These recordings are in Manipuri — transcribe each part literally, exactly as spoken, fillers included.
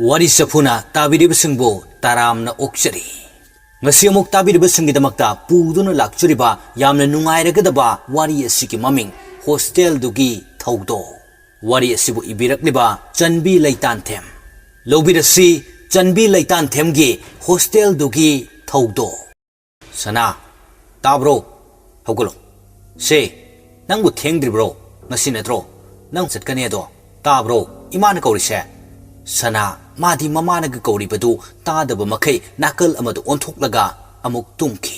ꯋꯥꯔꯤ ꯆꯐꯨꯅ ꯇꯥꯕꯤꯔꯤꯕꯁꯤꯡꯕꯨ ꯇꯔꯥꯝꯅ ꯑꯣꯛꯆꯔꯤ꯫ ꯉꯁꯤ ꯑꯃꯨꯛ ꯇꯥꯕꯤꯔꯤꯕꯁꯤꯡꯒꯤꯗꯃꯛꯇ ꯄꯨꯗꯨꯅ ꯂꯥꯛꯆꯔꯤꯕ ꯌꯥꯝꯅ ꯅꯨꯡꯉꯥꯏꯔꯒꯗꯕ ꯋꯥꯔꯤ ꯑꯁꯤꯒꯤ ꯃꯃꯤꯡ ꯍꯣꯁꯇꯦꯜꯗꯨꯒꯤ ꯊꯧꯗꯣꯛ꯫ ꯋꯥꯔꯤ ꯑꯁꯤꯕꯨ ꯏꯕꯤꯔꯛꯂꯤꯕ ꯆꯟꯕꯤ ꯂꯩꯇꯥꯟꯊꯦꯝ꯫ ꯂꯧꯕꯤꯔꯁꯤ ꯆꯟꯕꯤ ꯂꯩꯇꯥꯟꯊꯦꯝꯒꯤ ꯍꯣꯁꯇꯦꯜꯗꯨꯒꯤ ꯊꯧꯗꯣꯛ꯫ ꯁꯅꯥ, ꯇꯥꯕ꯭ꯔꯣ? ꯍꯧꯒꯠꯂꯣ꯫ ꯁꯦ, ꯅꯪꯕꯨ ꯊꯦꯡꯗ꯭ꯔꯤꯕ꯭ꯔꯣ? ꯉꯁꯤ ꯅꯠꯇ꯭ꯔꯣ ꯅꯪ ꯆꯠꯀꯅꯤ ꯑꯗꯣ? ꯇꯥꯕ꯭ꯔꯣ ꯏꯃꯥꯅ ꯀꯧꯔꯤꯁꯦ? ꯁꯅꯥ, ꯃꯥꯗꯤ ꯃꯃꯥꯅꯒ ꯀꯧꯔꯤꯕꯗꯨ ꯇꯥꯗꯕ ꯃꯈꯩ ꯅꯥꯀꯜ ꯑꯃꯗ ꯑꯣꯟꯊꯣꯛꯂꯒ ꯑꯃꯨꯛ ꯇꯨꯝꯈꯤ꯫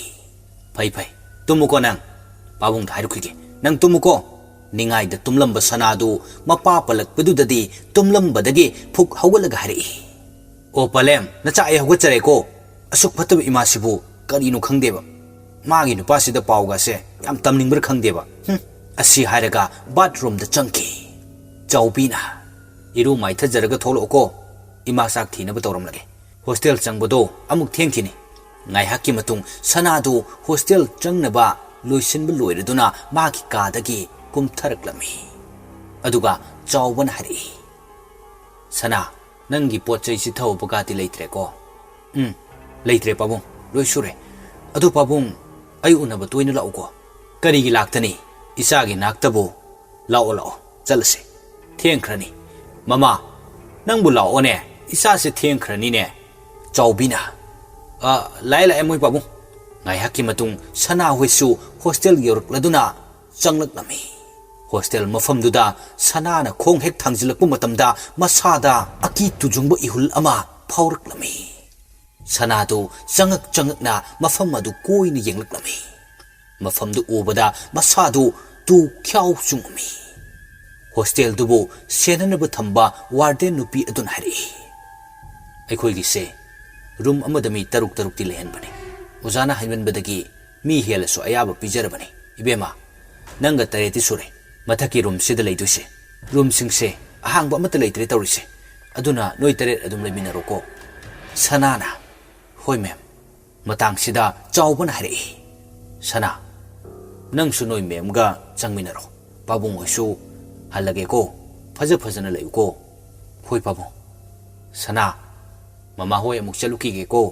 ꯐꯩ ꯐꯩ, ꯇꯨꯝꯃꯨꯀꯣ ꯅꯪ꯫ ꯄꯥꯕꯨꯡꯗ ꯍꯥꯏꯔꯨꯈꯤꯒꯦ, ꯅꯪ ꯇꯨꯝꯃꯨꯀꯣ꯫ ꯅꯤꯡꯉꯥꯏꯗ ꯇꯨꯝꯂꯝꯕ ꯁꯅꯥꯗꯨ ꯃꯄꯥ ꯄꯜꯂꯛꯄꯗꯨꯗꯗꯤ ꯇꯨꯝꯂꯝꯕꯗꯒꯤ ꯐꯨꯛ ꯍꯧꯒꯠꯂꯒ ꯍꯥꯏꯔꯛꯏ꯫ ꯑꯣ ꯄꯂꯦꯝ, ꯅꯆꯥ, ꯑꯩ ꯍꯧꯒꯠꯆꯔꯦꯀꯣ꯫ ꯑꯁꯨꯛ ꯐꯠꯇꯕ ꯏꯃꯥꯁꯤꯕꯨ ꯀꯔꯤꯅꯣ ꯈꯪꯗꯦꯕ꯫ ꯃꯥꯒꯤ ꯅꯨꯄꯥꯁꯤꯗ ꯄꯥꯎꯒꯁꯦ ꯌꯥꯝ ꯇꯝꯅꯤꯡꯕ꯭ꯔꯥ ꯈꯪꯗꯦꯕ꯫ ꯍꯨꯝ, ꯑꯁꯤ ꯍꯥꯏꯔꯒ ꯕꯥꯠꯔꯨꯝꯗ ꯆꯪꯈꯤ꯫ ꯆꯥꯎꯕꯤꯅ, "ꯏꯔꯨ ꯃꯥꯏꯊꯖꯔꯒ ꯊꯣꯛꯂꯛꯑꯣꯀꯣ, ꯏꯃꯥ ꯆꯥꯛ ꯊꯤꯅꯕ ꯇꯧꯔꯝꯂꯒꯦ꯫ ꯍꯣꯁꯇꯦꯜ ꯆꯪꯕꯗꯣ ꯑꯃꯨꯛ ꯊꯦꯡꯈꯤꯅꯤ꯫" ꯉꯥꯏꯍꯥꯛꯀꯤ ꯃꯇꯨꯡ ꯁꯅꯥꯗꯨ ꯍꯣꯁꯇꯦꯜ ꯆꯪꯅꯕ ꯂꯣꯏꯁꯤꯟꯕ ꯂꯣꯏꯔꯗꯨꯅ ꯃꯥꯒꯤ ꯀꯥꯗꯒꯤ ꯀꯨꯝꯊꯔꯛꯂꯝꯃꯤ꯫ ꯑꯗꯨꯒ ꯆꯥꯎꯕꯅ ꯍꯥꯏꯔꯛꯏ, "ꯁꯅꯥ, ꯅꯪꯒꯤ ꯄꯣꯠ ꯆꯩꯁꯤ ꯊꯧꯕꯒꯥꯗꯤ ꯂꯩꯇ꯭ꯔꯦꯀꯣ?" "ꯎꯝ, ꯂꯩꯇ꯭ꯔꯦ ꯄꯥꯕꯨꯡ, ꯂꯣꯏ ꯁꯨꯔꯦ꯫ ꯑꯗꯨ ꯄꯥꯕꯨꯡ, ꯑꯩ ꯎꯅꯕ ꯇꯣꯏꯅ ꯂꯥꯛꯎꯀꯣ꯫" "ꯀꯔꯤꯒꯤ ꯂꯥꯛꯇꯅꯤ? ꯏꯆꯥꯒꯤ ꯅꯥꯛꯇꯕꯨ꯫ ꯂꯥꯛꯑꯣ, ꯂꯥꯛꯑꯣ, ꯆꯠꯂꯁꯤ꯫ ꯊꯦꯡꯈ꯭ꯔꯅꯤ꯫" "ꯃꯃꯥ, ꯅꯪꯕꯨ ꯂꯥꯛꯑꯣꯅꯦ, ꯏꯆꯥꯁꯦ ꯊꯦꯡꯈ꯭ꯔꯅꯤꯅꯦ꯫" ꯆꯥꯎꯕꯤꯅ, "ꯑ, ꯂꯥꯛꯑꯦ, ꯂꯥꯛꯑꯦ ꯃꯣꯏ ꯄꯥꯕꯨꯡ꯫" ꯉꯥꯏꯍꯥꯛꯀꯤ ꯃꯇꯨꯡ ꯁꯅꯥ ꯍꯣꯏꯁꯨ ꯍꯣꯁꯇꯦꯜ ꯌꯧꯔꯛꯂꯗꯨꯅ ꯆꯪꯂꯛꯂꯝꯃꯤ꯫ ꯍꯣꯁꯇꯦꯜ ꯃꯐꯝꯗꯨꯗ ꯁꯅꯥꯅ ꯈꯣꯡ ꯍꯦꯛ ꯊꯥꯡꯖꯤꯜꯂꯛꯄ ꯃꯇꯝꯗ ꯃꯁꯥꯗ ꯑꯀꯤ ꯇꯨꯖꯨꯡꯕ ꯏꯍꯨꯜ ꯑꯃ ꯐꯥꯎꯔꯛꯂꯝꯃꯤ꯫ ꯁꯅꯥꯗꯨ ꯆꯪꯉꯛ ꯆꯪꯉꯛꯅ ꯃꯐꯝ ꯑꯗꯨ ꯀꯣꯏꯅ ꯌꯦꯡꯂꯛꯂꯝꯃꯤ꯫ ꯃꯐꯝꯗꯨ ꯎꯕꯗ ꯃꯁꯥꯗꯨ ꯇꯨ ꯈ꯭ꯌꯥꯎ ꯆꯨꯡꯉꯝꯃꯤ꯫ ꯍꯣꯁꯇꯦꯜꯗꯨꯕꯨ ꯁꯦꯟꯅꯅꯕ ꯊꯝꯕ ꯋꯥꯔꯗꯦꯟ ꯅꯨꯄꯤ ꯑꯗꯨꯅ ꯍꯥꯏꯔꯛꯏ, "ꯑꯩꯈꯣꯏꯒꯤꯁꯦ ꯔꯨꯝ ꯑꯃꯗ ꯃꯤ ꯇꯔꯨꯛ ꯇꯔꯨꯛꯇꯤ ꯂꯩꯍꯟꯕꯅꯤ꯫ ꯑꯣꯖꯥꯅ ꯍꯥꯏꯃꯟꯕꯗꯒꯤ ꯃꯤ ꯍꯦꯜꯂꯁꯨ ꯑꯌꯥꯕ ꯄꯤꯖꯔꯕꯅꯤ꯫ ꯏꯕꯦꯝꯃ, ꯅꯪꯒ ꯇꯔꯦꯠꯇꯤ ꯁꯨꯔꯦ꯫ ꯃꯊꯛꯀꯤ ꯔꯨꯝꯁꯤꯗ ꯂꯩꯗꯣꯏꯁꯦ꯫ ꯔꯨꯝꯁꯤꯡꯁꯦ ꯑꯍꯥꯡꯕ ꯑꯃꯠꯇ ꯂꯩꯇ꯭ꯔꯦ ꯇꯧꯔꯤꯁꯦ꯫ ꯑꯗꯨꯅ ꯅꯣꯏ ꯇꯔꯦꯠ ꯑꯗꯨꯝ ꯂꯩꯃꯤꯟꯅꯔꯣꯀꯣ꯫" ꯁꯅꯥꯅ, "ꯍꯣꯏ ꯃꯦꯝ꯫" ꯃꯇꯥꯡꯁꯤꯗ ꯆꯥꯎꯕꯅ ꯍꯥꯏꯔꯛꯏ, "ꯁꯅꯥ, ꯅꯪꯁꯨ ꯅꯣꯏ ꯃꯦꯝꯒ ꯆꯪꯃꯤꯟꯅꯔꯣ꯫ ꯄꯥꯕꯨꯡ ꯍꯣꯏꯁꯨ ꯍꯜꯂꯒꯦꯀꯣ꯫ ꯐꯖ ꯐꯖꯅ ꯂꯩꯌꯨꯀꯣ꯫" "ꯍꯣꯏ ꯄꯥꯕꯨꯡ꯫" "ꯁꯅꯥ, ꯃꯃꯥ ꯍꯣꯏ ꯑꯃꯨꯛ ꯆꯠꯂꯨꯈꯤꯒꯦꯀꯣ"꯫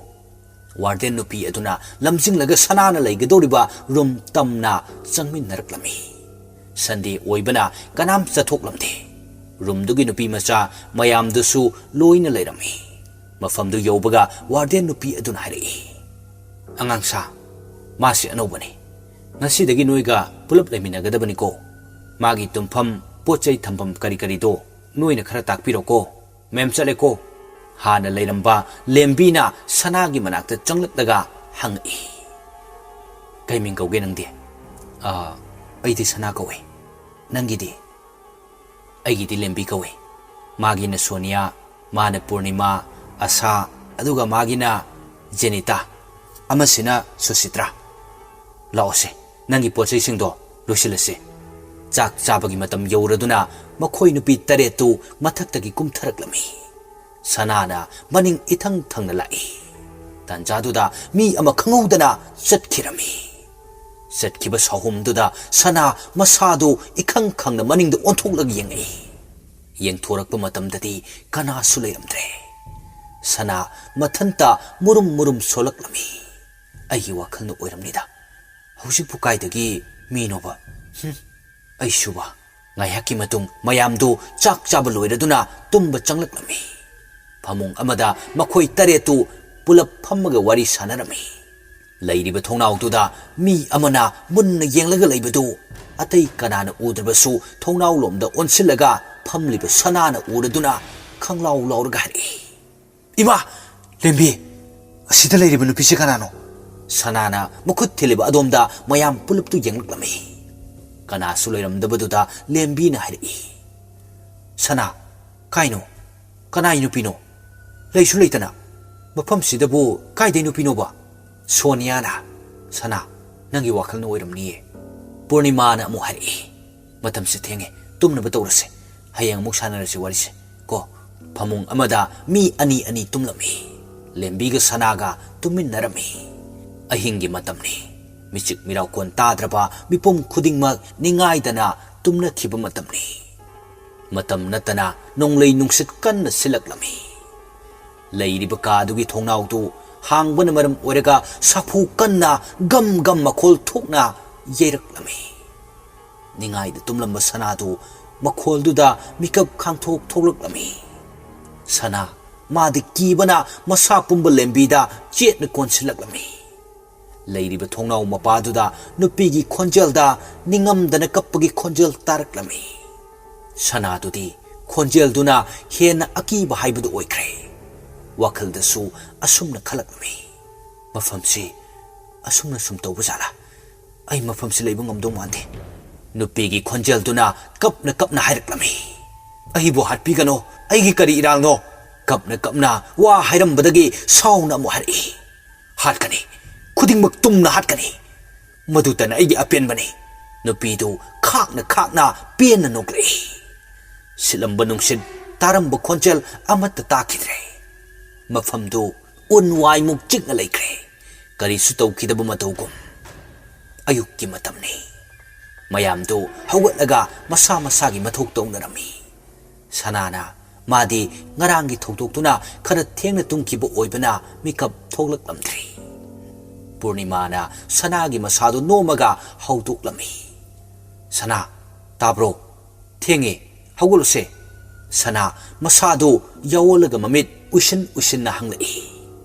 ꯋꯥꯔꯗꯦꯟ ꯅꯨꯄꯤ ꯑꯗꯨꯅ ꯂꯝꯖꯤꯡꯂꯒ ꯁꯅꯥꯅ ꯂꯩꯒꯗꯧꯔꯤꯕ ꯔꯨꯝ ꯇꯝꯅ ꯆꯪꯃꯤꯟꯅꯔꯛꯂꯝꯃꯤ꯫ ꯁꯟꯗꯦ ꯑꯣꯏꯕꯅ ꯀꯅꯥꯝ ꯆꯠꯊꯣꯛꯂꯝꯗꯦ꯫ ꯔꯨꯝꯗꯨꯒꯤ ꯅꯨꯄꯤ ꯃꯆꯥ ꯃꯌꯥꯝꯗꯨꯁꯨ ꯂꯣꯏꯅ ꯂꯩꯔꯝꯃꯤ꯫ ꯃꯐꯝꯗꯨ ꯌꯧꯕꯒ ꯋꯥꯔꯗꯦꯟ ꯅꯨꯄꯤ ꯑꯗꯨꯅ ꯍꯥꯏꯔꯛꯏ, "ꯑꯉꯥꯡꯁꯥ, ꯃꯥꯁꯤ ꯑꯅꯧꯕꯅꯤ꯫ ꯉꯁꯤꯗꯒꯤ ꯅꯣꯏꯒ ꯄꯨꯂꯞ ꯂꯩꯃꯤꯟꯅꯒꯗꯕꯅꯤꯀꯣ꯫ ꯃꯥꯒꯤ ꯇꯨꯝꯐꯝ, ꯄꯣꯠ ꯆꯩ ꯊꯝꯐꯝ ꯀꯔꯤ ꯀꯔꯤꯗꯣ ꯅꯣꯏꯅ ꯈꯔ ꯇꯥꯛꯄꯤꯔꯣꯀꯣ꯫ ꯃꯦꯝ ꯆꯠꯂꯦꯀꯣ"꯫ ꯍꯥꯟꯅ ꯂꯩꯔꯝꯕ ꯂꯦꯝꯕꯤꯅ ꯁꯅꯥꯒꯤ ꯃꯅꯥꯛꯇ ꯆꯪꯂꯛꯂꯒ ꯍꯪꯉꯛꯏ, "ꯀꯩ ꯃꯤꯡ ꯀꯧꯒꯦ ꯅꯪꯗꯤ?" "ꯑ, ꯑꯩꯗꯤ ꯁꯅꯥ ꯀꯧꯏ꯫ ꯅꯪꯒꯤꯗꯤ?" "ꯑꯩꯒꯤꯗꯤ ꯂꯦꯝꯕꯤ ꯀꯧꯏ꯫ ꯃꯥꯒꯤꯅ ꯁꯣꯅꯤꯌꯥ, ꯃꯥꯅ ꯄꯨꯔꯅꯤꯃꯥ, ꯑꯁꯥ, ꯑꯗꯨꯒ ꯃꯥꯒꯤꯅ ꯖꯦꯅꯤꯇꯥ, ꯑꯃꯁꯤꯅ ꯁꯨꯁꯤꯇ꯭ꯔꯥ꯫ ꯂꯥꯛꯑꯣꯁꯦ, ꯅꯪꯒꯤ ꯄꯣꯠ ꯆꯩꯁꯤꯡꯗꯣ ꯂꯣꯏꯁꯤꯜꯂꯁꯤ"꯫ ꯆꯥꯛ ꯆꯥꯕꯒꯤ ꯃꯇꯝ ꯌꯧꯔꯗꯨꯅ ꯃꯈꯣꯏ ꯅꯨꯄꯤ ꯇꯔꯦꯠꯇꯨ ꯃꯊꯛꯇꯒꯤ ꯀꯨꯝꯊꯔꯛꯂꯝꯃꯤ꯫ ꯁꯅꯥꯅ ꯃꯅꯤꯡ ꯏꯊꯪ ꯊꯪꯅ ꯂꯥꯛꯏ꯫ ꯇꯥꯟꯖꯥꯗꯨꯗ ꯃꯤ ꯑꯃ ꯈꯪꯍꯧꯗꯅ ꯆꯠꯈꯤꯔꯝꯃꯤ꯫ ꯆꯠꯈꯤꯕ ꯁꯥꯍꯨꯝꯗꯨꯗ ꯁꯅꯥ ꯃꯁꯥꯗꯨ ꯏꯈꯪ ꯈꯪꯅ ꯃꯅꯤꯡꯗ ꯑꯣꯟꯊꯣꯛꯂꯒ ꯌꯦꯡꯉꯛꯏ꯫ ꯌꯦꯡꯊꯣꯔꯛꯄ ꯃꯇꯝꯗꯗꯤ ꯀꯅꯥꯁꯨ ꯂꯩꯔꯝꯗ꯭ꯔꯦ꯫ ꯁꯅꯥ ꯃꯊꯟꯇ ꯃꯨꯔꯨꯝ ꯃꯨꯔꯨꯝ ꯁꯣꯜꯂꯛꯂꯝꯃꯤ꯫ "ꯑꯩꯒꯤ ꯋꯥꯈꯜꯅ ꯑꯣꯏꯔꯝꯅꯤꯗ꯫ ꯍꯧꯖꯤꯛꯄꯨ ꯀꯥꯏꯗꯒꯤ ꯃꯤꯅꯣꯕ? ꯍꯨꯝ, ꯑꯩꯁꯨꯕ"꯫ ꯉꯥꯏꯍꯥꯛꯀꯤ ꯃꯇꯨꯡ ꯃꯌꯥꯝꯗꯨ ꯆꯥꯛ ꯆꯥꯕ ꯂꯣꯏꯔꯗꯨꯅ ꯇꯨꯝꯕ ꯆꯪꯂꯛꯂꯝꯃꯤ꯫ ꯐꯃꯨꯡ ꯑꯃꯗ ꯃꯈꯣꯏ ꯇꯔꯦꯠꯇꯨ ꯄꯨꯂꯞ ꯐꯝꯃꯒ ꯋꯥꯔꯤ ꯁꯥꯟꯅꯔꯝꯃꯤ꯫ ꯂꯩꯔꯤꯕ ꯊꯣꯡꯅꯥꯎꯗꯨꯗ ꯃꯤ ꯑꯃꯅ ꯃꯨꯟꯅ ꯌꯦꯡꯂꯒ ꯂꯩꯕꯗꯨ ꯑꯇꯩ ꯀꯅꯥꯅ ꯎꯗ꯭ꯔꯕꯁꯨ ꯊꯣꯡꯅꯥꯎꯂꯣꯝꯗ ꯑꯣꯟꯁꯤꯜꯂꯒ ꯐꯝꯂꯤꯕ ꯁꯅꯥꯅ ꯎꯔꯗꯨꯅ ꯈꯪꯂꯥꯎ ꯂꯥꯎꯔꯒ ꯍꯥꯏꯔꯛꯏ, "ꯏꯃꯥ! ꯂꯦꯝꯕꯤ, ꯑꯁꯤꯗ ꯂꯩꯔꯤꯕ ꯅꯨꯄꯤꯁꯤ ꯀꯅꯥꯅꯣ?" ꯁꯅꯥꯅ ꯃꯈꯨꯠ ꯊꯤꯜꯂꯤꯕ ꯑꯗꯣꯝꯗ ꯃꯌꯥꯝ ꯄꯨꯂꯞꯇꯨ ꯌꯦꯡꯂꯛꯂꯝꯃꯤ꯫ ꯀꯅꯥꯁꯨ ꯂꯩꯔꯝꯗꯕꯗꯨꯗ ꯂꯦꯝꯕꯤꯅ ꯍꯥꯏꯔꯛꯏ, "ꯁꯅꯥ, ꯀꯥꯏꯅꯣ? ꯀꯅꯥꯏ ꯅꯨꯄꯤꯅꯣ? ꯂꯩꯁꯨ ꯂꯩꯇꯅ꯫ ꯃꯐꯝꯁꯤꯗꯕꯨ ꯀꯥꯏꯗꯩ ꯅꯨꯄꯤꯅꯣꯕ?" ꯁꯣꯅꯤꯌꯥꯅ, "ꯁꯅꯥ, ꯅꯪꯒꯤ ꯋꯥꯈꯜꯅ ꯑꯣꯏꯔꯝꯅꯤꯌꯦ"꯫ ꯄꯨꯔꯅꯤꯃꯥꯅ ꯑꯃꯨꯛ ꯍꯥꯏꯔꯛꯏ, "ꯃꯇꯝꯁꯦ ꯊꯦꯡꯉꯦ, ꯇꯨꯝꯅꯕ ꯇꯧꯔꯁꯦ꯫ ꯍꯌꯦꯡ ꯑꯃꯨꯛ ꯁꯥꯟꯅꯔꯁꯤ ꯋꯥꯔꯤꯁꯦ ꯀꯣ"꯫ ꯐꯃꯨꯡ ꯑꯃꯗ ꯃꯤ ꯑꯅꯤ ꯑꯅꯤ ꯇꯨꯝꯂꯝꯃꯤ꯫ ꯂꯦꯝꯕꯤꯒ ꯁꯅꯥꯒ ꯇꯨꯝꯃꯤꯟꯅꯔꯝꯃꯤ꯫ ꯑꯍꯤꯡꯒꯤ ꯃꯇꯝꯅꯤ꯫ ꯃꯤꯆꯤꯛ ꯃꯤꯔꯥꯎꯀꯣꯟ ꯇꯥꯗ꯭ꯔꯕ ꯃꯤꯄꯨꯝ ꯈꯨꯗꯤꯡꯃꯛ ꯅꯤꯡꯉꯥꯏꯗꯅ ꯇꯨꯝꯅꯈꯤꯕ ꯃꯇꯝꯅꯤ꯫ ꯃꯇꯝ ꯅꯠꯇꯅ ꯅꯣꯡꯂꯩ ꯅꯨꯡꯁꯤꯠ ꯀꯟꯅ ꯁꯤꯜꯂꯛꯂꯝꯃꯤ꯫ ꯂꯩꯔꯤꯕ ꯀꯥꯗꯨꯒꯤ ꯊꯣꯡꯅꯥꯎꯗꯨ ꯍꯥꯡꯕꯅ ꯃꯔꯝ ꯑꯣꯏꯔꯒ ꯁꯥꯐꯨ ꯀꯟꯅ ꯒꯝ ꯒꯝ ꯃꯈꯣꯜ ꯊꯣꯛꯅ ꯌꯩꯔꯛꯂꯝꯃꯤ꯫ ꯅꯤꯡꯉꯥꯏꯗ ꯇꯨꯝꯂꯝꯕ ꯁꯅꯥꯗꯨ ꯃꯈꯣꯜꯗꯨꯗ ꯃꯤꯀꯞ ꯈꯥꯡꯊꯣꯛ ꯊꯣꯛꯂꯛꯂꯝꯃꯤ꯫ ꯁꯅꯥ, ꯃꯥꯗꯤ ꯀꯤꯕꯅ ꯃꯁꯥ ꯄꯨꯝꯕ ꯂꯦꯝꯕꯤꯗ ꯆꯦꯠꯅ ꯀꯣꯟꯁꯤꯜꯂꯛꯂꯝꯃꯤ꯫ ꯂꯩꯔꯤꯕ ꯊꯣꯡꯅꯥꯎ ꯃꯄꯥꯗꯨꯗ ꯅꯨꯄꯤꯒꯤ ꯈꯣꯟꯖꯦꯜꯗ ꯅꯤꯡꯉꯝꯗꯅ ꯀꯞꯄꯒꯤ ꯈꯣꯟꯖꯦꯜ ꯇꯥꯔꯛꯂꯝꯃꯤ꯫ ꯁꯅꯥꯗꯨꯗꯤ ꯈꯣꯟꯖꯦꯜꯗꯨꯅ ꯍꯦꯟꯅ ꯑꯀꯤꯕ ꯍꯥꯏꯕꯗꯨ ꯑꯣꯏꯈ꯭ꯔꯦ꯫ ꯋꯥꯈꯜꯗꯁꯨ ꯑꯁꯨꯝꯅ ꯈꯜꯂꯛꯂꯝꯃꯤ, "ꯃꯐꯝꯁꯤ ꯑꯁꯨꯝꯅ ꯁꯨꯝ ꯇꯧꯕ ꯖꯥꯠꯂꯥ? ꯑꯩ ꯃꯐꯝꯁꯤ ꯂꯩꯕ ꯉꯝꯗꯧ ꯃꯥꯟꯗꯦ"꯫ ꯅꯨꯄꯤꯒꯤ ꯈꯣꯟꯖꯦꯜꯗꯨꯅ ꯀꯞꯅ ꯀꯞꯅ ꯍꯥꯏꯔꯛꯂꯝꯃꯤ, "ꯑꯩꯕꯨ ꯍꯥꯠꯄꯤꯒꯅꯣ, ꯑꯩꯒꯤ ꯀꯔꯤ ꯏꯔꯥꯜꯅꯣ?" ꯀꯞꯅ ꯀꯞꯅ ꯋꯥ ꯍꯥꯏꯔꯝꯕꯗꯒꯤ ꯁꯥꯎꯅ ꯑꯃꯨꯛ ꯍꯥꯏꯔꯛꯏ, "ꯍꯥꯠꯀꯅꯤ, ꯈꯨꯗꯤꯡꯃꯛ ꯇꯨꯝꯅ ꯍꯥꯠꯀꯅꯤ꯫ ꯃꯗꯨꯇꯅ ꯑꯩꯒꯤ ꯑꯄꯦꯟꯕꯅꯤ"꯫ ꯅꯨꯄꯤꯗꯨ ꯈꯥꯛꯅ ꯈꯥꯛꯅ ꯄꯦꯟꯅ ꯅꯣꯛꯂꯛꯏ꯫ ꯁꯤꯠꯂꯝꯕ ꯅꯨꯡꯁꯤꯠ, ꯇꯥꯔꯝꯕ ꯈꯣꯟꯖꯦꯜ ꯑꯃꯠꯇ ꯇꯥꯈꯤꯗ꯭ꯔꯦ꯫ ꯃꯐꯝꯗꯨ ꯎꯟ ꯋꯥꯏꯃꯨꯛ ꯆꯤꯛꯅ ꯂꯩꯈ꯭ꯔꯦ, ꯀꯔꯤꯁꯨ ꯇꯧꯈꯤꯗꯕ ꯃꯇꯧꯒꯨꯝ꯫ ꯑꯌꯨꯛꯀꯤ ꯃꯇꯝꯅꯤ꯫ ꯃꯌꯥꯝꯗꯨ ꯍꯧꯒꯠꯂꯒ ꯃꯁꯥ ꯃꯁꯥꯒꯤ ꯃꯊꯧ ꯇꯧꯅꯔꯝꯃꯤ꯫ ꯁꯅꯥꯅ, ꯃꯥꯗꯤ ꯉꯔꯥꯡꯒꯤ ꯊꯧꯗꯣꯛꯇꯨꯅ ꯈꯔ ꯊꯦꯡꯅ ꯇꯨꯝꯈꯤꯕ ꯑꯣꯏꯕꯅ ꯃꯤꯀꯞ ꯊꯣꯛꯂꯛꯂꯝꯗ꯭ꯔꯤ꯫ ꯄꯨꯔꯅꯤꯃꯥꯅ ꯁꯅꯥꯒꯤ ꯃꯁꯥꯗꯨ ꯅꯣꯝꯃꯒ ꯍꯧꯗꯣꯛꯂꯝꯃꯤ꯫ "ꯁꯅꯥ, ꯇꯥꯕ꯭ꯔꯣ? ꯊꯦꯡꯉꯦ, ꯍꯧꯒꯠꯂꯨꯁꯦ"꯫ ꯁꯅꯥ ꯃꯁꯥꯗꯨ ꯌꯥꯑꯣꯜꯂꯒ ꯃꯃꯤꯠ ꯎꯏꯁꯤꯟ ꯎꯏꯁꯤꯟꯅ ꯍꯪꯂꯛꯏ꯫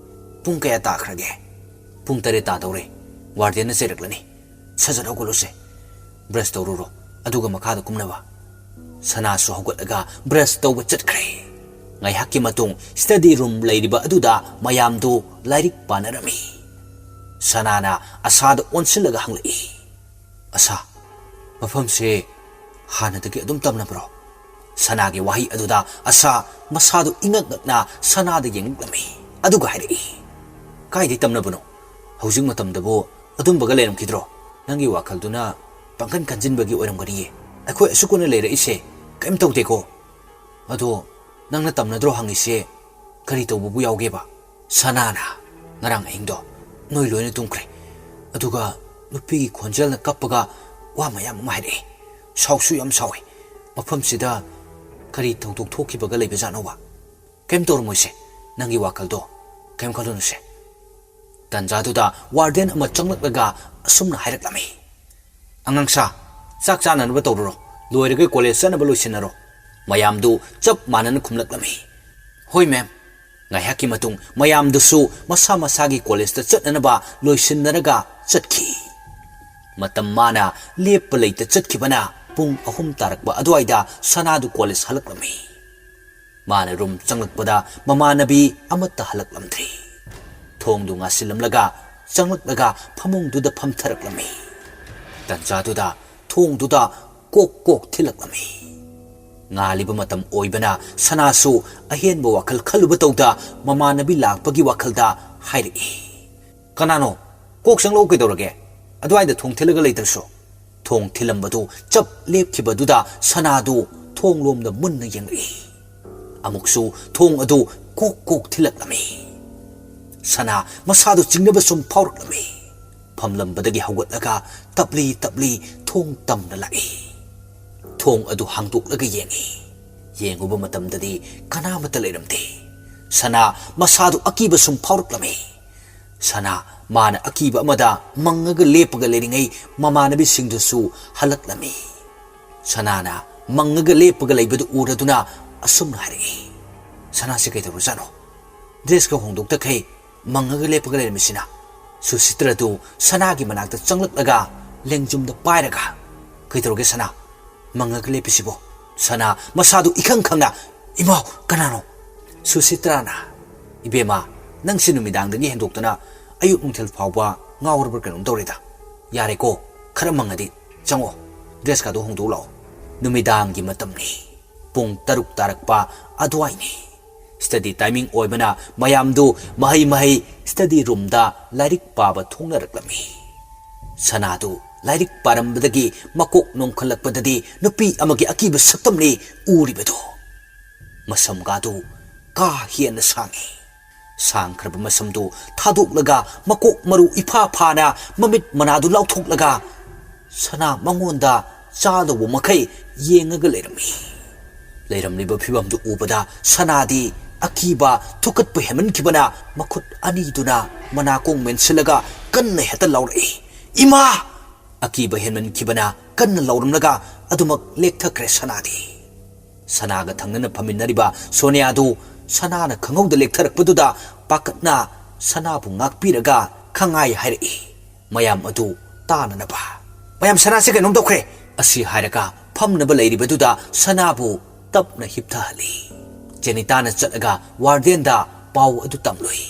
"ꯄꯨꯡ ꯀꯌꯥ ꯇꯥꯈ꯭ꯔꯒꯦ?" "ꯄꯨꯡ ꯇꯔꯦꯠ ꯇꯥꯗꯧꯔꯦ꯫ ꯋꯥꯔꯗꯦꯟꯅ ꯆꯩꯔꯛꯂꯅꯤ꯫ ꯁꯠ ꯁꯠ ꯍꯧꯒꯠꯂꯨꯁꯦ꯫ ꯕ꯭ꯔꯁ ꯇꯧꯔꯨꯔꯣ, ꯑꯗꯨꯒ ꯃꯈꯥꯗ ꯀꯨꯝꯅꯕ"꯫ ꯁꯅꯥꯁꯨ ꯍꯧꯒꯠꯂꯒ ꯕ꯭ꯔꯁ ꯇꯧꯕ ꯆꯠꯈ꯭ꯔꯦ꯫ ꯉꯥꯏꯍꯥꯛꯀꯤ ꯃꯇꯨꯡ ꯁ꯭ꯇꯗꯤ ꯔꯨꯝ ꯂꯩꯔꯤꯕ ꯑꯗꯨꯗ ꯃꯌꯥꯝꯗꯨ ꯂꯥꯏꯔꯤꯛ ꯄꯥꯅꯔꯝꯃꯤ꯫ ꯁꯅꯥꯅ ꯑꯁꯥꯗ ꯑꯣꯟꯁꯤꯜꯂꯒ ꯍꯪꯂꯛꯏ, "ꯑꯁꯥ, ꯃꯐꯝꯁꯦ ꯍꯥꯟꯅꯗꯒꯤ ꯑꯗꯨꯝ ꯇꯝꯅꯕ꯭ꯔꯣ?" ꯁꯅꯥꯒꯤ ꯋꯥꯍꯩ ꯑꯗꯨꯗ ꯑꯁꯥ ꯃꯁꯥꯗꯨ ꯏꯉꯛ ꯉꯛꯅ ꯁꯅꯥꯗ ꯌꯦꯡꯂꯛꯂꯝꯃꯤ꯫ ꯑꯗꯨꯒ ꯍꯥꯏꯔꯛꯏ, "ꯀꯥꯏꯗꯩ ꯇꯝꯅꯕꯅꯣ? ꯍꯧꯖꯤꯛ ꯃꯇꯝꯗꯕꯨ ꯑꯗꯨꯝꯕꯒ ꯂꯩꯔꯝꯈꯤꯗ꯭ꯔꯣ? ꯅꯪꯒꯤ ꯋꯥꯈꯜꯗꯨꯅ ꯄꯥꯡꯈꯟ ꯈꯟꯖꯤꯟꯕꯒꯤ ꯑꯣꯏꯔꯝꯒꯅꯤꯌꯦ꯫ ꯑꯩꯈꯣꯏ ꯑꯁꯨꯛ ꯀꯨꯏꯅ ꯂꯩꯔꯛꯏꯁꯦ ꯀꯔꯤꯝ ꯇꯧꯗꯦꯀꯣ꯫ ꯑꯗꯣ ꯅꯪꯅ ꯇꯝꯅꯗ꯭ꯔꯣ ꯍꯪꯉꯤꯁꯦ? ꯀꯔꯤ ꯇꯧꯕꯕꯨ ꯌꯥꯎꯒꯦꯕ?" ꯁꯅꯥꯅ, "ꯉꯔꯥꯡ ꯑꯍꯤꯡꯗꯣ ꯅꯣꯏ ꯂꯣꯏꯅ ꯇꯨꯝꯈ꯭ꯔꯦ꯫ ꯑꯗꯨꯒ ꯅꯨꯄꯤꯒꯤ ꯈꯣꯟꯖꯦꯜꯅ ꯀꯞꯄꯒ ꯋꯥ ꯃꯌꯥꯝ ꯑꯃ ꯍꯥꯏꯔꯛꯑꯦ꯫ ꯁꯥꯎꯁꯨ ꯌꯥꯝ ꯁꯥꯎꯋꯦ꯫ ꯃꯐꯝꯁꯤꯗ ꯀꯔꯤ ꯊꯧꯗꯣꯛ ꯊꯣꯛꯈꯤꯕꯒ ꯂꯩꯕꯖꯥꯠꯅꯣꯕ? ꯀꯩꯝ ꯇꯧꯔꯝꯃꯣꯏꯁꯦ꯫ ꯅꯪꯒꯤ ꯋꯥꯈꯜꯗꯣ ꯀꯔꯤꯝ ꯈꯜꯂꯨꯅꯨꯁꯦ꯫ ꯇꯟꯖꯥꯗꯨꯗ ꯋꯥꯔꯗꯦꯟ ꯑꯃ ꯆꯪꯂꯛꯂꯒ ꯑꯁꯨꯝꯅ ꯍꯥꯏꯔꯛꯂꯝꯃꯤ, "ꯑꯉꯥꯡꯁꯥ, ꯆꯥꯛ ꯆꯥꯅꯅꯕ ꯇꯧꯔꯨꯔꯣ, ꯂꯣꯏꯔꯒ ꯀꯣꯂꯦꯖ ꯆꯠꯅꯕ ꯂꯣꯏꯁꯤꯟꯅꯔꯣ"꯫ ꯃꯌꯥꯝꯗꯨ ꯆꯞ ꯃꯥꯟꯅꯅ ꯈꯨꯝꯂꯛꯂꯝꯃꯤ, "ꯍꯣꯏ ꯃꯦꯝ"꯫ ꯉꯥꯏꯍꯥꯛꯀꯤ ꯃꯇꯨꯡ ꯃꯌꯥꯝꯗꯨꯁꯨ ꯃꯁꯥ ꯃꯁꯥꯒꯤ ꯀꯣꯂꯦꯖꯇ ꯆꯠꯅꯅꯕ ꯂꯣꯏꯁꯤꯟꯅꯔꯒ ꯆꯠꯈꯤ꯫ ꯃꯇꯝ ꯃꯥꯅ ꯂꯦꯞꯄ ꯂꯩꯇ ꯆꯠꯈꯤꯕꯅ ꯄꯨꯡ ꯑꯍꯨꯝ ꯇꯥꯔꯛꯄ ꯑꯗꯨꯋꯥꯏꯗ ꯁꯅꯥꯗꯨ ꯀꯣꯂꯦꯖ ꯍꯜꯂꯛꯂꯝꯃꯤ꯫ ꯃꯥꯅ ꯔꯨꯝ ꯆꯪꯂꯛꯄꯗ ꯃꯃꯥꯟꯅꯕꯤ ꯑꯃꯠꯇ ꯍꯜꯂꯛꯂꯝꯗ꯭ꯔꯤ꯫ ꯊꯣꯡꯗꯨ ꯉꯥꯁꯤꯜꯂꯝꯂꯒ ꯆꯪꯂꯛꯂꯒ ꯐꯃꯨꯡꯗꯨꯗ ꯐꯝꯊꯔꯛꯂꯝꯃꯤ꯫ ꯇꯟꯖꯥꯗꯨꯗ ꯊꯣꯡꯗꯨꯗ ꯀꯣꯛ ꯀꯣꯛ ꯊꯤꯜꯂꯛꯂꯝꯃꯤ꯫ ꯉꯥꯜꯂꯤꯕ ꯃꯇꯝ ꯑꯣꯏꯕꯅ ꯁꯅꯥꯁꯨ ꯑꯍꯦꯟꯕ ꯋꯥꯈꯜ ꯈꯜꯂꯨꯕ ꯇꯧꯗ ꯃꯃꯥꯟꯅꯕꯤ ꯂꯥꯛꯄꯒꯤ ꯋꯥꯈꯜꯗ ꯍꯥꯏꯔꯛꯏ, "ꯀꯅꯥꯅꯣ? ꯀꯣꯛ ꯆꯪꯂꯛꯎ ꯀꯩꯗꯧꯔꯒꯦ? ꯑꯗꯨꯋꯥꯏꯗ ꯊꯣꯡ ꯊꯤꯜꯂꯒ ꯂꯩꯇ꯭ꯔꯁꯨ"꯫ ꯊꯣꯡ ꯊꯤꯜꯂꯝꯕꯗꯨ ꯆꯞ ꯂꯦꯞꯈꯤꯕꯗꯨꯗ ꯁꯅꯥꯗꯨ ꯊꯣꯡ ꯂꯣꯝꯗ ꯃꯨꯟꯅ ꯌꯦꯡꯂꯛꯏ꯫ ꯑꯃꯨꯛꯁꯨ ꯊꯣꯡ ꯑꯗꯨ ꯀꯣꯛ ꯀꯣꯛ ꯊꯤꯜꯂꯛꯂꯝꯃꯤ꯫ ꯁꯅꯥ ꯃꯁꯥꯗꯨ ꯆꯤꯡꯅꯕ ꯁꯨꯝ ꯐꯥꯎꯔꯛꯂꯝꯃꯤ꯫ ꯐꯝꯂꯝꯕꯗꯒꯤ ꯍꯧꯒꯠꯂꯒ ꯇꯞꯂꯤ ꯇꯞꯂꯤ ꯊꯣꯡ ꯇꯝꯅ ꯂꯥꯛꯏ꯫ ꯊꯣꯡ ꯑꯗꯨ ꯍꯥꯡꯗꯣꯛꯂꯒ ꯌꯦꯡꯏ꯫ ꯌꯦꯡꯉꯨꯕ ꯃꯇꯝꯗꯗꯤ ꯀꯅꯥꯃꯠꯇ ꯂꯩꯔꯝꯗꯦ꯫ ꯁꯅꯥ ꯃꯁꯥꯗꯨ ꯑꯀꯤꯕ ꯁꯨꯝ ꯐꯥꯎꯔꯛꯂꯝꯃꯤ꯫ ꯁꯅꯥ ꯃꯥꯅ ꯑꯀꯤꯕ ꯑꯃꯗ ꯃꯪꯉꯒ ꯂꯦꯞꯄꯒ ꯂꯩꯔꯤꯉꯩ ꯃꯃꯥꯟꯅꯕꯤꯁꯤꯡꯗꯨꯁꯨ ꯍꯜꯂꯛꯂꯝꯃꯤ꯫ ꯁꯅꯥꯅ ꯃꯪꯉꯒ ꯂꯦꯞꯄꯒ ꯂꯩꯕꯗꯨ ꯎꯔꯗꯨꯅ ꯑꯁꯨꯝꯅ ꯍꯥꯏꯔꯛꯏ, "ꯁꯅꯥꯁꯤ ꯀꯩꯗꯧꯔꯖꯥꯠꯅꯣ? ꯗ꯭ꯔꯦꯁꯀ ꯍꯣꯡꯗꯣꯛꯇꯈꯩ ꯃꯪꯉꯒ ꯂꯦꯞꯄꯒ ꯂꯩꯔꯝꯃꯤꯁꯤꯅ?" ꯁꯨꯁꯤꯇ꯭ꯔꯗꯨ ꯁꯅꯥꯒꯤ ꯃꯅꯥꯛꯇ ꯆꯪꯂꯛꯂꯒ ꯂꯦꯡꯖꯨꯝꯗ ꯄꯥꯏꯔꯒ, "ꯀꯩꯗꯧꯔꯒꯦ ꯁꯅꯥ? ꯃꯪꯉꯒ ꯂꯦꯞꯄꯤꯁꯤꯕꯣ?" ꯁꯅꯥ ꯃꯁꯥꯗꯨ ꯏꯈꯪ ꯈꯪꯅ, "ꯏꯃꯥꯎ, ꯀꯅꯥꯅꯣ?" ꯁꯨꯁꯤꯇ꯭ꯔꯥꯅ, "ꯏꯕꯦꯝꯃ, ꯅꯪꯁꯤ ꯅꯨꯃꯤꯗꯥꯡꯗꯒꯤ ꯍꯦꯟꯗꯣꯛꯇꯅ ꯑꯌꯨꯛ ꯅꯨꯡꯊꯤꯜ ꯐꯥꯎꯕ ꯉꯥꯎꯔꯕ꯭ꯔꯥ ꯀꯩꯅꯣꯝ ꯇꯧꯔꯦꯗ꯫ ꯌꯥꯔꯦꯀꯣ, ꯈꯔ ꯃꯪꯉꯗꯤ ꯆꯪꯉꯣ, ꯗ꯭ꯔꯦꯁꯀꯗꯣ ꯍꯣꯡꯗꯣꯛ ꯂꯥꯛꯑꯣ꯫ ꯅꯨꯃꯤꯗꯥꯡꯒꯤ ꯃꯇꯝꯅꯤ, ꯄꯨꯡ ꯇꯔꯨꯛ ꯇꯥꯔꯛꯄ ꯑꯗꯨꯋꯥꯏꯅꯤ꯫ ꯁ꯭ꯇꯗꯤ ꯇꯥꯏꯃꯤꯡ ꯑꯣꯏꯕꯅ ꯃꯌꯥꯝꯗꯨ ꯃꯍꯩ ꯃꯍꯩ ꯁ꯭ꯇꯗꯤ ꯔꯨꯝꯗ ꯂꯥꯏꯔꯤꯛ ꯄꯥꯕ ꯊꯣꯡꯅꯔꯛꯂꯝꯃꯤ꯫ ꯁꯅꯥꯗꯨ ꯂꯥꯏꯔꯤꯛ ꯄꯥꯔꯝꯕꯗꯒꯤ ꯃꯀꯣꯛ ꯅꯣꯡꯈꯠꯂꯛꯄꯗꯗꯤ ꯅꯨꯄꯤ ꯑꯃꯒꯤ ꯑꯀꯤꯕ ꯁꯛꯇꯝꯅꯤ ꯎꯔꯤꯕꯗꯨ꯫ ꯃꯁꯝꯒꯥꯗꯨ ꯀꯥ ꯍꯦꯟꯅ ꯁꯥꯡꯉꯤ꯫ ꯁꯥꯡꯈ꯭ꯔꯕ ꯃꯁꯝꯗꯨ ꯊꯥꯗꯣꯛꯂꯒ ꯃꯀꯣꯛ ꯃꯔꯨ ꯏꯐꯥ ꯐꯥꯅ ꯃꯃꯤꯠ ꯃꯅꯥꯗꯨ ꯂꯥꯎꯊꯣꯛꯂꯒ ꯁꯅꯥ ꯃꯉꯣꯟꯗ ꯆꯥꯗꯧꯕ ꯃꯈꯩ ꯌꯦꯡꯉꯒ ꯂꯩꯔꯝꯃꯤ꯫ ꯂꯩꯔꯝꯂꯤꯕ ꯐꯤꯕꯝꯗꯨ ꯎꯕꯗ ꯁꯅꯥꯗꯤ ꯑꯀꯤꯕ ꯊꯨꯀꯠꯄ ꯍꯦꯟꯃꯟꯈꯤꯕꯅ ꯃꯈꯨꯠ ꯑꯅꯤꯗꯨꯅ ꯃꯅꯥꯀꯣꯡ ꯃꯦꯟꯁꯤꯜꯂꯒ ꯀꯟꯅ ꯍꯦꯛꯇ ꯂꯥꯎꯔꯛꯏ꯫ "ꯏꯃꯥ!" ꯑꯀꯤꯕ ꯍꯦꯟꯃꯟꯈꯤꯕꯅ ꯀꯟꯅ ꯂꯥꯎꯔꯝꯂꯒ ꯑꯗꯨꯃꯛ ꯂꯦꯛꯊꯈ꯭ꯔꯦ ꯁꯅꯥꯗꯤ꯫ ꯁꯅꯥꯒ ꯊꯪꯅꯅ ꯐꯝꯃꯤꯟꯅꯔꯤꯕ ꯁꯣꯅꯤꯌꯥꯗꯨ ꯁꯅꯥꯅ ꯈꯪꯍꯧꯗ ꯂꯦꯛꯊꯔꯛꯄꯗꯨꯗ ꯄꯥꯈꯠꯅ ꯁꯅꯥꯕꯨ ꯉꯥꯛꯄꯤꯔꯒ ꯈꯪꯉꯥꯏ ꯍꯥꯏꯔꯛꯏ, ꯃꯌꯥꯝ ꯑꯗꯨ ꯇꯥꯅꯅꯕ꯫ "ꯃꯌꯥꯝ, ꯁꯅꯥꯁꯦ ꯀꯩꯅꯣꯝ ꯇꯧꯈ꯭ꯔꯦ!" ꯑꯁꯤ ꯍꯥꯏꯔꯒ ꯐꯝꯅꯕ ꯂꯩꯔꯤꯕꯗꯨꯗ ꯁꯅꯥꯕꯨ ꯇꯞꯅ ꯍꯤꯞꯊꯍꯜꯂꯤ꯫ ꯖꯦꯅꯤꯇꯥꯅ ꯆꯠꯂꯒ ꯋꯥꯔꯗꯦꯟꯗ ꯄꯥꯎ ꯑꯗꯨ ꯇꯝꯂꯨꯏ꯫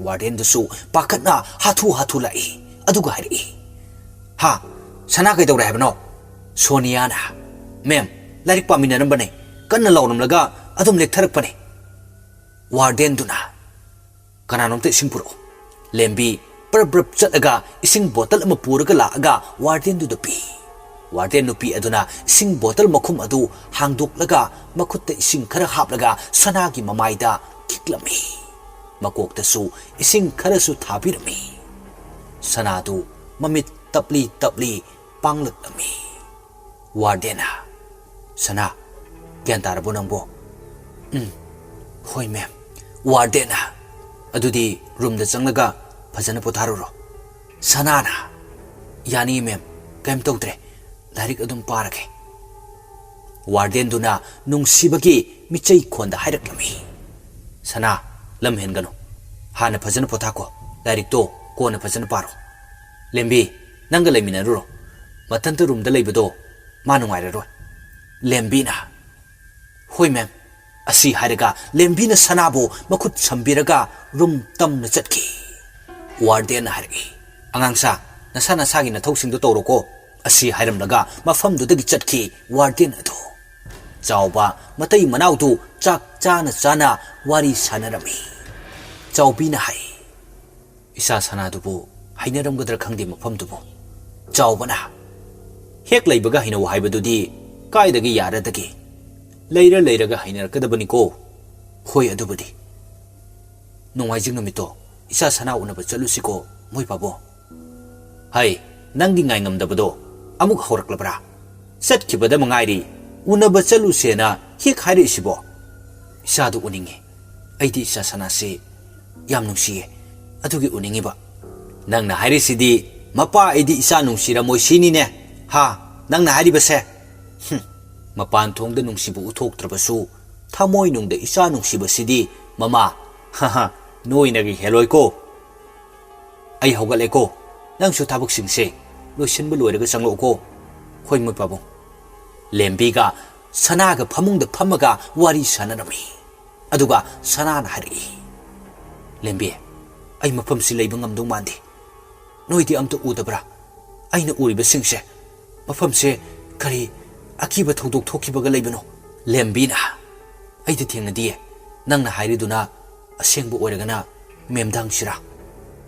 ꯋꯥꯔꯗꯦꯟꯗꯨꯁꯨ ꯄꯥꯈꯠꯅ ꯍꯥꯊꯨ ꯍꯥꯊꯨ ꯂꯥꯛꯏ, ꯑꯗꯨꯒ ꯍꯥꯏꯔꯛꯏ, "ꯍꯥ? ꯁꯅꯥ ꯀꯩꯗꯧꯔꯦ ꯍꯥꯏꯕꯅꯣ?" ꯁꯣꯅꯤꯌꯥꯅ, "ꯃꯦꯝ, ꯂꯥꯏꯔꯤꯛ ꯄꯥꯃꯤꯟꯅꯔꯝꯕꯅꯦ, ꯀꯟꯅ ꯂꯥꯎꯔꯝꯂꯒ ꯑꯗꯨꯝ ꯂꯦꯛꯊꯔꯛꯄꯅꯦ꯫" ꯋꯥꯔꯗꯦꯟꯗꯨꯅ, "ꯀꯅꯥꯅꯣꯝꯇ ꯏꯁꯤꯡ ꯄꯨꯔꯛꯑꯣ꯫" ꯂꯦꯝꯕꯤ ꯄ꯭ꯔꯞ ꯄ꯭ꯔꯞ ꯆꯠꯂꯒ ꯏꯁꯤꯡ ꯕꯣꯇꯜ ꯑꯃ ꯄꯨꯔꯒ ꯂꯥꯛꯑꯒ ꯋꯥꯔꯗꯦꯟꯗꯨꯗ ꯄꯤ꯫ ꯋꯥꯔꯗꯦꯟ ꯅꯨꯄꯤ ꯑꯗꯨꯅ ꯏꯁꯤꯡ ꯕꯣꯇꯜ ꯃꯈꯨꯝ ꯑꯗꯨ ꯍꯥꯡꯗꯣꯛꯂꯒ ꯃꯈꯨꯠꯇ ꯏꯁꯤꯡ ꯈꯔ ꯍꯥꯞꯂꯒ ꯁꯅꯥꯒꯤ ꯃꯃꯥꯏꯗ ꯈꯤꯛꯂꯝꯃꯤ꯫ ꯃꯀꯣꯛꯇꯁꯨ ꯏꯁꯤꯡ ꯈꯔꯁꯨ ꯊꯥꯕꯤꯔꯝꯃꯤ꯫ ꯁꯅꯥꯗꯨ ꯃꯃꯤꯠ ꯇꯞꯂꯤ ꯇꯞꯂꯤ ꯄꯥꯡꯂꯛꯂꯝꯃꯤ꯫ ꯋꯥꯔꯗꯦꯟꯅ, "ꯁꯅꯥ, ꯒ꯭ꯌꯥꯟ ꯇꯥꯔꯕꯣ ꯅꯪꯕꯣ?" "ꯎꯝ, ꯍꯣꯏ ꯃꯦꯝ꯫" ꯋꯥꯔꯗꯦꯟꯅ, "ꯑꯗꯨꯗꯤ ꯔꯨꯝꯗ ꯆꯪꯂꯒ ꯐꯖꯅ ꯄꯣꯊꯥꯔꯨꯔꯣ꯫" ꯁꯅꯥꯅ, "ꯌꯥꯅꯤ ꯃꯦꯝ, ꯀꯩꯝ ꯇꯧꯗ꯭ꯔꯦ, ꯂꯥꯏꯔꯤꯛ ꯑꯗꯨꯝ ꯄꯥꯔꯒꯦ꯫" ꯋꯥꯔꯗꯦꯟꯗꯨꯅ ꯅꯨꯡꯁꯤꯕꯒꯤ ꯃꯤꯆꯩ ꯈꯣꯟꯗ ꯍꯥꯏꯔꯛꯂꯝꯃꯤ, "ꯁꯅꯥ, ꯂꯝ ꯍꯦꯟꯒꯅꯨ, ꯍꯥꯟꯅ ꯐꯖꯅ ꯄꯣꯊꯥꯀꯣ, ꯂꯥꯏꯔꯤꯛꯇꯣ ꯀꯣꯟꯅ ꯐꯖꯅ ꯄꯥꯔꯣ꯫ ꯂꯦꯝꯕꯤ, ꯅꯪꯒ ꯂꯩꯃꯤꯟꯅꯔꯨꯔꯣ, ꯃꯊꯟꯇ ꯔꯨꯝꯗ ꯂꯩꯕꯗꯣ ꯃꯥ ꯅꯨꯡꯉꯥꯏꯔꯔꯣꯏ꯫" ꯂꯦꯝꯕꯤꯅ, "ꯍꯣꯏ ꯃꯦꯝ꯫" ꯑꯁꯤ ꯍꯥꯏꯔꯒ ꯂꯦꯝꯕꯤꯅ ꯁꯅꯥꯕꯨ ꯃꯈꯨꯠ ꯁꯝꯕꯤꯔꯒ ꯔꯨꯝ ꯇꯝꯅ ꯆꯠꯈꯤ꯫ ꯋꯥꯔꯗꯦꯟꯅ ꯍꯥꯏꯔꯛꯏ, "ꯑꯉꯥꯡꯁꯥ, ꯅꯁꯥ ꯅꯁꯥꯒꯤ ꯅꯊꯧꯁꯤꯡꯗꯨ ꯇꯧꯔꯣꯀꯣ꯫" ꯑꯁꯤ ꯍꯥꯏꯔꯝꯂꯒ ꯃꯐꯝꯗꯨꯗꯒꯤ ꯆꯠꯈꯤ ꯋꯥꯔꯗꯦꯟ ꯑꯗꯨ꯫ ꯆꯥꯎꯕ ꯃꯇꯩ ꯃꯅꯥꯎꯗꯨ ꯆꯥꯛ ꯆꯥꯅ ꯆꯥꯅ ꯋꯥꯔꯤ ꯁꯥꯟꯅꯔꯝꯃꯤ꯫ ꯆꯥꯎꯕꯤꯅ ꯍꯥꯏ, "ꯏꯆꯥ ꯁꯅꯥꯗꯨꯕꯨ ꯍꯩꯅꯔꯝꯒꯗ꯭ꯔꯥ ꯈꯪꯗꯦ ꯃꯐꯝꯗꯨꯕꯨ꯫" ꯆꯥꯎꯕꯅ, "ꯍꯦꯛ ꯂꯩꯕꯒ ꯍꯩꯅꯧ ꯍꯥꯏꯕꯗꯨꯗꯤ ꯀꯥꯏꯗꯒꯤ ꯌꯥꯔꯗꯒꯦ? ꯂꯩꯔ ꯂꯩꯔꯒ ꯍꯩꯅꯔꯛꯀꯗꯕꯅꯤꯀꯣ꯫" "ꯍꯣꯏ, ꯑꯗꯨꯕꯨꯗꯤ꯫ ꯅꯣꯡꯃꯥꯏꯖꯤꯡ ꯅꯨꯃꯤꯠꯇꯣ ꯏꯆꯥ ꯁꯅꯥ ꯎꯅꯕ ꯆꯠꯂꯨꯁꯤꯀꯣ, ꯃꯣꯏ ꯄꯥꯕꯣ꯫" "ꯍꯩ, ꯅꯪꯒꯤ ꯉꯥꯏꯉꯝꯗꯕꯗꯣ ꯑꯃꯨꯛ ꯍꯧꯔꯛꯂꯕ꯭ꯔꯥ? ꯆꯠꯈꯤꯕꯗ ꯃꯉꯥꯏꯔꯤ ꯎꯅꯕ ꯆꯠꯂꯨꯁꯦꯅ ꯍꯦꯛ ꯍꯥꯏꯔꯛꯏꯁꯤꯕꯣ꯫ ꯏꯆꯥꯗꯨ ꯎꯅꯤꯡꯉꯤ꯫ ꯑꯩꯗꯤ ꯏꯆꯥ ꯁꯅꯥꯁꯤ ꯌꯥꯝ ꯅꯨꯡꯁꯤꯌꯦ, ꯑꯗꯨꯒꯤ ꯎꯅꯤꯡꯉꯤꯕ꯫ ꯅꯪꯅ ꯍꯥꯏꯔꯤꯁꯤꯗꯤ ꯃꯄꯥ ꯑꯩꯗꯤ ꯏꯆꯥ ꯅꯨꯡꯁꯤꯔꯝꯃꯣꯏ ꯁꯤꯅꯤꯅꯦ? ꯍꯥ? ꯅꯪꯅ ꯍꯥꯏꯔꯤꯕꯁꯦ? ꯍꯨꯝ, ꯃꯄꯥꯟ ꯊꯣꯡꯗ ꯅꯨꯡꯁꯤꯕ ꯎꯠꯊꯣꯛꯇ꯭ꯔꯕꯁꯨ ꯊꯃꯣꯏꯅꯨꯡꯗ ꯏꯆꯥ ꯅꯨꯡꯁꯤꯕꯁꯤꯗꯤ ꯃꯃꯥ, ꯍꯥ ꯍꯥ, ꯅꯣꯏꯅꯒ ꯍꯦꯜꯂꯣꯏꯀꯣ꯫ ꯑꯩ ꯍꯧꯒꯠꯂꯦꯀꯣ꯫ ꯅꯪꯁꯨ ꯊꯕꯛꯁꯤꯡꯁꯦ ꯂꯣꯏꯁꯤꯟꯕ ꯂꯣꯏꯔꯒ ꯆꯪꯂꯛꯎꯀꯣ꯫ ꯍꯣꯏ ꯃꯣꯏ ꯄꯥꯕꯨꯡ꯫ ꯂꯦꯝꯕꯤꯒ ꯁꯅꯥꯒ ꯐꯃꯨꯡꯗ ꯐꯝꯃꯒ ꯋꯥꯔꯤ ꯁꯥꯟꯅꯔꯝꯃꯤ꯫ ꯑꯗꯨꯒ ꯁꯅꯥꯅ ꯍꯥꯏꯔꯛꯏ, "ꯂꯦꯝꯕꯤ, ꯑꯩ ꯃꯐꯝꯁꯤ ꯂꯩꯕ ꯉꯝꯗꯧ ꯃꯥꯟꯗꯦ꯫ ꯅꯣꯏꯗꯤ ꯑꯝꯇ ꯎꯗꯕ꯭ꯔꯥ? ꯑꯩꯅ ꯎꯔꯤꯕꯁꯤꯡꯁꯦ, ꯃꯐꯝꯁꯦ ꯀꯔꯤ ꯑꯀꯤꯕ ꯊꯧꯗꯣꯛ ꯊꯣꯛꯈꯤꯕꯒ ꯂꯩꯕꯅꯣ?" ꯂꯦꯝꯕꯤꯅ, "ꯑꯩꯗꯤ ꯊꯦꯡꯅꯗꯤꯌꯦ꯫ ꯅꯪꯅ ꯍꯥꯏꯔꯤꯗꯨꯅ ꯑꯁꯦꯡꯕ ꯑꯣꯏꯔꯒꯅ ꯃꯦꯝꯗꯥꯡꯁꯤꯔꯥ?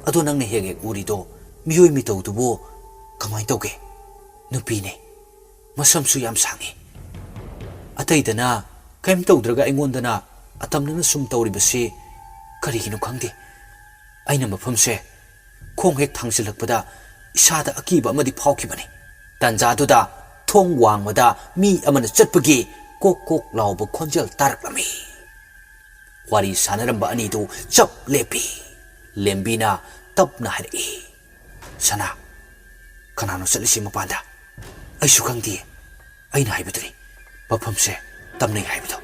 ꯑꯗꯣ ꯅꯪꯅ ꯍꯦꯛ ꯍꯦꯛ ꯎꯔꯤꯗꯣ ꯃꯤꯑꯣꯏ ꯃꯤꯇꯧꯗꯨꯕꯨ ꯀꯃꯥꯏꯅ ꯇꯧꯒꯦ?" "ꯅꯨꯄꯤꯅꯦ꯫ ꯃꯁꯝꯁꯨ ꯌꯥꯝ ꯁꯥꯡꯉꯤ꯫ ꯑꯇꯩꯗꯅ ꯀꯔꯤꯝ ꯇꯧꯗ꯭ꯔꯒ ꯑꯩꯉꯣꯟꯗꯅ ꯑꯇꯝꯅꯅ ꯁꯨꯝ ꯇꯧꯔꯤꯕꯁꯤ ꯀꯔꯤꯒꯤꯅꯣ ꯈꯪꯗꯦ꯫ ꯑꯩꯅ ꯃꯐꯝꯁꯦ ꯈꯣꯡ ꯍꯦꯛ ꯊꯥꯡꯖꯤꯜꯂꯛꯄꯗ ꯏꯁꯥꯗ ꯑꯀꯤꯕ ꯑꯃꯗꯤ ꯐꯥꯎꯈꯤꯕꯅꯤ꯫ ꯇꯟꯖꯥꯗꯨꯗ ꯊꯣꯡ ꯋꯥꯡꯃꯗ ꯃꯤ ꯑꯃꯅ ꯆꯠꯄꯒꯤ ꯀꯣꯛ ꯀꯣꯛ ꯂꯥꯎꯕ ꯈꯣꯟꯖꯦꯜ ꯇꯥꯔꯛꯂꯝꯃꯤ꯫" ꯋꯥꯔꯤ ꯁꯥꯟꯅꯔꯝꯕ ꯑꯅꯤꯗꯨ ꯆꯞ ꯂꯦꯞꯄꯤ꯫ ꯂꯦꯝꯕꯤꯅ ꯇꯞꯅ ꯍꯥꯏꯔꯛꯏ, "ꯁꯅꯥ, ꯀꯅꯥꯅꯣ ꯆꯠꯂꯤꯁꯤ ꯃꯄꯥꯟꯗ?" "ꯑꯩꯁꯨ ꯈꯪꯗꯦ꯫ ꯑꯩꯅ ꯍꯥꯏꯕꯗꯨꯅꯤ, ꯃꯐꯝꯁꯦ ꯇꯝꯅꯩ ꯍꯥꯏꯕꯗꯣ꯫"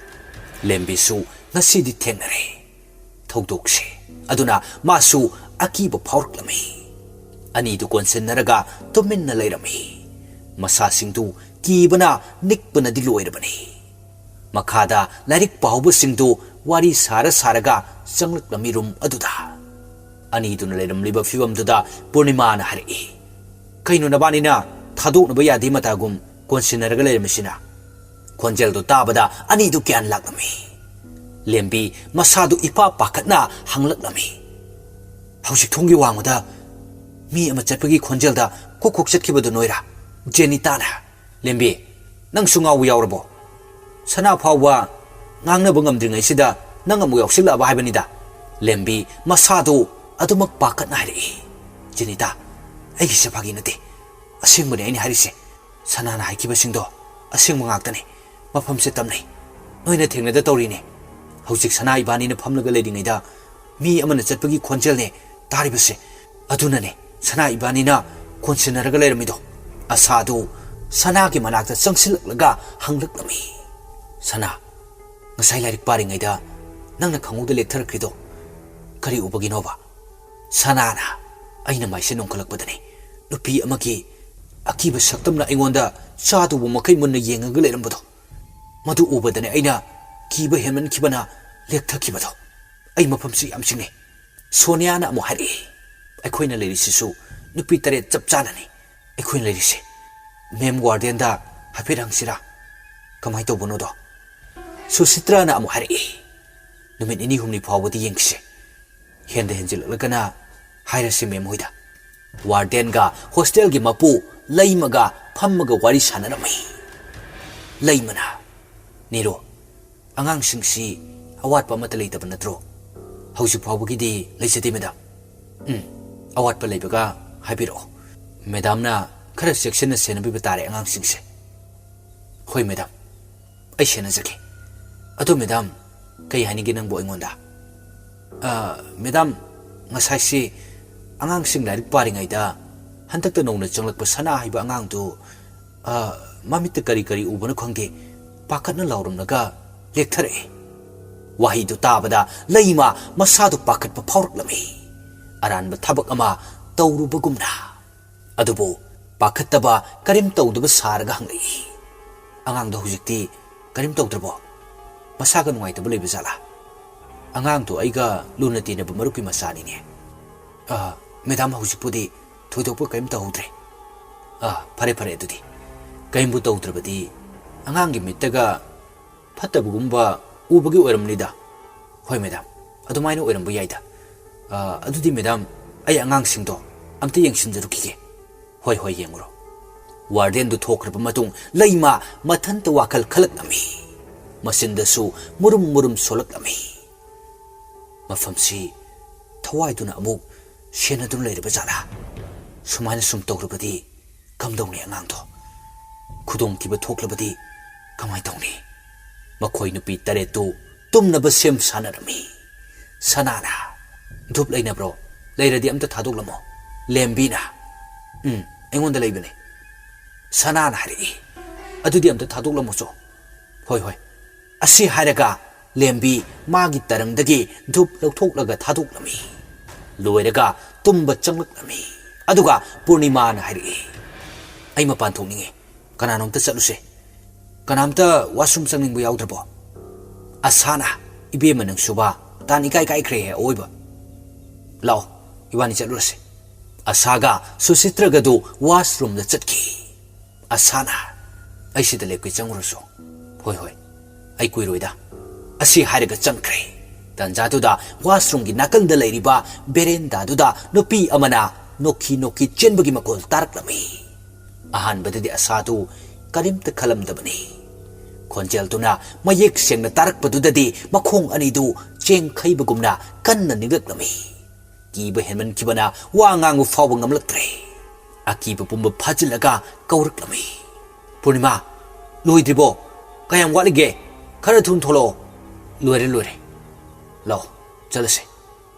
ꯂꯦꯝꯕꯤꯁꯨ ꯉꯁꯤꯗꯤ ꯊꯦꯡꯅꯔꯦ ꯊꯧꯗꯣꯛꯁꯦ꯫ ꯑꯗꯨꯅ ꯃꯥꯁꯨ ꯑꯀꯤꯕ ꯐꯥꯎꯔꯛꯂꯝꯃꯤ꯫ ꯑꯅꯤꯗꯨ ꯀꯣꯟꯁꯤꯟꯅꯔꯒ ꯇꯨꯃꯤꯟꯅ ꯂꯩꯔꯝꯃꯤ꯫ ꯃꯁꯥꯁꯤꯡꯗꯨ ꯀꯤꯕꯅ ꯅꯤꯛꯄꯅꯗꯤ ꯂꯣꯏꯔꯕꯅꯤ꯫ ꯃꯈꯥꯗ ꯂꯥꯏꯔꯤꯛ ꯄꯥꯍꯧꯕꯁꯤꯡꯗꯨ ꯋꯥꯔꯤ ꯁꯥꯔ ꯁꯥꯔꯒ ꯆꯪꯂꯛꯂꯝꯃꯤ ꯔꯨꯝ ꯑꯗꯨꯗ꯫ ꯑꯅꯤꯗꯨꯅ ꯂꯩꯔꯝꯂꯤꯕ ꯐꯤꯕꯝꯗꯨꯗ ꯄꯨꯔꯅꯤꯃꯥꯅ ꯍꯥꯏꯔꯛꯏ, "ꯀꯩꯅꯣ ꯅꯕꯥꯅꯤꯅ ꯊꯥꯗꯣꯛꯅꯕ ꯌꯥꯗꯦ ꯃꯇꯥꯒꯨꯝ ꯀꯣꯟꯁꯤꯟꯅꯔꯒ ꯂꯩꯔꯝꯃꯤꯁꯤꯅ?" ꯈꯣꯟꯖꯦꯜꯗꯨ ꯇꯥꯕꯗ ꯑꯅꯤꯗꯨ ꯒ꯭ꯌꯥꯟ ꯂꯥꯛꯂꯝꯃꯤ꯫ ꯂꯦꯝꯕꯤ ꯃꯁꯥꯗꯨ ꯏꯄꯥ ꯄꯥꯈꯠꯅ ꯍꯪꯂꯛꯂꯝꯃꯤ꯫ "ꯍꯧꯖꯤꯛ ꯊꯣꯡꯒꯤ ꯋꯥꯡꯃꯗ ꯃꯤ ꯑꯃ ꯆꯠꯄꯒꯤ ꯈꯣꯟꯖꯦꯜꯗ ꯀꯣꯛ ꯀꯣꯛ ꯆꯠꯈꯤꯕꯗꯨ ꯅꯣꯏꯔꯥ, ꯖꯦꯅꯤꯇꯥꯅ?" "ꯂꯦꯝꯕꯤ, ꯅꯪꯁꯨ ꯉꯥꯎꯕ ꯌꯥꯎꯔꯕꯣ? ꯁꯅꯥ ꯐꯥꯎꯕ ꯉꯥꯡꯅꯕ ꯉꯝꯗ꯭ꯔꯤꯉꯩꯁꯤꯗ ꯅꯪ ꯑꯃꯨꯛ ꯌꯥꯎꯁꯤꯜꯂꯛꯑꯕ ꯍꯥꯏꯕꯅꯤꯗ꯫" ꯂꯦꯝꯕꯤ ꯃꯁꯥꯗꯨ ꯑꯗꯨꯃꯛ ꯄꯥꯈꯠꯅ ꯍꯥꯏꯔꯛꯏ꯫ "ꯖꯦꯅꯤꯇꯥ, ꯑꯩꯒꯤꯁꯦ ꯐꯥꯒꯤ ꯅꯠꯇꯦ꯫ ꯑꯁꯦꯡꯕꯅꯦ ꯑꯩꯅ ꯍꯥꯏꯔꯤꯁꯦ꯫ ꯁꯅꯥꯅ ꯍꯥꯏꯈꯤꯕꯁꯤꯡꯗꯣ ꯑꯁꯦꯡꯕ ꯉꯥꯛꯇꯅꯤ꯫ ꯃꯐꯝꯁꯦ ꯇꯝꯅꯩ꯫ ꯅꯣꯏꯅ ꯊꯦꯡꯅꯗ ꯇꯧꯔꯤꯅꯦ꯫ ꯍꯧꯖꯤꯛ ꯁꯅꯥ ꯏꯕꯥꯅꯤꯅ ꯐꯝꯂꯒ ꯂꯩꯔꯤꯉꯩꯗ ꯃꯤ ꯑꯃꯅ ꯆꯠꯄꯒꯤ ꯈꯣꯟꯖꯦꯜꯅꯦ ꯇꯥꯔꯤꯕꯁꯦ꯫ ꯑꯗꯨꯅꯅꯦ ꯁꯅꯥ ꯏꯕꯥꯅꯤꯅ ꯀꯣꯟꯁꯤꯟꯅꯔꯒ ꯂꯩꯔꯝꯃꯤꯗꯣ꯫ ꯑꯁꯥꯗꯨ ꯁꯅꯥꯒꯤ ꯃꯅꯥꯛꯇ ꯆꯪꯁꯤꯜꯂꯛꯂꯒ ꯍꯪꯂꯛꯂꯝꯃꯤ, "ꯁꯅꯥ, ꯉꯁꯥꯏ ꯂꯥꯏꯔꯤꯛ ꯄꯥꯔꯤꯉꯩꯗ ꯅꯪꯅ ꯈꯪꯍꯧꯗ ꯂꯦꯛꯊꯔꯛꯈ꯭ꯔꯤꯗꯣ ꯀꯔꯤ ꯎꯕꯒꯤꯅꯣꯕ?" ꯁꯅꯥꯅ ꯑꯩꯅ ꯃꯥꯏꯁꯦ ꯅꯣꯡꯈꯠꯂꯛꯄꯗꯅꯦ ꯅꯨꯄꯤ ꯑꯃꯒꯤ ꯑꯀꯤꯕ ꯁꯛꯇꯝꯅ ꯑꯩꯉꯣꯟꯗ ꯆꯥꯗꯧꯕ ꯃꯈꯩ ꯃꯨꯟꯅ ꯌꯦꯡꯉꯒ ꯂꯩꯔꯝꯕꯗꯣ, ꯃꯗꯨ ꯎꯕꯗꯅꯦ ꯑꯩꯅ ꯀꯤꯕ ꯍꯦꯟꯃꯟꯈꯤꯕꯅ ꯂꯦꯛꯊꯈꯤꯕꯗꯣ꯫ ꯑꯩ ꯃꯐꯝꯁꯤ ꯌꯥꯝ ꯆꯤꯡꯅꯩ꯫ ꯁꯣꯅꯤꯌꯥꯅ ꯑꯃꯨꯛ ꯍꯥꯏꯔꯛꯏ, "ꯑꯩꯈꯣꯏꯅ ꯂꯩꯔꯤꯁꯤꯁꯨ ꯅꯨꯄꯤ ꯇꯔꯦꯠ ꯆꯞ ꯆꯥꯅꯅꯤ ꯑꯩꯈꯣꯏꯅ ꯂꯩꯔꯤꯁꯦ꯫ ꯃꯦꯝ ꯋꯥꯔꯗꯦꯟꯗ ꯍꯥꯏꯐꯦꯠ ꯍꯪꯁꯤꯔꯥ, ꯀꯃꯥꯏꯅ ꯇꯧꯕꯅꯣꯗꯣ?" ꯁꯨꯁꯤꯇ꯭ꯔꯥꯅ ꯑꯃꯨꯛ ꯍꯥꯏꯔꯛꯏ, "ꯅꯨꯃꯤꯠ ꯅꯤꯅꯤ ꯍꯨꯝꯅꯤ ꯐꯥꯎꯕꯗꯤ ꯌꯦꯡꯈꯤꯁꯦ꯫ ꯍꯦꯟꯗ ꯍꯦꯟꯖꯤꯜꯂꯛꯂꯒꯅ ꯍꯥꯏꯔꯁꯤ ꯃꯦꯝ ꯍꯣꯏꯗ꯫" ꯋꯥꯔꯗꯦꯟꯒ ꯍꯣꯁꯇꯦꯜꯒꯤ ꯃꯄꯨ ꯂꯩꯃꯒ ꯐꯝꯃꯒ ꯋꯥꯔꯤ ꯁꯥꯟꯅꯔꯝꯃꯤ꯫ ꯂꯩꯃꯅ, "ꯅꯤꯔꯨ, ꯑꯉꯥꯡꯁꯤꯡꯁꯤ ꯑꯋꯥꯠꯄ ꯑꯃꯠꯇ ꯂꯩꯇꯕ ꯅꯠꯇ꯭ꯔꯣ?" "ꯍꯧꯖꯤꯛ ꯐꯥꯎꯕꯒꯤꯗꯤ ꯂꯩꯖꯗꯦ ꯃꯦꯗꯥꯝ꯫" "ꯎꯝ, ꯑꯋꯥꯠꯄ ꯂꯩꯕꯒ ꯍꯥꯏꯕꯤꯔꯛꯑꯣ꯫ ꯃꯦꯗꯥꯝꯅ ꯈꯔ ꯆꯦꯛꯁꯤꯟꯅ ꯁꯦꯟꯅꯕꯤꯕ ꯇꯥꯔꯦ ꯑꯉꯥꯡꯁꯤꯡꯁꯦ꯫" "ꯍꯣꯏ ꯃꯦꯗꯥꯝ, ꯑꯩ ꯁꯦꯟꯅꯖꯒꯦ꯫ ꯑꯗꯣ ꯃꯦꯗꯥꯝ, ꯀꯩ ꯍꯥꯏꯅꯤꯡꯒꯦ ꯅꯪꯕꯨ ꯑꯩꯉꯣꯟꯗ?" "ꯑ, ꯃꯦꯗꯥꯝ, ꯉꯁꯥꯏꯁꯤ ꯑꯉꯥꯡꯁꯤꯡ ꯂꯥꯏꯔꯤꯛ ꯄꯥꯔꯤꯉꯩꯗ ꯍꯟꯗꯛꯇ ꯅꯧꯅ ꯆꯪꯂꯛꯄ ꯁꯅꯥ ꯍꯥꯏꯕ ꯑꯉꯥꯡꯗꯨ, ꯑ, ꯃꯃꯤꯠꯇ ꯀꯔꯤ ꯀꯔꯤ ꯎꯕꯅꯣ ꯈꯪꯗꯦ, ꯄꯥꯈꯠꯅ ꯂꯥꯎꯔꯝꯂꯒ ꯂꯦꯛꯊꯔꯛꯑꯦ꯫" ꯋꯥꯍꯩꯗꯨ ꯇꯥꯕꯗ ꯂꯩꯃ ꯃꯁꯥꯗꯨ ꯄꯥꯈꯠꯄ ꯐꯥꯎꯔꯛꯂꯝꯃꯤ꯫ ꯑꯔꯥꯟꯕ ꯊꯕꯛ ꯑꯃ ꯇꯧꯔꯨꯕꯒꯨꯝꯅ꯫ ꯑꯗꯨꯕꯨ ꯄꯥꯈꯠꯇꯕ, ꯀꯔꯤꯝ ꯇꯧꯗꯕ ꯁꯥꯔꯒ ꯍꯪꯂꯛꯏ, "ꯑꯉꯥꯡꯗꯣ ꯍꯧꯖꯤꯛꯇꯤ ꯀꯔꯤꯝ ꯇꯧꯗ꯭ꯔꯕꯣ? ꯃꯁꯥꯒ ꯅꯨꯡꯉꯥꯏꯇꯕ ꯂꯩꯕ ꯖꯥꯠꯂꯥ?" "ꯑꯉꯥꯡꯗꯣ ꯑꯩꯒ ꯂꯨꯅ ꯇꯤꯟꯅꯕ ꯃꯔꯨꯞꯀꯤ ꯃꯆꯥꯅꯤꯅꯦ꯫" "ꯑ, ꯃꯦꯗꯥꯝ, ꯍꯧꯖꯤꯛꯄꯨꯗꯤ ꯊꯣꯏꯗꯣꯛꯄ ꯀꯔꯤꯝ ꯇꯧꯍꯧꯗ꯭ꯔꯦ꯫" "ꯑ, ꯐꯔꯦ, ꯐꯔꯦ, ꯑꯗꯨꯗꯤ ꯀꯔꯤꯝꯕꯨ ꯇꯧꯗ꯭ꯔꯕꯗꯤ ꯑꯉꯥꯡꯒꯤ ꯃꯤꯠꯇꯒ ꯐꯠꯇꯕꯒꯨꯝꯕ ꯎꯕꯒꯤ ꯑꯣꯏꯔꯝꯅꯤꯗ꯫" "ꯍꯣꯏ ꯃꯦꯗꯥꯝ, ꯑꯗꯨꯃꯥꯏꯅ ꯑꯣꯏꯔꯝꯕ ꯌꯥꯏꯗ꯫ ꯑ, ꯑꯗꯨꯗꯤ ꯃꯦꯗꯥꯝ, ꯑꯩ ꯑꯉꯥꯡꯁꯤꯡꯗꯣ ꯑꯝꯇ ꯌꯦꯡꯁꯤꯟꯖꯔꯨꯈꯤꯒꯦ꯫" "ꯍꯣꯏ, ꯍꯣꯏ, ꯌꯦꯡꯉꯨꯔꯣ꯫" ꯋꯥꯔꯗꯦꯟꯗꯨ ꯊꯣꯛꯈ꯭ꯔꯕ ꯃꯇꯨꯡ ꯂꯩꯃ ꯃꯊꯟꯇ ꯋꯥꯈꯜ ꯈꯜꯂꯛꯂꯝꯃꯤ꯫ ꯃꯆꯤꯟꯗꯁꯨ ꯃꯨꯔꯨꯝ ꯃꯨꯔꯨꯝ ꯁꯣꯜꯂꯛꯂꯝꯃꯤ꯫ "ꯃꯐꯝꯁꯤ ꯊꯋꯥꯏꯗꯨꯅ ꯑꯃꯨꯛ ꯁꯦꯟꯅꯗꯨꯅ ꯂꯩꯔꯕ ꯖꯥꯠꯂꯥ? ꯁꯨꯃꯥꯏꯅ ꯁꯨꯝ ꯇꯧꯔꯕꯗꯤ ꯀꯝꯗꯧꯅꯤ ꯑꯉꯥꯡꯗꯣ? ꯈꯨꯗꯣꯡꯊꯤꯕ ꯊꯣꯛꯂꯕꯗꯤ ꯀꯃꯥꯏ ꯇꯧꯅꯤ? ꯃꯈꯣꯏ ꯅꯨꯄꯤ ꯇꯔꯦꯠꯇꯨ ꯇꯨꯝꯅꯕ ꯁꯦꯝ ꯁꯥꯟꯅꯔꯝꯃꯤ꯫ ꯁꯅꯥꯅ, "ꯙꯨꯞ ꯂꯩꯅꯕ꯭ꯔꯣ? ꯂꯩꯔꯗꯤ ꯑꯝꯇ ꯊꯥꯗꯣꯛꯂꯝꯃꯣ꯫" ꯂꯦꯝꯕꯤꯅ, "ꯎꯝ, ꯑꯩꯉꯣꯟꯗ ꯂꯩꯕꯅꯦ꯫" ꯁꯅꯥꯅ ꯍꯥꯏꯔꯛꯏ, "ꯑꯗꯨꯗꯤ ꯑꯝꯇ ꯊꯥꯗꯣꯛꯂꯝꯃꯣꯆꯣ꯫" "ꯍꯣꯏ, ꯍꯣꯏ꯫" ꯑꯁꯤ ꯍꯥꯏꯔꯒ ꯂꯦꯝꯕꯤ ꯃꯥꯒꯤ ꯇꯔꯪꯗꯒꯤ ꯙꯨꯞ ꯂꯧꯊꯣꯛꯂꯒ ꯊꯥꯗꯣꯛꯂꯝꯃꯤ꯫ ꯂꯣꯏꯔꯒ ꯇꯨꯝꯕ ꯆꯪꯂꯛꯂꯝꯃꯤ꯫ ꯑꯗꯨꯒ ꯄꯨꯔꯅꯤꯃꯥꯅ ꯍꯥꯏꯔꯛꯏ, "ꯑꯩ ꯃꯄꯥꯟ ꯊꯣꯛꯅꯤꯡꯉꯤ꯫ ꯀꯅꯥꯅꯣꯝꯇ ꯆꯠꯂꯨꯁꯦ꯫ ꯀꯅꯥꯝꯇ ꯋꯥꯁꯔꯨꯝ ꯆꯪꯅꯤꯡꯕ ꯌꯥꯎꯗ꯭ꯔꯕꯣ?" ꯑꯁꯥꯅ, "ꯏꯕꯦꯝꯃ ꯅꯪꯁꯨꯕ, ꯇꯥꯟ ꯏꯀꯥꯏ ꯀꯥꯏꯈ꯭ꯔꯦꯍꯦ ꯑꯑꯣꯏꯕ꯫ ꯂꯥꯛꯑꯣ, ꯏꯕꯥꯅꯤ ꯆꯠꯂꯨꯔꯁꯦ꯫" ꯑꯁꯥꯒ ꯁꯨꯁꯤꯇ꯭ꯔꯒꯗꯨ ꯋꯥꯁꯔꯨꯝꯗ ꯆꯠꯈꯤ꯫ ꯑꯁꯥꯅ, "ꯑꯩ ꯁꯤꯗ ꯂꯦꯞꯀꯦ, ꯆꯪꯉꯨꯔꯁꯨ꯫" "ꯍꯣꯏ, ꯍꯣꯏ, ꯑꯩ ꯀꯨꯏꯔꯣꯏꯗ꯫" ꯑꯁꯤ ꯍꯥꯏꯔꯒ ꯆꯪꯈ꯭ꯔꯦ꯫ ꯇꯟꯖꯥꯗꯨꯗ ꯋꯥꯁꯔꯨꯝꯒꯤ ꯅꯥꯀꯟꯗ ꯂꯩꯔꯤꯕ ꯕꯦꯔꯦꯟꯗꯥꯗꯨꯗ ꯅꯨꯄꯤ ꯑꯃꯅ ꯅꯣꯛꯈꯤ ꯅꯣꯛꯈꯤ ꯆꯦꯟꯕꯒꯤ ꯃꯈꯣꯜ ꯇꯥꯔꯛꯂꯝꯃꯤ꯫ ꯑꯍꯥꯟꯕꯗꯗꯤ ꯑꯁꯥꯗꯨ ꯀꯔꯤꯝꯇ ꯈꯜꯂꯝꯗꯕꯅꯤ꯫ ꯈꯣꯟꯖꯦꯜꯗꯨꯅ ꯃꯌꯦꯛ ꯁꯦꯡꯅ ꯇꯥꯔꯛꯄꯗꯨꯗꯗꯤ ꯃꯈꯣꯡ ꯑꯅꯤꯗꯨ ꯆꯦꯡꯈꯩꯕꯒꯨꯝꯅ ꯀꯟꯅ ꯅꯤꯛꯂꯛꯂꯝꯃꯤ꯫ ꯀꯤꯕ ꯍꯦꯟꯃꯟꯈꯤꯕꯅ ꯋꯥ ꯉꯥꯡꯕ ꯐꯥꯎꯕ ꯉꯝꯂꯛꯇ꯭ꯔꯦ꯫ ꯑꯀꯤꯕ ꯄꯨꯝꯕ ꯐꯥꯖꯤꯜꯂꯒ ꯀꯧꯔꯛꯂꯝꯃꯤ, "ꯄꯨꯔꯅꯤꯃꯥ, ꯂꯣꯏꯗ꯭ꯔꯤꯕꯣ? ꯀꯌꯥꯝ ꯋꯥꯠꯂꯤꯒꯦ? ꯈꯔ ꯊꯨꯅ ꯊꯣꯛꯂꯛꯑꯣ꯫" "ꯂꯣꯏꯔꯦ, ꯂꯣꯏꯔꯦ꯫ ꯂꯥꯛꯑꯣ, ꯆꯠꯂꯁꯦ꯫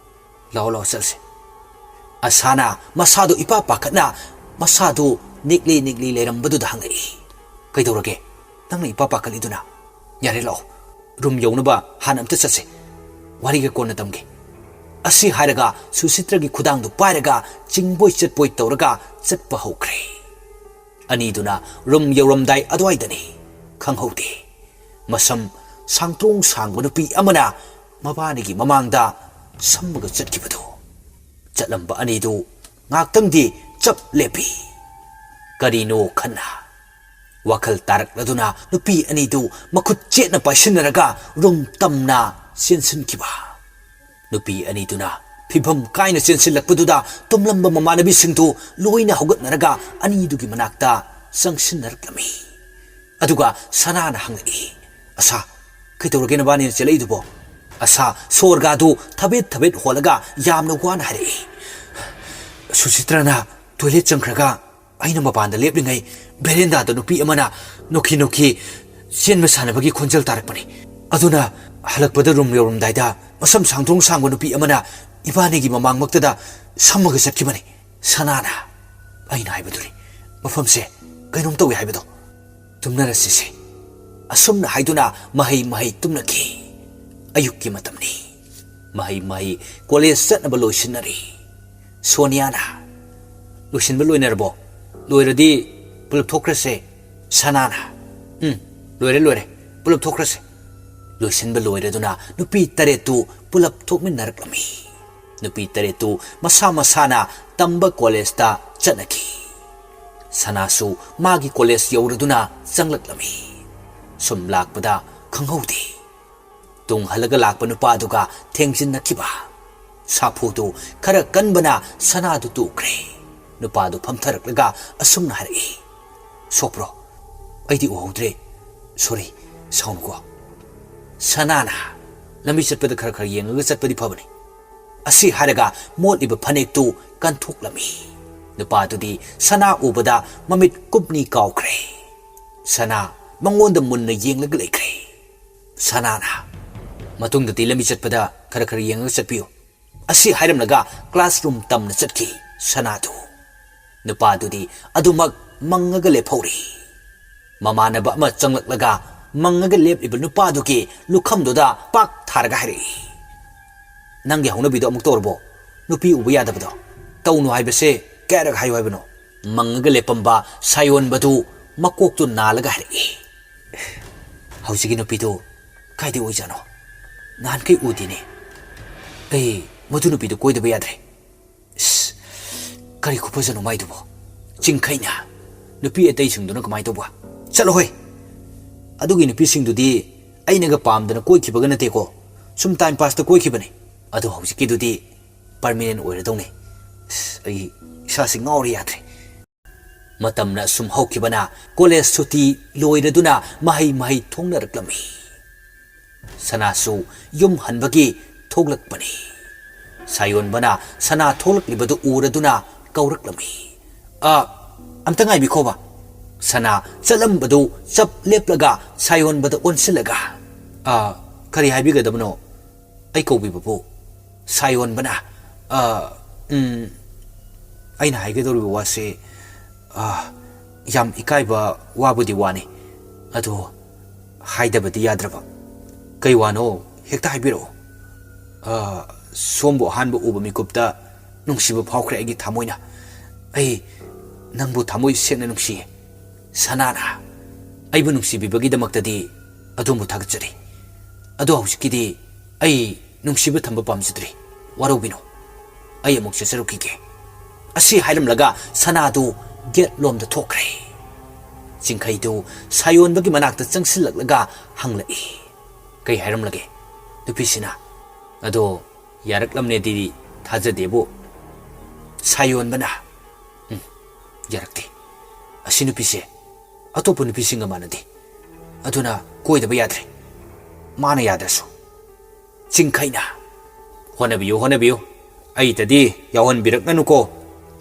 ꯂꯥꯛꯑꯣ, ꯂꯥꯛꯑꯣ, ꯆꯠꯂꯁꯦ꯫" ꯑꯁꯥꯅ ꯃꯁꯥꯗꯨ ꯏꯄꯥ ꯄꯥꯈꯠꯅ ꯃꯁꯥꯗꯨ ꯅꯤꯛꯂꯤ ꯅꯤꯛꯂꯤ ꯂꯩꯔꯝꯕꯗꯨꯗ ꯍꯪꯉꯛꯏ, "ꯀꯩꯗꯧꯔꯒꯦ? ꯅꯪꯅ ꯏꯄꯥ ꯄꯥꯈꯠꯂꯤꯗꯨꯅ?" "ꯌꯥꯔꯦ, ꯂꯥꯛꯑꯣ, ꯔꯨꯝ ꯌꯧꯅꯕ ꯍꯥꯟꯅ ꯑꯝꯇ ꯆꯠꯁꯦ꯫ ꯋꯥꯔꯤꯒ ꯀꯣꯟꯅ ꯇꯝꯒꯦ꯫" ꯑꯁꯤ ꯍꯥꯏꯔꯒ ꯁꯨꯁꯤꯇ꯭ꯔꯒꯤ ꯈꯨꯗꯥꯡꯗꯨ ꯄꯥꯏꯔꯒ ꯆꯤꯡꯕꯣꯏ ꯆꯠꯄꯣꯏ ꯇꯧꯔꯒ ꯆꯠꯄ ꯍꯧꯈ꯭ꯔꯦ꯫ ꯑꯅꯤꯗꯨꯅ ꯔꯨꯝ ꯌꯧꯔꯝꯗꯥꯏ ꯑꯗꯨꯋꯥꯏꯗꯅꯤ, ꯈꯪꯍꯧꯗꯦ꯫ ꯃꯁꯝ ꯁꯥꯡꯇ꯭ꯔꯣꯡ ꯁꯥꯡꯕ ꯅꯨꯄꯤ ꯑꯃꯅ ꯃꯕꯥꯅꯤꯒꯤ ꯃꯃꯥꯡꯗ ꯁꯝꯃꯒ ꯆꯠꯈꯤꯕꯗꯨ꯫ ꯆꯠꯂꯝꯕ ꯑꯅꯤꯗꯨ ꯉꯥꯛꯇꯪꯗꯤ ꯆꯞ ꯂꯦꯞꯄꯤ꯫ ꯀꯔꯤꯅꯣ ꯈꯟꯅ ꯋꯥꯈꯜ ꯇꯥꯔꯛꯂꯗꯨꯅ ꯅꯨꯄꯤ ꯑꯅꯤꯗꯨ ꯃꯈꯨꯠ ꯆꯦꯠꯅ ꯄꯥꯏꯁꯤꯟꯅꯔꯒ ꯔꯨꯝ ꯇꯝꯅ ꯆꯦꯟꯁꯤꯟꯈꯤꯕ꯫ ꯅꯨꯄꯤ ꯑꯅꯤꯗꯨꯅ ꯐꯤꯚꯝ ꯀꯥꯏꯅ ꯆꯦꯟꯁꯤꯜꯂꯛꯄꯗꯨꯗ ꯇꯨꯝꯂꯝꯕ ꯃꯃꯥꯟꯅꯕꯤꯁꯤꯡꯗꯨ ꯂꯣꯏꯅ ꯍꯧꯒꯠꯅꯔꯒ ꯑꯅꯤꯗꯨꯒꯤ ꯃꯅꯥꯛꯇ ꯆꯪꯁꯤꯟꯅꯔꯛꯂꯝꯃꯤ꯫ ꯑꯗꯨꯒ ꯁꯅꯥꯅ ꯍꯪꯂꯛꯏ, "ꯑꯁꯥ, ꯀꯩꯗꯧꯔꯒꯦ ꯅꯕꯥꯅꯤꯅ ꯆꯦꯜꯂꯛꯏꯗꯨꯕꯣ?" ꯑꯁꯥ ꯁꯣꯔꯒꯥꯗꯨ ꯊꯕꯦꯠ ꯊꯕꯦꯠ ꯍꯣꯜꯂꯒ ꯌꯥꯝꯅ ꯋꯥꯅ ꯍꯥꯏꯔꯛꯏ, "ꯁꯨꯆꯤꯇ꯭ꯔꯅ ꯇꯣꯏꯂꯦꯠ ꯆꯪꯈ꯭ꯔꯒ ꯑꯩꯅ ꯃꯄꯥꯟꯗ ꯂꯦꯞꯂꯤꯉꯩ ꯚꯦꯔꯦꯟꯗꯥꯗ ꯅꯨꯄꯤ ꯑꯃꯅ ꯅꯣꯛꯈꯤ ꯅꯣꯛꯈꯤ ꯆꯦꯟꯕ ꯁꯥꯟꯅꯕꯒꯤ ꯈꯣꯟꯖꯦꯜ ꯇꯥꯔꯛꯄꯅꯤ꯫ ꯑꯗꯨꯅ ꯍꯜꯂꯛꯄꯗ ꯔꯨꯝ ꯌꯧꯔꯝꯗꯥꯏꯗ ꯃꯁꯝ ꯁꯥꯡꯗ꯭ꯔꯣꯡ ꯁꯥꯡꯕ ꯅꯨꯄꯤ ꯑꯃꯅ ꯏꯕꯥꯅꯤꯒꯤ ꯃꯃꯥꯡꯃꯛꯇꯗ ꯁꯝꯃꯒ ꯆꯠꯈꯤꯕꯅꯤ꯫ ꯁꯅꯥꯅ ꯑꯩꯅ ꯍꯥꯏꯕꯗꯨꯅꯤ, "ꯃꯐꯝꯁꯦ ꯀꯩꯅꯣꯝ ꯇꯧꯏ ꯍꯥꯏꯕꯗꯣ꯫ ꯇꯨꯝꯅꯔꯁꯤꯁꯦ"꯫ ꯑꯁꯨꯝꯅ ꯍꯥꯏꯗꯨꯅ ꯃꯍꯩ ꯃꯍꯩ ꯇꯨꯝꯅꯈꯤ꯫ ꯑꯌꯨꯛꯀꯤ ꯃꯇꯝꯅꯤ꯫ ꯃꯍꯩ ꯃꯍꯩ ꯀꯣꯂꯦꯖ ꯆꯠꯅꯕ ꯂꯣꯏꯁꯤꯟꯅꯔꯤ꯫ ꯁꯣꯅꯤꯌꯥꯅ, "ꯂꯣꯏꯁꯤꯟꯕ ꯂꯣꯏꯅꯔꯕꯣ? ꯂꯣꯏꯔꯗꯤ ꯄꯨꯂꯞ ꯊꯣꯛꯈ꯭ꯔꯁꯦ"꯫ ꯁꯅꯥꯅ, "ꯎꯝ, ꯂꯣꯏꯔꯦ, ꯂꯣꯏꯔꯦ, ꯄꯨꯂꯞ ꯊꯣꯛꯈ꯭ꯔꯁꯦ"꯫ ꯂꯣꯏꯁꯤꯟꯕ ꯂꯣꯏꯔꯗꯨꯅ ꯅꯨꯄꯤ ꯇꯔꯦꯠꯇꯨ ꯄꯨꯂꯞ ꯊꯣꯛꯃꯤꯟꯅꯔꯛꯂꯝꯃꯤ꯫ ꯅꯨꯄꯤ ꯇꯔꯦꯠꯇꯨ ꯃꯁꯥ ꯃꯁꯥꯅ ꯇꯝꯕ ꯀꯣꯂꯦꯖꯇ ꯆꯠꯅꯈꯤ꯫ ꯁꯅꯥꯁꯨ ꯃꯥꯒꯤ ꯀꯣꯂꯦꯖ ꯌꯧꯔꯗꯨꯅ ꯆꯪꯂꯛꯂꯝꯃꯤ꯫ ꯁꯨꯝ ꯂꯥꯛꯄꯗ ꯈꯪꯍꯧꯗꯦ꯫ ꯇꯨꯡ ꯍꯜꯂꯒ ꯂꯥꯛꯄ ꯅꯨꯄꯥꯗꯨꯒ ꯊꯦꯡꯖꯤꯟꯅꯈꯤꯕ꯫ ꯁꯥꯐꯨꯗꯨ ꯈꯔ ꯀꯟꯕꯅ ꯁꯅꯥꯗꯨ ꯇꯨꯈ꯭ꯔꯦ꯫ ꯅꯨꯄꯥꯗꯨ ꯐꯝꯊꯔꯛꯂꯒ ꯑꯁꯨꯝꯅ ꯍꯥꯏꯔꯛꯏ, "ꯁꯣꯛꯄ꯭ꯔꯣ? ꯑꯩꯗꯤ ꯎꯍꯧꯗ꯭ꯔꯦ꯫ ꯁꯣꯔꯤ, ꯁꯥꯎꯅꯨꯀꯣ"꯫ ꯁꯅꯥꯅ, "ꯂꯝꯕꯤ ꯆꯠꯄꯗ ꯈꯔ ꯈꯔ ꯌꯦꯡꯉꯒ ꯆꯠꯄꯗꯤ ꯐꯕꯅꯤ"꯫ ꯑꯁꯤ ꯍꯥꯏꯔꯒ ꯃꯣꯠꯂꯤꯕ ꯐꯅꯦꯛꯇꯨ ꯀꯟꯊꯣꯛꯂꯝꯃꯤ꯫ ꯅꯨꯄꯥꯗꯨꯗꯤ ꯁꯅꯥ ꯎꯕꯗ ꯃꯃꯤꯠ ꯀꯨꯞꯅꯤ ꯀꯥꯎꯈ꯭ꯔꯦ꯫ ꯁꯅꯥ ꯃꯉꯣꯟꯗ ꯃꯨꯟꯅ ꯌꯦꯡꯂꯒ ꯂꯩꯈ꯭ꯔꯦ꯫ ꯁꯅꯥꯅ, "ꯃꯇꯨꯡꯗꯗꯤ ꯂꯝꯕꯤ ꯆꯠꯄꯗ ꯈꯔ ꯈꯔ ꯌꯦꯡꯉꯒ ꯆꯠꯄꯤꯌꯨ"꯫ ꯑꯁꯤ ꯍꯥꯏꯔꯝꯂꯒ ꯀ꯭ꯂꯥꯁꯔꯨꯝ ꯇꯝꯅ ꯆꯠꯈꯤ ꯁꯅꯥꯗꯨ꯫ ꯅꯨꯄꯥꯗꯨꯗꯤ ꯑꯗꯨꯃꯛ ꯃꯪꯉꯒ ꯂꯦꯞꯍꯧꯔꯤ꯫ ꯃꯃꯥꯟꯅꯕ ꯑꯃ ꯆꯪꯂꯛꯂꯒ ꯃꯪꯉꯒ ꯂꯦꯞꯂꯤꯕ ꯅꯨꯄꯥꯗꯨꯒꯤ ꯂꯨꯈꯝꯗꯨꯗ ꯄꯥꯛ ꯊꯥꯔꯒ ꯍꯥꯏꯔꯛꯏ, "ꯅꯪꯒꯤ ꯍꯧꯅꯕꯤꯗꯣ ꯑꯃꯨꯛ ꯇꯧꯔꯕꯣ? ꯅꯨꯄꯤ ꯎꯕ ꯌꯥꯗꯕꯗꯣ꯫ ꯇꯧꯅꯨ ꯍꯥꯏꯕꯁꯦ ꯀꯌꯥꯔꯛ ꯍꯥꯏꯌꯨ ꯍꯥꯏꯕꯅꯣ?" ꯃꯪꯉꯒ ꯂꯦꯞꯄꯝꯕ ꯁꯥꯌꯣꯟꯕꯗꯨ ꯃꯀꯣꯛꯇꯨ ꯅꯥꯜꯂꯒ ꯍꯥꯏꯔꯛꯏ, "ꯍꯧꯖꯤꯛꯀꯤ ꯅꯨꯄꯤꯗꯨ ꯀꯥꯏꯗꯩ ꯑꯣꯏꯖꯥꯠꯅꯣ? ꯅꯍꯥꯟꯈꯩ ꯎꯗꯦꯅꯦ꯫ ꯑꯩ ꯃꯗꯨ ꯅꯨꯄꯤꯗꯨ ꯀꯣꯏꯗꯕ ꯌꯥꯗ꯭ꯔꯦ꯫ ꯏꯁ, ꯀꯔꯤ ꯈꯨꯐꯖꯅꯣ ꯃꯥꯏꯗꯨꯕꯣ? ꯆꯤꯡꯈꯩꯅ꯫ ꯅꯨꯄꯤ ꯑꯇꯩꯁꯤꯡꯗꯨꯅ ꯀꯃꯥꯏꯅ ꯇꯧꯕ?" "ꯆꯠꯂꯣꯍꯦ! ꯑꯗꯨꯒꯤ ꯅꯨꯄꯤꯁꯤꯡꯗꯨꯗꯤ ꯑꯩꯅꯒ ꯄꯥꯝꯗꯅ ꯀꯣꯏꯈꯤꯕꯒ ꯅꯠꯇꯦꯀꯣ꯫ ꯁꯨꯝ ꯇꯥꯏꯝ ꯄꯥꯁꯇ ꯀꯣꯏꯈꯤꯕꯅꯤ꯫ ꯑꯗꯣ ꯍꯧꯖꯤꯛꯀꯤꯗꯨꯗꯤ ꯄꯔꯃꯤꯅꯦꯟ ꯑꯣꯏꯔꯗꯧꯅꯤ꯫ ꯑꯁ, ꯑꯩ ꯏꯁꯥꯁꯤ ꯉꯥꯎꯔꯦ, ꯌꯥꯗ꯭ꯔꯦ"꯫ ꯃꯇꯝꯅ ꯁꯨꯝ ꯍꯧꯈꯤꯕꯅ ꯀꯣꯂꯦꯖ ꯁꯨꯇꯤ ꯂꯣꯏꯔꯗꯨꯅ ꯃꯍꯩ ꯃꯍꯩ ꯊꯣꯡꯅꯔꯛꯂꯝꯃꯤ꯫ ꯁꯅꯥꯁꯨ ꯌꯨꯝ ꯍꯟꯕꯒꯤ ꯊꯣꯛꯂꯛꯄꯅꯤ꯫ ꯁꯥꯌꯣꯟꯕꯅ ꯁꯅꯥ ꯊꯣꯛꯂꯛꯂꯤꯕꯗꯨ ꯎꯔꯗꯨꯅ ꯀꯧꯔꯛꯂꯝꯃꯤ꯫ "ꯑ, ꯑꯝꯇ ꯉꯥꯏꯕꯤꯈꯣꯕ"꯫ ꯁꯅꯥ ꯆꯠꯂꯝꯕꯗꯨ ꯆꯞ ꯂꯦꯞꯂꯒ ꯁꯥꯌꯣꯟꯕꯗ ꯑꯣꯟꯁꯤꯜꯂꯒ, "ꯑ, "ꯀꯔꯤ ꯍꯥꯏꯕꯤꯒꯗꯕꯅꯣ? ꯑꯩ ꯀꯧꯕꯤꯕꯕꯨ?" ꯁꯥꯌꯣꯟꯕꯅ, "ꯑ, ꯎꯝ, ꯑꯩꯅ ꯍꯥꯏꯒꯗꯧꯔꯤꯕ ꯋꯥꯁꯦ, ꯑ, ꯌꯥꯝ ꯏꯀꯥꯏꯕ ꯋꯥꯕꯨꯗꯤ ꯋꯥꯅꯤ, ꯑꯗꯣ ꯍꯥꯏꯗꯕꯗꯤ ꯌꯥꯗ꯭ꯔꯕ꯫ ꯀꯩ ꯋꯥꯅꯣ? ꯍꯦꯛꯇ ꯍꯥꯏꯕꯤꯔꯛꯑꯣ꯫ ꯑ, ꯁꯣꯝꯕꯨ ꯑꯍꯥꯟꯕ ꯎꯕ ꯃꯤꯀꯨꯞꯇ ꯅꯨꯡꯁꯤꯕ ꯐꯥꯎꯈ꯭ꯔꯦ ꯑꯩꯒꯤ ꯊꯃꯣꯏꯅ꯫ ꯑꯩ ꯅꯪꯕꯨ ꯊꯃꯣꯏ ꯁꯦꯡꯅ ꯅꯨꯡꯁꯤꯌꯦ꯫ ꯁꯅꯥꯅ ꯑꯩꯕꯨ ꯅꯨꯡꯁꯤꯕꯤꯕꯒꯤꯗꯃꯛꯇꯗꯤ ꯑꯗꯣꯝꯕꯨ ꯊꯥꯒꯠꯆꯔꯤ꯫ ꯑꯗꯣ ꯍꯧꯖꯤꯛꯀꯤꯗꯤ ꯑꯩ ꯅꯨꯡꯁꯤꯕ ꯊꯝꯕ ꯄꯥꯝꯖꯗ꯭ꯔꯤ꯫ ꯋꯥꯔꯧꯕꯤꯅꯨ꯫ ꯑꯩ ꯑꯃꯨꯛ ꯆꯠꯆꯔꯨꯈꯤꯒꯦ꯫" ꯑꯁꯤ ꯍꯥꯏꯔꯝꯂꯒ ꯁꯅꯥꯗꯨ ꯒꯦꯠ ꯂꯣꯝꯗ ꯊꯣꯛꯈ꯭ꯔꯦ꯫ ꯆꯤꯡꯈꯩꯗꯨ ꯁꯥꯌꯣꯟꯕꯒꯤ ꯃꯅꯥꯛꯇ ꯆꯪꯁꯤꯜꯂꯛꯂꯒ ꯍꯪꯂꯛꯏ, "ꯀꯩ ꯍꯥꯏꯔꯝꯂꯒꯦ ꯅꯨꯄꯤꯁꯤꯅ?" "ꯑꯗꯣ ꯌꯥꯔꯛꯂꯝꯅꯦꯗꯤ ꯊꯥꯖꯗꯦꯕꯨ꯫" ꯁꯥꯌꯣꯟꯕꯅ, "ꯎꯝ, ꯌꯥꯔꯛꯇꯦ꯫ ꯑꯁꯤ ꯅꯨꯄꯤꯁꯦ ꯑꯇꯣꯞꯄ ꯅꯨꯄꯤꯁꯤꯡꯒ ꯃꯥꯟꯅꯗꯦ꯫ ꯑꯗꯨꯅ ꯀꯣꯏꯗꯕ ꯌꯥꯗ꯭ꯔꯦ꯫ ꯃꯥꯅ ꯌꯥꯗ꯭ꯔꯁꯨ꯫" ꯆꯤꯡꯈꯩꯅ, "ꯍꯣꯠꯅꯕꯤꯌꯨ, ꯍꯣꯠꯅꯕꯤꯌꯨ꯫ ꯑꯩꯇꯗꯤ ꯌꯥꯎꯍꯟꯕꯤꯔꯛꯅꯅꯨꯀꯣ꯫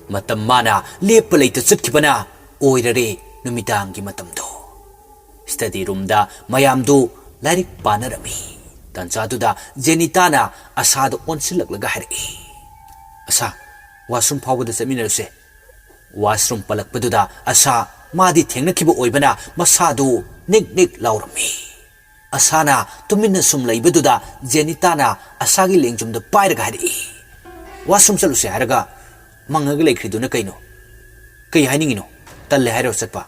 ꯃꯇꯝ ꯃꯥꯅ ꯂꯦꯞꯄ ꯂꯩꯇ ꯆꯠꯈꯤꯕꯅ ꯑꯣꯏꯔꯔꯦ ꯅꯨꯃꯤꯗꯥꯡꯒꯤ ꯃꯇꯝꯗꯣ꯫" ꯁ꯭ꯇꯗꯤ ꯔꯨꯝꯗ ꯃꯌꯥꯝꯗꯨ ꯂꯥꯏꯔꯤꯛ ꯄꯥꯅꯔꯝꯃꯤ꯫ ꯇꯟꯖꯥꯗꯨꯗ ꯖꯦꯅꯤꯇꯥꯅ ꯑꯁꯥꯗ ꯑꯣꯟꯁꯤꯜꯂꯛꯂꯒ ꯍꯥꯏꯔꯛꯏ, "ꯑꯁꯥ, ꯋꯥꯁꯔꯨꯝ ꯐꯥꯎꯕꯗ ꯆꯠꯃꯤꯟꯅꯔꯨꯁꯦ꯫" ꯋꯥꯁꯔꯨꯝ ꯄꯜꯂꯛꯄꯗꯨꯗ ꯑꯁꯥ, ꯃꯥꯗꯤ ꯊꯦꯡꯅꯈꯤꯕ ꯑꯣꯏꯕꯅ ꯃꯁꯥꯗꯨ ꯅꯤꯛ ꯅꯤꯛ ꯂꯥꯎꯔꯝꯃꯤ꯫ ꯑꯁꯥꯅ ꯇꯨꯃꯤꯟꯅ ꯁꯨꯝ ꯂꯩꯕꯗꯨꯗ ꯖꯦꯅꯤꯇꯥꯅ ꯑꯁꯥꯒꯤ ꯂꯦꯡꯖꯨꯝꯗ ꯄꯥꯏꯔꯒ ꯍꯥꯏꯔꯛꯏ, "ꯋꯥꯁꯔꯨꯝ ꯆꯠꯂꯨꯁꯦ ꯍꯥꯏꯔꯒ ꯃꯪꯉꯒ ꯂꯩꯈ꯭ꯔꯤꯗꯨꯅ ꯀꯩꯅꯣ? ꯀꯩ ꯍꯥꯏꯅꯤꯡꯉꯤꯅꯣ? ꯇꯜꯂꯦ ꯍꯥꯏꯔꯣ ꯆꯠꯄ?"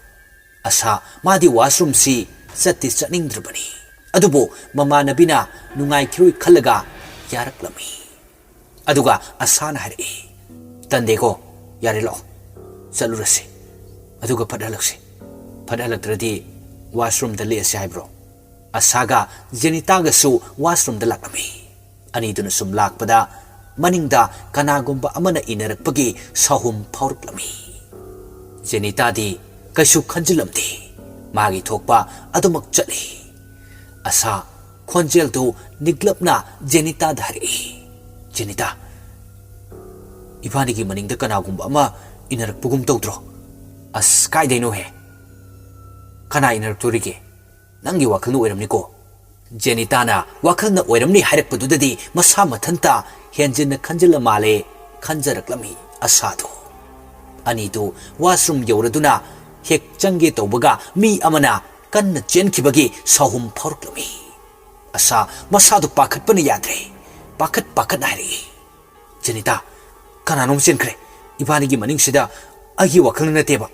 ꯑꯁꯥ, ꯃꯥꯗꯤ ꯋꯥꯁꯔꯨꯝꯁꯤ ꯆꯠꯇꯤ ꯆꯠꯅꯤꯡꯗ꯭ꯔꯕꯅꯤ꯫ ꯑꯗꯨꯕꯨ ꯃꯃꯥꯟꯅꯕꯤꯅ ꯅꯨꯡꯉꯥꯏꯈꯤꯔꯣꯏ ꯈꯜꯂꯒ ꯌꯥꯔꯛꯂꯝꯃꯤ꯫ ꯑꯗꯨꯒ ꯑꯁꯥꯅ ꯍꯥꯏꯔꯛꯏ, "ꯇꯟꯗꯦꯀꯣ, ꯌꯥꯔꯦ ꯂꯥꯛꯑꯣ, ꯆꯠꯂꯨꯔꯁꯤ꯫ ꯑꯗꯨꯒ ꯐꯠ ꯍꯜꯂꯛꯁꯤ꯫ ꯐꯠ ꯍꯜꯂꯛꯇ꯭ꯔꯗꯤ ꯋꯥꯁꯔꯨꯝꯗ ꯂꯦꯛꯑꯁꯤ ꯍꯥꯏꯕ꯭ꯔꯣ?" ꯑꯁꯥꯒ ꯖꯦꯅꯤꯇꯥꯒꯁꯨ ꯋꯥꯁꯔꯨꯝꯗ ꯂꯥꯛꯂꯝꯃꯤ꯫ ꯑꯅꯤꯗꯨꯅ ꯁꯨꯝ ꯂꯥꯛꯄꯗ ꯃꯅꯤꯡꯗ ꯀꯅꯥꯒꯨꯝꯕ ꯑꯃꯅ ꯏꯟꯅꯔꯛꯄꯒꯤ ꯁꯥꯍꯨꯝ ꯐꯥꯎꯔꯛꯂꯝꯃꯤ꯫ ꯖꯦꯅꯤꯇꯥꯗꯤ ꯀꯩꯁꯨ ꯈꯟꯖꯤꯜꯂꯝꯗꯦ꯫ ꯃꯥꯒꯤ ꯊꯣꯛꯄ ꯑꯗꯨꯃꯛ ꯆꯠꯂꯤ꯫ ꯑꯁꯥ ꯈꯣꯟꯖꯦꯜꯗꯨ ꯅꯤꯛꯂꯞꯅ ꯖꯦꯅꯤꯇꯥꯗ ꯍꯥꯏꯔꯛꯏ, "ꯖꯦꯅꯤꯇꯥ, ꯏꯕꯥꯅꯤꯒꯤ ꯃꯅꯤꯡꯗ ꯀꯅꯥꯒꯨꯝꯕ ꯑꯃ ꯏꯟꯅꯔꯛꯄꯒꯨꯝ ꯇꯧꯗ꯭ꯔꯣ?" "ꯑꯁ, ꯀꯥꯏꯗꯩꯅꯣꯍꯦ? ꯀꯅꯥ ꯏꯟꯅꯔꯛꯇꯣꯔꯤꯒꯦ? ꯅꯪꯒꯤ ꯋꯥꯈꯜꯅ ꯑꯣꯏꯔꯝꯅꯤꯀꯣ?" ꯖꯦꯅꯤꯇꯥꯅ ꯋꯥꯈꯜꯅ ꯑꯣꯏꯔꯝꯅꯤ ꯍꯥꯏꯔꯛꯄꯗꯨꯗꯗꯤ ꯃꯁꯥ ꯃꯊꯟꯇ ꯍꯦꯟꯖꯤꯟꯅ ꯈꯟꯖꯤꯜꯂ ꯃꯥꯜꯂꯦ ꯈꯟꯖꯔꯛꯂꯝꯃꯤ ꯑꯁꯥꯗꯣ꯫ ꯑꯅꯤꯗꯨ ꯋꯥꯁꯔꯨꯝ ꯌꯧꯔꯗꯨꯅ ꯍꯦꯛ ꯆꯪꯒꯦ ꯇꯧꯕꯒ ꯃꯤ ꯑꯃꯅ ꯀꯟꯅ ꯆꯦꯟꯈꯤꯕꯒꯤ ꯁꯥꯍꯨꯝ ꯐꯥꯎꯔꯛꯂꯝꯃꯤ꯫ ꯑꯁꯥ ꯃꯁꯥꯗꯨ ꯄꯥꯈꯠꯄꯅ ꯌꯥꯗ꯭ꯔꯦ꯫ ꯄꯥꯈꯠ ꯄꯥꯈꯠꯅ ꯍꯥꯏꯔꯛꯏ, "ꯖꯦꯅꯤꯇꯥ, ꯀꯅꯥꯅꯣꯝ ꯆꯦꯟꯈ꯭ꯔꯦ꯫ ꯏꯕꯥꯅꯤꯒꯤ ꯃꯅꯤꯡꯁꯤꯗ ꯑꯩꯒꯤ ꯋꯥꯈꯜꯅ ꯅꯠꯇꯦꯕ꯫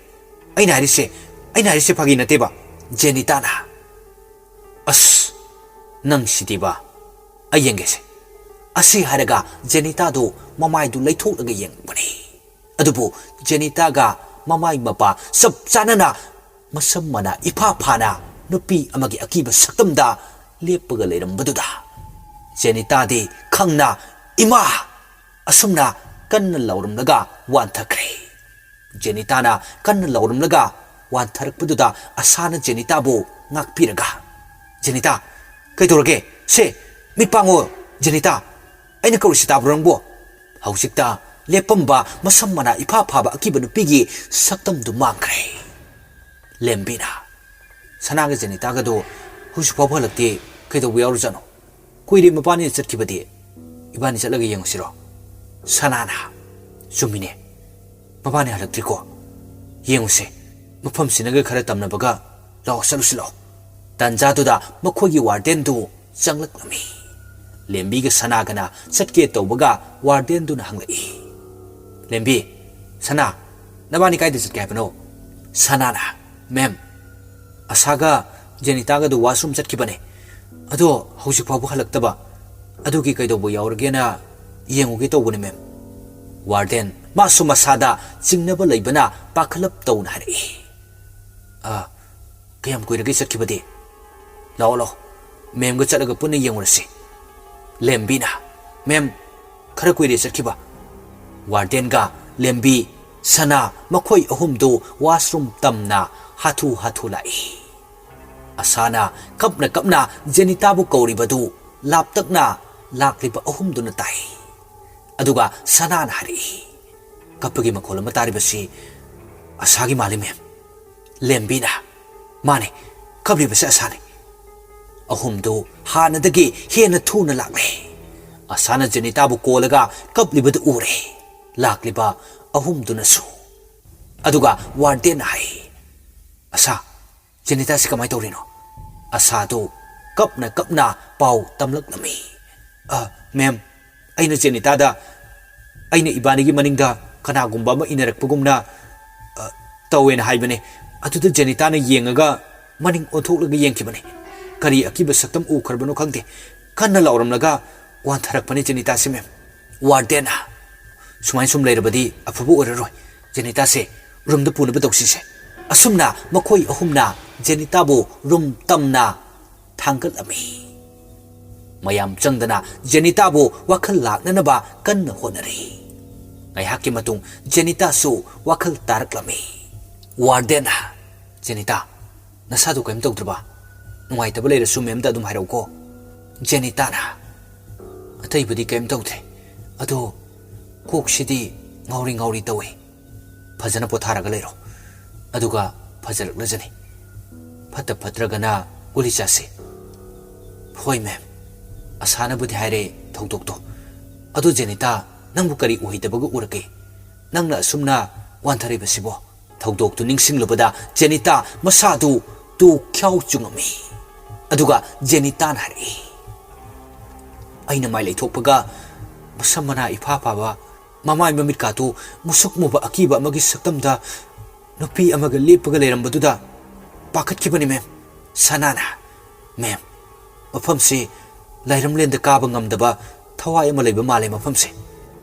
ꯑꯩꯅ ꯍꯥꯏꯔꯤꯁꯦ, ꯑꯩꯅ ꯍꯥꯏꯔꯤꯁꯦ ꯐꯥꯒꯤ ꯅꯠꯇꯦꯕ꯫" ꯖꯦꯅꯤꯇꯥꯅ, "ꯑꯁ, ꯅꯪ ꯁꯤꯗꯤꯕ꯫ ꯑꯩ ꯌꯦꯡꯒꯦꯁꯦ꯫" ꯑꯁꯤ ꯍꯥꯏꯔꯒ ꯖꯦꯅꯤꯇꯥꯗꯨ ꯃꯃꯥꯏꯗꯨ ꯂꯩꯊꯣꯛꯂꯒ ꯌꯦꯡꯕꯅꯤ꯫ ꯑꯗꯨꯕꯨ ꯖꯦꯅꯤꯇꯥꯒ ꯃꯃꯥꯏ ꯃꯄꯥ ꯆꯞ ꯆꯥꯅꯅ ꯃꯁꯝ ꯃꯅꯥ ꯏꯐꯥ ꯐꯥꯅ ꯅꯨꯄꯤ ꯑꯃꯒꯤ ꯑꯀꯤꯕ ꯁꯛꯇꯝꯗ ꯂꯦꯞꯄꯒ ꯂꯩꯔꯝꯕꯗꯨꯗ ꯖꯦꯅꯤꯇꯥꯗꯤ ꯈꯪꯅ, "ꯏꯃꯥ!" ꯑꯁꯨꯝꯅ ꯀꯟꯅ ꯂꯥꯎꯔꯝꯂꯒ ꯋꯥꯟꯊꯈ꯭ꯔꯦ꯫ ꯖꯦꯅꯤꯇꯥꯅ ꯀꯟꯅ ꯂꯥꯎꯔꯝꯂꯒ ꯋꯥꯟꯊꯔꯛꯄꯗꯨꯗ ꯑꯁꯥꯅ ꯖꯦꯅꯤꯇꯥꯕꯨ ꯉꯥꯛꯄꯤꯔꯒ, "ꯖꯦꯅꯤꯇꯥ, ꯀꯩꯗꯧꯔꯒꯦ? ꯁꯦ, ꯃꯤꯠ ꯄꯥꯡꯉꯣ, ꯖꯦꯅꯤꯇꯥ꯫ ꯑꯩꯅ ꯀꯧꯔꯤꯁꯤ ꯇꯥꯕ꯭ꯔꯣ ꯅꯪꯕꯣ?" ꯍꯧꯖꯤꯛꯇ ꯂꯦꯞꯄꯝꯕ ꯃꯁꯝ ꯃꯅꯥ ꯏꯐꯥ ꯐꯥꯕ ꯑꯀꯤꯕ ꯅꯨꯄꯤꯒꯤ ꯁꯛꯇꯝꯗꯨ ꯃꯥꯡꯈ꯭ꯔꯦ꯫ ꯂꯦꯝꯕꯤꯅ, "ꯁꯅꯥꯒ ꯖꯦꯅꯤꯇꯥꯒꯗꯣ ꯍꯧꯖꯤꯛ ꯐꯥꯎꯕ ꯍꯜꯂꯛꯇꯦ꯫ ꯀꯩꯗꯧꯕ ꯌꯥꯎꯔꯖꯥꯠꯅꯣ? ꯀꯨꯏꯔꯦ ꯃꯄꯥꯅꯤ ꯆꯠꯈꯤꯕꯗꯤ꯫ ꯏꯕꯥꯅꯤ ꯆꯠꯂꯒ ꯌꯦꯡꯉꯨꯁꯤꯔꯣ?" ꯁꯅꯥꯅ, "ꯆꯨꯝꯃꯤꯅꯦ, ꯃꯄꯥꯅꯤ ꯍꯜꯂꯛꯇ꯭ꯔꯤꯀꯣ꯫ ꯌꯦꯡꯉꯨꯁꯦ, ꯃꯐꯝꯁꯤꯅꯒ ꯈꯔ ꯇꯝꯅꯕꯒ꯫ ꯂꯥꯛꯑꯣ, ꯆꯠꯂꯨꯁꯤ ꯂꯥꯛꯑꯣ꯫" ꯇꯥꯟꯖꯥꯗꯨꯗ ꯃꯈꯣꯏꯒꯤ ꯋꯥꯔꯗꯦꯟꯗꯨ ꯆꯪꯂꯛꯂꯝꯃꯤ꯫ ꯂꯦꯝꯕꯤꯒ ꯁꯅꯥꯒꯅ ꯆꯠꯀꯦ ꯇꯧꯕꯒ ꯋꯥꯔꯗꯦꯟꯗꯨꯅ ꯍꯪꯂꯛꯏ, "ꯂꯦꯝꯕꯤ, ꯁꯅꯥ, ꯅꯕꯥꯅꯤ ꯀꯥꯏꯗ ꯆꯠꯀꯦ ꯍꯥꯏꯕꯅꯣ?" ꯁꯅꯥꯅ, "ꯃꯦꯝ, ꯑꯁꯥꯒ ꯖꯦꯅꯤꯇꯥꯒꯗꯨ ꯋꯥꯁꯔꯨꯝ ꯆꯠꯈꯤꯕꯅꯦ꯫ ꯑꯗꯣ ꯍꯧꯖꯤꯛ ꯐꯥꯎꯕ ꯍꯜꯂꯛꯇꯕ꯫ ꯑꯗꯨꯒꯤ ꯀꯩꯗꯧꯕ ꯌꯥꯎꯔꯒꯦꯅ ꯌꯦꯡꯉꯨꯒꯦ ꯇꯧꯕꯅꯦ, ꯃꯦꯝ꯫" ꯋꯥꯔꯗꯦꯟ ꯃꯥꯁꯨ ꯃꯁꯥꯗ ꯆꯤꯡꯅꯕ ꯂꯩꯕꯅ ꯄꯥꯈꯠꯂꯞ ꯇꯧꯅ ꯍꯥꯏꯔꯛꯏ, "ꯑ, ꯀꯌꯥꯝ ꯀꯨꯏꯔꯒꯦ ꯆꯠꯈꯤꯕꯗꯤ? ꯂꯥꯛꯑꯣ, ꯂꯥꯛꯑꯣ, ꯃꯦꯝꯒ ꯆꯠꯂꯒ ꯄꯨꯟꯅ ꯌꯦꯡꯉꯨꯔꯁꯤ꯫" ꯂꯦꯝꯕꯤꯅ, "ꯃꯦꯝ, ꯈꯔ ꯀꯨꯏꯔꯦ ꯆꯠꯈꯤꯕ꯫" ꯋꯥꯔꯗꯦꯟꯒ ꯂꯦꯝꯕꯤ, ꯁꯅꯥ ꯃꯈꯣꯏ ꯑꯍꯨꯝꯗꯨ ꯋꯥꯁꯔꯨꯝ ꯇꯝꯅ ꯍꯥꯊꯨ ꯍꯥꯊꯨ ꯂꯥꯛꯏ꯫ ꯑꯁꯥꯅ ꯀꯞꯅ ꯀꯞꯅ ꯖꯦꯅꯤꯇꯥꯕꯨ ꯀꯧꯔꯤꯕꯗꯨ ꯂꯥꯞꯇꯛꯅ ꯂꯥꯛꯂꯤꯕ ꯑꯍꯨꯝꯗꯨꯅ ꯇꯥꯏ꯫ ꯑꯗꯨꯒ ꯁꯅꯥꯅ ꯍꯥꯏꯔꯛꯏ, "ꯀꯞꯄꯒꯤ ꯃꯈꯣꯜ ꯑꯃ ꯇꯥꯔꯤꯕꯁꯤ ꯑꯁꯥꯒꯤ ꯃꯥꯜꯂꯤ, ꯃꯦꯝ꯫" ꯂꯦꯝꯕꯤꯅ, "ꯃꯥꯅꯦ, ꯀꯞꯂꯤꯕꯁꯦ ꯑꯁꯥꯅꯤ꯫" ꯑꯍꯨꯝꯗꯨ ꯍꯥꯟꯅꯗꯒꯤ ꯍꯦꯟꯅ ꯊꯨꯅ ꯂꯥꯛꯂꯦ꯫ ꯑꯁꯥꯅ ꯖꯦꯅꯤꯇꯥꯕꯨ ꯀꯣꯜꯂꯒ ꯀꯞꯂꯤꯕꯗꯨ ꯎꯔꯦ꯫ ꯂꯥꯛꯂꯤꯕ ꯑꯍꯨꯝꯗꯨꯅꯁꯨ꯫ ꯑꯗꯨꯒ ꯋꯥꯔꯗꯦꯟꯅ ꯍꯥꯏ, "ꯑꯁꯥ, ꯖꯦꯅꯤꯇꯥꯁꯤ ꯀꯃꯥꯏꯅ ꯇꯧꯔꯤꯅꯣ?" ꯑꯁꯥꯗꯨ ꯀꯞꯅ ꯀꯞꯅ ꯄꯥꯎ ꯇꯝꯂꯛꯂꯝꯃꯤ꯫ "ꯑ, ꯃꯦꯝ, ꯑꯩꯅ ꯖꯦꯅꯤꯇꯥꯗ ꯑꯩꯅ ꯏꯕꯥꯅꯤꯒꯤ ꯃꯅꯤꯡꯗ ꯀꯅꯥꯒꯨꯝꯕ ꯑꯃ ꯏꯟꯅꯔꯛꯄꯒꯨꯝꯅ, ꯑ, ꯇꯧꯋꯦꯅ ꯍꯥꯏꯕꯅꯦ꯫ ꯑꯗꯨꯗ ꯖꯦꯅꯤꯇꯥꯅ ꯌꯦꯡꯉꯒ ꯃꯅꯤꯡ ꯑꯣꯟꯊꯣꯛꯂꯒ ꯌꯦꯡꯈꯤꯕꯅꯦ꯫ ꯀꯔꯤ ꯑꯀꯤꯕ ꯁꯛꯇꯝ ꯎꯈ꯭ꯔꯕꯅꯣ ꯈꯪꯗꯦ꯫ ꯀꯟꯅ ꯂꯥꯎꯔꯝꯂꯒ ꯋꯥꯟꯊꯔꯛꯄꯅꯦ ꯖꯦꯅꯤꯇꯥꯁꯦ, ꯃꯦꯝ꯫" ꯋꯥꯔꯗꯦꯟꯅ, "ꯁꯨꯃꯥꯏꯅ ꯁꯨꯝ ꯂꯩꯔꯕꯗꯤ ꯑꯐꯕ ꯑꯣꯏꯔꯔꯣꯏ꯫ ꯖꯦꯅꯤꯇꯥꯁꯦ ꯔꯨꯝꯗ ꯄꯨꯅꯕ ꯇꯧꯁꯤꯁꯦ꯫" ꯑꯁꯨꯝꯅ ꯃꯈꯣꯏ ꯑꯍꯨꯝꯅ ꯖꯦꯅꯤꯇꯥꯕꯨ ꯔꯨꯝ ꯇꯝꯅ ꯊꯥꯡꯒꯠꯂꯝꯃꯤ꯫ ꯃꯌꯥꯝ ꯆꯪꯗꯅ ꯖꯦꯅꯤꯇꯥꯕꯨ ꯋꯥꯈꯜ ꯂꯥꯛꯅꯅꯕ ꯀꯟꯅ ꯍꯣꯠꯅꯔꯤ꯫ ꯉꯥꯏꯍꯥꯛꯀꯤ ꯃꯇꯨꯡ ꯖꯦꯅꯤꯇꯥꯁꯨ ꯋꯥꯈꯜ ꯇꯥꯔꯛꯂꯝꯃꯤ꯫ ꯋꯥꯔꯗꯦꯟꯅ, "ꯖꯦꯅꯤꯇꯥ, ꯅꯁꯥꯗꯨ ꯀꯔꯤꯝ ꯇꯧꯗ꯭ꯔꯕ? ꯅꯨꯡꯉꯥꯏꯇꯕ ꯂꯩꯔꯁꯨ ꯃꯦꯝꯗ ꯑꯗꯨꯝ ꯍꯥꯏꯔꯛꯎꯀꯣ꯫" ꯖꯦꯅꯤꯇꯥꯅ, "ꯑꯇꯩꯕꯨꯗꯤ ꯀꯔꯤꯝ ꯇꯧꯗ꯭ꯔꯦ, ꯑꯗꯣ ꯀꯣꯛꯁꯤꯗꯤ ꯉꯥꯎꯔꯤ ꯉꯥꯎꯔꯤ ꯇꯧꯏ꯫ ꯐꯖꯅ ꯄꯣꯊꯥꯔꯒ ꯂꯩꯔꯣ꯫ ꯑꯗꯨꯒ ꯐꯖꯔꯛꯂꯖꯅꯤ꯫ ꯐꯠꯇ ꯐꯠꯇ꯭ꯔꯒꯅ ꯒꯨꯂꯤ ꯆꯥꯁꯤ꯫" "ꯍꯣꯏ ꯃꯦꯝ, ꯑꯁꯥꯅꯕꯨꯗꯤ ꯍꯥꯏꯔꯦ ꯊꯧꯗꯣꯛꯇꯣ꯫ ꯑꯗꯣ ꯖꯦꯅꯤꯇꯥ, ꯅꯪꯕꯨ ꯀꯔꯤ ꯎꯍꯩꯗꯕꯒ ꯎꯔꯒꯦ? ꯅꯪꯅ ꯑꯁꯨꯝꯅ ꯋꯥꯟꯊꯔꯤꯕꯁꯤꯕꯣ?" ꯊꯧꯗꯣꯛꯇꯨ ꯅꯤꯡꯁꯤꯡꯂꯨꯕꯗ ꯖꯦꯅꯤꯇꯥ ꯃꯁꯥꯗꯨ ꯇꯨ ꯈ꯭ꯌꯥꯎ ꯆꯨꯡꯉꯝꯃꯤ꯫ ꯑꯗꯨꯒ ꯖꯦꯅꯤꯇꯥꯅ ꯍꯥꯏꯔꯛꯏ, "ꯑꯩꯅ ꯃꯥꯏ ꯂꯩꯊꯣꯛꯄꯒ ꯃꯁꯝ ꯃꯅꯥ ꯏꯐꯥ ꯐꯥꯕ, ꯃꯃꯥꯏ ꯃꯃꯤꯠꯀꯥꯗꯨ ꯃꯨꯁꯨꯛ ꯃꯨꯕ ꯑꯀꯤꯕ ꯑꯃꯒꯤ ꯁꯛꯇꯝꯗ ꯅꯨꯄꯤ ꯑꯃꯒ ꯂꯦꯞꯄꯒ ꯂꯩꯔꯝꯕꯗꯨꯗ ꯄꯥꯈꯠꯈꯤꯕꯅꯤ ꯃꯦꯝ꯫" ꯁꯅꯥꯅ, "ꯃꯦꯝ, ꯃꯐꯝꯁꯤ ꯂꯥꯏꯔꯝꯂꯦꯟꯗ ꯀꯥꯕ ꯉꯝꯗꯕ ꯊꯋꯥꯏ ꯑꯃ ꯂꯩꯕ ꯃꯥꯜꯂꯦ ꯃꯐꯝꯁꯦ꯫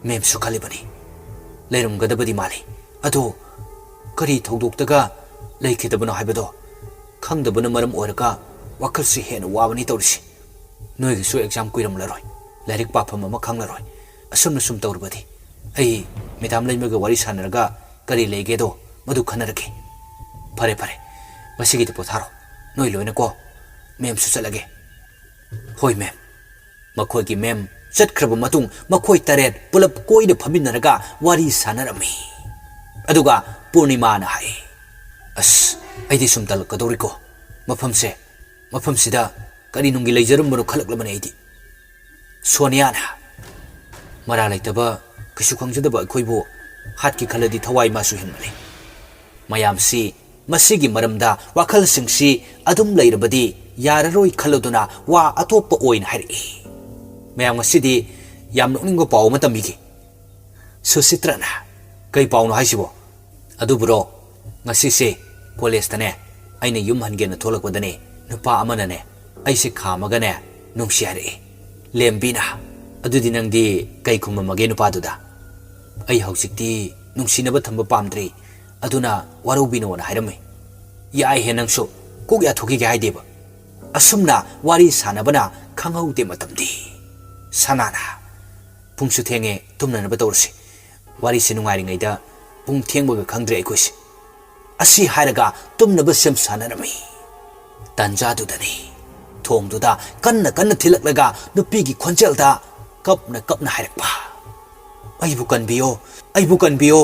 ꯃꯦꯝꯁꯨ ꯈꯜꯂꯤꯕꯅꯤ, ꯂꯩꯔꯝꯒꯗꯕꯗꯤ ꯃꯥꯜꯂꯤ꯫ ꯑꯗꯣ ꯀꯔꯤ ꯊꯧꯗꯣꯛꯇꯒ ꯂꯩꯈꯤꯗꯕꯅꯣ ꯍꯥꯏꯕꯗꯣ ꯈꯪꯗꯕꯅ ꯃꯔꯝ ꯑꯣꯏꯔꯒ ꯋꯥꯈꯜꯁꯤ ꯍꯦꯟꯅ ꯋꯥꯕꯅꯤ ꯇꯧꯔꯤꯁꯤ꯫ ꯅꯣꯏꯒꯤꯁꯨ ꯑꯦꯛꯖꯥꯝ ꯀꯨꯏꯔꯝꯂꯔꯣꯏ, ꯂꯥꯏꯔꯤꯛ ꯄꯥꯐꯝ ꯑꯃ ꯈꯪꯂꯔꯣꯏ꯫ ꯑꯁꯨꯝꯅ ꯁꯨꯝ ꯇꯧꯔꯕꯗꯤ ꯑꯩ ꯃꯦꯗꯥꯝ ꯂꯩꯃꯒ ꯋꯥꯔꯤ ꯁꯥꯟꯅꯔꯒ ꯀꯔꯤ ꯂꯩꯒꯦꯗꯣ ꯃꯗꯨ ꯈꯟꯅꯔꯒꯦ꯫" "ꯐꯔꯦ, ꯐꯔꯦ, ꯉꯁꯤꯒꯤꯗꯤ ꯄꯣꯊꯥꯔꯣ, ꯅꯣꯏ ꯂꯣꯏꯅꯀꯣ꯫ ꯃꯦꯝꯁꯨ ꯆꯠꯂꯒꯦ꯫" "ꯍꯣꯏ ꯃꯦꯝ꯫" ꯃꯈꯣꯏꯒꯤ ꯃꯦꯝ ꯆꯠꯈ꯭ꯔꯕ ꯃꯇꯨꯡ ꯃꯈꯣꯏ ꯇꯔꯦꯠ ꯄꯨꯂꯞ ꯀꯣꯏꯅ ꯐꯝꯃꯤꯟꯅꯔꯒ ꯋꯥꯔꯤ ꯁꯥꯟꯅꯔꯝꯃꯤ꯫ ꯑꯗꯨꯒ ꯄꯨꯔꯅꯤꯃꯥꯅ ꯍꯥꯏ, "ꯑꯁ, ꯑꯩꯗꯤ ꯁꯨꯝ ꯇꯜꯂꯛꯀꯗꯧꯔꯤꯀꯣ꯫ ꯃꯐꯝꯁꯦ, ꯃꯐꯝꯁꯤꯗ ꯀꯔꯤ ꯅꯨꯡꯒꯤ ꯂꯩꯖꯔꯝꯕꯅꯣ ꯈꯜꯂꯛꯂꯕꯅꯦ ꯑꯩꯗꯤ꯫ ꯁꯣꯅꯤꯌꯥꯅ, "ꯃꯔꯥ ꯂꯩꯇꯕ, ꯀꯩꯁꯨ ꯈꯪꯖꯗꯕ ꯑꯩꯈꯣꯏꯕꯨ ꯍꯥꯠꯀꯦ ꯈꯜꯂꯗꯤ ꯊꯋꯥꯏ ꯃꯥꯁꯨ ꯍꯦꯟꯃꯜꯂꯦ꯫ ꯃꯌꯥꯝꯁꯤ ꯃꯁꯤꯒꯤ ꯃꯔꯝꯗ ꯋꯥꯈꯜꯁꯤꯡꯁꯤ ꯑꯗꯨꯝ ꯂꯩꯔꯕꯗꯤ ꯌꯥꯔꯔꯣꯏ ꯈꯜꯂꯗꯨꯅ ꯋꯥ ꯑꯇꯣꯞꯄ ꯑꯣꯏꯅ ꯍꯥꯏꯔꯛꯏ꯫ ꯃꯌꯥꯝ, ꯉꯁꯤꯗꯤ ꯌꯥꯝ ꯅꯣꯛꯅꯤꯡꯕ ꯄꯥꯎ ꯑꯃ ꯇꯝꯕꯤꯒꯦ꯫" ꯁꯨꯁꯤꯇ꯭ꯔꯅ, "ꯀꯩ ꯄꯥꯎꯅꯣ ꯍꯥꯏꯁꯤꯕꯣ?" "ꯑꯗꯨꯕꯨꯔꯣ, ꯉꯁꯤꯁꯦ ꯀꯣꯂꯦꯖꯇꯅꯦ, ꯑꯩꯅ ꯌꯨꯝ ꯍꯟꯒꯦꯅ ꯊꯣꯛꯂꯛꯄꯗꯅꯦ, ꯅꯨꯄꯥ ꯑꯃꯅꯅꯦ ꯑꯩꯁꯦ ꯈꯥꯝꯃꯒꯅꯦ ꯅꯨꯡꯁꯤ ꯍꯥꯏꯔꯛꯏ꯫" ꯂꯦꯝꯕꯤꯅ, "ꯑꯗꯨꯗꯤ ꯅꯪꯗꯤ ꯀꯩ ꯈꯨꯝꯃꯝꯃꯒꯦ ꯅꯨꯄꯥꯗꯨꯗ?" "ꯑꯩ ꯍꯧꯖꯤꯛꯇꯤ ꯅꯨꯡꯁꯤꯅꯕ ꯊꯝꯕ ꯄꯥꯝꯗ꯭ꯔꯤ, ꯑꯗꯨꯅ ꯋꯥꯔꯧꯕꯤꯅꯣꯅ ꯍꯥꯏꯔꯝꯃꯤ꯫" "ꯌꯥꯏꯍꯦ ꯅꯪꯁꯨ, ꯀꯣꯛ ꯌꯥꯊꯣꯛꯈꯤꯒꯦ ꯍꯥꯏꯗꯦꯕ꯫" ꯑꯁꯨꯝꯅ ꯋꯥꯔꯤ ꯁꯥꯟꯅꯕꯅ ꯈꯪꯍꯧꯗꯦ ꯃꯇꯝꯗꯤ꯫ ꯁꯅꯥꯅ, "ꯄꯨꯡꯁꯨ ꯊꯦꯡꯉꯦ, ꯇꯨꯝꯅꯅꯕ ꯇꯧꯔꯁꯤ꯫ ꯋꯥꯔꯤꯁꯦ ꯅꯨꯡꯉꯥꯏꯔꯤꯉꯩꯗ ꯄꯨꯡ ꯊꯦꯡꯕꯒ ꯈꯪꯗ꯭ꯔꯦ ꯑꯩꯈꯣꯏꯁꯦ꯫" ꯑꯁꯤ ꯍꯥꯏꯔꯒ ꯇꯨꯝꯅꯕ ꯁꯦꯝ ꯁꯥꯟꯅꯔꯝꯃꯤ꯫ ꯇꯥꯟꯖꯥꯗꯨꯗꯅꯤ ꯊꯣꯡꯗꯨꯗ ꯀꯟꯅ ꯀꯟꯅ ꯊꯤꯜꯂꯛꯂꯒ ꯅꯨꯄꯤꯒꯤ ꯈꯣꯟꯖꯦꯜꯗ ꯀꯞꯅ ꯀꯞꯅ ꯍꯥꯏꯔꯛꯄ, "ꯑꯩꯕꯨ ꯀꯟꯕꯤꯌꯣ, ꯑꯩꯕꯨ ꯀꯟꯕꯤꯌꯣ,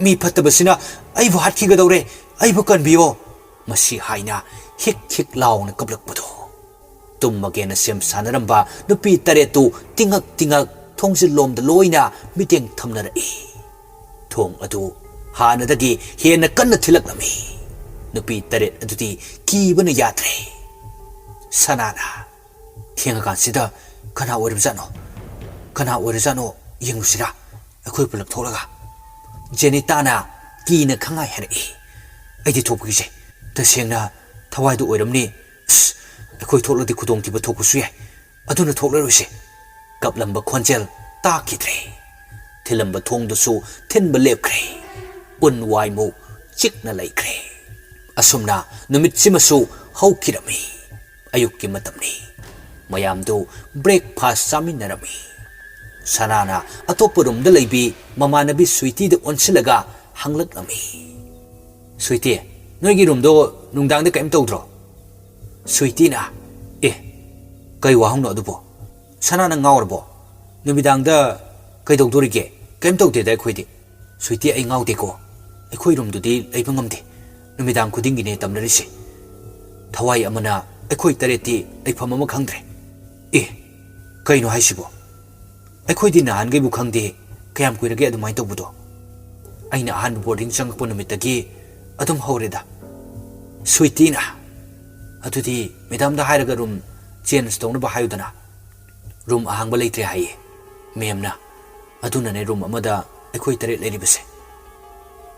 ꯃꯤ ꯐꯠꯇꯕꯁꯤꯅ ꯑꯩꯕꯨ ꯍꯥꯠꯈꯤꯒꯗꯧꯔꯦ, ꯑꯩꯕꯨ ꯀꯟꯕꯤꯌꯣ꯫" ꯃꯁꯤ ꯍꯥꯏꯅ ꯍꯤꯛ ꯍꯤꯛ ꯂꯥꯎꯅ ꯀꯞꯂꯛꯄꯗꯣ꯫ ꯇꯨꯝꯃꯒꯦꯅ ꯁꯦꯝ ꯁꯥꯟꯅꯔꯝꯕ ꯅꯨꯄꯤ ꯇꯔꯦꯠꯇꯨ ꯇꯤꯉꯛ ꯇꯤꯉꯛ ꯊꯣꯡꯖꯤꯜꯂꯣꯝꯗ ꯂꯣꯏꯅ ꯃꯤꯠꯌꯦꯡ ꯊꯝꯅꯔꯛꯏ꯫ ꯊꯣꯡ ꯑꯗꯨ ꯍꯥꯟꯅꯗꯒꯤ ꯍꯦꯟꯅ ꯀꯟꯅ ꯊꯤꯜꯂꯛꯂꯝꯃꯤ꯫ ꯅꯨꯄꯤ ꯇꯔꯦꯠ ꯑꯗꯨꯗꯤ ꯀꯤꯕꯅ ꯌꯥꯗ꯭ꯔꯦ꯫ ꯁꯅꯥꯅ, "ꯊꯦꯡꯉꯀꯥꯟꯁꯤꯗ ꯀꯅꯥ ꯑꯣꯏꯔꯕꯖꯥꯠꯅꯣ? ꯀꯅꯥ ꯑꯣꯏꯔꯖꯥꯠꯅꯣ? ꯌꯦꯡꯉꯨꯁꯤꯔꯥ, ꯑꯩꯈꯣꯏ ꯄꯨꯂꯞ ꯊꯣꯛꯂꯒ?" ꯖꯦꯅꯤꯇꯥꯅ ꯀꯤꯅ ꯈꯪꯍꯥꯏ ꯍꯥꯏꯔꯛꯏ꯫ "ꯑꯩꯗꯤ ꯊꯣꯛꯄ ꯀꯤꯖꯩ꯫ ꯇꯁꯦꯡꯅ ꯊꯋꯥꯏꯗꯨ ꯑꯣꯏꯔꯝꯅꯤ꯫ ꯑꯁ, ꯑꯩꯈꯣꯏ ꯊꯣꯛꯂꯗꯤ ꯈꯨꯗꯣꯡꯊꯤꯕ ꯊꯣꯛꯄꯁꯨ ꯌꯥꯏ꯫ ꯑꯗꯨꯅ ꯊꯣꯛꯂꯔꯣꯏꯁꯦ꯫" ꯀꯞꯂꯝꯕ ꯈꯣꯟꯖꯦꯜ ꯇꯥꯈꯤꯗ꯭ꯔꯦ꯫ ꯊꯤꯜꯂꯝꯕ ꯊꯣꯡꯗꯨꯁꯨ ꯊꯤꯟꯕ ꯂꯦꯞꯈ꯭ꯔꯦ꯫ ꯎꯟ ꯋꯥꯏꯃꯨꯛ ꯆꯤꯛꯅ ꯂꯩꯈ꯭ꯔꯦ꯫ ꯑꯁꯨꯝꯅ ꯅꯨꯃꯤꯠꯁꯤꯃꯁꯨ ꯍꯧꯈꯤꯔꯝꯃꯤ꯫ ꯑꯌꯨꯛꯀꯤ ꯃꯇꯝꯅꯤ꯫ ꯃꯌꯥꯝꯗꯨ breakfast ꯆꯥꯃꯤꯟꯅꯔꯝꯃꯤ꯫ ꯁꯅꯥꯅ ꯑꯇꯣꯞꯄ ꯔꯨꯝꯗ ꯂꯩꯕꯤ ꯃꯃꯥꯟꯅꯕꯤ ꯁ꯭ꯋꯤꯇꯤꯗ ꯑꯣꯟꯁꯤꯜꯂꯒ ꯍꯪꯂꯛꯂꯝꯃꯤ꯫ "ꯁ꯭ꯋꯤꯇꯤ, ꯅꯣꯏꯒꯤ ꯔꯨꯝꯗꯣ ꯅꯨꯡꯗꯥꯡꯗ ꯀꯔꯤꯝ ꯇꯧꯗ꯭ꯔꯣ?" ꯁ꯭ꯋꯤꯇꯤꯅ, "ꯑꯦ, ꯀꯩ ꯋꯥꯍꯪꯅꯣ ꯑꯗꯨꯕꯣ? ꯁꯅꯥ, ꯅꯪ ꯉꯥꯎꯔꯕꯣ? ꯅꯨꯃꯤꯗꯥꯡꯗ ꯀꯩꯗꯧꯗꯣꯔꯤꯒꯦ? ꯀꯔꯤꯝ ꯇꯧꯗꯦꯗ ꯑꯩꯈꯣꯏꯗꯤ꯫" "ꯁ꯭ꯋꯤꯇꯤ, ꯑꯩ ꯉꯥꯎꯗꯦꯀꯣ꯫ ꯑꯩꯈꯣꯏ ꯔꯨꯝꯗꯨꯗꯤ ꯂꯩꯕ ꯉꯝꯗꯦ꯫ ꯅꯨꯃꯤꯗꯥꯡ ꯈꯨꯗꯤꯡꯒꯤꯅꯦ ꯇꯝꯅꯔꯤꯁꯦ꯫ ꯊꯋꯥꯏ ꯑꯃꯅ ꯑꯩꯈꯣꯏ ꯇꯔꯦꯠꯇꯤ ꯂꯩꯐꯝ ꯑꯃ ꯈꯪꯗ꯭ꯔꯦ꯫ ꯑꯦ, ꯀꯩꯅꯣ ꯍꯥꯏꯁꯤꯕꯣ? ꯑꯩꯈꯣꯏꯗꯤ ꯅꯍꯥꯟꯈꯩꯕꯨ ꯈꯪꯗꯦ꯫ ꯀꯌꯥꯝ ꯀꯨꯏꯔꯒꯦ ꯑꯗꯨꯃꯥꯏꯅ ꯇꯧꯕꯗꯣ? ꯑꯩꯅ ꯑꯍꯥꯟꯕ ꯕꯣꯔꯗꯤꯡ ꯆꯪꯉꯛꯄ ꯅꯨꯃꯤꯠꯇꯒꯤ ꯑꯗꯨꯝ ꯍꯧꯔꯦꯗ꯫ ꯁ꯭ꯋꯤꯇꯤꯅ, "ꯑꯗꯨꯗꯤ ꯃꯦꯗꯥꯝꯗ ꯍꯥꯏꯔꯒ ꯔꯨꯝ ꯆꯦꯟꯖ ꯇꯧꯅꯕ ꯍꯥꯏꯌꯨꯗꯅ꯫ ꯔꯨꯝ ꯑꯍꯥꯡꯕ ꯂꯩꯇ꯭ꯔꯦ ꯍꯥꯏꯌꯦ ꯃꯦꯝꯅ꯫ ꯑꯗꯨꯅꯅꯦ ꯔꯨꯝ ꯑꯃꯗ ꯑꯩꯈꯣꯏ ꯇꯔꯦꯠ ꯂꯩꯔꯤꯕꯁꯦ꯫"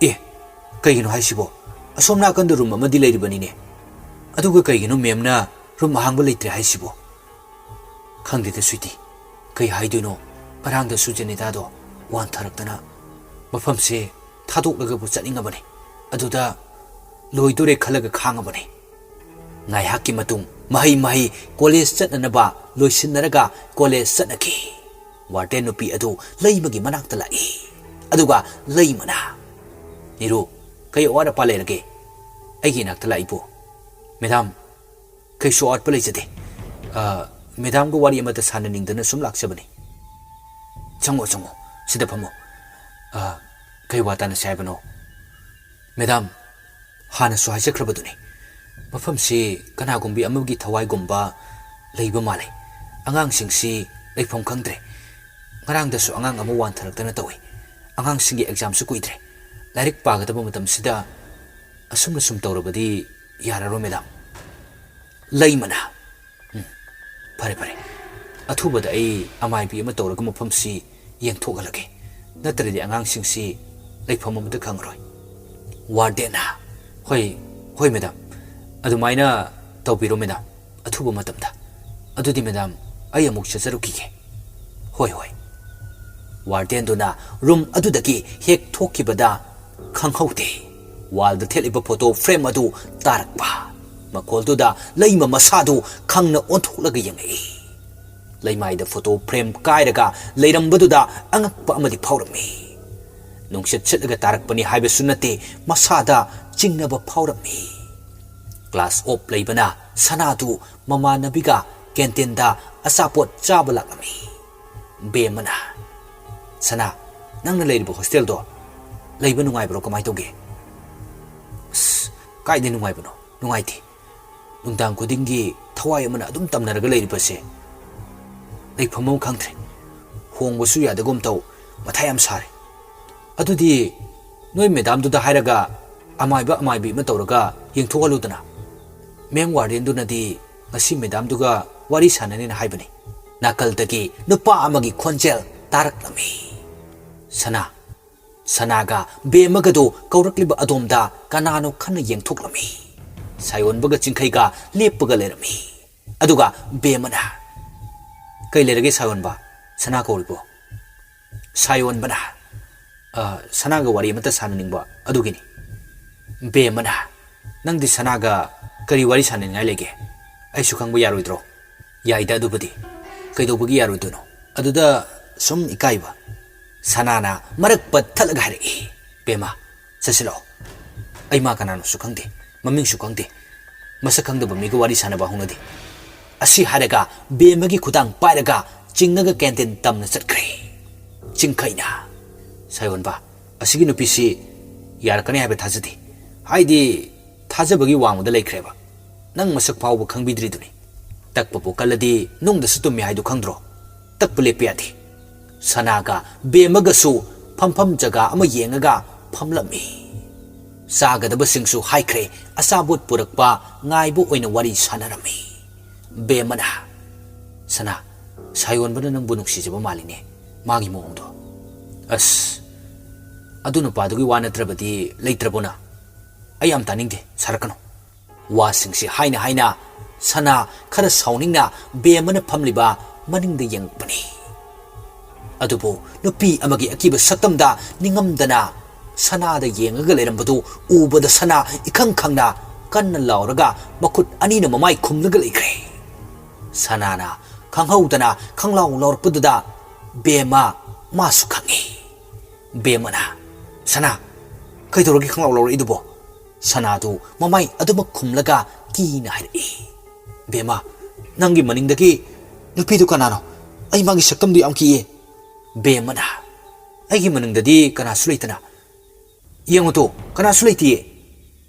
"ꯑꯦ, ꯀꯩꯒꯤꯅꯣ ꯍꯥꯏꯁꯤꯕꯣ? ꯑꯁꯣꯝ ꯅꯥꯀꯟꯗ ꯔꯨꯝ ꯑꯃꯗꯤ ꯂꯩꯔꯤꯕꯅꯤꯅꯦ꯫ ꯑꯗꯨꯒ ꯀꯩꯒꯤꯅꯣ ꯃꯦꯝꯅ ꯔꯨꯝ ꯑꯍꯥꯡꯕ ꯂꯩꯇ꯭ꯔꯦ ꯍꯥꯏꯁꯤꯕꯣ?" "ꯈꯪꯗꯦꯗ ꯁ꯭ꯋꯤꯇꯤ, ꯀꯩ ꯍꯥꯏꯗꯣꯏꯅꯣ? ꯉꯔꯥꯡꯗꯁꯨ ꯖꯦꯅꯤꯇꯥꯗꯣ ꯋꯥꯟꯊꯔꯛꯇꯅ ꯃꯐꯝꯁꯦ ꯊꯥꯗꯣꯛꯂꯒꯕꯨ ꯆꯠꯅꯤꯡꯉꯕꯅꯤ꯫ ꯑꯗꯨꯗ ꯂꯣꯏꯗꯣꯔꯦ ꯈꯜꯂꯒ ꯈꯥꯡꯉꯕꯅꯤ꯫" ꯉꯥꯏꯍꯥꯛꯀꯤ ꯃꯇꯨꯡ ꯃꯍꯩ ꯃꯍꯩ ꯀꯣꯂꯦꯖ ꯆꯠꯅꯅꯕ ꯂꯣꯏꯁꯤꯟꯅꯔꯒ ꯀꯣꯂꯦꯖ ꯆꯠꯅꯈꯤ꯫ ꯋꯥꯔꯗꯦꯟ ꯅꯨꯄꯤ ꯑꯗꯨ ꯂꯩꯃꯒꯤ ꯃꯅꯥꯛꯇ ꯂꯥꯛꯏ꯫ ꯑꯗꯨꯒ ꯂꯩꯃꯅ, "ꯅꯤꯔꯨ, ꯀꯩ ꯑꯋꯥꯠ ꯑꯄꯥ ꯂꯩꯔꯒꯦ? ꯑꯩꯒꯤ ꯏꯅꯥꯛꯇ ꯂꯥꯛꯏꯕꯨ?" "ꯃꯦꯗꯥꯝ, ꯀꯩꯁꯨ ꯑꯋꯥꯠꯄ ꯂꯩꯖꯗꯦ꯫ ꯑ, ꯃꯦꯗꯥꯝꯒ ꯋꯥꯔꯤ ꯑꯃꯇ ꯁꯥꯟꯅꯅꯤꯡꯗꯅ ꯁꯨꯝ ꯂꯥꯛꯆꯕꯅꯤ꯫" "ꯆꯪꯉꯣ, ꯆꯪꯉꯣ, ꯁꯤꯗ ꯐꯝꯃꯣ꯫ ꯑ, ꯀꯩ ꯋꯥ ꯇꯥꯟꯅꯁꯦ ꯍꯥꯏꯕꯅꯣ?" "ꯃꯦꯗꯥꯝ, ꯍꯥꯟꯅꯁꯨ ꯍꯥꯏꯖꯈ꯭ꯔꯕꯗꯨꯅꯤ, ꯃꯐꯝꯁꯤ ꯀꯅꯥꯒꯨꯝꯕꯤ ꯑꯃꯒꯤ ꯊꯋꯥꯏꯒꯨꯝꯕ ꯂꯩꯕ ꯃꯥꯜꯂꯤ꯫ ꯑꯉꯥꯡꯁꯤꯡꯁꯤ ꯂꯩꯐꯝ ꯈꯪꯗ꯭ꯔꯦ꯫ ꯉꯔꯥꯡꯗꯁꯨ ꯑꯉꯥꯡ ꯑꯃ ꯋꯥꯟꯊꯔꯛꯇꯅ ꯇꯧꯏ꯫ ꯑꯉꯥꯡꯁꯤꯡꯒꯤ ꯑꯦꯛꯖꯥꯝꯁꯨ ꯀꯨꯏꯗ꯭ꯔꯦ꯫ ꯂꯥꯏꯔꯤꯛ ꯄꯥꯒꯗꯕ ꯃꯇꯝꯁꯤꯗ ꯑꯁꯨꯝꯅ ꯁꯨꯝ ꯇꯧꯔꯕꯗꯤ ꯌꯥꯔꯔꯣꯏ, ꯃꯦꯗꯥꯝ꯫" ꯂꯩꯃꯅ, "ꯎꯝ, ꯐꯔꯦ, ꯐꯔꯦ꯫ ꯑꯊꯨꯕꯗ ꯑꯩ ꯑꯃꯥꯏꯕꯤ ꯑꯃ ꯇꯧꯔꯒ ꯃꯐꯝꯁꯤ ꯌꯦꯡꯊꯣꯛꯍꯜꯂꯒꯦ꯫ ꯅꯠꯇ꯭ꯔꯗꯤ ꯑꯉꯥꯡꯁꯤꯡꯁꯤ ꯂꯩꯐꯝ ꯑꯃꯠꯇ ꯈꯪꯉꯔꯣꯏ꯫" ꯋꯥꯔꯗꯦꯟꯅ, "ꯍꯣꯏ, ꯍꯣꯏ, ꯃꯦꯗꯥꯝ꯫ ꯑꯗꯨꯃꯥꯏꯅ ꯇꯧꯕꯤꯔꯣ, ꯃꯦꯗꯥꯝ꯫ ꯑꯊꯨꯕ ꯃꯇꯝꯗ꯫ ꯑꯗꯨꯗꯤ, ꯃꯦꯗꯥꯝ, ꯑꯩ ꯑꯃꯨꯛ ꯆꯠꯆꯔꯨꯈꯤꯒꯦ꯫" "ꯍꯣꯏ, ꯍꯣꯏ꯫" ꯋꯥꯔꯗꯦꯟꯗꯨꯅ ꯔꯨꯝ ꯑꯗꯨꯗꯒꯤ ꯍꯦꯛ ꯊꯣꯛꯈꯤꯕꯗ ꯈꯪꯍꯧꯗꯦ, ꯋꯥꯜꯗ ꯊꯦꯠꯂꯤꯕ ꯐꯣꯇꯣ ꯐ꯭ꯔꯦꯝ ꯑꯗꯨ ꯇꯥꯔꯛꯄ꯫ ꯃꯈꯣꯜꯗꯨꯗ ꯂꯩꯃ ꯃꯁꯥꯗꯨ ꯈꯪꯅ ꯑꯣꯟꯊꯣꯛꯂꯒ ꯌꯦꯡꯂꯛꯏ꯫ ꯂꯩꯃꯥꯏꯗ ꯐꯣꯇꯣ ꯐ꯭ꯔꯦꯝ ꯀꯥꯏꯔꯒ ꯂꯩꯔꯝꯕꯗꯨꯗ ꯑꯉꯛꯄ ꯑꯃꯗꯤ ꯐꯥꯎꯔꯝꯃꯤ꯫ ꯅꯨꯡꯁꯤꯠ ꯁꯤꯠꯂꯒ ꯇꯥꯔꯛꯄꯅꯤ ꯍꯥꯏꯕꯁꯨ ꯅꯠꯇꯦ, ꯃꯁꯥꯗ ꯆꯤꯡꯅꯕ ꯐꯥꯎꯔꯝꯃꯤ꯫ ꯀ꯭ꯂꯥꯁ ꯑꯣꯞ ꯂꯩꯕꯅ ꯁꯅꯥꯗꯨ ꯃꯃꯥꯟꯅꯕꯤꯒ ꯀꯦꯟꯇꯤꯟꯗ ꯑꯆꯥꯄꯣꯠ ꯆꯥꯕ ꯂꯥꯛꯂꯝꯃꯤ꯫ ꯕꯦꯝꯃꯅ, "ꯁꯅꯥ, ꯅꯪꯅ ꯂꯩꯔꯤꯕ ꯍꯣꯁꯇꯦꯜꯗꯣ ꯂꯩꯕ ꯅꯨꯡꯉꯥꯏꯕ꯭ꯔꯣ? ꯀꯃꯥꯏ ꯇꯧꯒꯦ?" "ꯑꯁ, ꯀꯥꯏꯗ ꯅꯨꯡꯉꯥꯏꯕꯅꯣ? ꯅꯨꯡꯉꯥꯏꯇꯦ꯫ ꯅꯨꯡꯗꯥꯡ ꯈꯨꯗꯤꯡꯒꯤ ꯊꯋꯥꯏ ꯑꯃꯅ ꯑꯗꯨꯝ ꯇꯝꯅꯔꯒ ꯂꯩꯔꯤꯕꯁꯦ ꯂꯩꯐꯝ ꯑꯃ ꯈꯪꯗ꯭ꯔꯦ꯫ ꯍꯣꯡꯕꯁꯨ ꯌꯥꯗꯒꯨꯝ ꯇꯧ, ꯃꯊꯥ ꯌꯥꯝ ꯁꯥꯔꯦ꯫ ꯑꯗꯨꯗꯤ ꯅꯣꯏ ꯃꯦꯗꯥꯝꯗꯨꯗ ꯍꯥꯏꯔꯒ ꯑꯃꯥꯏꯕ ꯑꯃꯥꯏꯕꯤ ꯑꯃ ꯇꯧꯔꯒ ꯌꯦꯡꯊꯣꯛꯍꯜꯂꯨꯗꯅ꯫ ꯃꯦꯝ ꯋꯥꯔꯗꯦꯟꯗꯨꯅꯗꯤ ꯉꯁꯤ ꯃꯦꯗꯥꯝꯗꯨꯒ ꯋꯥꯔꯤ ꯁꯥꯟꯅꯅꯤꯅ ꯍꯥꯏꯕꯅꯤ꯫ ꯅꯥꯀꯜꯗꯒꯤ ꯅꯨꯄꯥ ꯑꯃꯒꯤ ꯈꯣꯟꯖꯦꯜ ꯇꯥꯔꯛꯂꯝꯃꯤ꯫ "ꯁꯅꯥ, ꯁꯅꯥꯒ ꯕꯦꯝꯃꯒꯗꯨ ꯀꯧꯔꯛꯂꯤꯕ ꯑꯗꯣꯝꯗ ꯀꯅꯥꯅꯣ ꯈꯟꯅ ꯌꯦꯡꯊꯣꯛꯂꯝꯃꯤ꯫ ꯁꯥꯌꯣꯟꯕꯒ ꯆꯤꯡꯈꯩꯒ ꯂꯦꯞꯄꯒ ꯂꯩꯔꯝꯃꯤ꯫" ꯑꯗꯨꯒ ꯕꯦꯝꯃꯅ, "ꯀꯩ ꯂꯩꯔꯒꯦ ꯁꯥꯌꯣꯟꯕ? ꯁꯅꯥ ꯀꯧꯔꯤꯕꯣ?" ꯁꯥꯌꯣꯟꯕꯅ, "ꯑ, ꯁꯅꯥꯒ ꯋꯥꯔꯤ ꯑꯃꯇ ꯁꯥꯟꯅꯅꯤꯡꯕ ꯑꯗꯨꯒꯤꯅꯤ꯫" ꯕꯦꯝꯃꯅ, "ꯅꯪꯗꯤ ꯁꯅꯥꯒ ꯀꯔꯤ ꯋꯥꯔꯤ ꯁꯥꯟꯅꯅꯤꯡꯉꯥꯏ ꯂꯩꯒꯦ? ꯑꯩꯁꯨ ꯈꯪꯕ ꯌꯥꯔꯣꯏꯗ꯭ꯔꯣ?" "ꯌꯥꯏꯗ ꯑꯗꯨꯕꯨꯗꯤ꯫ ꯀꯩꯗꯧꯕꯒꯤ ꯌꯥꯔꯣꯏꯗꯣꯏꯅꯣ? ꯑꯗꯨꯗ ꯁꯨꯝ ꯏꯀꯥꯏꯕ꯫" ꯁꯅꯥꯅ ꯃꯔꯛ ꯄꯠꯊꯠꯂꯒ ꯍꯥꯏꯔꯛꯏ, "ꯕꯦꯝꯃ, ꯆꯠꯁꯤꯜꯂꯛꯑꯣ꯫ ꯑꯩ ꯃꯥ ꯀꯅꯥꯅꯣꯁꯨ ꯈꯪꯗꯦ, ꯃꯃꯤꯡꯁꯨ ꯈꯪꯗꯦ꯫ ꯃꯁꯛ ꯈꯪꯗꯕ ꯃꯤꯒ ꯋꯥꯔꯤ ꯁꯥꯟꯅꯕ ꯍꯧꯅꯗꯦ꯫" ꯑꯁꯤ ꯍꯥꯏꯔꯒ ꯕꯦꯝꯃꯒꯤ ꯈꯨꯗꯥꯡ ꯄꯥꯏꯔꯒ ꯆꯤꯡꯉꯒ ꯀꯦꯟꯇꯤꯟ ꯇꯝꯅ ꯆꯠꯈ꯭ꯔꯦ꯫ ꯆꯤꯡꯈꯩꯅ, "ꯁꯥꯌꯣꯟꯕ, ꯑꯁꯤꯒꯤ ꯅꯨꯄꯤꯁꯤ ꯌꯥꯔꯛꯀꯅꯤ ꯍꯥꯏꯕ ꯊꯥꯖꯗꯦ꯫ ꯍꯥꯏꯗꯤ, ꯊꯥꯖꯕꯒꯤ ꯋꯥꯡꯃꯗ ꯂꯩꯈ꯭ꯔꯦꯕ꯫ ꯅꯪ ꯃꯁꯛ ꯐꯥꯎꯕ ꯈꯪꯕꯤꯗ꯭ꯔꯤꯗꯨꯅꯤ꯫ ꯇꯛꯄꯕꯨ ꯀꯜꯂꯗꯤ ꯅꯨꯡꯗꯁꯨ ꯇꯨꯝꯃꯤ ꯍꯥꯏꯗꯨ ꯈꯪꯗ꯭ꯔꯣ? ꯇꯛꯄ ꯂꯦꯞꯄ ꯌꯥꯗꯦ꯫" ꯁꯅꯥꯒ ꯕꯦꯝꯃꯒꯁꯨ ꯐꯝꯐꯝ ꯖꯒꯥ ꯑꯃ ꯌꯦꯡꯉꯒ ꯐꯝꯂꯝꯃꯤ꯫ ꯆꯥꯒꯗꯕꯁꯤꯡꯁꯨ ꯍꯥꯏꯈ꯭ꯔꯦ, ꯑꯆꯥꯄꯣꯠ ꯄꯨꯔꯛꯄ ꯉꯥꯏꯕ ꯑꯣꯏꯅ ꯋꯥꯔꯤ ꯁꯥꯟꯅꯔꯝꯃꯤ꯫ ꯕꯦꯝꯃꯅ, "ꯁꯅꯥ, ꯁꯥꯌꯣꯟꯕꯅ ꯅꯪꯕꯨ ꯅꯨꯡꯁꯤꯖꯕ ꯃꯥꯜꯂꯤꯅꯦ, ꯃꯥꯒꯤ ꯃꯑꯣꯡꯗꯣ꯫" "ꯑꯁ, ꯑꯗꯨ ꯅꯨꯄꯥꯗꯨꯒꯤ ꯋꯥ ꯅꯠꯇ꯭ꯔꯕꯗꯤ ꯂꯩꯇ꯭ꯔꯕꯣꯅ? ꯑꯩ ꯌꯥꯝ ꯇꯥꯅꯤꯡꯗꯦ, ꯁꯥꯔꯛꯀꯅꯨ꯫" ꯋꯥꯁꯤꯡꯁꯤ ꯍꯥꯏꯅ ꯍꯥꯏꯅ ꯁꯅꯥ ꯈꯔ ꯁꯥꯎꯅꯤꯡꯅ ꯕꯦꯝꯃꯅ ꯐꯝꯂꯤꯕ ꯃꯅꯤꯡꯗ ꯌꯦꯡꯉꯛꯄꯅꯤ꯫ ꯑꯗꯨꯕꯨ ꯅꯨꯄꯤ ꯑꯃꯒꯤ ꯑꯀꯤꯕ ꯁꯛꯇꯝꯗ ꯅꯤꯡꯉꯝꯗꯅ ꯁꯅꯥꯗ ꯌꯦꯡꯉꯒ ꯂꯩꯔꯝꯕꯗꯨ ꯎꯕꯗ ꯁꯅꯥ ꯏꯈꯪ ꯈꯪꯅ ꯀꯟꯅ ꯂꯥꯎꯔꯒ ꯃꯈꯨꯠ ꯑꯅꯤꯅ ꯃꯃꯥꯏ ꯈꯨꯝꯂꯒ ꯂꯩꯈ꯭ꯔꯦ꯫ ꯁꯅꯥꯅ ꯈꯪꯍꯧꯗꯅ ꯈꯪꯂꯥꯎ ꯂꯥꯎꯔꯛꯄꯗꯨꯗ ꯕꯦꯝꯃ ꯃꯥꯁꯨ ꯈꯪꯉꯤ꯫ ꯕꯦꯝꯃꯅ, "ꯁꯅꯥ, ꯀꯩꯗꯧꯔꯒꯦ ꯈꯪꯂꯥꯎ ꯂꯥꯎꯔꯛꯏꯗꯨꯕꯣ?" ꯁꯅꯥꯗꯨ ꯃꯃꯥꯏ ꯑꯗꯨꯃꯛ ꯈꯨꯝꯂꯒ ꯀꯤꯅ ꯍꯥꯏꯔꯛꯏ꯫ "ꯕꯦꯝꯃ, ꯅꯪꯒꯤ ꯃꯅꯤꯡꯗꯒꯤ ꯅꯨꯄꯤꯗꯨ ꯀꯅꯥꯅꯣ? ꯑꯩ ꯃꯥꯒꯤ ꯁꯛꯇꯝꯗꯨ ꯌꯥꯝ ꯀꯤꯌꯦ꯫" ꯕꯦꯝꯃꯅ, "ꯑꯩꯒꯤ ꯃꯅꯤꯡꯗꯗꯤ ꯀꯅꯥꯁꯨ ꯂꯩꯇꯅ꯫ ꯌꯦꯡꯉꯨ ꯇꯣ, ꯀꯅꯥꯁꯨ ꯂꯩꯇꯤꯌꯦ꯫"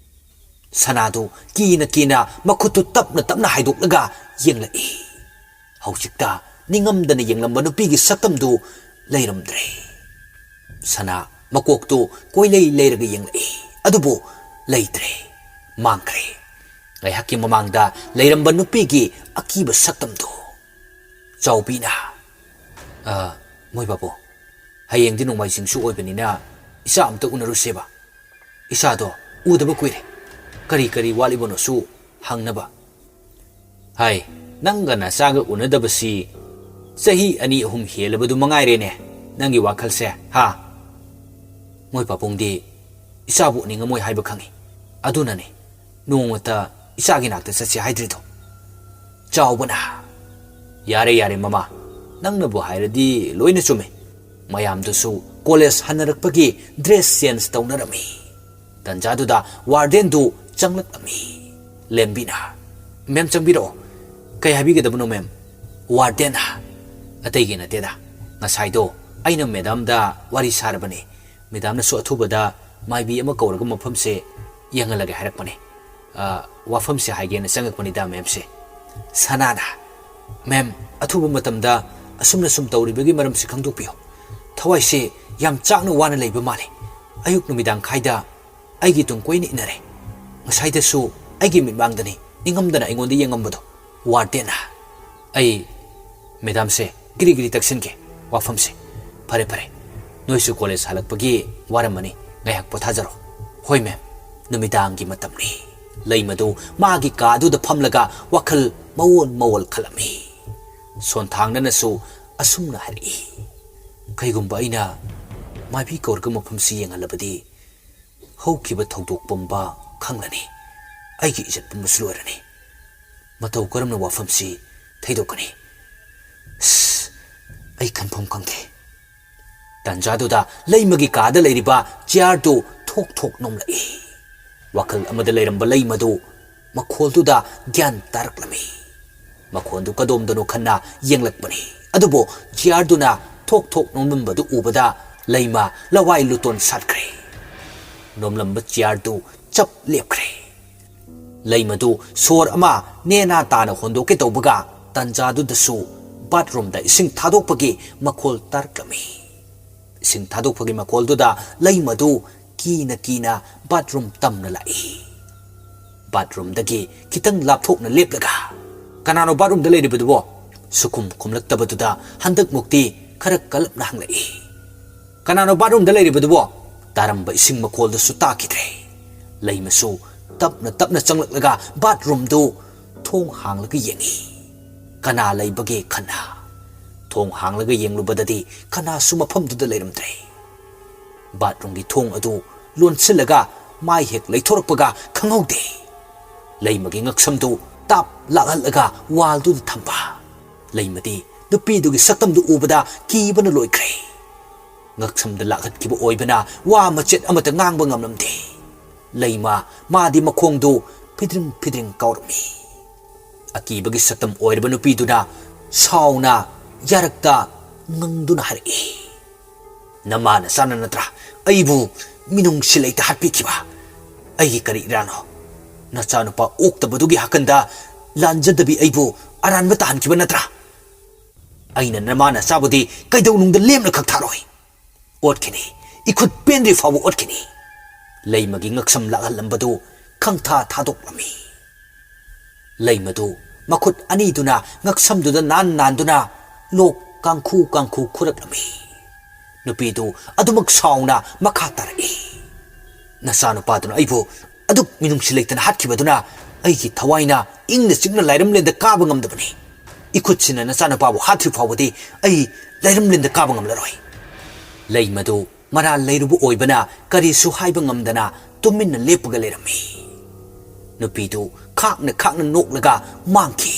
ꯁꯅꯥꯗꯨ ꯀꯤꯅ ꯀꯤꯅ ꯃꯈꯨꯠꯇꯨ ꯇꯞꯅ ꯇꯞꯅ ꯍꯥꯏꯗꯣꯛꯂꯒ ꯌꯦꯡꯂꯛꯏ꯫ ꯍꯧꯖꯤꯛꯇ ꯅꯤꯡꯉꯝꯗꯅ ꯌꯦꯡꯂꯝꯕ ꯅꯨꯄꯤꯒꯤ ꯁꯛꯇꯝꯗꯨ ꯂꯩꯔꯝꯗ꯭ꯔꯦ꯫ ꯁꯅꯥ ꯃꯀꯣꯛꯇꯨ ꯀꯣꯏꯂꯩ ꯂꯩꯔꯒ ꯌꯦꯡꯂꯛꯏ, ꯑꯗꯨꯕꯨ ꯂꯩꯇ꯭ꯔꯦ, ꯃꯥꯡꯈ꯭ꯔꯦ꯫ ꯉꯥꯏꯍꯥꯛꯀꯤ ꯃꯃꯥꯡꯗ ꯂꯩꯔꯝꯕ ꯅꯨꯄꯤꯒꯤ ꯑꯀꯤꯕ ꯁꯛꯇꯝꯗꯨ꯫ ꯆꯥꯎꯕꯤꯅ, "ꯑ, ꯃꯣꯏ ꯕꯥꯕꯨ, ꯍꯌꯦꯡꯗꯤ ꯅꯣꯡꯃꯥꯏꯖꯤꯡꯁꯨ ꯑꯣꯏꯕꯅꯤꯅ ꯏꯆꯥ ꯑꯝꯇ ꯎꯅꯔꯨꯁꯦꯕ꯫ ꯏꯆꯥꯗꯣ ꯎꯗꯕ ꯀꯨꯏꯔꯦ꯫ ꯀꯔꯤ ꯀꯔꯤ ꯋꯥꯠꯂꯤꯕꯅꯣꯁꯨ ꯍꯪꯅꯕ꯫" "ꯍꯥꯏ, ꯅꯪꯒ ꯅꯆꯥꯒ ꯎꯅꯗꯕꯁꯤ ꯆꯍꯤ ꯑꯅꯤ ꯑꯍꯨꯝ ꯍꯦꯜꯂꯕꯗꯨ ꯃꯉꯥꯏꯔꯦꯅꯦ ꯅꯪꯒꯤ ꯋꯥꯈꯜꯁꯦ, ꯍꯥ?" ꯃꯣꯏ ꯄꯥꯕꯨꯡꯗꯤ ꯏꯆꯥꯕꯨ ꯎꯅꯤꯡꯉꯝꯃꯣꯏ ꯍꯥꯏꯕ ꯈꯪꯏ꯫ ꯑꯗꯨꯅꯅꯤ ꯅꯣꯡꯃꯇ ꯏꯆꯥꯒꯤ ꯅꯥꯛꯇ ꯆꯠꯁꯦ ꯍꯥꯏꯗ꯭ꯔꯤꯗꯣ꯫ ꯆꯥꯎꯕꯅ, "ꯌꯥꯔꯦ, ꯌꯥꯔꯦ ꯃꯃꯥ, ꯅꯪꯅꯕꯨ ꯍꯥꯏꯔꯗꯤ ꯂꯣꯏꯅ ꯆꯨꯝꯃꯤ꯫" ꯃꯌꯥꯝꯗꯨꯁꯨ ꯀꯣꯂꯦꯖ ꯍꯟꯅꯔꯛꯄꯒꯤ ꯗ꯭ꯔꯦꯁ ꯆꯦꯟꯖ ꯇꯧꯅꯔꯝꯃꯤ꯫ ꯇꯟꯖꯥꯗꯨꯗ ꯋꯥꯔꯗꯦꯟꯗꯨ ꯆꯪꯂꯛꯂꯝꯃꯤ꯫ ꯂꯦꯝꯕꯤꯅ, "ꯃꯦꯝ, ꯆꯪꯕꯤꯔꯛꯑꯣ꯫" "ꯀꯩ ꯍꯥꯏꯕꯤꯒꯗꯕꯅꯣ ꯃꯦꯝ?" ꯋꯥꯔꯗꯦꯟꯅ, "ꯑꯇꯩꯒꯤ ꯅꯠꯇꯦꯗ, ꯉꯁꯥꯏꯗꯣ ꯑꯩꯅ ꯃꯦꯗꯥꯝꯗ ꯋꯥꯔꯤ ꯁꯥꯔꯕꯅꯤ꯫ ꯃꯦꯗꯥꯝꯅꯁꯨ ꯑꯊꯨꯕꯗ ꯃꯥꯏꯕꯤ ꯑꯃ ꯀꯧꯔꯒ ꯃꯐꯝꯁꯦ ꯌꯦꯡꯍꯜꯂꯒꯦ ꯍꯥꯏꯔꯛꯄꯅꯤ꯫ ꯑ, ꯋꯥꯐꯝꯁꯦ ꯍꯥꯏꯒꯦꯅ ꯆꯪꯉꯛꯄꯅꯤꯗ ꯃꯦꯝꯁꯦ꯫" ꯁꯅꯥꯅ, "ꯃꯦꯝ, ꯑꯊꯨꯕ ꯃꯇꯝꯗ ꯑꯁꯨꯝꯅ ꯁꯨꯝ ꯇꯧꯔꯤꯕꯒꯤ ꯃꯔꯝꯁꯤ ꯈꯪꯗꯣꯛꯄꯤꯌꯨ꯫ ꯊꯋꯥꯏꯁꯦ ꯌꯥꯝ ꯆꯥꯛꯅ ꯋꯥꯅ ꯂꯩꯕ ꯃꯥꯜꯂꯤ꯫ ꯑꯌꯨꯛ ꯅꯨꯃꯤꯗꯥꯡ ꯈꯥꯏꯗ ꯑꯩꯒꯤ ꯇꯨꯡ ꯀꯣꯏꯅ ꯏꯟꯅꯔꯦ꯫ ꯉꯁꯥꯏꯗꯁꯨ ꯑꯩꯒꯤ ꯃꯤꯠꯃꯥꯡꯗꯅꯤ ꯅꯤꯡꯉꯝꯗꯅ ꯑꯩꯉꯣꯟꯗ ꯌꯦꯡꯉꯝꯕꯗꯣ꯫" ꯋꯥꯔꯗꯦꯟꯅ, "ꯑꯩ ꯃꯦꯗꯥꯝꯁꯦ ꯒꯤꯔꯤ ꯒꯤꯔꯤ ꯇꯛꯁꯤꯟꯒꯦ ꯋꯥꯐꯝꯁꯦ꯫ ꯐꯔꯦ, ꯐꯔꯦ, ꯅꯣꯏꯁꯨ ꯀꯣꯂꯦꯖ ꯍꯜꯂꯛꯄꯒꯤ ꯋꯥꯔꯝꯃꯅꯤ, ꯉꯥꯏꯍꯥꯛ ꯄꯣꯊꯥꯖꯔꯣ꯫" "ꯍꯣꯏ ꯃꯦꯝ꯫" ꯅꯨꯃꯤꯗꯥꯡꯒꯤ ꯃꯇꯝꯅꯤ꯫ ꯂꯩꯃꯗꯨ ꯃꯥꯒꯤ ꯀꯥꯗꯨꯗ ꯐꯝꯂꯒ ꯋꯥꯈꯜ ꯃꯑꯣꯟ ꯃꯑꯣꯜ ꯈꯜꯂꯝꯃꯤ꯫ ꯁꯣꯟꯊꯥꯡꯅꯅꯁꯨ ꯑꯁꯨꯝꯅ ꯍꯥꯏꯔꯛꯏ, "ꯀꯩꯒꯨꯝꯕ ꯑꯩꯅ ꯃꯥꯏꯕꯤ ꯀꯧꯔꯒ ꯃꯐꯝꯁꯤ ꯌꯦꯡꯍꯜꯂꯕꯗꯤ ꯍꯧꯈꯤꯕ ꯊꯧꯗꯣꯛ ꯄꯨꯝꯕ ꯈꯪꯂꯅꯤ꯫ ꯑꯩꯒꯤ ꯏꯖꯠ ꯄꯨꯝꯕꯁꯨ ꯂꯣꯏꯔꯅꯤ꯫ ꯃꯇꯧ ꯀꯔꯝꯅ ꯋꯥꯐꯝꯁꯤ ꯊꯩꯗꯣꯛꯀꯅꯤ? ꯑꯁ, ꯑꯩ ꯈꯟꯐꯝ ꯈꯪꯗꯦ꯫" ꯇꯟꯖꯥꯗꯨꯗ ꯂꯩꯃꯒꯤ ꯀꯥꯗ ꯂꯩꯔꯤꯕ ꯆꯤꯌꯥꯔꯗꯨ ꯊꯣꯛ ꯊꯣꯛ ꯅꯣꯝꯂꯛꯏ꯫ ꯋꯥꯈꯜ ꯑꯃꯗ ꯂꯩꯔꯝꯕ ꯂꯩꯃꯗꯨ ꯃꯈꯣꯜꯗꯨꯗ ꯒ꯭ꯌꯥꯟ ꯇꯥꯔꯛꯂꯝꯃꯤ꯫ ꯃꯈꯣꯟꯗꯨ ꯀꯗꯣꯝꯗꯅꯣ ꯈꯟꯅ ꯌꯦꯡꯂꯛꯄꯅꯤ꯫ ꯑꯗꯨꯕꯨ ꯆꯤꯌꯥꯔꯗꯨꯅ ꯊꯣꯛ ꯊꯣꯛ ꯅꯣꯝꯂꯝꯕꯗꯨ ꯎꯕꯗ ꯂꯩꯃ ꯂꯋꯥꯏ ꯂꯨꯇꯣꯟ ꯁꯥꯠꯈ꯭ꯔꯦ꯫ ꯅꯣꯝꯂꯝꯕ ꯆꯤꯌꯥꯔꯗꯨ ꯆꯞ ꯂꯦꯞꯈ꯭ꯔꯦ꯫ ꯂꯩꯃꯗꯨ ꯁꯣꯔ ꯑꯃ ꯅꯦꯅꯥ ꯇꯥꯅ ꯍꯣꯟꯗꯣꯛꯀꯦ ꯇꯧꯕꯒ, ꯇꯟꯖꯥꯗꯨꯗꯁꯨ ꯕꯥꯠꯔꯨꯝꯗ ꯏꯁꯤꯡ ꯊꯥꯗꯣꯛꯄꯒꯤ ꯃꯈꯣꯜ ꯇꯥꯔꯛꯂꯝꯃꯤ꯫ ꯏꯁꯤꯡ ꯊꯥꯗꯣꯛꯄꯒꯤ ꯃꯈꯣꯜꯗꯨꯗ ꯂꯩꯃꯗꯨ ꯀꯤꯅ ꯀꯤꯅ ꯕꯥꯠꯔꯨꯝ ꯇꯝꯅ ꯂꯥꯛꯏ꯫ ꯕꯥꯠꯔꯨꯝꯗꯒꯤ ꯈꯤꯇꯪ ꯂꯥꯞꯊꯣꯛꯅ ꯂꯦꯞꯂꯒ, "ꯀꯅꯥꯅꯣ ꯕꯥꯠꯔꯨꯝꯗ ꯂꯩꯔꯤꯕꯗꯨꯕꯣ?" ꯁꯨꯈꯨꯝ ꯈꯨꯝꯂꯛꯇꯕꯗꯨꯗ ꯍꯟꯗꯛꯃꯨꯛꯇꯤ ꯈꯔ ꯀꯜꯂꯞꯅ ꯍꯪꯂꯛꯏ꯫ "ꯀꯅꯥꯅꯣ ꯕꯥꯠꯔꯨꯝꯗ ꯂꯩꯔꯤꯕꯗꯨꯕꯣ?" ꯇꯥꯔꯝꯕ ꯏꯁꯤꯡ ꯃꯈꯣꯜꯗꯨꯁꯨ ꯇꯥꯈꯤꯗ꯭ꯔꯦ꯫ ꯂꯩꯃꯁꯨ ꯇꯞꯅ ꯇꯞꯅ ꯆꯪꯂꯛꯂꯒ ꯕꯥꯠꯔꯨꯝꯗꯨ ꯊꯣꯡ ꯍꯥꯡꯂꯒ ꯌꯦꯡꯏ꯫ ꯀꯅꯥ ꯂꯩꯕꯒꯦ ꯈꯟꯅ꯫ ꯊꯣꯡ ꯍꯥꯡꯂꯒ ꯌꯦꯡꯂꯨꯕꯗꯗꯤ ꯀꯅꯥꯁꯨ ꯃꯐꯝꯗꯨꯗ ꯂꯩꯔꯝꯗ꯭ꯔꯦ꯫ ꯕꯥꯠꯔꯨꯝꯒꯤ ꯊꯣꯡ ꯑꯗꯨ ꯂꯣꯟꯁꯤꯜꯂꯒ ꯃꯥꯏ ꯍꯦꯛ ꯂꯩꯊꯣꯔꯛꯄꯒ ꯈꯪꯍꯧꯗꯦ꯫ ꯂꯩꯃꯒꯤ ꯉꯛꯁꯝꯗꯨ ꯇꯥꯞ ꯂꯥꯛꯍꯜꯂꯒ ꯋꯥꯜꯗꯨꯗ ꯊꯝꯕ꯫ ꯂꯩꯃꯗꯤ ꯅꯨꯄꯤꯗꯨꯒꯤ ꯁꯛꯇꯝꯗꯨ ꯎꯕꯗ ꯀꯤꯕꯅ ꯂꯣꯏꯈ꯭ꯔꯦ꯫ ꯉꯛꯁꯝꯗ ꯂꯥꯛꯍꯠꯈꯤꯕ ꯑꯣꯏꯕꯅ ꯋꯥ ꯃꯆꯦꯠ ꯑꯃꯠꯇ ꯉꯥꯡꯕ ꯉꯝꯂꯝꯗꯦ꯫ ꯂꯩꯃ, ꯃꯥꯗꯤ ꯃꯈꯣꯡꯗꯨ ꯐꯤꯗ꯭ꯔꯤꯡ ꯐꯤꯗ꯭ꯔꯤꯡ ꯀꯥꯎꯔꯝꯃꯤ꯫ ꯑꯀꯤꯕꯒꯤ ꯁꯛꯇꯝ ꯑꯣꯏꯔꯕ ꯅꯨꯄꯤꯗꯨꯅ ꯁꯥꯎꯅ ꯌꯥꯔꯛꯇ ꯉꯪꯗꯨꯅ ꯍꯥꯏꯔꯛꯏ, "ꯅꯃꯥ ꯅꯆꯥꯅ ꯅꯠꯇ꯭ꯔꯥ ꯑꯩꯕꯨ ꯃꯤꯅꯨꯡꯁꯤ ꯂꯩꯇ ꯍꯥꯠꯄꯤꯈꯤꯕ? ꯑꯩꯒꯤ ꯀꯔꯤ ꯏꯔꯥꯟꯅꯣ? ꯅꯆꯥꯅꯨꯄꯥ ꯑꯣꯛꯇꯕꯗꯨꯒꯤ ꯍꯥꯀꯟꯗ ꯂꯥꯟꯖꯗꯕꯤ ꯑꯩꯕꯨ ꯑꯔꯥꯟꯕ ꯇꯥꯍꯟꯈꯤꯕ ꯅꯠꯇ꯭ꯔꯥ? ꯑꯩꯅ ꯅꯃꯥ ꯅꯆꯥꯕꯨꯗꯤ ꯀꯩꯗꯧꯅꯨꯡꯗ ꯂꯦꯝꯅ ꯈꯛ ꯊꯥꯔꯣꯏ꯫ ꯑꯣꯠꯈꯤꯅꯤ, ꯏꯈꯨꯠ ꯄꯦꯟꯗ꯭ꯔꯤ ꯐꯥꯎꯕ ꯑꯣꯠꯈꯤꯅꯤ꯫" ꯂꯩꯃꯒꯤ ꯉꯛꯁꯝ ꯂꯥꯛꯍꯜꯂꯝꯕꯗꯨ ꯈꯪꯊꯥ ꯊꯥꯗꯣꯛꯂꯝꯃꯤ꯫ ꯂꯩꯃꯗꯨ ꯃꯈꯨꯠ ꯑꯅꯤꯗꯨꯅ ꯉꯛꯁꯝꯗꯨꯗ ꯅꯥꯟ ꯅꯥꯟꯗꯨꯅ ꯂꯣꯛ ꯀꯥꯡꯈꯨ ꯀꯥꯡꯈꯨ ꯈꯨꯔꯛꯂꯝꯃꯤ꯫ ꯅꯨꯄꯤꯗꯨ ꯑꯗꯨꯃꯛ ꯁꯥꯎꯅ ꯃꯈꯥ ꯇꯥꯔꯛꯏ, "ꯅꯆꯥꯅꯨꯄꯥꯗꯨꯅ ꯑꯩꯕꯨ ꯑꯗꯨꯛ ꯃꯤꯅꯨꯡꯁꯤ ꯂꯩꯇꯅ ꯍꯥꯠꯈꯤꯕꯗꯨꯅ ꯑꯩꯒꯤ ꯊꯋꯥꯏꯅ ꯏꯪꯅ ꯆꯤꯛꯅ ꯂꯥꯏꯔꯝꯂꯦꯟꯗ ꯀꯥꯕ ꯉꯝꯗꯕꯅꯤ꯫ ꯏꯈꯨꯠꯁꯤꯅ ꯅꯆꯥꯅꯨꯄꯥꯕꯨ ꯍꯥꯠꯇ꯭ꯔꯤ ꯐꯥꯎꯕꯗꯤ ꯑꯩ ꯂꯥꯏꯔꯝꯂꯦꯟꯗ ꯀꯥꯕ ꯉꯝꯂꯔꯣꯏ꯫" ꯂꯩꯃꯗꯨ ꯃꯔꯥꯜ ꯂꯩꯔꯨꯕ ꯑꯣꯏꯕꯅ ꯀꯔꯤꯁꯨ ꯍꯥꯏꯕ ꯉꯝꯗꯅ ꯇꯨꯃꯤꯟꯅ ꯂꯦꯞꯄꯒ ꯂꯩꯔꯝꯃꯤ꯫ ꯅꯨꯄꯤꯗꯨ ꯈꯥꯛꯅ ꯈꯥꯛꯅ ꯅꯣꯛꯂꯒ ꯃꯥꯡꯈꯤ꯫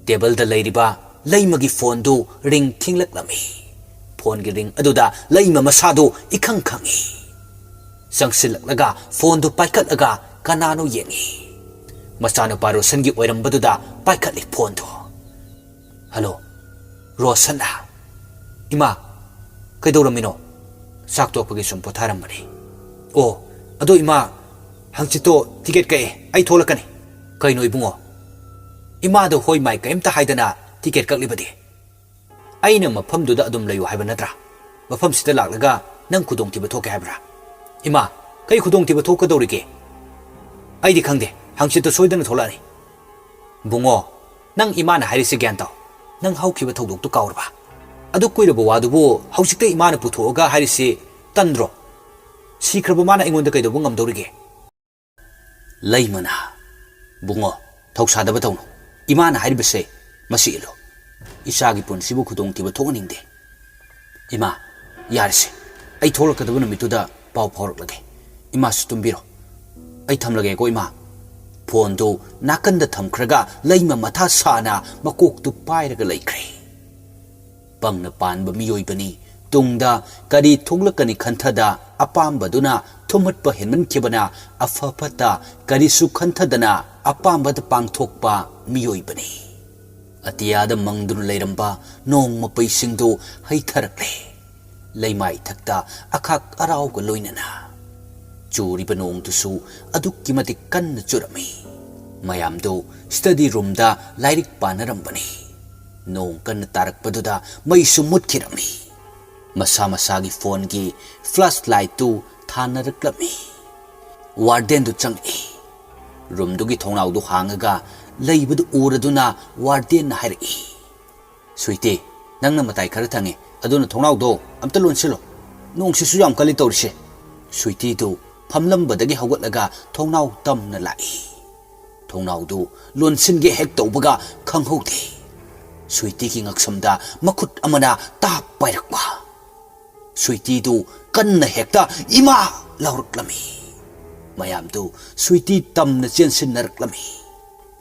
ꯇꯦꯕꯜꯗ ꯂꯩꯔꯤꯕ ꯂꯩꯃꯒꯤ ꯐꯣꯟꯗꯨ ꯔꯤꯡ ꯊꯤꯡꯂꯛꯂꯝꯃꯤ꯫ ꯐꯣꯟꯒꯤ ꯔꯤꯡ ꯑꯗꯨꯗ ꯂꯩꯃ ꯃꯁꯥꯗꯨ ꯏꯈꯪ ꯈꯪꯏ꯫ ꯆꯪꯁꯤꯜꯂꯛꯂꯒ ꯐꯣꯟꯗꯨ ꯄꯥꯏꯈꯠꯂꯒ ꯀꯅꯥꯅꯣ ꯌꯦꯡꯏ꯫ ꯃꯆꯥꯅꯨꯄꯥ ꯔꯣꯁꯟꯒꯤ ꯑꯣꯏꯔꯝꯕꯗꯨꯗ ꯄꯥꯏꯈꯠꯂꯤ ꯐꯣꯟꯗꯨ꯫ "ꯍꯜꯂꯣ, ꯔꯣꯁꯟ꯫ ꯏꯃꯥ, ꯀꯩꯗꯧꯔꯝꯃꯤꯅꯣ?" "ꯆꯥꯛ ꯇꯣꯛꯄꯒꯤ ꯁꯨꯝ ꯄꯣꯊꯥꯔꯝꯕꯅꯤ꯫" "ꯑꯣ, ꯑꯗꯣ ꯏꯃꯥ, ꯍꯪꯆꯤꯠꯇꯣ "ꯇꯤꯀꯦꯠ ꯀꯛꯑꯦ, ꯑꯩ ꯊꯣꯛꯂꯛꯀꯅꯤ"꯫ "ꯀꯩꯅꯣ ꯏꯕꯨꯡꯉꯣ? ꯏꯃꯥꯗ ꯍꯣꯏ ꯃꯥꯏ ꯀꯩꯝꯇ ꯍꯥꯏꯗꯅ ꯇꯤꯀꯦꯠ ꯀꯛꯂꯤꯕꯗꯤ? ꯑꯩꯅ ꯃꯐꯝꯗꯨꯗ ꯑꯗꯨꯝ ꯂꯩꯌꯨ ꯍꯥꯏꯕ ꯅꯠꯇ꯭ꯔꯥ? ꯃꯐꯝꯁꯤꯗ ꯂꯥꯛꯂꯒ ꯅꯪ ꯈꯨꯗꯣꯡꯊꯤꯕ ꯊꯣꯛꯀꯦ ꯍꯥꯏꯕ꯭ꯔꯥ?" "ꯏꯃꯥ, ꯀꯩ ꯈꯨꯗꯣꯡꯊꯤꯕ ꯊꯣꯛꯀꯗꯧꯔꯤꯒꯦ? ꯑꯩꯗꯤ ꯈꯪꯗꯦ, ꯍꯪꯆꯤꯠꯇ ꯁꯣꯏꯗꯅ ꯊꯣꯛꯂꯛꯑꯅꯤ"꯫ "ꯕꯨꯡꯉꯣ, ꯅꯪ ꯏꯃꯥꯅ ꯍꯥꯏꯔꯤꯁꯦ ꯒ꯭ꯌꯥꯟ ꯇꯧ꯫ ꯅꯪ ꯍꯧꯈꯤꯕ ꯊꯧꯗꯣꯛꯇꯨ ꯀꯥꯎꯔꯕ? ꯑꯗꯨ ꯀꯨꯏꯔꯕ ꯋꯥꯗꯨꯕꯨ ꯍꯧꯖꯤꯛꯇ ꯏꯃꯥꯅ ꯄꯨꯊꯣꯛꯑꯒ ꯍꯥꯏꯔꯤꯁꯤ ꯇꯟꯗ꯭ꯔꯣ? ꯁꯤꯈ꯭ꯔꯕ ꯃꯥꯅ ꯑꯩꯉꯣꯟꯗ ꯀꯩꯗꯧꯕ ꯉꯝꯗꯧꯔꯤꯒꯦ?" ꯂꯩꯃꯅ, "ꯕꯨꯡꯉꯣ, ꯊꯧꯁꯥꯗꯕ ꯇꯧꯅꯨ꯫ ꯏꯃꯥꯅ ꯍꯥꯏꯔꯤꯕꯁꯦ ꯃꯁꯤ ꯏꯜꯂꯨ꯫ ꯏꯆꯥꯒꯤ ꯄꯨꯟꯁꯤꯕꯨ ꯈꯨꯗꯣꯡꯊꯤꯕ ꯊꯣꯛꯍꯟꯅꯤꯡꯗꯦ꯫ ꯏꯃꯥ, ꯌꯥꯔꯦꯁꯦ, ꯑꯩ ꯊꯣꯛꯂꯛꯀꯗꯕ ꯅꯨꯃꯤꯠꯇꯨꯗ ꯄꯥꯎ ꯐꯥꯎꯔꯛꯂꯒꯦ꯫ ꯏꯃꯥꯁꯨ ꯇꯨꯝꯕꯤꯔꯣ꯫ ꯑꯩ ꯊꯝꯂꯒꯦꯀꯣ ꯏꯃꯥ"꯫ ꯐꯣꯟꯗꯨ ꯅꯥꯀꯟꯗ ꯊꯝꯈ꯭ꯔꯒ ꯂꯩꯃ ꯃꯊꯥ ꯁꯥꯅ ꯃꯀꯣꯛꯇꯨ ꯄꯥꯏꯔꯒ ꯂꯩꯈ꯭ꯔꯦ꯫ ꯄꯪꯅ ꯄꯥꯟꯕ ꯃꯤꯑꯣꯏꯕꯅꯤ꯫ ꯇꯨꯡꯗ ꯀꯔꯤ ꯊꯣꯛꯂꯛꯀꯅꯤ ꯈꯟꯊꯗ, ꯑꯄꯥꯝꯕꯗꯨꯅ ꯊꯨꯝꯍꯠꯄ ꯍꯦꯟꯃꯟꯈꯤꯕꯅ ꯑꯐ ꯐꯠꯇ ꯀꯔꯤꯁꯨ ꯈꯟꯊꯗꯅ ꯑꯄꯥꯝꯕꯗ ꯄꯥꯡꯊꯣꯛꯄ ꯃꯤꯑꯣꯏꯕꯅꯤ꯫ ꯑꯇꯤꯌꯥꯗ ꯃꯪꯗꯨꯅ ꯂꯩꯔꯝꯕ ꯅꯣꯡ ꯃꯄꯩꯁꯤꯡꯗꯨ ꯍꯩꯊꯔꯛꯂꯦ꯫ ꯂꯩꯃꯥꯏ ꯊꯛꯇ ꯑꯈꯥꯛ ꯑꯔꯥꯎꯒ ꯂꯣꯏꯅꯅ ꯆꯨꯔꯤꯕ ꯅꯣꯡꯗꯨꯁꯨ ꯑꯗꯨꯛꯀꯤ ꯃꯇꯤꯛ ꯀꯟꯅ ꯆꯨꯔꯝꯃꯤ꯫ ꯃꯌꯥꯝꯗꯨ ꯁ꯭ꯇꯗꯤ ꯔꯨꯝꯗ ꯂꯥꯏꯔꯤꯛ ꯄꯥꯅꯔꯝꯕꯅꯤ꯫ ꯅꯣꯡ ꯀꯟꯅ ꯇꯥꯔꯛꯄꯗꯨꯗ ꯃꯩꯁꯨ ꯃꯨꯠꯈꯤꯔꯝꯃꯤ꯫ ꯃꯁꯥ ꯃꯁꯥꯒꯤ ꯐꯣꯟꯒꯤ ꯐ꯭ꯂꯥꯁ ꯂꯥꯏꯠꯇꯨ ꯊꯥꯅꯔꯛꯂꯝꯃꯤ꯫ ꯋꯥꯔꯗꯦꯟꯗꯨ ꯆꯪꯂꯛꯏ꯫ ꯔꯨꯝꯗꯨꯒꯤ ꯊꯣꯡꯅꯥꯎꯗꯨ ꯍꯥꯡꯉꯒ ꯂꯩꯕꯗꯨ ꯎꯔꯗꯨꯅ ꯋꯥꯔꯗꯦꯟꯅ ꯍꯥꯏꯔꯛꯏ, "ꯁ꯭ꯋꯤꯇꯤ, ꯅꯪꯅ ꯃꯇꯥꯏ ꯈꯔ ꯊꯪꯉꯤ, ꯑꯗꯨꯅ ꯊꯣꯡꯅꯥꯎꯗꯣ ꯑꯝꯇ ꯂꯣꯟꯁꯤꯜꯂꯣ꯫ ꯅꯣꯡꯁꯤꯁꯨ ꯌꯥꯝ ꯀꯜꯂꯤ ꯇꯧꯔꯤꯁꯦ"꯫ ꯁ꯭ꯋꯤꯇꯤꯗꯨ ꯐꯝꯂꯝꯕꯗꯒꯤ ꯍꯧꯒꯠꯂꯒ ꯊꯣꯡꯅꯥꯎ ꯇꯝꯅ ꯂꯥꯛꯏ꯫ ꯊꯣꯡꯅꯥꯎꯗꯨ ꯂꯣꯟꯁꯤꯟꯒꯦ ꯍꯦꯛ ꯇꯧꯕꯒ ꯈꯪꯍꯧꯗꯦ, ꯁ꯭ꯋꯤꯇꯤꯒꯤ ꯉꯛꯁꯝꯗ ꯃꯈꯨꯠ ꯑꯃꯅ ꯇꯥꯞ ꯄꯥꯏꯔꯛꯄ꯫ ꯁ꯭ꯋꯤꯇꯤꯗꯨ ꯀꯟꯅ ꯍꯦꯛꯇ "ꯏꯃꯥ!" ꯂꯥꯎꯔꯛꯂꯝꯃꯤ꯫ ꯃꯌꯥꯝꯗꯨ ꯁ꯭ꯋꯤꯇꯤ ꯇꯝꯅ ꯆꯦꯟꯁꯤꯟꯅꯔꯛꯂꯝꯃꯤ꯫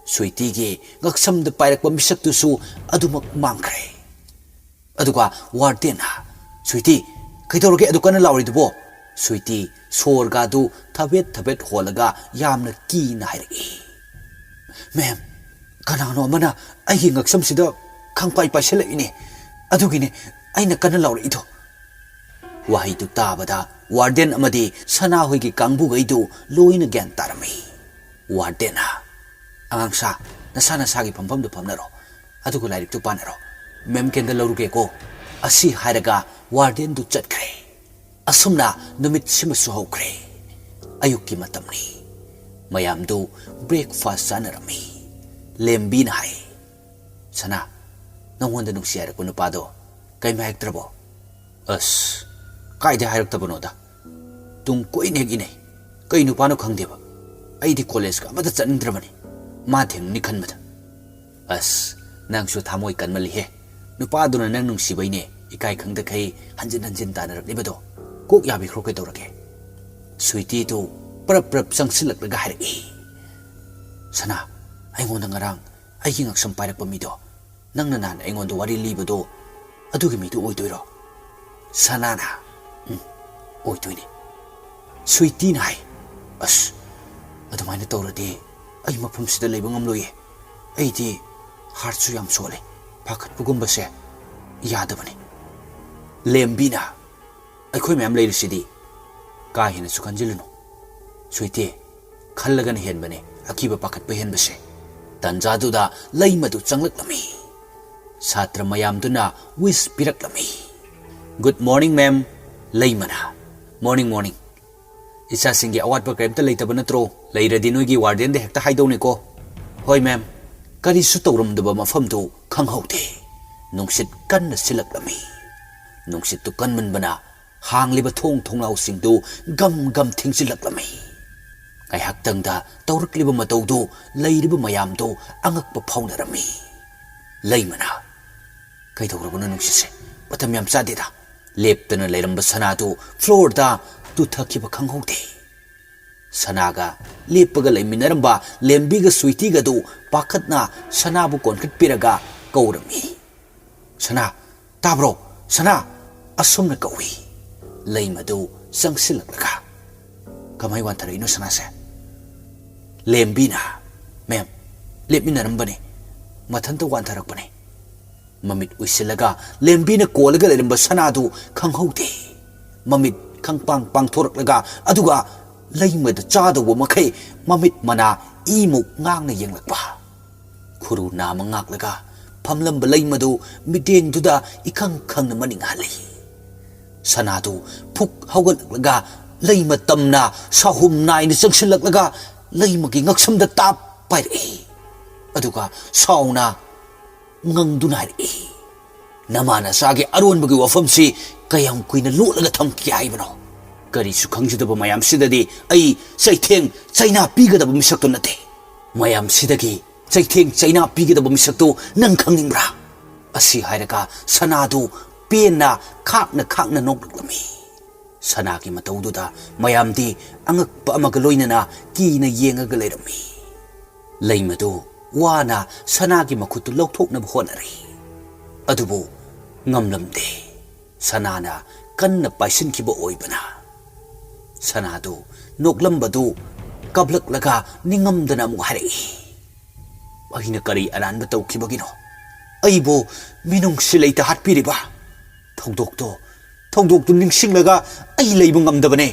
ꯁ꯭ꯋꯤꯇꯤꯒꯤ ꯉꯛꯁꯝꯗ ꯄꯥꯏꯔꯛꯄ ꯃꯤꯁꯛꯇꯨꯁꯨ ꯑꯗꯨꯃꯛ ꯃꯥꯡꯈ꯭ꯔꯦ꯫ ꯑꯗꯨꯒ ꯋꯥꯔꯗꯦꯟꯅ, "ꯁ꯭ꯋꯤꯇꯤ, ꯀꯩꯗꯧꯔꯒꯦ ꯑꯗꯨ ꯀꯟꯅ ꯂꯥꯎꯔꯤꯗꯨꯕꯣ?" ꯁ꯭ꯋꯤꯇꯤ ꯁꯣꯔꯒꯥꯗꯨ ꯊꯕꯦꯠ ꯊꯕꯦꯠ ꯍꯣꯜꯂꯒ ꯌꯥꯝꯅ ꯀꯤꯅ ꯍꯥꯏꯔꯛꯏ, "ꯃꯦꯝ, ꯀꯅꯥꯅꯣ ꯑꯃꯅ ꯑꯩꯒꯤ ꯉꯛꯁꯝꯁꯤꯗ ꯈꯪꯄꯥꯏ ꯄꯥꯏꯁꯤꯜꯂꯛꯏꯅꯦ, ꯑꯗꯨꯒꯤꯅꯦ ꯑꯩꯅ ꯀꯟꯅ ꯂꯥꯎꯔꯛꯏꯗꯣ"꯫ ꯋꯥꯍꯩꯗꯨ ꯇꯥꯕꯗ ꯋꯥꯔꯗꯦꯟ ꯑꯃꯗꯤ ꯁꯅꯥꯍꯣꯏꯒꯤ ꯀꯥꯡꯕꯨꯈꯩꯗꯨ ꯂꯣꯏꯅ ꯒ꯭ꯌꯥꯟ ꯇꯥꯔꯝꯃꯤ꯫ ꯋꯥꯔꯗꯦꯟꯅ, "ꯑꯉꯥꯡꯁꯥ, ꯅꯁꯥ ꯅꯁꯥꯒꯤ ꯐꯝꯐꯝꯗꯨ ꯐꯝꯅꯔꯣ, ꯑꯗꯨꯒ ꯂꯥꯏꯔꯤꯛꯇꯨ ꯄꯥꯅꯔꯣ꯫ ꯃꯦꯝ ꯀꯦꯟꯗꯜ ꯂꯧꯔꯨꯒꯦꯀꯣ"꯫ ꯑꯁꯤ ꯍꯥꯏꯔꯒ ꯋꯥꯔꯗꯦꯟꯗꯨ ꯆꯠꯈ꯭ꯔꯦ꯫ ꯑꯁꯨꯝꯅ ꯅꯨꯃꯤꯠꯁꯤꯃꯁꯨ ꯍꯧꯈ꯭ꯔꯦ꯫ ꯑꯌꯨꯛꯀꯤ ꯃꯇꯝꯅꯤ꯫ ꯃꯌꯥꯝꯗꯨ breakfast ꯆꯥꯅꯔꯝꯃꯤ꯫ ꯂꯦꯝꯕꯤꯅ ꯍꯥꯏ, "ꯁꯅꯥ, ꯅꯪꯉꯣꯟꯗ ꯅꯨꯡꯁꯤ ꯍꯥꯏꯔꯛꯄ ꯅꯨꯄꯥꯗꯣ ꯀꯩꯝ ꯍꯥꯏꯔꯛꯇ꯭ꯔꯕꯣ?" "ꯑꯁ, ꯀꯥꯏꯗ ꯍꯥꯏꯔꯛꯇꯕꯅꯣꯗ? ꯇꯨꯡ ꯀꯣꯏꯅ ꯍꯦꯛ ꯏꯅꯩ꯫ ꯀꯩ ꯅꯨꯄꯥꯅꯣ ꯈꯪꯗꯦꯕ꯫ ꯑꯩꯗꯤ ꯀꯣꯂꯦꯖꯀ ꯑꯃꯠꯇ ꯆꯠꯅꯤꯡꯗ꯭ꯔꯕꯅꯤ ꯃꯥ ꯊꯦꯡꯅꯅꯤ ꯈꯟꯕꯗ꯫" "ꯑꯁ, ꯅꯪꯁꯨ ꯊꯃꯣꯏ ꯀꯟꯃꯜꯂꯤꯍꯦ꯫ ꯅꯨꯄꯥꯗꯨꯅ ꯅꯪ ꯅꯨꯡꯁꯤꯕꯩꯅꯦ ꯏꯀꯥꯏ ꯈꯪꯗꯈꯩ ꯍꯟꯖꯤꯟ ꯍꯟꯖꯤꯟ ꯇꯥꯟꯅꯔꯛꯂꯤꯕꯗꯣ꯫ ꯀꯣꯛ ꯌꯥꯕꯤꯈ꯭ꯔꯣ ꯀꯩꯗꯧꯔꯒꯦ?" ꯁ꯭ꯋꯤꯇꯤꯗꯨ ꯄ꯭ꯔꯞ ꯄ꯭ꯔꯞ ꯆꯪꯁꯤꯜꯂꯛꯂꯒ ꯍꯥꯏꯔꯛꯏ꯫ "ꯁꯅꯥ, ꯑꯩꯉꯣꯟꯗ ꯉꯔꯥꯡ ꯑꯩꯒꯤ ꯉꯛꯁꯝ ꯄꯥꯏꯔꯛꯄ ꯃꯤꯗꯣ ꯅꯪꯅ ꯅꯍꯥꯟ ꯑꯩꯉꯣꯟꯗ ꯋꯥꯔꯤ ꯂꯤꯕꯗꯣ, ꯑꯗꯨꯒꯤ ꯃꯤꯗꯨ ꯑꯣꯏꯗꯣꯏꯔꯣ?" ꯁꯅꯥꯅ, "ꯎꯝ, ꯑꯣꯏꯗꯣꯏꯅꯤ꯫" ꯁ꯭ꯋꯤꯇꯤꯅ ꯍꯥꯏ, "ꯑꯁ, ꯑꯗꯨꯃꯥꯏꯅ ꯇꯧꯔꯗꯤ ꯑꯩ ꯃꯐꯝꯁꯤꯗ ꯂꯩꯕ ꯉꯝꯂꯣꯏꯌꯦ꯫ ꯑꯩꯗꯤ ꯍꯥꯔꯠꯁꯨ ꯌꯥꯝ ꯁꯣꯜꯂꯦ꯫ ꯄꯥꯈꯠꯄꯒꯨꯝꯕꯁꯦ ꯌꯥꯗꯕꯅꯤ꯫" ꯂꯦꯝꯕꯤꯅ, "ꯑꯩꯈꯣꯏ ꯃꯌꯥꯝ ꯂꯩꯔꯤꯁꯤꯗꯤ꯫ ꯀꯥ ꯍꯦꯟꯅꯁꯨ ꯈꯟꯖꯤꯜꯂꯨꯅꯨ꯫ ꯁ꯭ꯋꯤꯇꯤ, ꯈꯜꯂꯒꯅ ꯍꯦꯟꯕꯅꯦ ꯑꯀꯤꯕ ꯄꯥꯈꯠꯄ ꯍꯦꯟꯕꯁꯦ꯫" ꯇꯟꯖꯥꯗꯨꯗ ꯂꯩꯃꯗꯨ ꯆꯪꯂꯛꯂꯝꯃꯤ꯫ ꯁꯥꯇ꯭ꯔ ꯃꯌꯥꯝꯗꯨꯅ wish ꯄꯤꯔꯛꯂꯝꯃꯤ꯫ "Good morning, ma'am꯫" ꯂꯩꯃꯅ, "Morning, morning꯫ ꯏꯆꯥꯁꯤꯡꯒꯤ ꯑꯋꯥꯠꯄ ꯀꯔꯤꯝꯇ ꯂꯩꯇꯕ ꯅꯠꯇ꯭ꯔꯣ? ꯂꯩꯔꯗꯤ ꯅꯣꯏꯒꯤ ꯋꯥꯔꯗꯦꯟꯗ ꯍꯦꯛꯇ ꯍꯥꯏꯗꯧꯅꯤꯀꯣ꯫" "ꯍꯣꯏ, ꯃꯦꯝ꯫" ꯀꯔꯤꯁꯨ ꯇꯧꯔꯝꯗꯕ ꯃꯐꯝꯗꯨ ꯈꯪꯍꯧꯗꯦ꯫ ꯅꯨꯡꯁꯤꯠ ꯀꯟꯅ ꯁꯤꯜꯂꯛꯂꯝꯃꯤ꯫ ꯅꯨꯡꯁꯤꯠꯇꯨ ꯀꯟꯃꯟꯕꯅ ꯍꯥꯡꯂꯤꯕ ꯊꯣꯡ ꯊꯣꯡꯅꯥꯎꯁꯤꯡꯗꯨ ꯒꯝ ꯒꯝ ꯊꯤꯡꯖꯤꯜꯂꯛꯂꯝꯃꯤ꯫ ꯉꯥꯏꯍꯥꯛꯇꯪꯗ ꯇꯧꯔꯛꯂꯤꯕ ꯃꯇꯧꯗꯨ ꯂꯩꯔꯤꯕ ꯃꯌꯥꯝꯗꯨ ꯑꯉꯛꯄ ꯐꯥꯎꯅꯔꯝꯃꯤ꯫ ꯂꯩꯃꯅ, "ꯀꯩꯗꯧꯔꯕꯅꯣ ꯅꯨꯡꯁꯤꯠꯁꯦ? ꯃꯇꯝ ꯌꯥꯝ ꯆꯥꯗꯦꯗ꯫" ꯂꯦꯞꯇꯅ ꯂꯩꯔꯝꯕ ꯁꯅꯥꯗꯨ floorꯗ ꯇꯨꯊꯈꯤꯕ ꯈꯪꯍꯧꯗꯦ꯫ ꯁꯅꯥꯒ ꯂꯦꯞꯄꯒ ꯂꯩꯃꯤꯟꯅꯔꯝꯕ ꯂꯦꯝꯕꯤꯒ ꯁ꯭ꯋꯤꯇꯤꯒꯗꯨ ꯄꯥꯈꯠꯅ ꯁꯅꯥꯕꯨ ꯀꯣꯟꯈꯠꯄꯤꯔꯒ ꯀꯧꯔꯝꯃꯤ꯫ "ꯁꯅꯥ, ꯇꯥꯕ꯭ꯔꯣ? ꯁꯅꯥ!" ꯑꯁꯨꯝꯅ ꯀꯧꯏ꯫ ꯂꯩꯃꯗꯨ ꯆꯪꯁꯤꯜꯂꯛꯂꯒ, "ꯀꯃꯥꯏ ꯋꯥꯟꯊꯔꯛꯏꯅꯣ ꯁꯅꯥꯁꯦ?" ꯂꯦꯝꯕꯤꯅ, "ꯃꯦꯝ, ꯂꯦꯞꯃꯤꯟꯅꯔꯝꯕꯅꯦ, ꯃꯊꯟꯇ ꯋꯥꯟꯊꯔꯛꯄꯅꯦ꯫" ꯃꯃꯤꯠ ꯎꯏꯁꯤꯜꯂꯒ ꯂꯦꯝꯕꯤꯅ ꯀꯣꯜꯂꯒ ꯂꯩꯔꯝꯕ ꯁꯅꯥꯗꯨ ꯈꯪꯍꯧꯗꯦ꯫ ꯃꯃꯤꯠ ꯈꯪꯄꯥꯡ ꯄꯥꯡꯊꯣꯔꯛꯂꯒ, ꯑꯗꯨꯒ ꯂꯩꯃꯗ ꯆꯥꯗꯧꯕ ꯃꯈꯩ ꯃꯃꯤꯠ ꯃꯅꯥ ꯏꯃꯨꯛ ꯉꯥꯡꯅ ꯌꯦꯡꯂꯛꯄ꯫ ꯈꯨꯔꯨ ꯅꯥꯝꯃ ꯉꯥꯛꯂꯒ ꯐꯝꯂꯝꯕ ꯂꯩꯃꯗꯨ ꯃꯤꯠꯌꯦꯡꯗꯨꯗ ꯏꯈꯪ ꯈꯪꯅ ꯃꯅꯤꯡ ꯍꯜꯂꯤ꯫ ꯁꯅꯥꯗꯨ ꯐꯨꯛ ꯍꯧꯒꯠꯂꯛꯂꯒ ꯂꯩꯃ ꯇꯝꯅ ꯁꯥꯍꯨꯝ ꯅꯥꯏꯅ ꯆꯪꯁꯤꯜꯂꯛꯂꯒ ꯂꯩꯃꯒꯤ ꯉꯛꯁꯝꯗ ꯇꯥꯞ ꯄꯥꯏꯔꯛꯏ꯫ ꯑꯗꯨꯒ ꯁꯥꯎꯅ ꯉꯪꯗꯨꯅ ꯍꯥꯏꯔꯛꯏ, "ꯅꯃꯥ ꯅꯆꯥꯒꯤ ꯑꯔꯣꯟꯕꯒꯤ ꯋꯥꯐꯝꯁꯤ ꯀꯌꯥꯝ ꯀꯨꯏꯅ ꯂꯣꯠꯂꯒ ꯊꯝꯈꯤꯒꯦ ꯍꯥꯏꯕꯅꯣ? ꯀꯔꯤꯁꯨ ꯈꯪꯖꯗꯕ ꯃꯌꯥꯝꯁꯤꯗꯗꯤ ꯑꯩ ꯆꯩꯊꯦꯡ ꯆꯩꯅꯥ ꯄꯤꯒꯗꯕ ꯃꯤꯁꯛꯇꯨ ꯅꯠꯇꯦ꯫ ꯃꯌꯥꯝꯁꯤꯗꯒꯤ ꯆꯩꯊꯦꯡ ꯆꯩꯅꯥ ꯄꯤꯒꯗꯕ ꯃꯤꯁꯛꯇꯨ ꯅꯪ ꯈꯪꯅꯤꯡꯕ꯭ꯔꯥ?" ꯑꯁꯤ ꯍꯥꯏꯔꯒ ꯁꯅꯥꯗꯨ ꯄꯦꯟꯅ ꯈꯥꯛꯅ ꯈꯥꯛꯅ ꯅꯣꯛꯂꯛꯂꯝꯃꯤ꯫ ꯁꯅꯥꯒꯤ ꯃꯇꯧꯗꯨꯗ ꯃꯌꯥꯝꯗꯤ ꯑꯉꯛꯄ ꯑꯃꯒ ꯂꯣꯏꯅꯅ ꯀꯤꯅ ꯌꯦꯡꯉꯒ ꯂꯩꯔꯝꯃꯤ꯫ ꯂꯩꯃꯗꯨ ꯋꯥꯅ ꯁꯅꯥꯒꯤ ꯃꯈꯨꯠꯇꯨ ꯂꯧꯊꯣꯛꯅꯕ ꯍꯣꯠꯅꯔꯤ꯫ ꯑꯗꯨꯕꯨ ꯉꯝꯂꯝꯗꯦ꯫ ꯁꯅꯥꯅ ꯀꯟꯅ ꯄꯥꯏꯁꯤꯟꯈꯤꯕ ꯑꯣꯏꯕꯅ꯫ ꯁꯅꯥꯗꯨ ꯅꯣꯛꯂꯝꯕꯗꯨ ꯀꯞꯂꯛꯂꯒ ꯅꯤꯡꯉꯝꯗꯅ ꯑꯃꯨꯛ ꯍꯥꯏꯔꯛꯏ, "ꯑꯩꯅ ꯀꯔꯤ ꯑꯔꯥꯟꯕ ꯇꯧꯈꯤꯕꯒꯤꯅꯣ ꯑꯩꯕꯨ ꯃꯤꯅꯨꯡꯁꯤ ꯂꯩꯇ ꯍꯥꯠꯄꯤꯔꯤꯕ? ꯊꯧꯗꯣꯛꯇꯣ, ꯊꯧꯗꯣꯛꯇꯨ ꯅꯤꯡꯁꯤꯡꯂꯒ ꯑꯩ ꯂꯩꯕ ꯉꯝꯗꯕꯅꯦ꯫"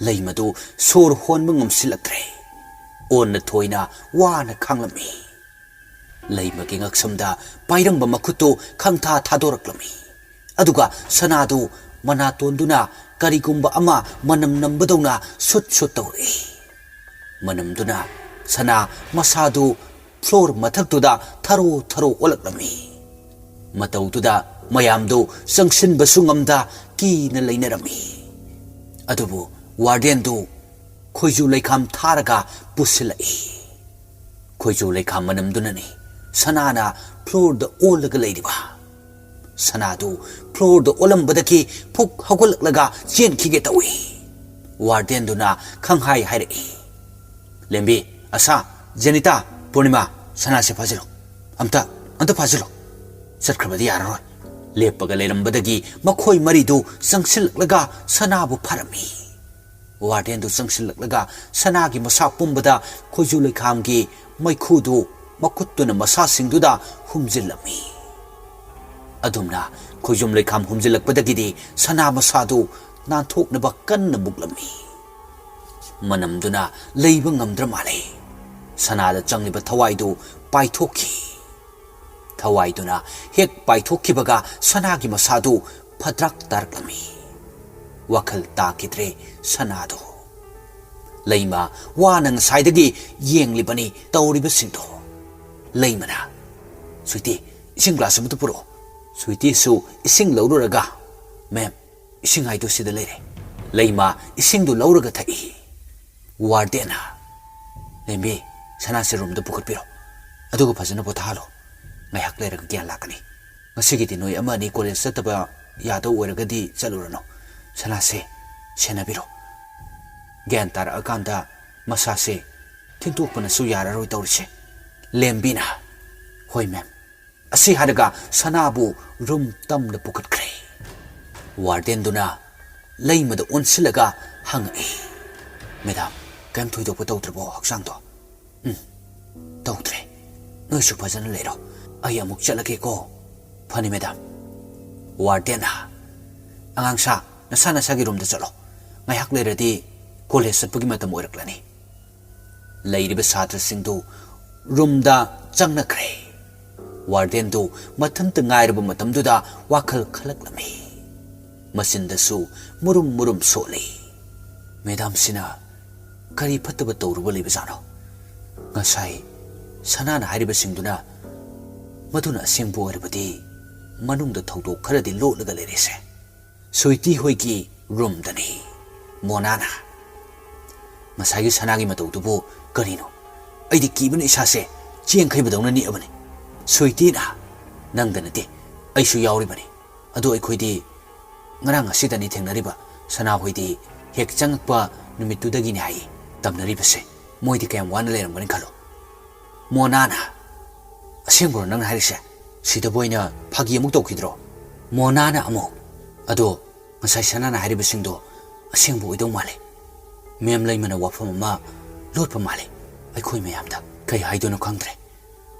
ꯂꯩꯃꯗꯨ ꯁꯣꯔ ꯍꯣꯟꯕ ꯉꯝꯁꯤꯜꯂꯛꯇ꯭ꯔꯦ꯫ ꯑꯣꯟꯅ ꯊꯣꯏꯅ ꯋꯥꯅ ꯈꯥꯡꯂꯝꯃꯤ꯫ ꯂꯩꯃꯒꯤ ꯉꯛꯁꯝꯗ ꯄꯥꯏꯔꯝꯕ ꯃꯈꯨꯠꯇꯨ ꯈꯪꯊꯥ ꯊꯥꯗꯣꯔꯛꯂꯝꯃꯤ꯫ ꯑꯗꯨꯒ ꯁꯅꯥꯗꯨ ꯃꯅꯥꯇꯣꯟꯗꯨꯅ ꯀꯔꯤꯒꯨꯝꯕ ꯑꯃ ꯃꯅꯝ ꯅꯝꯕꯗꯧꯅ ꯁꯨꯠ ꯁꯨꯠ ꯇꯧꯔꯛꯏ꯫ ꯃꯅꯝꯗꯨꯅ ꯁꯅꯥ ꯃꯁꯥꯗꯨ ꯐ꯭ꯂꯣꯔ ꯃꯊꯛꯇꯨꯗ ꯊꯔꯣ ꯊꯔꯣ ꯑꯣꯜꯂꯛꯂꯝꯃꯤ꯫ ꯃꯇꯧꯗꯨꯗ ꯃꯌꯥꯝꯗꯨ ꯆꯪꯁꯤꯟꯕꯁꯨ ꯉꯝꯗ ꯀꯤꯅ ꯂꯩꯅꯔꯝꯃꯤ꯫ ꯑꯗꯨꯕꯨ ꯋꯥꯔꯗꯦꯟꯗꯨ ꯈꯣꯏꯖꯨ ꯂꯩꯈꯥꯝ ꯊꯥꯔꯒ ꯄꯨꯁꯤꯜꯂꯛꯏ꯫ ꯈꯣꯏꯖꯨ ꯂꯩꯈꯥꯝ ꯃꯅꯝꯗꯨꯅꯅꯤ ꯁꯅꯥꯅ ꯐ꯭ꯂꯣꯔꯗ ꯑꯣꯜꯂꯒ ꯂꯩꯔꯤꯕ꯫ ꯁꯅꯥꯗꯨ ꯐ꯭ꯂꯣꯔꯗ ꯑꯣꯜꯂꯝꯕꯗꯒꯤ ꯐꯨꯛ ꯍꯧꯒꯠꯂꯛꯂꯒ ꯆꯦꯟꯈꯤꯒꯦ ꯇꯧꯏ꯫ ꯋꯥꯔꯗꯦꯟꯗꯨꯅ ꯈꯪꯍꯥꯏ ꯍꯥꯏꯔꯛꯏ, "ꯂꯦꯝꯕꯤ, ꯑꯁꯥ, ꯖꯦꯅꯤꯇꯥ, ꯄꯨꯔꯅꯤꯃꯥ, ꯁꯅꯥꯁꯦ ꯐꯥꯖꯤꯜꯂꯣ꯫ ꯑꯝꯇ, ꯑꯝꯇ ꯐꯥꯖꯤꯜꯂꯣ꯫ ꯆꯠꯈ꯭ꯔꯕꯗꯤ ꯌꯥꯔꯔꯣꯏ꯫" ꯂꯦꯞꯄꯒ ꯂꯩꯔꯝꯕꯗꯒꯤ ꯃꯈꯣꯏ ꯃꯔꯤꯗꯨ ꯆꯪꯁꯤꯜꯂꯛꯂꯒ ꯁꯅꯥꯕꯨ ꯐꯥꯔꯝꯃꯤ꯫ ꯋꯥꯔꯗꯦꯟꯗꯨ ꯆꯪꯁꯤꯜꯂꯛꯂꯒ ꯁꯅꯥꯒꯤ ꯃꯁꯥ ꯄꯨꯝꯕꯗ ꯈꯣꯏꯖꯨ ꯂꯩꯈꯥꯝꯒꯤ ꯃꯩꯈꯨꯗꯨ ꯃꯈꯨꯠꯇꯨꯅ ꯃꯁꯥꯁꯤꯡꯗꯨꯗ ꯍꯨꯝꯖꯤꯜꯂꯝꯃꯤ꯫ ꯑꯗꯨꯝꯅ ꯈꯣꯏꯖꯨꯝ ꯂꯩꯈꯥꯝ ꯍꯨꯝꯖꯤꯜꯂꯛꯄꯗꯒꯤꯗꯤ ꯁꯅꯥ ꯃꯁꯥꯗꯨ ꯅꯥꯟꯊꯣꯛꯅꯕ ꯀꯟꯅ ꯃꯨꯛꯂꯝꯃꯤ꯫ ꯃꯅꯝꯗꯨꯅ ꯂꯩꯕ ꯉꯝꯗ꯭ꯔ ꯃꯥꯜꯂꯦ꯫ ꯁꯅꯥꯗ ꯆꯪꯂꯤꯕ ꯊꯋꯥꯏꯗꯨ ꯄꯥꯏꯊꯣꯛꯈꯤ꯫ ꯊꯋꯥꯏꯗꯨꯅ ꯍꯦꯛ ꯄꯥꯏꯊꯣꯛꯈꯤꯕꯒ ꯁꯅꯥꯒꯤ ꯃꯁꯥꯗꯨ ꯐꯗ꯭ꯔꯥꯛ ꯇꯥꯔꯛꯂꯝꯃꯤ꯫ ꯋꯥꯈꯜ ꯇꯥꯈꯤꯗ꯭ꯔꯦ ꯁꯅꯥꯗꯣ꯫ ꯂꯩꯃ ꯋꯥꯅ ꯉꯁꯥꯏꯗꯒꯤ ꯌꯦꯡꯂꯤꯕꯅꯤ ꯇꯧꯔꯤꯕꯁꯤꯡꯗꯣ꯫ ꯂꯩꯃꯅ, "ꯁ꯭ꯋꯤꯇꯤ, ꯏꯁꯤꯡ ꯒ꯭ꯂꯥꯁ ꯑꯃꯇ ꯄꯨꯔꯛꯑꯣ꯫" ꯁ꯭ꯋꯤꯇꯤꯁꯨ ꯏꯁꯤꯡ ꯂꯧꯔꯨꯔꯒ, "ꯃꯦꯝ, ꯏꯁꯤꯡ ꯍꯥꯏꯗꯣ ꯁꯤꯗ ꯂꯩꯔꯦ꯫" ꯂꯩꯃ ꯏꯁꯤꯡꯗꯨ ꯂꯧꯔꯒ ꯊꯛꯏ꯫ ꯋꯥꯔꯗꯦꯟꯅ, "ꯂꯦꯝꯕꯤ, ꯁꯅꯥꯁꯦ ꯔꯨꯝꯗ ꯄꯨꯈꯠꯄꯤꯔꯣ꯫ ꯑꯗꯨꯒ ꯐꯖꯅ ꯄꯣꯊꯥꯍꯜꯂꯣ꯫ ꯉꯥꯏꯍꯥꯛ ꯂꯩꯔꯒ ꯒ꯭ꯌꯥꯟ ꯂꯥꯛꯀꯅꯤ꯫ ꯉꯁꯤꯒꯤꯗꯤ ꯅꯣꯏ ꯑꯃ ꯑꯅꯤ ꯀꯣꯂꯦꯖ ꯆꯠꯇꯕ ꯌꯥꯗꯧ ꯑꯣꯏꯔꯒꯗꯤ ꯆꯠꯂꯨꯔꯅꯨ꯫ ꯁꯅꯥꯁꯦ ꯁꯦꯟꯅꯕꯤꯔꯣ꯫ ꯒ꯭ꯌꯥꯟ ꯇꯥꯔꯛꯑꯀꯥꯟꯗ ꯃꯁꯥꯁꯦ ꯊꯤꯟꯇꯣꯛꯄꯅꯁꯨ ꯌꯥꯔꯔꯣꯏ ꯇꯧꯔꯤꯁꯦ꯫" ꯂꯦꯝꯕꯤꯅ, "ꯍꯣꯏ ꯃꯦꯝ꯫" ꯑꯁꯤ ꯍꯥꯏꯔꯒ ꯁꯅꯥꯕꯨ ꯔꯨꯝ ꯇꯝꯅ ꯄꯨꯈꯠꯈ꯭ꯔꯦ꯫ ꯋꯥꯔꯗꯦꯟꯗꯨꯅ ꯂꯩꯃꯗ ꯑꯣꯟꯁꯤꯜꯂꯒ ꯍꯪꯉꯛꯏ, "ꯃꯦꯗꯥꯝ, ꯀꯔꯤꯝ ꯊꯣꯏꯗꯣꯛꯄ ꯇꯧꯗ꯭ꯔꯕꯣ ꯍꯛꯆꯥꯡꯗꯣ?" "ꯎꯝ, ꯇꯧꯗ꯭ꯔꯦ꯫ ꯅꯣꯏꯁꯨ ꯐꯖꯅ ꯂꯩꯔꯣ꯫ ꯑꯩ ꯑꯃꯨꯛ ꯆꯠꯂꯒꯦꯀꯣ꯫" "ꯐꯅꯤ ꯃꯦꯗꯥꯝ꯫" ꯋꯥꯔꯗꯦꯟꯅ, "ꯑꯉꯥꯡꯁꯥ, ꯅꯁꯥ ꯅꯁꯥꯒꯤ ꯔꯨꯝꯗ ꯆꯠꯂꯣ꯫ ꯉꯥꯏꯍꯥꯛ ꯂꯩꯔꯗꯤ ꯀꯣꯂꯦꯖ ꯆꯠꯄꯒꯤ ꯃꯇꯝ ꯑꯣꯏꯔꯛꯂꯅꯤ꯫" ꯂꯩꯔꯤꯕ ꯁꯥꯇ꯭ꯔꯁꯤꯡꯗꯨ ꯔꯨꯝꯗ ꯆꯪꯅꯈ꯭ꯔꯦ꯫ ꯋꯥꯔꯗꯦꯟꯗꯨ ꯃꯊꯟꯇ ꯉꯥꯏꯔꯕ ꯃꯇꯝꯗꯨꯗ ꯋꯥꯈꯜ ꯈꯜꯂꯛꯂꯝꯃꯤ꯫ ꯃꯆꯤꯟꯗꯁꯨ ꯃꯨꯔꯨꯝ ꯃꯨꯔꯨꯝ ꯁꯣꯜꯂꯤ꯫ ꯃꯦꯗꯥꯝꯁꯤꯅ ꯀꯔꯤ ꯐꯠꯇꯕ ꯇꯧꯔꯨꯕ ꯂꯩꯕꯖꯥꯠꯅꯣ? ꯉꯁꯥꯏ ꯁꯅꯥꯅ ꯍꯥꯏꯔꯤꯕꯁꯤꯡꯗꯨꯅ ꯃꯗꯨꯅ ꯑꯁꯦꯡꯕ ꯑꯣꯏꯔꯕꯗꯤ ꯃꯅꯨꯡꯗ ꯊꯧꯗꯣꯛ ꯈꯔꯗꯤ ꯂꯣꯠꯂꯒ ꯂꯩꯔꯦꯁꯦ꯫ ꯁ꯭ꯋꯤꯇꯤ ꯍꯣꯏꯒꯤ ꯔꯨꯝꯗꯅꯤ꯫ ꯃꯣꯅꯥꯅ, "ꯉꯁꯥꯏꯒꯤ ꯁꯅꯥꯒꯤ ꯃꯇꯧꯗꯨꯕꯨ ꯀꯔꯤꯅꯣ? ꯑꯩꯗꯤ ꯀꯤꯕꯅ ꯏꯁꯥꯁꯦ ꯆꯦꯡꯈꯩꯕꯗꯧꯅ ꯅꯤꯛꯑꯕꯅꯤ꯫" ꯁ꯭ꯋꯤꯇꯤꯅ, "ꯅꯪꯗ ꯅꯠꯇꯦ, ꯑꯩꯁꯨ ꯌꯥꯎꯔꯤꯕꯅꯤ꯫ ꯑꯗꯣ ꯑꯩꯈꯣꯏꯗꯤ ꯉꯔꯥꯡ ꯑꯁꯤꯗꯅꯤ ꯊꯦꯡꯅꯔꯤꯕ꯫ ꯁꯅꯥ ꯍꯣꯏꯗꯤ ꯍꯦꯛ ꯆꯪꯉꯛꯄ ꯅꯨꯃꯤꯠꯇꯨꯗꯒꯤꯅꯤ ꯍꯥꯏꯌꯦ ꯇꯝꯅꯔꯤꯕꯁꯦ꯫ ꯃꯣꯏꯗꯤ ꯀꯌꯥꯝ ꯋꯥꯅ ꯂꯩꯔꯝꯒꯅꯤ ꯈꯜꯂꯣ꯫" ꯃꯣꯅꯥꯅ, "ꯑꯁꯦꯡꯕꯔꯣ ꯅꯪꯅ ꯍꯥꯏꯔꯤꯁꯦ? ꯁꯤꯗꯕꯨ ꯑꯩꯅ ꯐꯥꯒꯤ ꯑꯃꯨꯛ ꯇꯧꯈꯤꯗ꯭ꯔꯣ?" ꯃꯣꯅꯥꯅ ꯑꯃꯨꯛ, "ꯑꯗꯣ ꯉꯁꯥꯏ ꯁꯅꯥꯅ ꯍꯥꯏꯔꯤꯕꯁꯤꯡꯗꯣ ꯑꯁꯦꯡꯕ ꯑꯣꯏꯗꯧ ꯃꯥꯜꯂꯦ꯫ ꯃꯦꯝ ꯂꯩꯃꯅ ꯋꯥꯐꯝ ꯑꯃ ꯂꯣꯠꯄ ꯃꯥꯜꯂꯦ ꯑꯩꯈꯣꯏ ꯃꯌꯥꯝꯗ꯫ ꯀꯩ ꯍꯥꯏꯗꯣꯏꯅꯣ ꯈꯪꯗ꯭ꯔꯦ꯫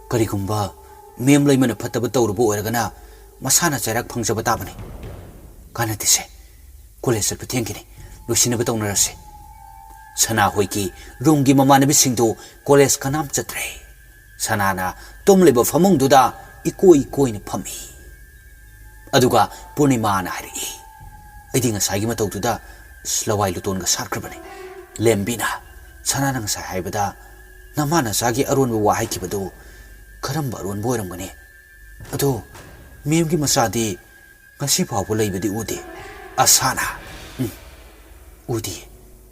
ꯀꯔꯤꯒꯨꯝꯕ ꯃꯦꯝ ꯂꯩꯃꯅ ꯐꯠꯇꯕ ꯇꯧꯔꯨꯕ ꯑꯣꯏꯔꯒꯅ ꯃꯁꯥꯅ ꯆꯩꯔꯥꯛ ꯐꯪꯖꯕ ꯇꯥꯕꯅꯤ꯫ ꯀꯥꯟꯅꯗꯦꯁꯦ꯫ ꯀꯣꯂꯦꯖ ꯆꯠꯄ ꯊꯦꯡꯈꯤꯅꯤ꯫ ꯂꯣꯏꯁꯤꯟꯅꯕ ꯇꯧꯅꯔꯁꯦ꯫" ꯁꯅꯥ ꯍꯣꯏꯒꯤ ꯔꯨꯝꯒꯤ ꯃꯃꯥꯟꯅꯕꯤꯁꯤꯡꯗꯨ ꯀꯣꯂꯦꯖ ꯀꯅꯥꯝ ꯆꯠꯇ꯭ꯔꯦ꯫ ꯁꯅꯥꯅ ꯇꯨꯝꯂꯤꯕ ꯐꯃꯨꯡꯗꯨꯗ ꯏꯀꯣꯏ ꯀꯣꯏꯅ ꯐꯝꯃꯤ꯫ ꯑꯗꯨꯒ ꯄꯨꯔꯅꯤꯃꯥꯅ ꯍꯥꯏꯔꯛꯏ, "ꯑꯩꯗꯤ ꯉꯁꯥꯏꯒꯤ ꯃꯇꯧꯗꯨꯗ ꯑꯁ ꯂꯋꯥꯏ ꯂꯨꯇꯣꯟꯒ ꯁꯥꯠꯈ꯭ꯔꯕꯅꯤ꯫" ꯂꯦꯝꯕꯤꯅ, "ꯁꯅꯥꯅ ꯉꯁꯥꯏ ꯍꯥꯏꯕꯗ ꯅꯃꯥ ꯅꯆꯥꯒꯤ ꯑꯔꯣꯟꯕ ꯋꯥ ꯍꯥꯏꯈꯤꯕꯗꯨ ꯀꯔꯝꯕ ꯑꯔꯣꯟꯕ ꯑꯣꯏꯔꯝꯒꯅꯤ? ꯑꯗꯣ ꯃꯦꯝꯒꯤ ꯃꯆꯥꯗꯤ ꯉꯁꯤ ꯐꯥꯎꯕ ꯂꯩꯕꯗꯤ ꯎꯗꯦ꯫" ꯑꯁꯥꯅ, "ꯎꯝ, ꯎꯗꯦ꯫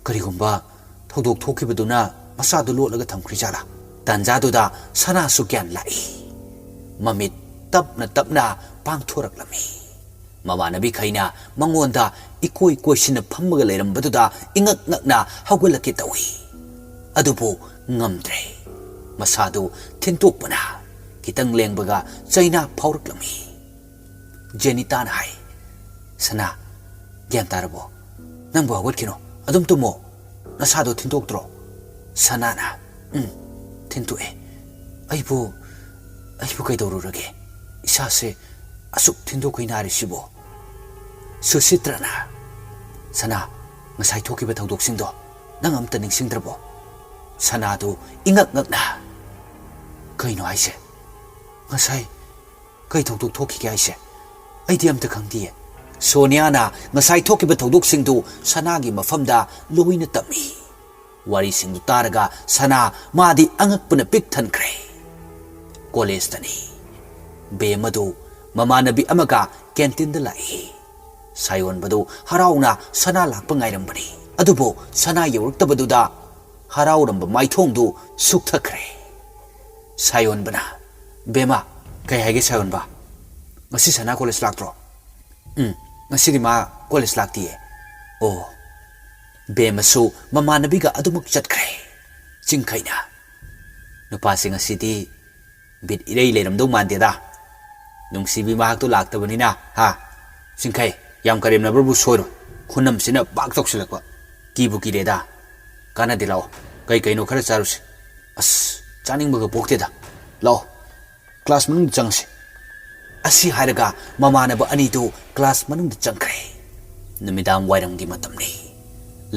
ꯀꯔꯤꯒꯨꯝꯕ ꯊꯧꯗꯣꯛ ꯊꯣꯛꯈꯤꯕꯗꯨꯅ ꯃꯆꯥꯗꯨ ꯂꯣꯠꯂꯒ ꯊꯝꯈ꯭ꯔꯤꯖꯥꯠꯂꯥ?" ꯇꯥꯟꯖꯥꯗꯨꯗ ꯁꯅꯥꯁꯨ ꯒ꯭ꯌꯥꯟ ꯂꯥꯛꯏ꯫ ꯃꯃꯤꯠ ꯇꯞꯅ ꯇꯞꯅ ꯄꯥꯡꯊꯣꯔꯛꯂꯝꯃꯤ꯫ ꯃꯃꯥꯟꯅꯕꯤꯈꯩꯅ ꯃꯉꯣꯟꯗ ꯏꯀꯣꯏ ꯀꯣꯏꯁꯤꯟꯅ ꯐꯝꯃꯒ ꯂꯩꯔꯝꯕꯗꯨꯗ ꯏꯉꯛ ꯉꯛꯅ ꯍꯧꯒꯠꯂꯛꯀꯦ ꯇꯧꯏ꯫ ꯑꯗꯨꯕꯨ ꯉꯝꯗ꯭ꯔꯦ꯫ ꯃꯁꯥꯗꯨ ꯊꯤꯟꯇꯣꯛꯄꯅ ꯈꯤꯇꯪ ꯂꯦꯡꯕꯒ ꯆꯩꯅꯥ ꯐꯥꯎꯔꯛꯂꯝꯃꯤ꯫ ꯖꯦꯅꯤꯇꯥꯅ ꯍꯥꯏ, "ꯁꯅꯥ, ꯒ꯭ꯌꯥꯟ ꯇꯥꯔꯕꯣ? ꯅꯪꯕꯨ ꯍꯧꯒꯠꯈꯤꯅꯣ, ꯑꯗꯨꯝ ꯇꯨꯝꯃꯣ꯫ ꯅꯁꯥꯗꯣ ꯊꯤꯟꯗꯣꯛꯇ꯭ꯔꯣ?" ꯁꯅꯥꯅ, "ꯎꯝ, ꯊꯤꯟꯗꯣꯛꯑꯦ꯫ ꯑꯩꯕꯨ, ꯑꯩꯕꯨ ꯀꯩꯗꯧꯔꯨꯔꯒꯦ? ꯏꯁꯥꯁꯦ ꯑꯁꯨꯛ ꯊꯤꯟꯗꯣꯛꯈꯩ ꯅꯥꯔꯤꯁꯤꯕꯣ?" ꯁꯨꯁꯤꯇ꯭ꯔꯅ, "ꯁꯅꯥ, ꯉꯁꯥꯏ ꯊꯣꯛꯈꯤꯕ ꯊꯧꯗꯣꯛꯁꯤꯡꯗꯣ ꯅꯪ ꯑꯝꯇ ꯅꯤꯡꯁꯤꯡꯗ꯭ꯔꯕꯣ?" ꯁꯅꯥꯗꯨ ꯏꯉꯛ ꯉꯛꯅ, "ꯀꯩꯅꯣ ꯍꯥꯏꯁꯦ? ꯉꯁꯥꯏ ꯀꯩ ꯊꯧꯗꯣꯛ ꯊꯣꯛꯈꯤꯒꯦ ꯍꯥꯏꯁꯦ? ꯑꯩꯗꯤ ꯑꯝꯇ ꯈꯪꯗꯤꯌꯦ꯫" ꯁꯣꯅꯤꯌꯥꯅ ꯉꯁꯥꯏ ꯊꯣꯛꯈꯤꯕ ꯊꯧꯗꯣꯛꯁꯤꯡꯗꯨ ꯁꯅꯥꯒꯤ ꯃꯐꯝꯗ ꯂꯣꯏꯅ ꯇꯝꯃꯤ꯫ ꯋꯥꯔꯤꯁꯤꯡꯗꯨ ꯇꯥꯔꯒ ꯁꯅꯥ ꯃꯥꯗꯤ ꯑꯉꯛꯄꯅ ꯄꯤꯛ ꯊꯟꯈ꯭ꯔꯦ꯫ ꯀꯣꯂꯦꯖꯇꯅꯤ꯫ ꯕꯦꯝ ꯑꯗꯨ ꯃꯃꯥꯟꯅꯕꯤ ꯑꯃꯒ ꯀꯦꯟꯇꯤꯟꯗ ꯂꯥꯛꯏ꯫ ꯁꯥꯌꯣꯟꯕꯗꯨ ꯍꯔꯥꯎꯅ ꯁꯅꯥ ꯂꯥꯛꯄ ꯉꯥꯏꯔꯝꯕꯅꯤ꯫ ꯑꯗꯨꯕꯨ ꯁꯅꯥ ꯌꯧꯔꯛꯇꯕꯗꯨꯗ ꯍꯔꯥꯎꯔꯝꯕ ꯃꯥꯏꯊꯣꯡꯗꯨ ꯁꯨꯛꯊꯈ꯭ꯔꯦ꯫ ꯁꯥꯌꯣꯟꯕꯅ, "ꯕꯦꯝꯃ, ꯀꯩ ꯍꯥꯏꯒꯦ ꯁꯥꯌꯣꯟꯕ? ꯉꯁꯤ ꯁꯅꯥ ꯀꯣꯂꯦꯖ ꯂꯥꯛꯇ꯭ꯔꯣ?" "ꯎꯝ, ꯉꯁꯤꯗꯤ ꯃꯥ ꯀꯣꯂꯦꯖ ꯂꯥꯛꯇꯤꯌꯦ꯫" "ꯑꯣ꯫" ꯕꯦꯝꯃꯁꯨ ꯃꯃꯥꯟꯅꯕꯤꯒ ꯑꯗꯨꯃꯛ ꯆꯠꯈ꯭ꯔꯦ꯫ ꯆꯤꯡꯈꯩꯅ, "ꯅꯨꯄꯥꯁꯤ ꯉꯁꯤꯗꯤ ꯕꯤꯠ ꯏꯔꯩ ꯂꯩꯔꯝꯗꯧ ꯃꯥꯟꯗꯦꯗ꯫ ꯅꯨꯡꯁꯤꯕꯤ ꯃꯍꯥꯛꯇꯣ ꯂꯥꯛꯇꯕꯅꯤꯅ, ꯍꯥ?" ꯆꯤꯡꯈꯩ, "ꯌꯥꯝ ꯀꯔꯦꯝꯅꯕꯕꯨ ꯁꯣꯏꯔꯣꯏ꯫ ꯈꯨꯅꯝꯁꯤꯅ ꯄꯥꯛ ꯆꯥꯎꯁꯤꯜꯂꯛꯄ꯫ ꯀꯤꯕꯨ ꯀꯤꯔꯦꯗ꯫ ꯀꯥꯟꯅꯗꯦ, ꯂꯥꯛꯑꯣ꯫ ꯀꯩ ꯀꯩꯅꯣ ꯈꯔ ꯆꯥꯔꯨꯁꯤ꯫" "ꯑꯁ, ꯆꯥꯅꯤꯡꯕꯒ ꯄꯣꯛꯇꯦꯗ꯫ ꯂꯥꯛꯑꯣ, ꯀ꯭ꯂꯥꯁ ꯃꯅꯨꯡꯗ ꯆꯪꯉꯁꯤ꯫" ꯑꯁꯤ ꯍꯥꯏꯔꯒ ꯃꯃꯥꯟꯅꯕ ꯑꯅꯤꯗꯨ ꯀ꯭ꯂꯥꯁ ꯃꯅꯨꯡꯗ ꯆꯪꯈ꯭ꯔꯦ꯫ ꯅꯨꯃꯤꯗꯥꯡ ꯋꯥꯏꯔꯝꯒꯤ ꯃꯇꯝꯅꯤ꯫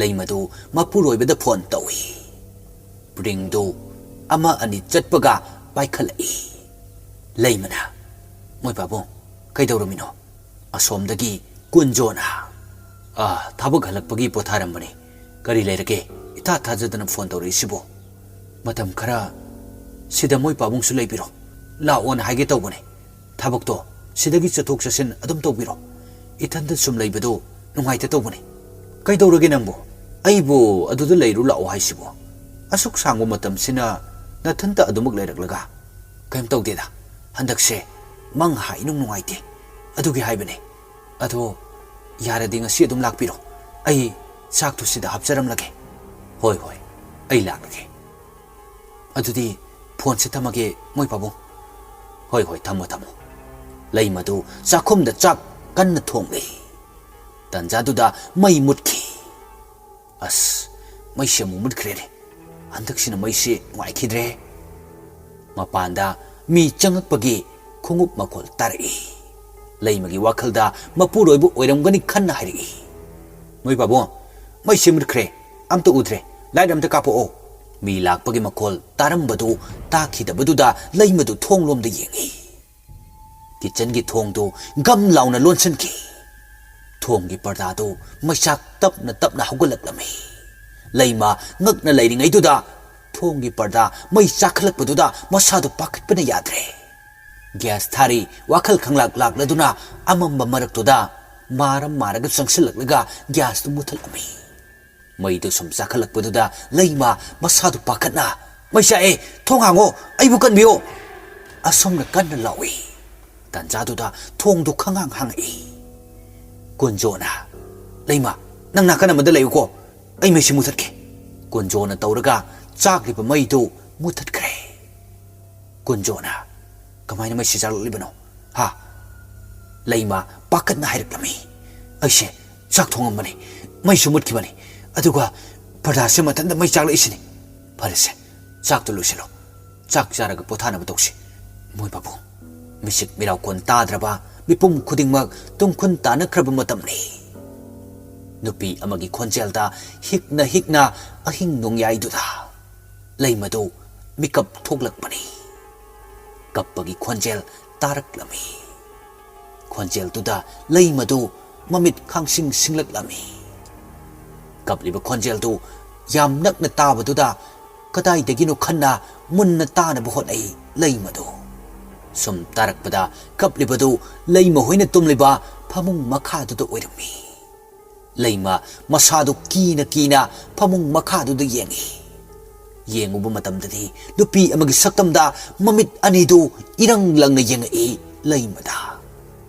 ꯂꯩꯃꯗꯨ ꯃꯄꯨꯔꯣꯏꯕꯗ ꯐꯣꯟ ꯇꯧꯏ꯫ ꯔꯤꯡꯗꯨ ꯑꯃ ꯑꯅꯤ ꯆꯠꯄꯒ ꯄꯥꯏꯈꯠꯂꯛꯏ꯫ ꯂꯩꯃꯅ, "ꯃꯣꯏ ꯄꯥꯕꯨꯡ, ꯀꯩꯗꯧꯔꯝꯃꯤꯅꯣ?" ꯑꯁꯣꯝꯗꯒꯤ ꯀꯨꯟꯖꯣꯅ, "ꯑꯥ, ꯊꯕꯛ ꯍꯜꯂꯛꯄꯒꯤ ꯄꯣꯊꯥꯔꯝꯕꯅꯤ꯫ ꯀꯔꯤ ꯂꯩꯔꯒꯦ? ꯏꯊꯥ ꯊꯥꯖꯗꯅ ꯐꯣꯟ ꯇꯧꯔꯛꯏꯁꯤꯕꯣ?" "ꯃꯇꯝ ꯈꯔ ꯁꯤꯗ ꯃꯣꯏ ꯄꯥꯕꯨꯡꯁꯨ ꯂꯩꯕꯤꯔꯣ꯫ ꯂꯥꯛꯑꯣꯅ ꯍꯥꯏꯒꯦ ꯇꯧꯕꯅꯦ꯫ ꯊꯕꯛꯇꯣ ꯁꯤꯗꯒꯤ ꯆꯠꯊꯣꯛ ꯆꯠꯁꯤꯟ ꯑꯗꯨꯝ ꯇꯧꯕꯤꯔꯣ꯫ ꯏꯊꯟꯗ ꯁꯨꯝ ꯂꯩꯕꯗꯨ ꯅꯨꯡꯉꯥꯏꯇ ꯇꯧꯕꯅꯤ꯫ ꯀꯩꯗꯧꯔꯒꯦ ꯅꯪꯕꯨ? ꯑꯩꯕꯨ ꯑꯗꯨꯗ ꯂꯩꯔꯨ ꯂꯥꯛꯑꯣ ꯍꯥꯏꯁꯤꯕꯣ? ꯑꯁꯨꯛ ꯁꯥꯡꯕ ꯃꯇꯝꯁꯤꯅ ꯅꯊꯟꯇ ꯑꯗꯨꯃꯛ ꯂꯩꯔꯛꯂꯒ?" "ꯀꯩꯝ ꯇꯧꯗꯦꯗ, ꯍꯟꯗꯛꯁꯦ ꯃꯪ ꯍꯥꯏ ꯏꯅꯨꯡ ꯅꯨꯡꯉꯥꯏꯇꯦ, ꯑꯗꯨꯒꯤ ꯍꯥꯏꯕꯅꯦ꯫ ꯑꯗꯣ ꯌꯥꯔꯗꯤ ꯉꯁꯤ ꯑꯗꯨꯝ ꯂꯥꯛꯄꯤꯔꯣ, ꯑꯩ ꯆꯥꯛꯇꯨ ꯁꯤꯗ ꯍꯥꯞꯆꯔꯝꯂꯒꯦ꯫" "ꯍꯣꯏ, ꯍꯣꯏ, ꯑꯩ ꯂꯥꯛꯂꯒꯦ꯫ ꯑꯗꯨꯗꯤ ꯐꯣꯟꯁꯦ ꯊꯝꯃꯒꯦ, ꯃꯣꯏ ꯄꯥꯕꯨꯡ꯫" "ꯍꯣꯏ, ꯍꯣꯏ, ꯊꯝꯃꯣ, ꯊꯝꯃꯣ꯫" ꯂꯩꯃꯗꯨ ꯆꯥꯛꯈꯨꯝꯗ ꯆꯥꯛ ꯀꯟꯅ ꯊꯣꯡꯂꯤ꯫ ꯇꯟꯖꯥꯗꯨꯗ ꯃꯩ ꯃꯨꯠꯈꯤ꯫ "ꯑꯁ, ꯃꯩꯁꯦ ꯑꯃꯨꯛ ꯃꯨꯠꯈ꯭ꯔꯦꯅꯦ꯫ ꯍꯟꯗꯛꯁꯤꯅ ꯃꯩꯁꯦ ꯅꯨꯡꯉꯥꯏꯈꯤꯗ꯭ꯔꯦ꯫" ꯃꯄꯥꯟꯗ ꯃꯤ ꯆꯪꯉꯛꯄꯒꯤ ꯈꯣꯡꯎꯞ ꯃꯈꯣꯜ ꯇꯥꯔꯛꯏ꯫ ꯂꯩꯃꯒꯤ ꯋꯥꯈꯜꯗ ꯃꯄꯨꯔꯣꯏꯕ ꯑꯣꯏꯔꯝꯒꯅꯤ ꯈꯟꯅ ꯍꯥꯏꯔꯛꯏ꯫ "ꯃꯣꯏ ꯄꯥꯕꯨꯡ, ꯃꯩꯁꯦ ꯃꯨꯠꯈ꯭ꯔꯦ, ꯑꯝꯇ ꯎꯗ꯭ꯔꯦ, ꯂꯥꯏꯠ ꯑꯝꯇ ꯀꯥꯞꯄꯛꯑꯣ꯫" ꯃꯤ ꯂꯥꯛꯄꯒꯤ ꯃꯈꯣꯜ ꯇꯥꯔꯝꯕꯗꯨ ꯇꯥꯈꯤꯗꯕꯗꯨꯗ ꯂꯩꯃꯗꯨ ꯊꯣꯡꯂꯣꯝꯗ ꯌꯦꯡꯏ꯫ ꯀꯤꯆꯟꯒꯤ ꯊꯣꯡꯗꯨ ꯒꯝ ꯂꯥꯎꯅ ꯂꯣꯟꯁꯤꯟꯈꯤ꯫ ꯊꯣꯡꯒꯤ ꯄꯔꯗꯥꯗꯨ ꯃꯩꯆꯥꯛ ꯇꯞꯅ ꯇꯞꯅ ꯍꯧꯒꯠꯂꯛꯂꯝꯃꯤ꯫ ꯂꯩꯃ ꯉꯛꯅ ꯂꯩꯔꯤꯉꯩꯗꯨꯗ ꯊꯣꯡꯒꯤ ꯄꯔꯗꯥ ꯃꯩ ꯆꯥꯛꯈꯠꯂꯛꯄꯗꯨꯗ ꯃꯁꯥꯗꯨ ꯄꯥꯈꯠꯄꯅ ꯌꯥꯗ꯭ꯔꯦ꯫ ꯒ꯭ꯌꯥꯁ ꯊꯥꯔꯤ ꯋꯥꯈꯜ ꯈꯪꯂꯥꯛ ꯂꯥꯛꯂꯗꯨꯅ ꯑꯃꯝꯕ ꯃꯔꯛꯇꯨꯗ ꯃꯥꯔ ꯃꯥꯔꯒ ꯆꯪꯁꯤꯜꯂꯛꯂꯒ ꯒ꯭ꯌꯥꯁꯇꯨ ꯃꯨꯊꯠꯂꯝꯃꯤ꯫ ꯃꯩꯗꯨ ꯁꯨꯝ ꯆꯥꯈꯠꯂꯛꯄꯗꯨꯗ ꯂꯩꯃ ꯃꯁꯥꯗꯨ ꯄꯥꯈꯠꯅ, "ꯃꯩ ꯆꯥꯛꯑꯦ, ꯊꯣꯡ ꯍꯥꯡꯉꯣ, ꯑꯩꯕꯨ ꯀꯟꯕꯤꯌꯣ!" ꯑꯁꯣꯝꯅ ꯀꯟꯅ ꯂꯥꯎꯏ꯫ ꯇꯥꯟꯖꯥꯗꯨꯗ ꯊꯣꯡꯗꯨ ꯈꯪꯍꯥꯡ ꯍꯥꯡꯉꯛꯏ꯫ ꯀꯨꯟꯖꯣꯅ, "ꯂꯩꯃ, ꯅꯪ ꯅꯥꯀꯟ ꯑꯃꯗ ꯂꯩꯌꯨꯀꯣ, ꯑꯩ ꯃꯩꯁꯤ ꯃꯨꯊꯠꯀꯦ꯫" ꯀꯨꯟꯖꯣꯅ ꯇꯧꯔꯒ ꯆꯥꯛꯂꯤꯕ ꯃꯩꯗꯨ ꯃꯨꯊꯠꯈ꯭ꯔꯦ꯫ ꯀꯨꯟꯖꯣꯅ, "ꯀꯃꯥꯏꯅ ꯃꯩꯁꯤ ꯆꯥꯛꯂꯛꯂꯤꯕꯅꯣ? ꯍꯥ?" ꯂꯩꯃ ꯄꯥꯈꯠꯅ ꯍꯥꯏꯔꯛꯂꯝꯃꯤ꯫ "ꯑꯩꯁꯦ ꯆꯥꯛ ꯊꯣꯡꯉꯝꯕꯅꯤ, ꯃꯩꯁꯨ ꯃꯨꯠꯈꯤꯕꯅꯤ, ꯑꯗꯨꯒ ꯄꯔꯗꯥꯁꯦ ꯃꯊꯟꯇ ꯃꯩ ꯆꯥꯛꯂꯛꯏꯁꯤꯅꯤ꯫ ꯐꯔꯦꯁꯦ, ꯆꯥꯛꯇꯨ ꯂꯣꯏꯁꯤꯜꯂꯣ, ꯆꯥꯛ ꯆꯥꯔꯒ ꯄꯣꯊꯥꯅꯕ ꯇꯧꯁꯤ꯫" ꯃꯣꯏ ꯄꯥꯕꯨꯡ, ꯃꯤꯆꯤꯛ ꯃꯤꯔꯥꯎꯈꯣꯟ ꯇꯥꯗ꯭ꯔꯕ ꯃꯤꯄꯨꯝ ꯈꯨꯗꯤꯡꯃꯛ ꯇꯨꯝꯈꯨꯟ ꯇꯥꯅꯈ꯭ꯔꯕ ꯃꯇꯝꯅꯤ꯫ ꯅꯨꯄꯤ ꯑꯃꯒꯤ ꯈꯣꯟꯖꯦꯜꯗ ꯍꯤꯛꯅ ꯍꯤꯛꯅ ꯑꯍꯤꯡ ꯅꯣꯡꯌꯥꯏꯗꯨꯗ ꯂꯩꯃꯗꯨ ꯃꯤꯀꯞ ꯊꯣꯛꯂꯛꯄꯅꯤ꯫ ꯀꯞꯄꯒꯤ ꯈꯣꯟꯖꯦꯜ ꯇꯥꯔꯛꯂꯝꯃꯤ꯫ ꯈꯣꯟꯖꯦꯜꯗꯨꯗ ꯂꯩꯃꯗꯨ ꯃꯃꯤꯠ ꯈꯥꯡꯁꯤꯡ ꯁꯤꯡꯂꯛꯂꯝꯃꯤ꯫ ꯀꯞꯂꯤꯕ ꯈꯣꯟꯖꯦꯜꯗꯨ ꯌꯥꯝ ꯅꯛꯅ ꯇꯥꯕꯗꯨꯗ ꯀꯗꯥꯏꯗꯒꯤꯅꯣ ꯈꯟꯅ ꯃꯨꯟꯅ ꯇꯥꯅꯕ ꯍꯣꯠꯅꯩ ꯂꯩꯃꯗꯨ꯫ ꯁꯨꯝ ꯇꯥꯔꯛꯄꯗ ꯀꯞꯂꯤꯕꯗꯨ ꯂꯩꯃ ꯍꯣꯏꯅ ꯇꯨꯝꯂꯤꯕ ꯐꯃꯨꯡ ꯃꯈꯥꯗꯨꯗ ꯑꯣꯏꯔꯝꯃꯤ꯫ ꯂꯩꯃ ꯃꯁꯥꯗꯨ ꯀꯤꯅ ꯀꯤꯅ ꯐꯃꯨꯡ ꯃꯈꯥꯗꯨꯗ ꯌꯦꯡꯉꯤ꯫ ꯌꯦꯡꯉꯨꯕ ꯃꯇꯝꯗꯗꯤ ꯅꯨꯄꯤ ꯑꯃꯒꯤ ꯁꯛꯇꯝꯗ ꯃꯃꯤꯠ ꯑꯅꯤꯗꯨ ꯏꯔꯪ ꯂꯪꯅ ꯌꯦꯡꯉꯛꯏ ꯂꯩꯃꯗ꯫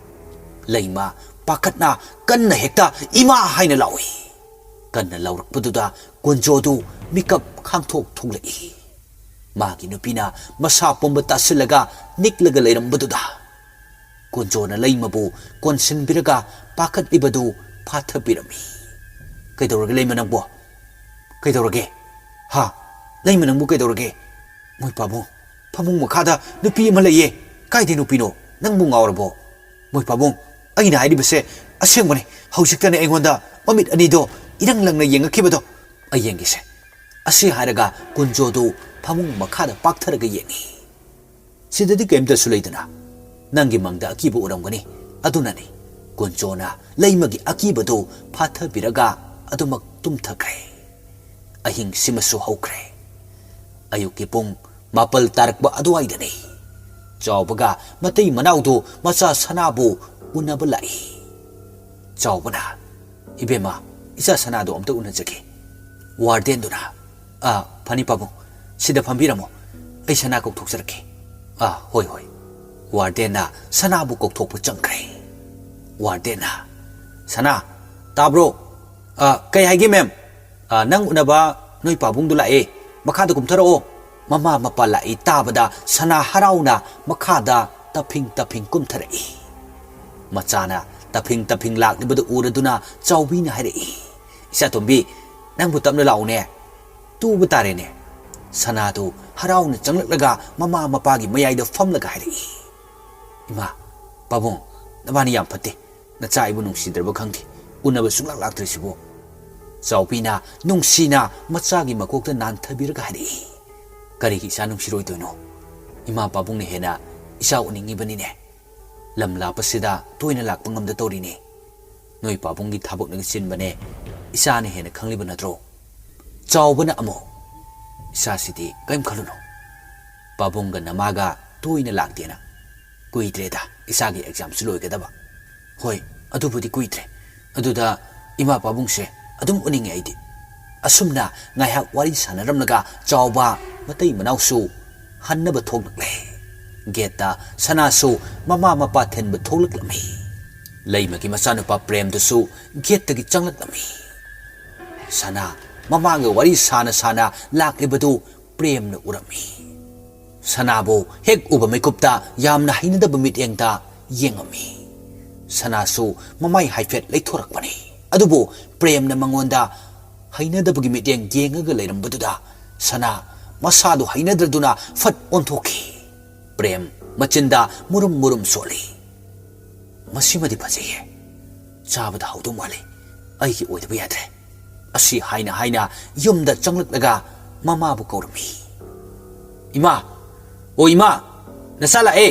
ꯂꯩꯃ ꯄꯥꯈꯠꯅ ꯀꯟꯅ ꯍꯦꯛꯇ "ꯏꯃꯥ!" ꯍꯥꯏꯅ ꯂꯥꯎꯏ꯫ ꯀꯟꯅ ꯂꯥꯎꯔꯛꯄꯗꯨꯗ ꯀꯨꯟꯖꯣꯗꯨ ꯃꯤꯀꯞ ꯈꯥꯡꯊꯣꯛ ꯊꯣꯛꯂꯛꯏ꯫ ꯃꯥꯒꯤ ꯅꯨꯄꯤꯅ ꯃꯁꯥ ꯄꯨꯝꯕ ꯇꯥꯁꯤꯜꯂꯒ ꯅꯤꯛꯂꯒ ꯂꯩꯔꯝꯕꯗꯨꯗ ꯀꯨꯟꯖꯣꯅ ꯂꯩꯃꯕꯨ ꯀꯣꯟꯁꯤꯟꯕꯤꯔꯒ ꯄꯥꯈꯠꯂꯤꯕꯗꯨ ꯐꯥꯊꯕꯤꯔꯝꯃꯤ꯫ "ꯀꯩꯗꯧꯔꯒꯦ ꯂꯩꯃ ꯅꯪꯕꯨ? ꯀꯩꯗꯧꯔꯒꯦ? ꯍꯥ? ꯂꯩꯃ ꯅꯪꯕꯨ ꯀꯩꯗꯧꯔꯒꯦ?" "ꯃꯣꯏ ꯄꯥꯕꯨꯡ, ꯐꯃꯨꯡ ꯃꯈꯥꯗ ꯅꯨꯄꯤ ꯑꯃ ꯂꯩꯌꯦ꯫ ꯀꯥꯏꯗꯩ ꯅꯨꯄꯤꯅꯣ? ꯅꯪꯕꯨ ꯉꯥꯎꯔꯕꯣ? ꯃꯣꯏ ꯄꯥꯕꯨꯡ, ꯑꯩꯅ ꯍꯥꯏꯔꯤꯕꯁꯦ ꯑꯁꯦꯡꯕꯅꯤ꯫ ꯍꯧꯖꯤꯛꯇꯅꯦ ꯑꯩꯉꯣꯟꯗ ꯃꯃꯤꯠ ꯑꯅꯤꯗꯣ ꯏꯔꯪ ꯂꯪꯅ ꯌꯦꯡꯉꯛꯈꯤꯕꯗꯣ꯫ ꯑꯩ ꯌꯦꯡꯒꯦꯁꯦ꯫" ꯑꯁꯤ ꯍꯥꯏꯔꯒ ꯀꯨꯟꯖꯣꯗꯨ ꯐꯃꯨꯡ ꯃꯈꯥꯗ ꯄꯥꯛꯊꯔꯒ ꯌꯦꯡꯉꯤ꯫ "ꯁꯤꯗꯗꯤ ꯀꯔꯤꯝꯇꯁꯨ ꯂꯩꯗꯅ꯫ ꯅꯪꯒꯤ ꯃꯪꯗ ꯑꯀꯤꯕ ꯎꯔꯝꯒꯅꯤ꯫ ꯑꯗꯨꯅꯅꯤ꯫" ꯀꯨꯟꯖꯣꯅ ꯂꯩꯃꯒꯤ ꯑꯀꯤꯕꯗꯨ ꯐꯥꯊꯕꯤꯔꯒ ꯑꯗꯨꯃꯛ ꯇꯨꯝꯊꯈ꯭ꯔꯦ꯫ ꯑꯍꯤꯡꯁꯤꯃꯁꯨ ꯍꯧꯈ꯭ꯔꯦ꯫ ꯑꯌꯨꯛꯀꯤ ꯄꯨꯡ ꯃꯥꯄꯜ ꯇꯥꯔꯛꯄ ꯑꯗꯨꯋꯥꯏꯗꯅꯤ꯫ ꯆꯥꯎꯕꯒ ꯃꯇꯩ ꯃꯅꯥꯎꯗꯨ ꯃꯆꯥ ꯁꯅꯥꯕꯨ ꯎꯅꯕ ꯂꯥꯛꯏ꯫ ꯆꯥꯎꯕꯅ, "ꯏꯕꯦꯝꯃ, ꯏꯆꯥ ꯁꯅꯥꯗꯣ ꯑꯝꯇ ꯎꯅꯖꯒꯦ꯫" ꯋꯥꯔꯗꯦꯟꯗꯨꯅ, "ꯑꯥ, ꯐꯅꯤ ꯄꯥꯕꯨꯡ, ꯁꯤꯗ ꯐꯝꯕꯤꯔꯝꯃꯣ, ꯑꯩ ꯁꯅꯥ ꯀꯧꯊꯣꯛꯆꯔꯛꯀꯦ꯫" "ꯑꯥ, ꯍꯣꯏ, ꯍꯣꯏ꯫" ꯋꯥꯔꯗꯦꯟꯅ ꯁꯅꯥꯕꯨ ꯀꯧꯊꯣꯛꯄ ꯆꯪꯈ꯭ꯔꯦ꯫ ꯋꯥꯔꯗꯦꯟꯅ, "ꯁꯅꯥ, ꯇꯥꯕ꯭ꯔꯣ?" "ꯑꯥ, ꯀꯩ ꯍꯥꯏꯒꯦ ꯃꯦꯝ?" "ꯑꯥ, ꯅꯪ ꯎꯅꯕ ꯅꯣꯏ ꯄꯥꯕꯨꯡꯗꯨ ꯂꯥꯛꯑꯦ, ꯃꯈꯥꯗ ꯀꯨꯝꯊꯔꯛꯑꯣ꯫" ꯃꯃꯥ ꯃꯄꯥ ꯂꯥꯛꯏ ꯇꯥꯕꯗ ꯁꯅꯥ ꯍꯔꯥꯎꯅ ꯃꯈꯥꯗ ꯇꯞꯐꯤꯡ ꯇꯞꯐꯤꯡ ꯀꯨꯝꯊꯔꯛꯏ꯫ ꯃꯆꯥꯅ ꯇꯞꯐꯤꯡ ꯇꯞꯐꯤꯡ ꯂꯥꯛꯂꯤꯕꯗꯨ ꯎꯔꯗꯨꯅ ꯆꯥꯎꯕꯤꯅ ꯍꯥꯏꯔꯛꯏ, "ꯏꯆꯥꯇꯣꯝꯕꯤ, ꯅꯪꯕꯨ ꯇꯞꯅ ꯂꯥꯛꯎꯅꯦ꯫ ꯇꯨꯕ ꯇꯥꯔꯦꯅꯦ꯫" ꯁꯅꯥꯗꯨ ꯍꯔꯥꯎꯅ ꯆꯪꯂꯛꯂꯒ ꯃꯃꯥ ꯃꯄꯥꯒꯤ ꯃꯌꯥꯏꯗ ꯐꯝꯂꯒ ꯍꯥꯏꯔꯛꯏ, "ꯏꯃꯥ, ꯄꯥꯕꯨꯡ, ꯅꯕꯥꯅꯤ ꯌꯥꯝ ꯐꯠꯇꯦ꯫ ꯅꯆꯥ ꯑꯩꯕꯨ ꯅꯨꯡꯁꯤꯗ꯭ꯔꯕ ꯈꯪꯗꯦ꯫ ꯎꯅꯕ ꯁꯨꯡꯂꯥꯛ ꯂꯥꯛꯇ꯭ꯔꯤꯁꯤꯕꯨ?" ꯆꯥꯎꯕꯤꯅ ꯅꯨꯡꯁꯤꯅ ꯃꯆꯥꯒꯤ ꯃꯀꯣꯛꯇ ꯅꯥꯟꯊꯕꯤꯔꯒ ꯍꯥꯏꯔꯛꯏ꯫ "ꯀꯔꯤꯒꯤ ꯏꯆꯥ ꯅꯨꯡꯁꯤꯔꯣꯏꯗꯣꯏꯅꯣ? ꯏꯃꯥ ꯄꯥꯕꯨꯡꯅ ꯍꯦꯟꯅ ꯏꯆꯥ ꯎꯅꯤꯡꯉꯤꯕꯅꯤꯅꯦ꯫ ꯂꯝ ꯂꯥꯞꯄꯁꯤꯗ ꯇꯣꯏꯅ ꯂꯥꯛꯄ ꯉꯝꯗ ꯇꯧꯔꯤꯅꯦ꯫ ꯅꯣꯏ ꯄꯥꯕꯨꯡꯒꯤ ꯊꯕꯛꯅꯒ ꯆꯤꯟꯕꯅꯦ, ꯏꯆꯥꯅ ꯍꯦꯟꯅ ꯈꯪꯂꯤꯕ ꯅꯠꯇ꯭ꯔꯣ?" ꯆꯥꯎꯕꯅ ꯑꯃꯨꯛ, "ꯏꯆꯥꯁꯤꯗꯤ ꯀꯔꯤꯝ ꯈꯜꯂꯨꯅꯨ, ꯄꯥꯕꯨꯡꯒ ꯅꯃꯥꯒ ꯇꯣꯏꯅ ꯂꯥꯛꯇꯦꯅ꯫ ꯀꯨꯏꯗ꯭ꯔꯦꯗ ꯏꯆꯥꯒꯤ ꯑꯦꯛꯖꯥꯝꯁꯨ ꯂꯣꯏꯒꯗꯕ꯫ ꯍꯣꯏ, ꯑꯗꯨꯕꯨꯗꯤ ꯀꯨꯏꯗ꯭ꯔꯦ꯫ ꯑꯗꯨꯗ ꯏꯃꯥ ꯄꯥꯕꯨꯡꯁꯦ ꯑꯗꯨꯝ ꯎꯅꯤꯡꯉꯦ ꯑꯩꯗꯤ꯫" ꯑꯁꯨꯝꯅ ꯉꯥꯏꯍꯥꯛ ꯋꯥꯔꯤ ꯁꯥꯟꯅꯔꯝꯂꯒ ꯆꯥꯎꯕ ꯃꯇꯩ ꯃꯅꯥꯎꯁꯨ ꯍꯟꯅꯕ ꯊꯣꯛꯂꯛꯂꯦ꯫ ꯒꯦꯠꯇ ꯁꯅꯥꯁꯨ ꯃꯃꯥ ꯃꯄꯥ ꯊꯤꯟꯕ ꯊꯣꯛꯂꯛꯂꯝꯃꯤ꯫ ꯂꯩꯃꯒꯤ ꯃꯆꯥꯅꯨꯄꯥ ꯄ꯭ꯔꯦꯝꯗꯨꯁꯨ ꯒꯦꯠꯇꯒꯤ ꯆꯪꯂꯛꯂꯝꯃꯤ꯫ ꯁꯅꯥ ꯃꯃꯥꯒ ꯋꯥꯔꯤ ꯁꯥꯅ ꯁꯥꯅ ꯂꯥꯛꯂꯤꯕꯗꯨ ꯄ꯭ꯔꯦꯝꯅ ꯎꯔꯝꯃꯤ꯫ ꯁꯅꯥꯕꯨ ꯍꯦꯛ ꯎꯕ ꯃꯤꯀꯨꯞꯇ ꯌꯥꯝꯅ ꯍꯩꯅꯗꯕ ꯃꯤꯠꯌꯦꯡꯗ ꯌꯦꯡꯉꯝꯃꯤ꯫ ꯁꯅꯥꯁꯨ ꯃꯃꯥꯏ ꯍꯥꯏꯐꯦꯠ ꯂꯩꯊꯣꯔꯛꯄꯅꯤ꯫ ꯑꯗꯨꯕꯨ ꯄ꯭ꯔꯦꯝꯅ ꯃꯉꯣꯟꯗ ꯍꯩꯅꯗꯕꯒꯤ ꯃꯤꯠꯌꯦꯡ ꯌꯦꯡꯉꯒ ꯂꯩꯔꯝꯕꯗꯨꯗ ꯁꯅꯥ ꯃꯁꯥꯗꯨ ꯍꯩꯅꯗ꯭ꯔꯗꯨꯅ ꯐꯠ ꯑꯣꯟꯊꯣꯛꯈꯤ꯫ ꯄ꯭ꯔꯦꯝ ꯃꯆꯤꯟꯗ ꯃꯨꯔꯨꯝ ꯃꯨꯔꯨꯝ ꯁꯣꯜꯂꯤ꯫ "ꯃꯁꯤꯃꯗꯤ ꯐꯖꯩꯌꯦ꯫ ꯆꯥꯕꯗ ꯍꯥꯎꯗꯧ ꯃꯥꯜꯂꯤ꯫ ꯑꯩꯒꯤ ꯑꯣꯏꯗꯕ ꯌꯥꯗ꯭ꯔꯦ꯫" ꯑꯁꯤ ꯍꯥꯏꯅ ꯍꯥꯏꯅ ꯌꯨꯝꯗ ꯆꯪꯂꯛꯂꯒ ꯃꯃꯥꯕꯨ ꯀꯧꯔꯝꯃꯤ꯫ "ꯏꯃꯥ, ꯑꯣ ꯏꯃꯥ, ꯅꯆꯥ ꯂꯥꯛꯑꯦ!"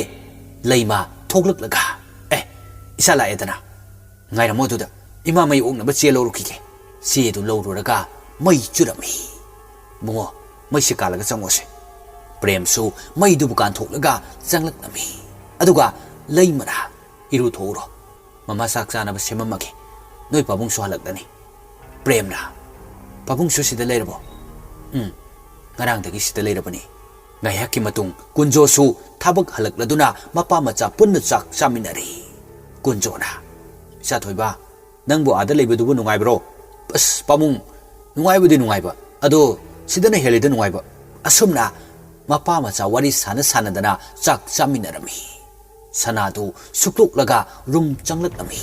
ꯂꯩꯃ ꯊꯣꯛꯂꯛꯂꯒ, "ꯑꯦ, ꯏꯆꯥ ꯂꯥꯛꯑꯦꯗꯅ꯫ ꯉꯥꯏꯔꯝꯃꯣ ꯑꯗꯨꯗ, ꯏꯃꯥ ꯃꯩ ꯑꯣꯛꯅꯕ ꯆꯦ ꯂꯧꯔꯨꯈꯤꯒꯦ꯫" ꯆꯦꯗꯨ ꯂꯧꯔꯨꯔꯒ ꯃꯩ ꯆꯨꯔꯝꯃꯤ꯫ "ꯏꯕꯨꯡꯉꯣ, ꯃꯩꯁꯦ ꯀꯥꯜꯂꯒ ꯆꯪꯉꯣꯁꯦ꯫" ꯄ꯭ꯔꯦꯝꯁꯨ ꯃꯩꯗꯨꯕꯨ ꯀꯥꯟꯊꯣꯛꯂꯒ ꯆꯪꯂꯛꯂꯝꯃꯤ꯫ ꯑꯗꯨꯒ ꯂꯩꯃꯅ, "ꯏꯔꯨ ꯊꯣꯛꯎꯔꯣ, ꯃꯃꯥ ꯆꯥꯛ ꯆꯥꯅꯕ ꯁꯦꯝꯃꯝꯃꯒꯦ꯫ ꯅꯣꯏ ꯄꯥꯕꯨꯡꯁꯨ ꯍꯜꯂꯛꯂꯅꯤ꯫" ꯄ꯭ꯔꯦꯝꯅ, "ꯄꯥꯕꯨꯡꯁꯨ ꯁꯤꯗ ꯂꯩꯔꯕꯣ?" "ꯎꯝ, ꯉꯔꯥꯡꯗꯒꯤ ꯁꯤꯗ ꯂꯩꯔꯕꯅꯤ꯫" ꯉꯥꯏꯍꯥꯛꯀꯤ ꯃꯇꯨꯡ ꯀꯨꯟꯖꯣꯁꯨ ꯊꯕꯛ ꯍꯜꯂꯛꯂꯗꯨꯅ ꯃꯄꯥ ꯃꯆꯥ ꯄꯨꯟꯅ ꯆꯥꯛ ꯆꯥꯃꯤꯟꯅꯔꯤ꯫ ꯀꯨꯟꯖꯣꯅ, "ꯏꯆꯥ ꯊꯣꯏꯕ, ꯅꯪꯕꯨ ꯑꯥꯗ ꯂꯩꯕꯗꯨꯕꯨ ꯅꯨꯡꯉꯥꯏꯕ꯭ꯔꯣ?" "ꯑꯁ ꯄꯥꯕꯨꯡ, ꯅꯨꯡꯉꯥꯏꯕꯨꯗꯤ ꯅꯨꯡꯉꯥꯏꯕ, ꯑꯗꯣ ꯁꯤꯗꯅ ꯍꯦꯜꯂꯤꯗ ꯅꯨꯡꯉꯥꯏꯕ꯫" ꯑꯁꯨꯝꯅ ꯃꯄꯥ ꯃꯆꯥ ꯋꯥꯔꯤ ꯁꯥꯟꯅ ꯁꯥꯟꯅꯗꯅ ꯆꯥꯛ ꯆꯥꯃꯤꯟꯅꯔꯝꯃꯤ꯫ ꯁꯅꯥꯗꯨ ꯁꯨꯛꯇꯣꯛꯂꯒ ꯔꯨꯝ ꯆꯪꯂꯛꯂꯝꯃꯤ꯫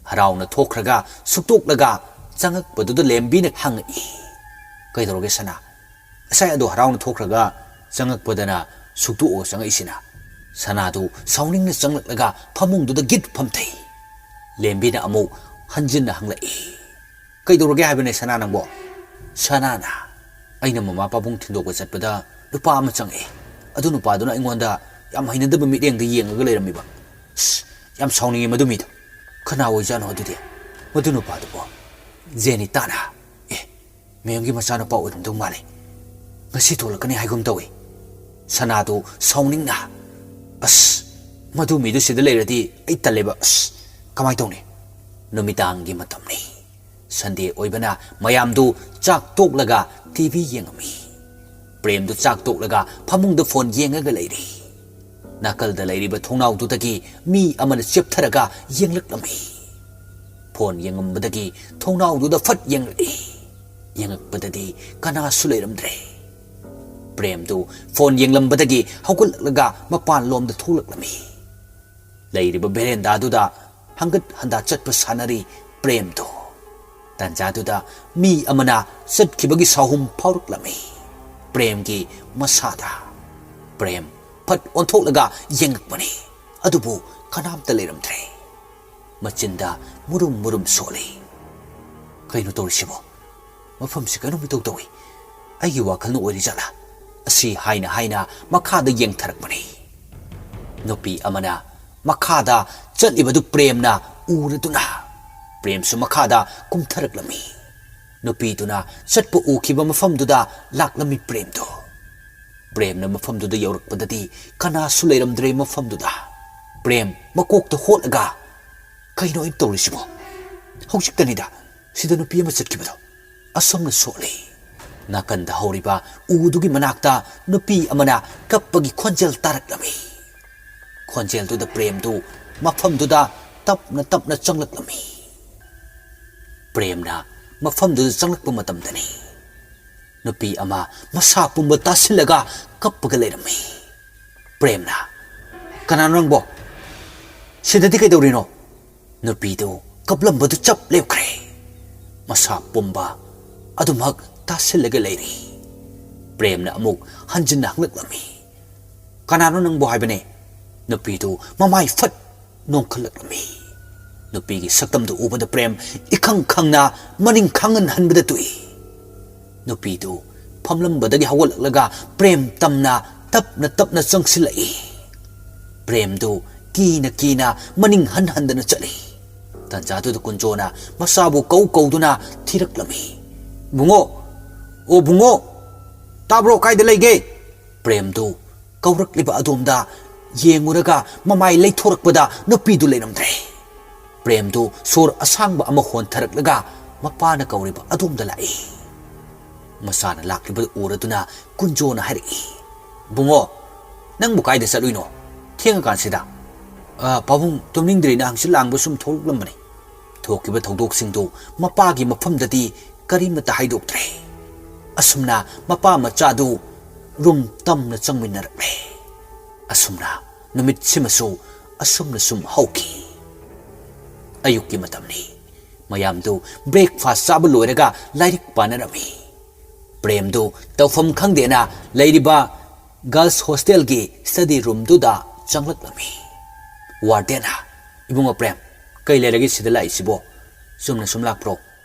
ꯍꯔꯥꯎꯅ ꯊꯣꯛꯈ꯭ꯔꯒ ꯁꯨꯛꯇꯣꯛꯂꯒ ꯆꯪꯉꯛꯄꯗꯨꯗ ꯂꯦꯝꯕꯤꯅ ꯍꯪꯉꯛꯏ, "ꯀꯩꯗꯧꯔꯒꯦ ꯁꯅꯥ?" "ꯉꯁꯥꯏ ꯑꯗꯣ ꯍꯔꯥꯎꯅ ꯊꯣꯛꯈ꯭ꯔꯒ ꯆꯪꯉꯛꯄꯗꯅ ꯁꯨꯛꯇꯣꯛꯑꯒ ꯆꯪꯉꯛꯏꯁꯤꯅ?" ꯁꯅꯥꯗꯨ ꯁꯥꯎꯅꯤꯡꯅ ꯆꯪꯂꯛꯂꯒ ꯐꯃꯨꯡꯗꯨꯗ ꯒꯤꯠ ꯐꯝꯊꯩ꯫ ꯂꯦꯝꯕꯤꯅ ꯑꯃꯨꯛ ꯍꯟꯖꯤꯟꯅ ꯍꯪꯂꯛꯏ꯫ "ꯀꯩꯗꯧꯔꯒꯦ ꯍꯥꯏꯕꯅꯦ ꯁꯅꯥ ꯅꯪꯕꯣ?" ꯁꯅꯥꯅ, "ꯑꯩꯅ ꯃꯃꯥ ꯄꯥꯕꯨꯡ ꯊꯤꯟꯗꯣꯛꯄ ꯆꯠꯄꯗ ꯅꯨꯄꯥ ꯑꯃ ꯆꯪꯉꯛꯑꯦ꯫ ꯑꯗꯨ ꯅꯨꯄꯥꯗꯨꯅ ꯑꯩꯉꯣꯟꯗ ꯌꯥꯝ ꯍꯩꯅꯗꯕ ꯃꯤꯠꯌꯦꯡꯗ ꯌꯦꯡꯉꯒ ꯂꯩꯔꯝꯃꯤꯕ꯫ ꯑꯁ, ꯌꯥꯝ ꯁꯥꯎꯅꯤꯡꯉꯤ ꯃꯗꯨ ꯃꯤꯗꯣ꯫ ꯀꯅꯥ ꯑꯣꯏꯖꯥꯠꯅꯣ ꯑꯗꯨꯗꯤ?" "ꯃꯗꯨ ꯅꯨꯄꯥꯗꯨꯕꯣ ꯖꯦꯅꯤꯇꯥꯅ, ꯑꯦ, ꯃꯦꯝꯒꯤ ꯃꯆꯥꯅꯨꯄꯥ ꯑꯣꯏꯔꯝꯗꯧ ꯃꯥꯜꯂꯦ꯫ ꯉꯁꯤ ꯊꯣꯛꯂꯛꯀꯅꯤ ꯍꯥꯏꯒꯨꯝ ꯇꯧꯏ꯫" ꯁꯅꯥꯗꯨ ꯁꯥꯎꯅꯤꯡꯅ, "ꯑꯁ, ꯃꯗꯨ ꯃꯤꯗꯨ ꯁꯤꯗ ꯂꯩꯔꯗꯤ ꯑꯩ ꯇꯜꯂꯦꯕ꯫ ꯑꯁ, ꯀꯃꯥꯏꯅ ꯇꯧꯅꯤ?" ꯅꯨꯃꯤꯗꯥꯡꯒꯤ ꯃꯇꯝꯅꯤ꯫ ꯁꯟꯗꯦ ꯑꯣꯏꯕꯅ ꯃꯌꯥꯝꯗꯨ ꯆꯥꯛ ꯇꯣꯛꯂꯒ ꯇꯤ ꯚꯤ ꯌꯦꯡꯉꯝꯃꯤ꯫ ꯄ꯭ꯔꯦꯝꯗꯨ ꯆꯥꯛ ꯇꯣꯛꯂꯒ ꯐꯃꯨꯡꯗ ꯐꯣꯟ ꯌꯦꯡꯉꯒ ꯂꯩꯔꯤ꯫ ꯅꯥꯀꯜꯗ ꯂꯩꯔꯤꯕ ꯊꯣꯡꯅꯥꯎꯗꯨꯗꯒꯤ ꯃꯤ ꯑꯃꯅ ꯆꯦꯞꯊꯔꯒ ꯌꯦꯡꯂꯛꯂꯝꯃꯤ꯫ ꯐꯣꯟ ꯌꯦꯡꯉꯝꯕꯗꯒꯤ ꯊꯣꯡꯅꯥꯎꯗꯨꯗ ꯐꯠ ꯌꯦꯡꯂꯛꯏ꯫ ꯌꯦꯡꯉꯛꯄꯗꯗꯤ ꯀꯅꯥꯁꯨ ꯂꯩꯔꯝꯗ꯭ꯔꯦ꯫ ꯄ꯭ꯔꯦꯝꯗꯨ ꯐꯣꯟ ꯌꯦꯡꯂꯝꯕꯗꯒꯤ ꯍꯧꯒꯠꯂꯛꯂꯒ ꯃꯄꯥꯟꯂꯣꯝꯗ ꯊꯣꯛꯂꯛꯂꯝꯃꯤ꯫ ꯂꯩꯔꯤꯕ ꯚꯦꯔꯦꯟꯗꯥꯗꯨꯗ ꯍꯪꯒꯠ ꯍꯟꯗꯥ ꯆꯠꯄ ꯁꯥꯟꯅꯔꯤ ꯄ꯭ꯔꯦꯝꯗꯨ꯫ ꯇꯥꯟꯖꯥꯗꯨꯗ ꯃꯤ ꯑꯃꯅ ꯆꯠꯈꯤꯕꯒꯤ ꯁꯥꯍꯨꯝ ꯐꯥꯎꯔꯛꯂꯝꯃꯤ ꯄ꯭ꯔꯦꯝꯒꯤ ꯃꯁꯥꯗ꯫ ꯄ꯭ꯔꯦꯝ ꯐꯠ ꯑꯣꯟꯊꯣꯛꯂꯒ ꯌꯦꯡꯉꯛꯄꯅꯤ, ꯑꯗꯨꯕꯨ ꯀꯅꯥꯝꯇ ꯂꯩꯔꯝꯗ꯭ꯔꯦ꯫ ꯃꯆꯤꯟꯗ ꯃꯨꯔꯨꯝ ꯃꯨꯔꯨꯝ ꯁꯣꯜꯂꯤ꯫ "ꯀꯩꯅꯣ ꯇꯧꯔꯤꯁꯤꯕꯣ? ꯃꯐꯝꯁꯤ ꯀꯩꯅꯣꯝ ꯏꯇꯧ ꯇꯧꯏ꯫ ꯑꯩꯒꯤ ꯋꯥꯈꯜꯅ ꯑꯣꯏꯔꯤ ꯖꯥꯠꯂꯥ?" ꯑꯁꯤ ꯍꯥꯏꯅ ꯍꯥꯏꯅ ꯃꯈꯥꯗ ꯌꯦꯡꯊꯔꯛꯄꯅꯤ꯫ ꯅꯨꯄꯤ ꯑꯃꯅ ꯃꯈꯥꯗ ꯆꯠꯂꯤꯕꯗꯨ ꯄ꯭ꯔꯦꯝꯅ ꯎꯔꯗꯨꯅ ꯄ꯭ꯔꯦꯝꯁꯨ ꯃꯈꯥꯗ ꯀꯨꯝꯊꯔꯛꯂꯝꯃꯤ꯫ ꯅꯨꯄꯤꯗꯨꯅ ꯆꯠꯄ ꯎꯈꯤꯕ ꯃꯐꯝꯗꯨꯗ ꯂꯥꯛꯂꯝꯃꯤ ꯄ꯭ꯔꯦꯝꯗꯨ꯫ ꯄ꯭ꯔꯦꯝꯅ ꯃꯐꯝꯗꯨꯗ ꯌꯧꯔꯛꯄꯗꯗꯤ ꯀꯅꯥꯁꯨ ꯂꯩꯔꯝꯗ꯭ꯔꯦ ꯃꯐꯝꯗꯨꯗ꯫ ꯄ꯭ꯔꯦꯝ ꯃꯀꯣꯛꯇ ꯍꯣꯠꯂꯒ, "ꯀꯩꯅꯣ ꯑꯩꯅ ꯇꯧꯔꯤꯁꯤꯕꯣ? ꯍꯧꯖꯤꯛꯇꯅꯤꯗ ꯁꯤꯗ ꯅꯨꯄꯤ ꯑꯃ ꯆꯠꯈꯤꯕꯗꯣ꯫" ꯑꯁꯣꯝꯅ ꯁꯣꯛꯂꯤ꯫ ꯅꯥꯀꯟꯗ ꯍꯧꯔꯤꯕ ꯎꯗꯨꯒꯤ ꯃꯅꯥꯛꯇ ꯅꯨꯄꯤ ꯑꯃꯅ ꯀꯞꯄꯒꯤ ꯈꯣꯟꯖꯦꯜ ꯇꯥꯔꯛꯂꯝꯃꯤ꯫ ꯈꯣꯟꯖꯦꯜꯗꯨꯗ ꯄ꯭ꯔꯦꯝꯗꯨ ꯃꯐꯝꯗꯨꯗ ꯇꯞꯅ ꯇꯞꯅ ꯆꯪꯂꯛꯂꯝꯃꯤ꯫ ꯄ꯭ꯔꯦꯝꯅ ꯃꯐꯝꯗꯨꯗ ꯆꯪꯂꯛꯄ ꯃꯇꯝꯗꯅꯤ ꯅꯨꯄꯤ ꯑꯃ ꯃꯁꯥ ꯄꯨꯝꯕ ꯇꯥꯁꯤꯜꯂꯒ ꯀꯞꯄꯒ ꯂꯩꯔꯝꯃꯤ꯫ ꯄ꯭ꯔꯦꯝꯅ, "ꯀꯅꯥꯅꯣ ꯅꯪꯕꯣ? ꯁꯤꯗꯗꯤ ꯀꯩꯗꯧꯔꯤꯅꯣ?" ꯅꯨꯄꯤꯗꯨ ꯀꯞꯂꯝꯕꯗꯨ ꯆꯞ ꯂꯦꯞꯈ꯭ꯔꯦ꯫ ꯃꯁꯥ ꯄꯨꯝꯕ ꯑꯗꯨꯃꯛ ꯇꯥꯁꯤꯜꯂꯒ ꯂꯩꯔꯤ꯫ ꯄ꯭ꯔꯦꯝꯅ ꯑꯃꯨꯛ ꯍꯟꯖꯤꯟꯅ ꯍꯪꯂꯛꯂꯝꯃꯤ, "ꯀꯅꯥꯅꯣ ꯅꯪꯕꯨ ꯍꯥꯏꯕꯅꯦ?" ꯅꯨꯄꯤꯗꯨ ꯃꯃꯥꯏ ꯐꯠ ꯅꯣꯡꯈꯠꯂꯛꯂꯝꯃꯤ꯫ ꯅꯨꯄꯤꯒꯤ ꯁꯛꯇꯝꯗꯨ ꯎꯕꯗ ꯄ꯭ꯔꯦꯝ ꯏꯈꯪ ꯈꯪꯅ ꯃꯅꯤꯡ ꯈꯪꯍꯟ ꯍꯟꯕꯗ ꯇꯣꯛꯏ꯫ ꯅꯨꯄꯤꯗꯨ ꯐꯝꯂꯝꯕꯗꯒꯤ ꯍꯧꯒꯠꯂꯛꯂꯒ ꯄ꯭ꯔꯦꯝ ꯇꯝꯅ ꯇꯞꯅ ꯇꯞꯅ ꯆꯪꯁꯤꯜꯂꯛꯏ꯫ ꯄ꯭ꯔꯦꯝꯗꯨ ꯀꯤꯅ ꯀꯤꯅ ꯃꯅꯤꯡ ꯍꯟ ꯍꯟꯗꯅ ꯆꯠꯂꯤ꯫ ꯇꯟꯖꯥꯗꯨꯗ ꯀꯨꯟꯖꯣꯅ ꯃꯆꯥꯕꯨ ꯀꯧ ꯀꯧꯗꯨꯅ ꯊꯤꯔꯛꯂꯝꯃꯤ꯫ "ꯕꯨꯡꯉꯣ, ꯑꯣ ꯕꯨꯡꯉꯣ, ꯇꯥꯕ꯭ꯔꯣ? ꯀꯥꯏꯗ ꯂꯩꯒꯦ?" ꯄ꯭ꯔꯦꯝꯗꯨ ꯀꯧꯔꯛꯂꯤꯕ ꯑꯗꯣꯝꯗ ꯌꯦꯡꯉꯨꯔꯒ ꯃꯃꯥꯏ ꯂꯩꯊꯣꯔꯛꯄꯗ ꯅꯨꯄꯤꯗꯨ ꯂꯩꯔꯝꯗ꯭ꯔꯦ꯫ ꯄ꯭ꯔꯦꯝꯗꯨ ꯁꯣꯔ ꯑꯁꯥꯡꯕ ꯑꯃ ꯍꯣꯟꯊꯔꯛꯂꯒ ꯃꯄꯥꯅ ꯀꯧꯔꯤꯕ ꯑꯗꯣꯝꯗ ꯂꯥꯛꯏ꯫ ꯃꯆꯥꯅ ꯂꯥꯛꯂꯤꯕ ꯎꯔꯗꯨꯅ ꯀꯨꯟꯖꯣꯅ ꯍꯥꯏꯔꯛꯏ, "ꯕꯨꯡꯉꯣ, ꯅꯪꯕꯨ ꯀꯥꯏꯗ ꯆꯠꯂꯨꯏꯅꯣ ꯊꯦꯡꯉꯀꯥꯟꯁꯤꯗ?" "ꯑ, ꯄꯥꯕꯨꯡ, ꯇꯨꯝꯅꯤꯡꯗ꯭ꯔꯤꯅ ꯍꯪꯆꯤꯠ ꯂꯥꯡꯕ ꯁꯨꯝ ꯊꯣꯛꯂꯛꯂꯝꯕꯅꯤ꯫" ꯊꯣꯛꯈꯤꯕ ꯊꯧꯗꯣꯛꯁꯤꯡꯗꯨ ꯃꯄꯥꯒꯤ ꯃꯐꯝꯗꯗꯤ ꯀꯔꯤꯃꯠꯇ ꯍꯥꯏꯗꯣꯛꯇ꯭ꯔꯦ꯫ ꯑꯁꯨꯝꯅ ꯃꯄꯥ ꯃꯆꯥꯗꯨ ꯔꯨꯝ ꯇꯝꯅ ꯆꯪꯃꯤꯟꯅꯔꯛꯂꯦ꯫ ꯑꯁꯨꯝꯅ ꯅꯨꯃꯤꯠꯁꯤꯃꯁꯨ ꯑꯁꯨꯝꯅ ꯁꯨꯝ ꯍꯧꯈꯤ꯫ ꯑꯌꯨꯛꯀꯤ ꯃꯇꯝꯅꯤ꯫ ꯃꯌꯥꯝꯗꯨ ꯕ꯭ꯔꯦꯛꯐꯥꯁ ꯆꯥꯕ ꯂꯣꯏꯔꯒ ꯂꯥꯏꯔꯤꯛ ꯄꯥꯅꯔꯝꯃꯤ꯫ ꯄ꯭ꯔꯦꯝꯗꯨ ꯇꯧꯐꯝ ꯈꯪꯗꯦꯅ ꯂꯩꯔꯤꯕ ꯒꯔꯜꯁ ꯍꯣꯁꯇꯦꯜꯒꯤ ꯁ꯭ꯇꯗꯤ ꯔꯨꯝꯗꯨꯗ ꯆꯪꯂꯛꯂꯝꯃꯤ꯫ ꯋꯥꯔꯗꯦꯟꯅ, "ꯏꯕꯨꯡꯉꯣ ꯄ꯭ꯔꯦꯝ, ꯀꯩ ꯂꯩꯔꯒꯦ ꯁꯤꯗ ꯂꯥꯛꯏꯁꯤꯕꯣ? ꯆꯨꯝꯅ ꯁꯨꯝ ꯂꯥꯛꯄ꯭ꯔꯣ?"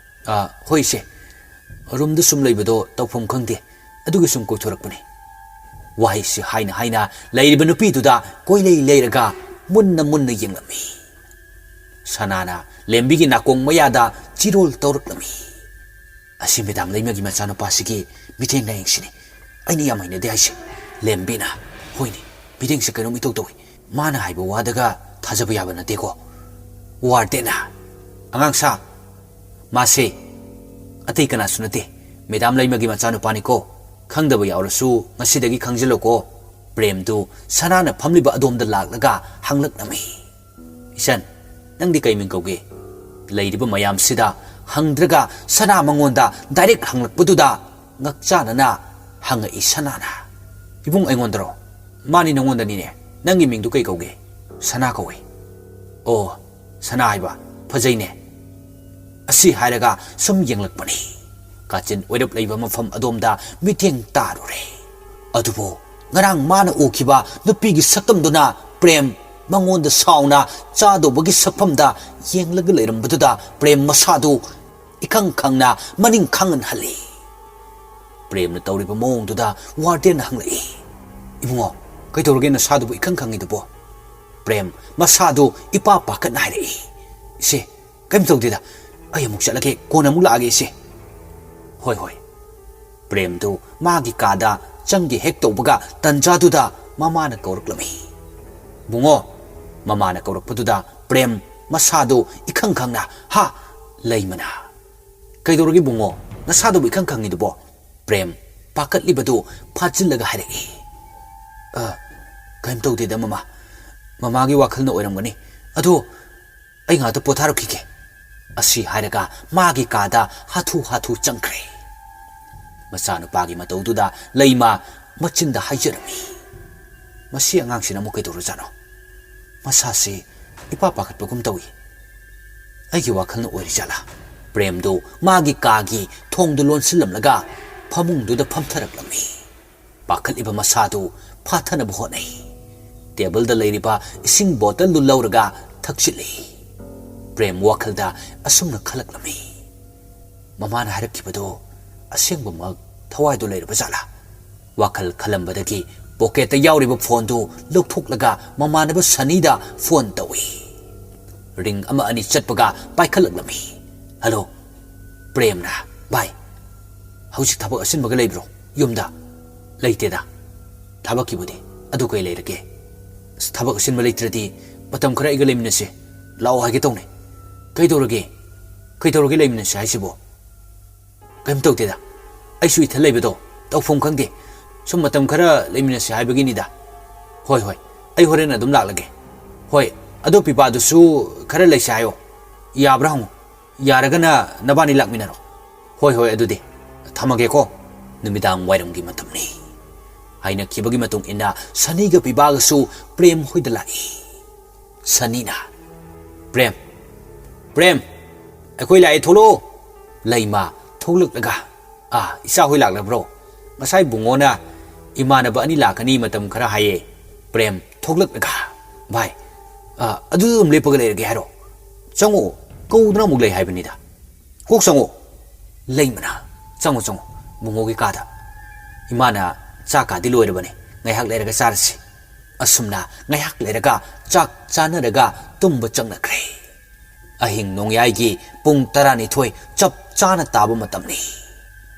"ꯑ, ꯍꯣꯏ ꯏꯆꯦ, ꯔꯨꯝꯗ ꯁꯨꯝ ꯂꯩꯕꯗꯣ ꯇꯧꯐꯝ ꯈꯪꯗꯦ, ꯑꯗꯨꯒꯤ ꯁꯨꯝ ꯀꯣꯏꯊꯣꯔꯛꯄꯅꯤ꯫" ꯋꯥꯍꯩꯁꯤ ꯍꯥꯏꯅ ꯍꯥꯏꯅ ꯂꯩꯔꯤꯕ ꯅꯨꯄꯤꯗꯨꯗ ꯀꯣꯏꯂꯩ ꯂꯩꯔꯒ ꯃꯨꯟꯅ ꯃꯨꯟꯅ ꯌꯦꯡꯂꯝꯃꯤ꯫ ꯁꯅꯥꯅ ꯂꯦꯝꯕꯤꯒꯤ ꯅꯥꯀꯣꯡ ꯃꯌꯥꯗ ꯆꯤꯔꯣꯜ ꯇꯧꯔꯛꯂꯝꯃꯤ꯫ "ꯑꯁꯤ ꯃꯦꯗꯥꯝ ꯂꯩꯃꯒꯤ ꯃꯆꯥꯅꯨꯄꯥꯁꯤꯒꯤ ꯃꯤꯠꯌꯦꯡ ꯂꯥꯌꯦꯡꯁꯤꯅꯤ ꯑꯩꯅ ꯌꯥꯝ ꯍꯩꯅꯗꯦ ꯍꯥꯏꯁꯦ꯫" ꯂꯦꯝꯕꯤꯅ, "ꯍꯣꯏꯅꯦ, ꯃꯤꯠꯌꯦꯡꯁꯦ ꯀꯩꯅꯣꯝ ꯏꯇꯧ ꯇꯧꯏ꯫ ꯃꯥꯅ ꯍꯥꯏꯕ ꯋꯥꯗꯒ ꯊꯥꯖꯕ ꯌꯥꯕ ꯅꯠꯇꯦꯀꯣ꯫" ꯋꯥꯔꯗꯦꯟꯅ, "ꯑꯉꯥꯡ ꯁꯥ, ꯃꯥꯁꯦ ꯑꯇꯩ ꯀꯅꯥꯁꯨ ꯅꯠꯇꯦ, ꯃꯦꯗꯥꯝ ꯂꯩꯃꯒꯤ ꯃꯆꯥꯅꯨꯄꯥꯅꯤꯀꯣ꯫ ꯈꯪꯗꯕ ꯌꯥꯎꯔꯁꯨ ꯉꯁꯤꯗꯒꯤ ꯈꯪꯖꯤꯜꯂꯣꯀꯣ꯫" ꯄ꯭ꯔꯦꯝꯗꯨ ꯁꯅꯥꯅ ꯐꯝꯂꯤꯕ ꯑꯗꯣꯝꯗ ꯂꯥꯛꯂꯒ ꯍꯪꯂꯛꯂꯝꯃꯤ꯫ "ꯏꯆꯟ, ꯅꯪꯗꯤ ꯀꯩ ꯃꯤꯡ ꯀꯧꯒꯦ?" ꯂꯩꯔꯤꯕ ꯃꯌꯥꯝꯁꯤꯗ ꯍꯪꯗ꯭ꯔꯒ ꯁꯅꯥ ꯃꯉꯣꯟꯗ ꯗꯥꯏꯔꯦꯛ ꯍꯪꯂꯛꯄꯗꯨꯗ ꯉꯛꯆꯥꯅꯅ ꯍꯪꯉꯛꯏ ꯁꯅꯥꯅ꯫ "ꯏꯕꯨꯡ, ꯑꯩꯉꯣꯟꯗꯔꯣ?" "ꯃꯥꯅꯤ, ꯅꯉꯣꯟꯗꯅꯤꯅꯦ꯫ ꯅꯪꯒꯤ ꯃꯤꯡꯗꯨ ꯀꯩ ꯀꯧꯒꯦ?" "ꯁꯅꯥ ꯀꯧꯏ꯫" "ꯑꯣ, ꯁꯅꯥ ꯍꯥꯏꯕ, ꯐꯖꯩꯅꯦ꯫" ꯑꯁꯤ ꯍꯥꯏꯔꯒ ꯁꯨꯝ ꯌꯦꯡꯂꯛꯄꯅꯤ꯫ ꯀꯥꯆꯤꯟ ꯑꯣꯏꯔꯞ ꯂꯩꯕ ꯃꯐꯝ ꯑꯗꯣꯝꯗ ꯃꯤꯠꯌꯦꯡ ꯇꯥꯔꯨꯔꯦ꯫ ꯑꯗꯨꯕꯨ ꯉꯔꯥꯡ ꯃꯥꯅ ꯎꯈꯤꯕ ꯅꯨꯄꯤꯒꯤ ꯁꯛꯇꯝꯗꯨꯅ ꯄ꯭ꯔꯦꯝ ꯃꯉꯣꯟꯗ ꯁꯥꯎꯅ ꯆꯥꯗꯧꯕꯒꯤ ꯁꯛꯐꯝꯗ ꯌꯦꯡꯂꯒ ꯂꯩꯔꯝꯕꯗꯨꯗ ꯄ꯭ꯔꯦꯝ ꯃꯁꯥꯗꯨ ꯏꯈꯪ ꯈꯪꯅ ꯃꯅꯤꯡ ꯈꯪꯍꯟ ꯍꯜꯂꯤ꯫ ꯄ꯭ꯔꯦꯝꯅ ꯇꯧꯔꯤꯕ ꯃꯑꯣꯡꯗꯨꯗ ꯋꯥꯔꯗꯦꯟꯅ ꯍꯪꯂꯛꯏ, "ꯏꯕꯨꯡꯉꯣ, ꯀꯩꯗꯧꯔꯒꯦ ꯅꯁꯥꯗꯨꯕꯨ ꯏꯈꯪ ꯈꯪꯉꯤꯗꯨꯕꯣ?" ꯄ꯭ꯔꯦꯝ ꯃꯁꯥꯗꯨ ꯏꯄꯥ ꯄꯥꯈꯠꯅ ꯍꯥꯏꯔꯛꯏ, "ꯏꯆꯦ, ꯀꯩꯝ ꯇꯧꯗꯦꯗ, ꯑꯩ ꯑꯃꯨꯛ ꯆꯠꯂꯒꯦ, ꯀꯣꯟꯅ ꯑꯃꯨꯛ ꯂꯥꯛꯑꯒꯦ ꯏꯆꯦ꯫" "ꯍꯣꯏ, ꯍꯣꯏ꯫" ꯄ꯭ꯔꯦꯝꯗꯨ ꯃꯥꯒꯤ ꯀꯥꯗ ꯆꯪꯒꯦ ꯍꯦꯛ ꯇꯧꯕꯒ ꯇꯟꯖꯥꯗꯨꯗ ꯃꯃꯥꯅ ꯀꯧꯔꯛꯂꯝꯃꯤ꯫ "ꯕꯨꯡꯉꯣ!" ꯃꯃꯥꯅ ꯀꯧꯔꯛꯄꯗꯨꯗ ꯄ꯭ꯔꯦꯝ ꯃꯁꯥꯗꯨ ꯏꯈꯪ ꯈꯪꯅ, "ꯍꯥ? ꯂꯩꯃꯅ?" "ꯀꯩꯗꯧꯔꯒꯦ ꯕꯨꯡꯉꯣ? ꯅꯁꯥꯗꯨꯕꯨ ꯏꯈꯪ ꯈꯪꯉꯤꯗꯨꯕꯣ?" ꯄ꯭ꯔꯦꯝ ꯄꯥꯈꯠꯂꯤꯕꯗꯨ ꯐꯥꯖꯤꯜꯂꯒ ꯍꯥꯏꯔꯛꯏ꯫ "ꯑ, ꯀꯩꯝ ꯇꯧꯗꯦꯗ ꯃꯃꯥ꯫ ꯃꯃꯥꯒꯤ ꯋꯥꯈꯜꯅ ꯑꯣꯏꯔꯝꯒꯅꯤ꯫ ꯑꯗꯣ ꯑꯩ ꯉꯥꯛꯇ ꯄꯣꯊꯥꯔꯛꯈꯤꯒꯦ꯫" ꯑꯁꯤ ꯍꯥꯏꯔꯒ ꯃꯥꯒꯤ ꯀꯥꯗ ꯍꯥꯊꯨ ꯍꯥꯊꯨ ꯆꯪꯈ꯭ꯔꯦ꯫ ꯃꯆꯥꯅꯨꯄꯥꯒꯤ ꯃꯇꯧꯗꯨꯗ ꯂꯩꯃ ꯃꯆꯤꯟꯗ ꯍꯥꯏꯖꯔꯝꯃꯤ, "ꯃꯁꯤ ꯑꯉꯥꯡꯁꯤꯅ ꯑꯃꯨꯛ ꯀꯩꯗꯧꯔꯖꯥꯠꯅꯣ? ꯃꯁꯥꯁꯤ ꯏꯄꯥ ꯄꯥꯈꯠꯄꯒꯨꯝ ꯇꯧꯏ꯫ ꯑꯩꯒꯤ ꯋꯥꯈꯜꯅ ꯑꯣꯏꯔꯤꯖꯥꯠꯂꯥ?" ꯄ꯭ꯔꯦꯝꯗꯨ ꯃꯥꯒꯤ ꯀꯥꯒꯤ ꯊꯣꯡꯗꯨ ꯂꯣꯟꯁꯤꯜꯂꯝꯂꯒ ꯐꯃꯨꯡꯗꯨꯗ ꯐꯝꯊꯔꯛꯂꯝꯃꯤ꯫ ꯄꯥꯈꯠꯂꯤꯕ ꯃꯁꯥꯗꯨ ꯐꯥꯊꯅꯕ ꯍꯣꯠꯅꯩ꯫ ꯇꯦꯕꯜꯗ ꯂꯩꯔꯤꯕ ꯏꯁꯤꯡ ꯕꯣꯇꯜꯗꯨ ꯂꯧꯔꯒ ꯊꯛꯆꯤꯜꯂꯤ꯫ ꯄ꯭ꯔꯦꯝ ꯋꯥꯈꯜꯗ ꯑꯁꯨꯝꯅ ꯈꯜꯂꯛꯂꯝꯃꯤ, "ꯃꯃꯥꯅ ꯍꯥꯏꯔꯛꯈꯤꯕꯗꯣ ꯑꯁꯦꯡꯕꯃꯛ ꯊꯋꯥꯏꯗ ꯂꯩꯔꯕ ꯖꯥꯠꯂꯥ?" ꯋꯥꯈꯜ ꯈꯜꯂꯝꯕꯗꯒꯤ ꯄꯣꯀꯦꯠꯇ ꯌꯥꯎꯔꯤꯕ ꯐꯣꯟꯗꯨ ꯂꯧꯊꯣꯛꯂꯒ ꯃꯃꯥꯟꯅꯕ ꯁꯅꯤꯗ ꯐꯣꯟ ꯇꯧꯏ꯫ ꯔꯤꯡ ꯑꯃ ꯑꯅꯤ ꯆꯠꯄꯒ ꯄꯥꯏꯈꯠꯂꯛꯂꯝꯃꯤ꯫ "ꯍꯜꯂꯣ, ꯄ꯭ꯔꯦꯝꯅ꯫ ꯚꯥꯏ, ꯍꯧꯖꯤꯛ ꯊꯕꯛ ꯑꯁꯤꯟꯕꯒ ꯂꯩꯕ꯭ꯔꯣ ꯌꯨꯝꯗ?" "ꯂꯩꯇꯦꯗ, ꯊꯕꯛꯀꯤꯕꯨꯗꯤ꯫ ꯑꯗꯨ ꯀꯩ ꯂꯩꯔꯒꯦ?" "ꯑꯁ, ꯊꯕꯛ ꯑꯁꯤꯟꯕ ꯂꯩꯇ꯭ꯔꯗꯤ ꯃꯇꯝ ꯈꯔ ꯑꯩꯒ ꯂꯩꯃꯤꯟꯅꯁꯦ ꯂꯥꯛꯑꯣ ꯍꯥꯏꯒꯦ ꯇꯧꯅꯦ꯫" "ꯀꯩꯗꯧꯔꯒꯦ? ꯀꯩꯗꯧꯔꯒꯦ ꯂꯩꯃꯤꯟꯅꯁꯦ ꯍꯥꯏꯁꯤꯕꯣ?" "ꯀꯩꯝ ꯇꯧꯗꯦꯗ, ꯑꯩꯁꯨ ꯏꯊꯟ ꯂꯩꯕꯗꯣ ꯇꯧꯐꯝ ꯈꯪꯗꯦ꯫ ꯁꯨꯝ ꯃꯇꯝ ꯈꯔ ꯂꯩꯃꯤꯟꯅꯁꯦ ꯍꯥꯏꯕꯒꯤꯅꯤꯗ꯫" "ꯍꯣꯏ, ꯍꯣꯏ, ꯑꯩ ꯍꯣꯔꯦꯟ ꯑꯗꯨꯝ ꯂꯥꯛꯂꯒꯦ꯫" "ꯍꯣꯏ, ꯑꯗꯣ ꯄꯤꯕꯥꯗꯨꯁꯨ ꯈꯔ ꯂꯩꯁꯦ ꯍꯥꯏꯌꯣ꯫ ꯌꯥꯕ꯭ꯔꯥ ꯍꯪꯉꯨ꯫ ꯌꯥꯔꯒꯅ ꯅꯕꯥꯅꯤ ꯂꯥꯛꯃꯤꯟꯅꯔꯣ꯫" "ꯍꯣꯏ, ꯍꯣꯏ, ꯑꯗꯨꯗꯤ ꯊꯝꯃꯒꯦꯀꯣ꯫" ꯅꯨꯃꯤꯗꯥꯡ ꯋꯥꯏꯔꯝꯒꯤ ꯃꯇꯝꯅꯤ꯫ ꯍꯥꯏꯅꯈꯤꯕꯒꯤ ꯃꯇꯨꯡ ꯏꯟꯅ ꯁꯅꯤꯒ ꯄꯤꯕꯥꯒꯁꯨ ꯄ꯭ꯔꯦꯝ ꯍꯣꯏꯗ ꯂꯥꯛꯏ꯫ ꯁꯅꯤꯅ, "ꯄ꯭ꯔꯦꯝ, ꯄ꯭ꯔꯦꯝ, ꯑꯩꯈꯣꯏ ꯂꯥꯛꯑꯦ, ꯊꯣꯛꯂꯛꯑꯣ꯫" ꯂꯩꯃ ꯊꯣꯛꯂꯛꯂꯒ, "ꯑꯥ, ꯏꯆꯥ ꯍꯣꯏ ꯂꯥꯛꯂꯕ꯭ꯔꯣ? ꯉꯁꯥꯏ ꯕꯨꯡꯉꯣꯅ ꯏꯃꯥꯟꯅꯕ ꯑꯅꯤ ꯂꯥꯛꯀꯅꯤ, ꯃꯇꯝ ꯈꯔ ꯍꯥꯏꯌꯦ꯫" ꯄ꯭ꯔꯦꯝ ꯊꯣꯛꯂꯛꯂꯒ, "ꯚꯥꯏ, ꯑꯥ, ꯑꯗꯨꯗ ꯑꯗꯨꯝ ꯂꯦꯞꯄꯒ ꯂꯩꯔꯒꯦ ꯍꯥꯏꯔꯣ?" "ꯆꯪꯉꯣ, ꯀꯧꯗꯅ ꯑꯃꯨꯛ ꯂꯩ ꯍꯥꯏꯕꯅꯤꯗ꯫ ꯀꯣꯛ ꯆꯪꯉꯣ꯫" "ꯂꯩꯃꯅ, ꯆꯪꯉꯣ, ꯆꯪꯉꯣ, ꯕꯨꯡꯉꯣꯒꯤ ꯀꯥꯗ꯫ ꯏꯃꯥꯅ ꯆꯥꯛ ꯀꯥꯗꯤ ꯂꯣꯏꯔꯕꯅꯤ, ꯉꯥꯏꯍꯥꯛ ꯂꯩꯔꯒ ꯆꯥꯔꯁꯤ꯫" ꯑꯁꯨꯝꯅ ꯉꯥꯏꯍꯥꯛ ꯂꯩꯔꯒ ꯆꯥꯛ ꯆꯥꯅꯔꯒ ꯇꯨꯝꯕ ꯆꯪꯅꯈ꯭ꯔꯦ꯫ ꯑꯍꯤꯡ ꯅꯣꯡꯌꯥꯏꯒꯤ ꯄꯨꯡ ꯇꯔꯥꯅꯤꯊꯣꯏ ꯆꯞ ꯆꯥꯅ ꯇꯥꯕ ꯃꯇꯝꯅꯤ꯫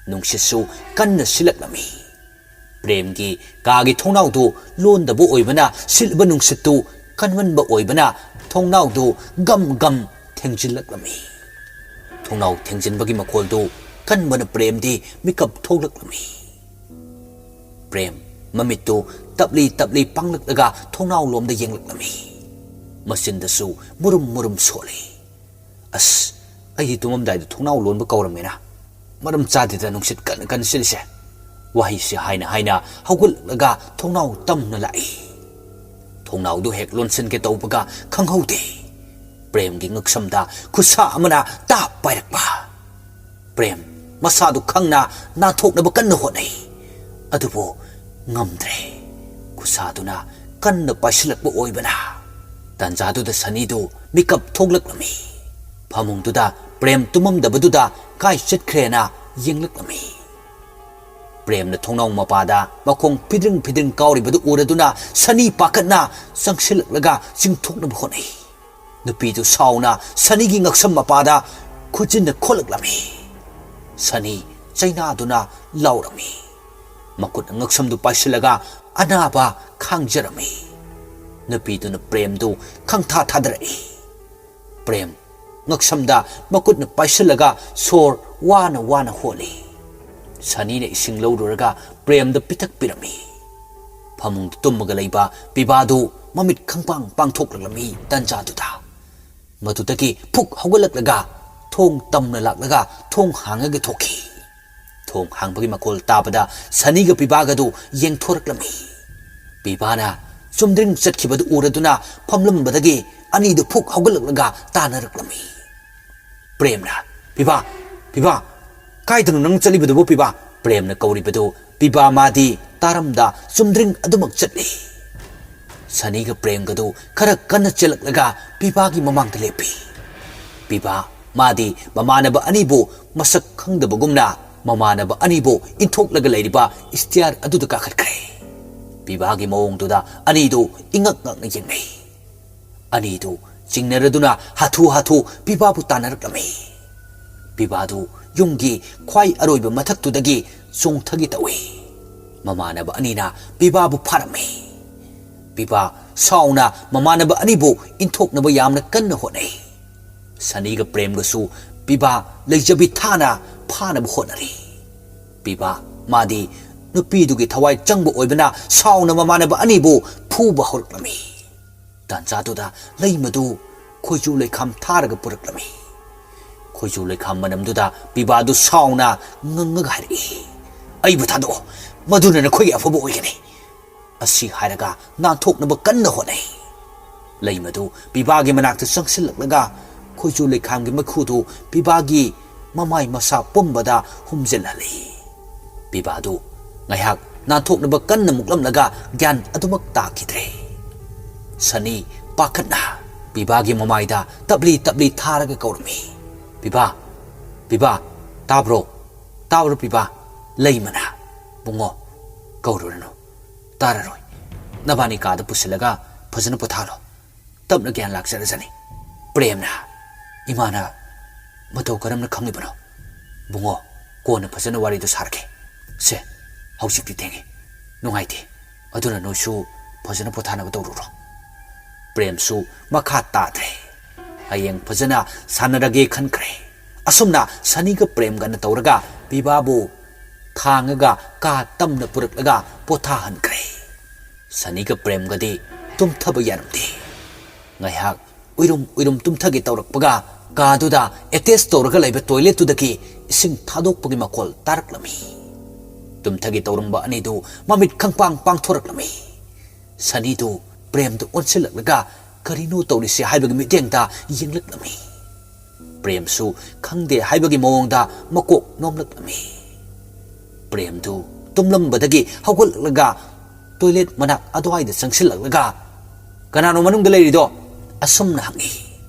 ꯅꯨꯡꯁꯤꯠꯁꯨ ꯀꯟꯅ ꯁꯤꯜꯂꯛꯂꯝꯃꯤ꯫ ꯄ꯭ꯔꯦꯝꯒꯤ ꯀꯥꯒꯤ ꯊꯣꯡꯅꯥꯎꯗꯨ ꯂꯣꯟꯗꯕ ꯑꯣꯏꯕꯅ, ꯁꯤꯠꯂꯤꯕ ꯅꯨꯡꯁꯤꯠꯇꯨ ꯀꯟꯃꯟꯕ ꯑꯣꯏꯕꯅ ꯊꯣꯡꯅꯥꯎꯗꯨ ꯒꯝ ꯒꯝ ꯊꯦꯡꯖꯤꯜꯂꯛꯂꯝꯃꯤ꯫ ꯊꯣꯡꯅꯥꯎ ꯊꯦꯡꯖꯤꯟꯕꯒꯤ ꯃꯈꯣꯜꯗꯨ ꯀꯟꯕꯅ ꯄ꯭ꯔꯦꯝꯗꯤ ꯃꯤꯀꯞ ꯊꯣꯛꯂꯛꯂꯝꯃꯤ꯫ ꯄ꯭ꯔꯦꯝ ꯃꯃꯤꯠꯇꯨ ꯇꯞꯂꯤ ꯇꯞꯂꯤ ꯄꯥꯡꯂꯛꯂꯒ ꯊꯣꯡꯅꯥꯎ ꯂꯣꯝꯗ ꯌꯦꯡꯂꯛꯂꯝꯃꯤ꯫ ꯃꯆꯤꯟꯗꯁꯨ ꯃꯨꯔꯨꯝ ꯃꯨꯔꯨꯝ ꯁꯣꯜꯂꯤ꯫ "ꯑꯁ, ꯑꯩꯗꯤ ꯇꯨꯝꯃꯝꯗꯥꯏꯗ ꯊꯣꯡꯅꯥꯎ ꯂꯣꯟꯕ ꯀꯧꯔꯝꯃꯦꯅ꯫ ꯃꯔꯝ ꯆꯥꯗꯦꯗ ꯅꯨꯡꯁꯤꯠ ꯀꯟꯅ ꯀꯟꯅ ꯁꯤꯠꯂꯤꯁꯦ꯫" ꯋꯥꯍꯩꯁꯤ ꯍꯥꯏꯅ ꯍꯥꯏꯅ ꯍꯧꯒꯠꯂꯛꯂꯒ ꯊꯣꯡꯅꯥꯎ ꯇꯝꯅ ꯂꯥꯛꯏ꯫ ꯊꯣꯡꯅꯥꯎꯗꯨ ꯍꯦꯛ ꯂꯣꯟꯁꯤꯟꯒꯦ ꯇꯧꯕꯒ ꯈꯪꯍꯧꯗꯦ, ꯄ꯭ꯔꯦꯝꯒꯤ ꯉꯛꯁꯝꯗ ꯈꯨꯠꯁꯥ ꯑꯃꯅ ꯇꯥꯞ ꯄꯥꯏꯔꯛꯄ꯫ ꯄ꯭ꯔꯦꯝ ꯃꯁꯥꯗꯨ ꯈꯪꯅ ꯅꯥꯟꯊꯣꯛꯅꯕ ꯀꯟꯅ ꯍꯣꯠꯅꯩ, ꯑꯗꯨꯕꯨ ꯉꯝꯗ꯭ꯔꯦ꯫ ꯈꯨꯠꯁꯥꯗꯨꯅ ꯀꯟꯅ ꯄꯥꯏꯁꯤꯜꯂꯛꯄ ꯑꯣꯏꯕꯅ꯫ ꯇꯥꯟꯖꯥꯗꯨꯗ ꯁꯅꯤꯗꯨ ꯃꯤꯀꯞ ꯊꯣꯛꯂꯛꯂꯝꯃꯤ꯫ ꯐꯃꯨꯡꯗꯨꯗ ꯄ꯭ꯔꯦꯝ ꯇꯨꯝꯃꯝꯗꯕꯗꯨꯗ ꯀꯥꯏ ꯆꯠꯈ꯭ꯔꯦꯅ ꯌꯦꯡꯂꯛꯂꯝꯃꯤ꯫ ꯄ꯭ꯔꯦꯝꯅ ꯊꯣꯡꯅꯥꯎ ꯃꯄꯥꯗ ꯃꯈꯣꯡ ꯐꯤꯗ꯭ꯔꯤꯡ ꯐꯤꯗ꯭ꯔꯤꯡ ꯀꯥꯎꯔꯤꯕꯗꯨ ꯎꯔꯗꯨꯅ ꯁꯅꯤ ꯄꯥꯈꯠꯅ ꯆꯪꯁꯤꯜꯂꯛꯂꯒ ꯆꯤꯡꯊꯣꯛꯅꯕ ꯍꯣꯠꯅꯩ꯫ ꯅꯨꯄꯤꯗꯨ ꯁꯥꯎꯅ ꯁꯅꯤꯒꯤ ꯉꯛꯁꯝ ꯃꯄꯥꯗ ꯈꯨꯠꯆꯤꯟꯅ ꯈꯣꯠꯂꯛꯂꯝꯃꯤ꯫ ꯁꯅꯤ ꯆꯩꯅꯥꯗꯨꯅ ꯂꯥꯎꯔꯝꯃꯤ꯫ ꯃꯈꯨꯠꯅ ꯉꯛꯁꯝꯗꯨ ꯄꯥꯏꯁꯤꯜꯂꯒ ꯑꯅꯥꯕ ꯈꯥꯡꯖꯔꯝꯃꯤ꯫ ꯅꯨꯄꯤꯗꯨꯅ ꯄ꯭ꯔꯦꯝꯗꯨ ꯈꯪꯊꯥ ꯊꯥꯗꯔꯛꯏ꯫ ꯄ꯭ꯔꯦꯝ ꯉꯛꯁꯝꯗ ꯃꯈꯨꯠꯅ ꯄꯥꯏꯁꯤꯜꯂꯒ ꯁꯣꯔ ꯋꯥꯅ ꯋꯥꯅ ꯍꯣꯜꯂꯤ꯫ ꯁꯅꯤꯅ ꯏꯁꯤꯡ ꯂꯧꯔꯨꯔꯒ ꯄ꯭ꯔꯦꯝꯗ ꯄꯤꯊꯛꯄꯤꯔꯝꯃꯤ꯫ ꯐꯃꯨꯡꯗ ꯇꯨꯝꯃꯒ ꯂꯩꯕ ꯄꯤꯕꯥꯗꯨ ꯃꯃꯤꯠ ꯈꯪꯄꯥꯡ ꯄꯥꯡꯊꯣꯛꯂꯛꯂꯝꯃꯤ ꯇꯟꯖꯥꯗꯨꯗ꯫ ꯃꯗꯨꯗꯒꯤ ꯐꯨꯛ ꯍꯧꯒꯠꯂꯛꯂꯒ ꯊꯣꯡ ꯇꯝꯅ ꯂꯥꯛꯂꯒ ꯊꯣꯡ ꯍꯥꯡꯉꯒ ꯊꯣꯛꯈꯤ꯫ ꯊꯣꯡ ꯍꯥꯡꯕꯒꯤ ꯃꯈꯣꯜ ꯇꯥꯕꯗ ꯁꯅꯤꯒ ꯄꯤꯕꯥꯒꯗꯨ ꯌꯦꯡꯊꯣꯔꯛꯂꯝꯃꯤ꯫ ꯄꯤꯕꯥꯅ ꯆꯨꯝꯗ꯭ꯔꯤꯡ ꯆꯠꯈꯤꯕꯗꯨ ꯎꯔꯗꯨꯅ ꯐꯝꯂꯝꯕꯗꯒꯤ ꯑꯅꯤꯗꯨ ꯐꯨꯛ ꯍꯧꯒꯠꯂꯛꯂꯒ ꯇꯥꯟꯅꯔꯛꯂꯝꯃꯤ꯫ ꯄ꯭ꯔꯦꯝꯅ, "ꯄꯤꯕꯥ, ꯄꯤꯕꯥ, ꯀꯥꯏꯗꯅꯣ ꯅꯪ ꯆꯠꯂꯤꯕꯗꯨꯕꯨ ꯄꯤꯕꯥ?" ꯄ꯭ꯔꯦꯝꯅ ꯀꯧꯔꯤꯕꯗꯨ ꯄꯤꯕꯥ ꯃꯥꯗꯤ ꯇꯥꯔꯝꯗ ꯆꯨꯝꯗ꯭ꯔꯤꯡ ꯑꯗꯨꯃꯛ ꯆꯠꯂꯤ꯫ ꯁꯅꯤꯒ ꯄ꯭ꯔꯦꯝꯒꯗꯨ ꯈꯔ ꯀꯟꯅ ꯆꯦꯜꯂꯛꯂꯒ ꯄꯤꯕꯥꯒꯤ ꯃꯃꯥꯡꯗ ꯂꯦꯞꯄꯤ꯫ ꯄꯤꯕꯥ, ꯃꯥꯗꯤ ꯃꯃꯥꯟꯅꯕ ꯑꯅꯤꯕꯨ ꯃꯁꯛ ꯈꯪꯗꯕꯒꯨꯝꯅ ꯃꯃꯥꯟꯅꯕ ꯑꯅꯤꯕꯨ ꯏꯟꯊꯣꯛꯂꯒ ꯂꯩꯔꯤꯕ ꯏꯁꯇꯤꯌꯥꯔ ꯑꯗꯨꯗ ꯀꯥꯈꯠꯈ꯭ꯔꯦ꯫ ꯄꯤꯕꯥꯒꯤ ꯃꯑꯣꯡꯗꯨꯗ ꯑꯅꯤꯗꯨ ꯏꯉꯛ ꯉꯛꯅ ꯌꯦꯡꯅꯩ꯫ ꯑꯅꯤꯗꯨ ꯆꯤꯡꯅꯔꯗꯨꯅ ꯍꯥꯊꯨ ꯍꯥꯊꯨ ꯄꯤꯕꯥꯕꯨ ꯇꯥꯟꯅꯔꯛꯂꯝꯃꯤ꯫ ꯄꯤꯕꯥꯗꯨ ꯌꯨꯝꯒꯤ ꯈ꯭ꯋꯥꯏ ꯑꯔꯣꯏꯕ ꯃꯊꯛꯇꯨꯗꯒꯤ ꯆꯣꯡꯊꯒꯦ ꯇꯧꯏ꯫ ꯃꯃꯥꯟꯅꯕ ꯑꯅꯤꯅ ꯄꯤꯕꯥꯕꯨ ꯐꯥꯔꯝꯃꯤ꯫ ꯄꯤꯕꯥ ꯁꯥꯎꯅ ꯃꯃꯥꯟꯅꯕ ꯑꯅꯤꯕꯨ ꯏꯟꯊꯣꯛꯅꯕ ꯌꯥꯝꯅ ꯀꯟꯅ ꯍꯣꯠꯅꯩ꯫ ꯁꯅꯤꯒ ꯄ꯭ꯔꯦꯝꯒꯁꯨ ꯄꯤꯕꯥ ꯂꯩꯖꯕꯤ ꯊꯥꯅ ꯐꯥꯅꯕ ꯍꯣꯠꯅꯔꯤ꯫ ꯄꯤꯕꯥ, ꯃꯥꯗꯤ ꯅꯨꯄꯤꯗꯨꯒꯤ ꯊꯋꯥꯏ ꯆꯪꯕ ꯑꯣꯏꯕꯅ ꯁꯥꯎꯅ ꯃꯃꯥꯟꯅꯕ ꯑꯅꯤꯕꯨ ꯐꯨꯕ ꯍꯧꯔꯛꯂꯝꯃꯤ꯫ ꯇꯥꯟꯖꯥꯗꯨꯗ ꯂꯩꯃꯗꯨ ꯈꯣꯏꯖꯨ ꯂꯩꯈꯥꯝ ꯊꯥꯔꯒ ꯄꯨꯔꯛꯂꯝꯃꯤ꯫ ꯈꯣꯏꯖꯨ ꯂꯩꯈꯥꯝ ꯃꯅꯝꯗꯨꯗ ꯄꯤꯕꯥꯗꯨ ꯁꯥꯎꯅ ꯉꯪꯉꯒ ꯍꯥꯏꯔꯛꯏ, "ꯑꯩꯕꯨ ꯊꯥꯗꯣꯛꯑꯣ, ꯃꯗꯨꯅ ꯅꯈꯣꯏꯒꯤ ꯑꯐꯕ ꯑꯣꯏꯒꯅꯤ"꯫ ꯑꯁꯤ ꯍꯥꯏꯔꯒ ꯅꯥꯟꯊꯣꯛꯅꯕ ꯀꯟꯅ ꯍꯣꯠꯅꯩ꯫ ꯂꯩꯃꯗꯨ ꯄꯤꯕꯥꯒꯤ ꯃꯅꯥꯛꯇ ꯆꯪꯁꯤꯜꯂꯛꯂꯒ ꯈꯣꯏꯖꯨ ꯂꯩꯈꯥꯝꯒꯤ ꯃꯩꯈꯨꯗꯨ ꯄꯤꯕꯥꯒꯤ ꯃꯃꯥꯏ ꯃꯁꯥ ꯄꯨꯝꯕꯗ ꯍꯨꯝꯖꯤꯜꯍꯜꯂꯤ꯫ ꯄꯤꯕꯥꯗꯨ ꯉꯥꯏꯍꯥꯛ ꯅꯥꯟꯊꯣꯛꯅꯕ ꯀꯟꯅ ꯃꯨꯛꯂꯝꯂꯒ ꯒ꯭ꯌꯥꯟ ꯑꯗꯨꯃꯛ ꯇꯥꯈꯤꯗ꯭ꯔꯦ꯫ ꯁꯅꯤ ꯄꯥꯈꯠꯅ ꯄꯤꯕꯥꯒꯤ ꯃꯃꯥꯏꯗ ꯇꯞꯂꯤ ꯇꯞꯂꯤ ꯊꯥꯔꯒ ꯀꯧꯔꯝꯃꯤ, "ꯄꯤꯕꯥ, ꯄꯤꯕꯥ, ꯇꯥꯕ꯭ꯔꯣ? ꯇꯥꯕ꯭ꯔꯣ ꯄꯤꯕꯥ? ꯂꯩꯃꯅ, ꯕꯨꯡꯉꯣ, ꯀꯧꯔꯨꯔꯅꯨ, ꯇꯥꯔꯔꯣꯏ꯫ ꯅꯕꯥꯅꯤ ꯀꯥꯗ ꯄꯨꯁꯤꯜꯂꯒ ꯐꯖꯅ ꯄꯣꯊꯥꯂꯣ꯫ ꯇꯞꯅ ꯒ꯭ꯌꯥꯟ ꯂꯥꯛꯆꯔꯖꯅꯤ"꯫ ꯄ꯭ꯔꯦꯝꯅ, "ꯏꯃꯥꯅ ꯃꯇꯧ ꯀꯔꯝꯅ ꯈꯪꯂꯤꯕꯅꯣ? ꯕꯨꯡꯉꯣ, ꯀꯣꯟꯅ ꯐꯖꯅ ꯋꯥꯔꯤꯗꯨ ꯁꯥꯔꯒꯦ꯫ ꯁꯦ, ꯍꯧꯖꯤꯛꯇꯤ ꯊꯦꯡꯉꯦ, ꯅꯨꯡꯉꯥꯏꯇꯦ꯫ ꯑꯗꯨꯅ ꯅꯣꯏꯁꯨ ꯐꯖꯅ ꯄꯣꯊꯥꯅꯕ ꯇꯧꯔꯨꯔꯣ"꯫ ꯄ꯭ꯔꯦꯝꯁꯨ ꯃꯈꯥ ꯇꯥꯗ꯭ꯔꯦ꯫ ꯍꯌꯦꯡ ꯐꯖꯅ ꯁꯥꯟꯅꯔꯒꯦ ꯈꯟꯈ꯭ꯔꯦ꯫ ꯑꯁꯨꯝꯅ ꯁꯅꯤꯒ ꯄ꯭ꯔꯦꯝꯒꯅ ꯇꯧꯔꯒ ꯄꯤꯕꯥꯕꯨ ꯊꯥꯡꯉꯒ ꯀꯥ ꯇꯝꯅ ꯄꯨꯔꯛꯂꯒ ꯄꯣꯊꯥꯍꯟꯈ꯭ꯔꯦ꯫ ꯁꯅꯤꯒ ꯄ꯭ꯔꯦꯝꯒꯗꯤ ꯇꯨꯝꯊꯕ ꯌꯥꯔꯝꯗꯦ꯫ ꯉꯥꯏꯍꯥꯛ ꯎꯏꯔꯨꯝ ꯎꯏꯔꯨꯝ ꯇꯨꯝꯊꯒꯦ ꯇꯧꯔꯛꯄꯒ ꯀꯥꯗꯨꯗ ꯑꯦꯇꯦꯆ ꯇꯧꯔꯒ ꯂꯩꯕ ꯇꯣꯏꯂꯦꯠꯇꯨꯗꯒꯤ ꯏꯁꯤꯡ ꯊꯥꯗꯣꯛꯄꯒꯤ ꯃꯈꯣꯜ ꯇꯥꯔꯛꯂꯝꯃꯤ꯫ ꯇꯨꯝꯊꯒꯦ ꯇꯧꯔꯝꯕ ꯑꯅꯤꯗꯨ ꯃꯃꯤꯠ ꯈꯪꯄꯥꯡ ꯄꯥꯡꯊꯣꯔꯛꯂꯝꯃꯤ꯫ ꯁꯅꯤꯗꯨ ꯄ꯭ꯔꯦꯝꯗ ꯑꯣꯟꯁꯤꯜꯂꯛꯂꯒ ꯀꯔꯤꯅꯣ ꯇꯧꯔꯤꯁꯦ ꯍꯥꯏꯕꯒꯤ ꯃꯤꯠꯌꯦꯡꯗ ꯌꯦꯡꯂꯛꯂꯝꯃꯤ꯫ ꯄ꯭ꯔꯦꯝꯁꯨ ꯈꯪꯗꯦ ꯍꯥꯏꯕꯒꯤ ꯃꯑꯣꯡꯗ ꯃꯀꯣꯛ ꯅꯣꯝꯂꯛꯂꯝꯃꯤ꯫ ꯄ꯭ꯔꯦꯝꯗꯨ ꯇꯨꯝꯂꯝꯕꯗꯒꯤ ꯍꯧꯒꯠꯂꯛꯂꯒ ꯇꯣꯏꯂꯦꯠ ꯃꯅꯥꯛ ꯑꯗꯨꯋꯥꯏꯗ ꯆꯪꯁꯤꯜꯂꯛꯂꯒ, "ꯀꯅꯥꯅꯣ ꯃꯅꯨꯡꯗ ꯂꯩꯔꯤꯗꯣ?" ꯑꯁꯨꯝꯅ ꯍꯪꯉꯤ꯫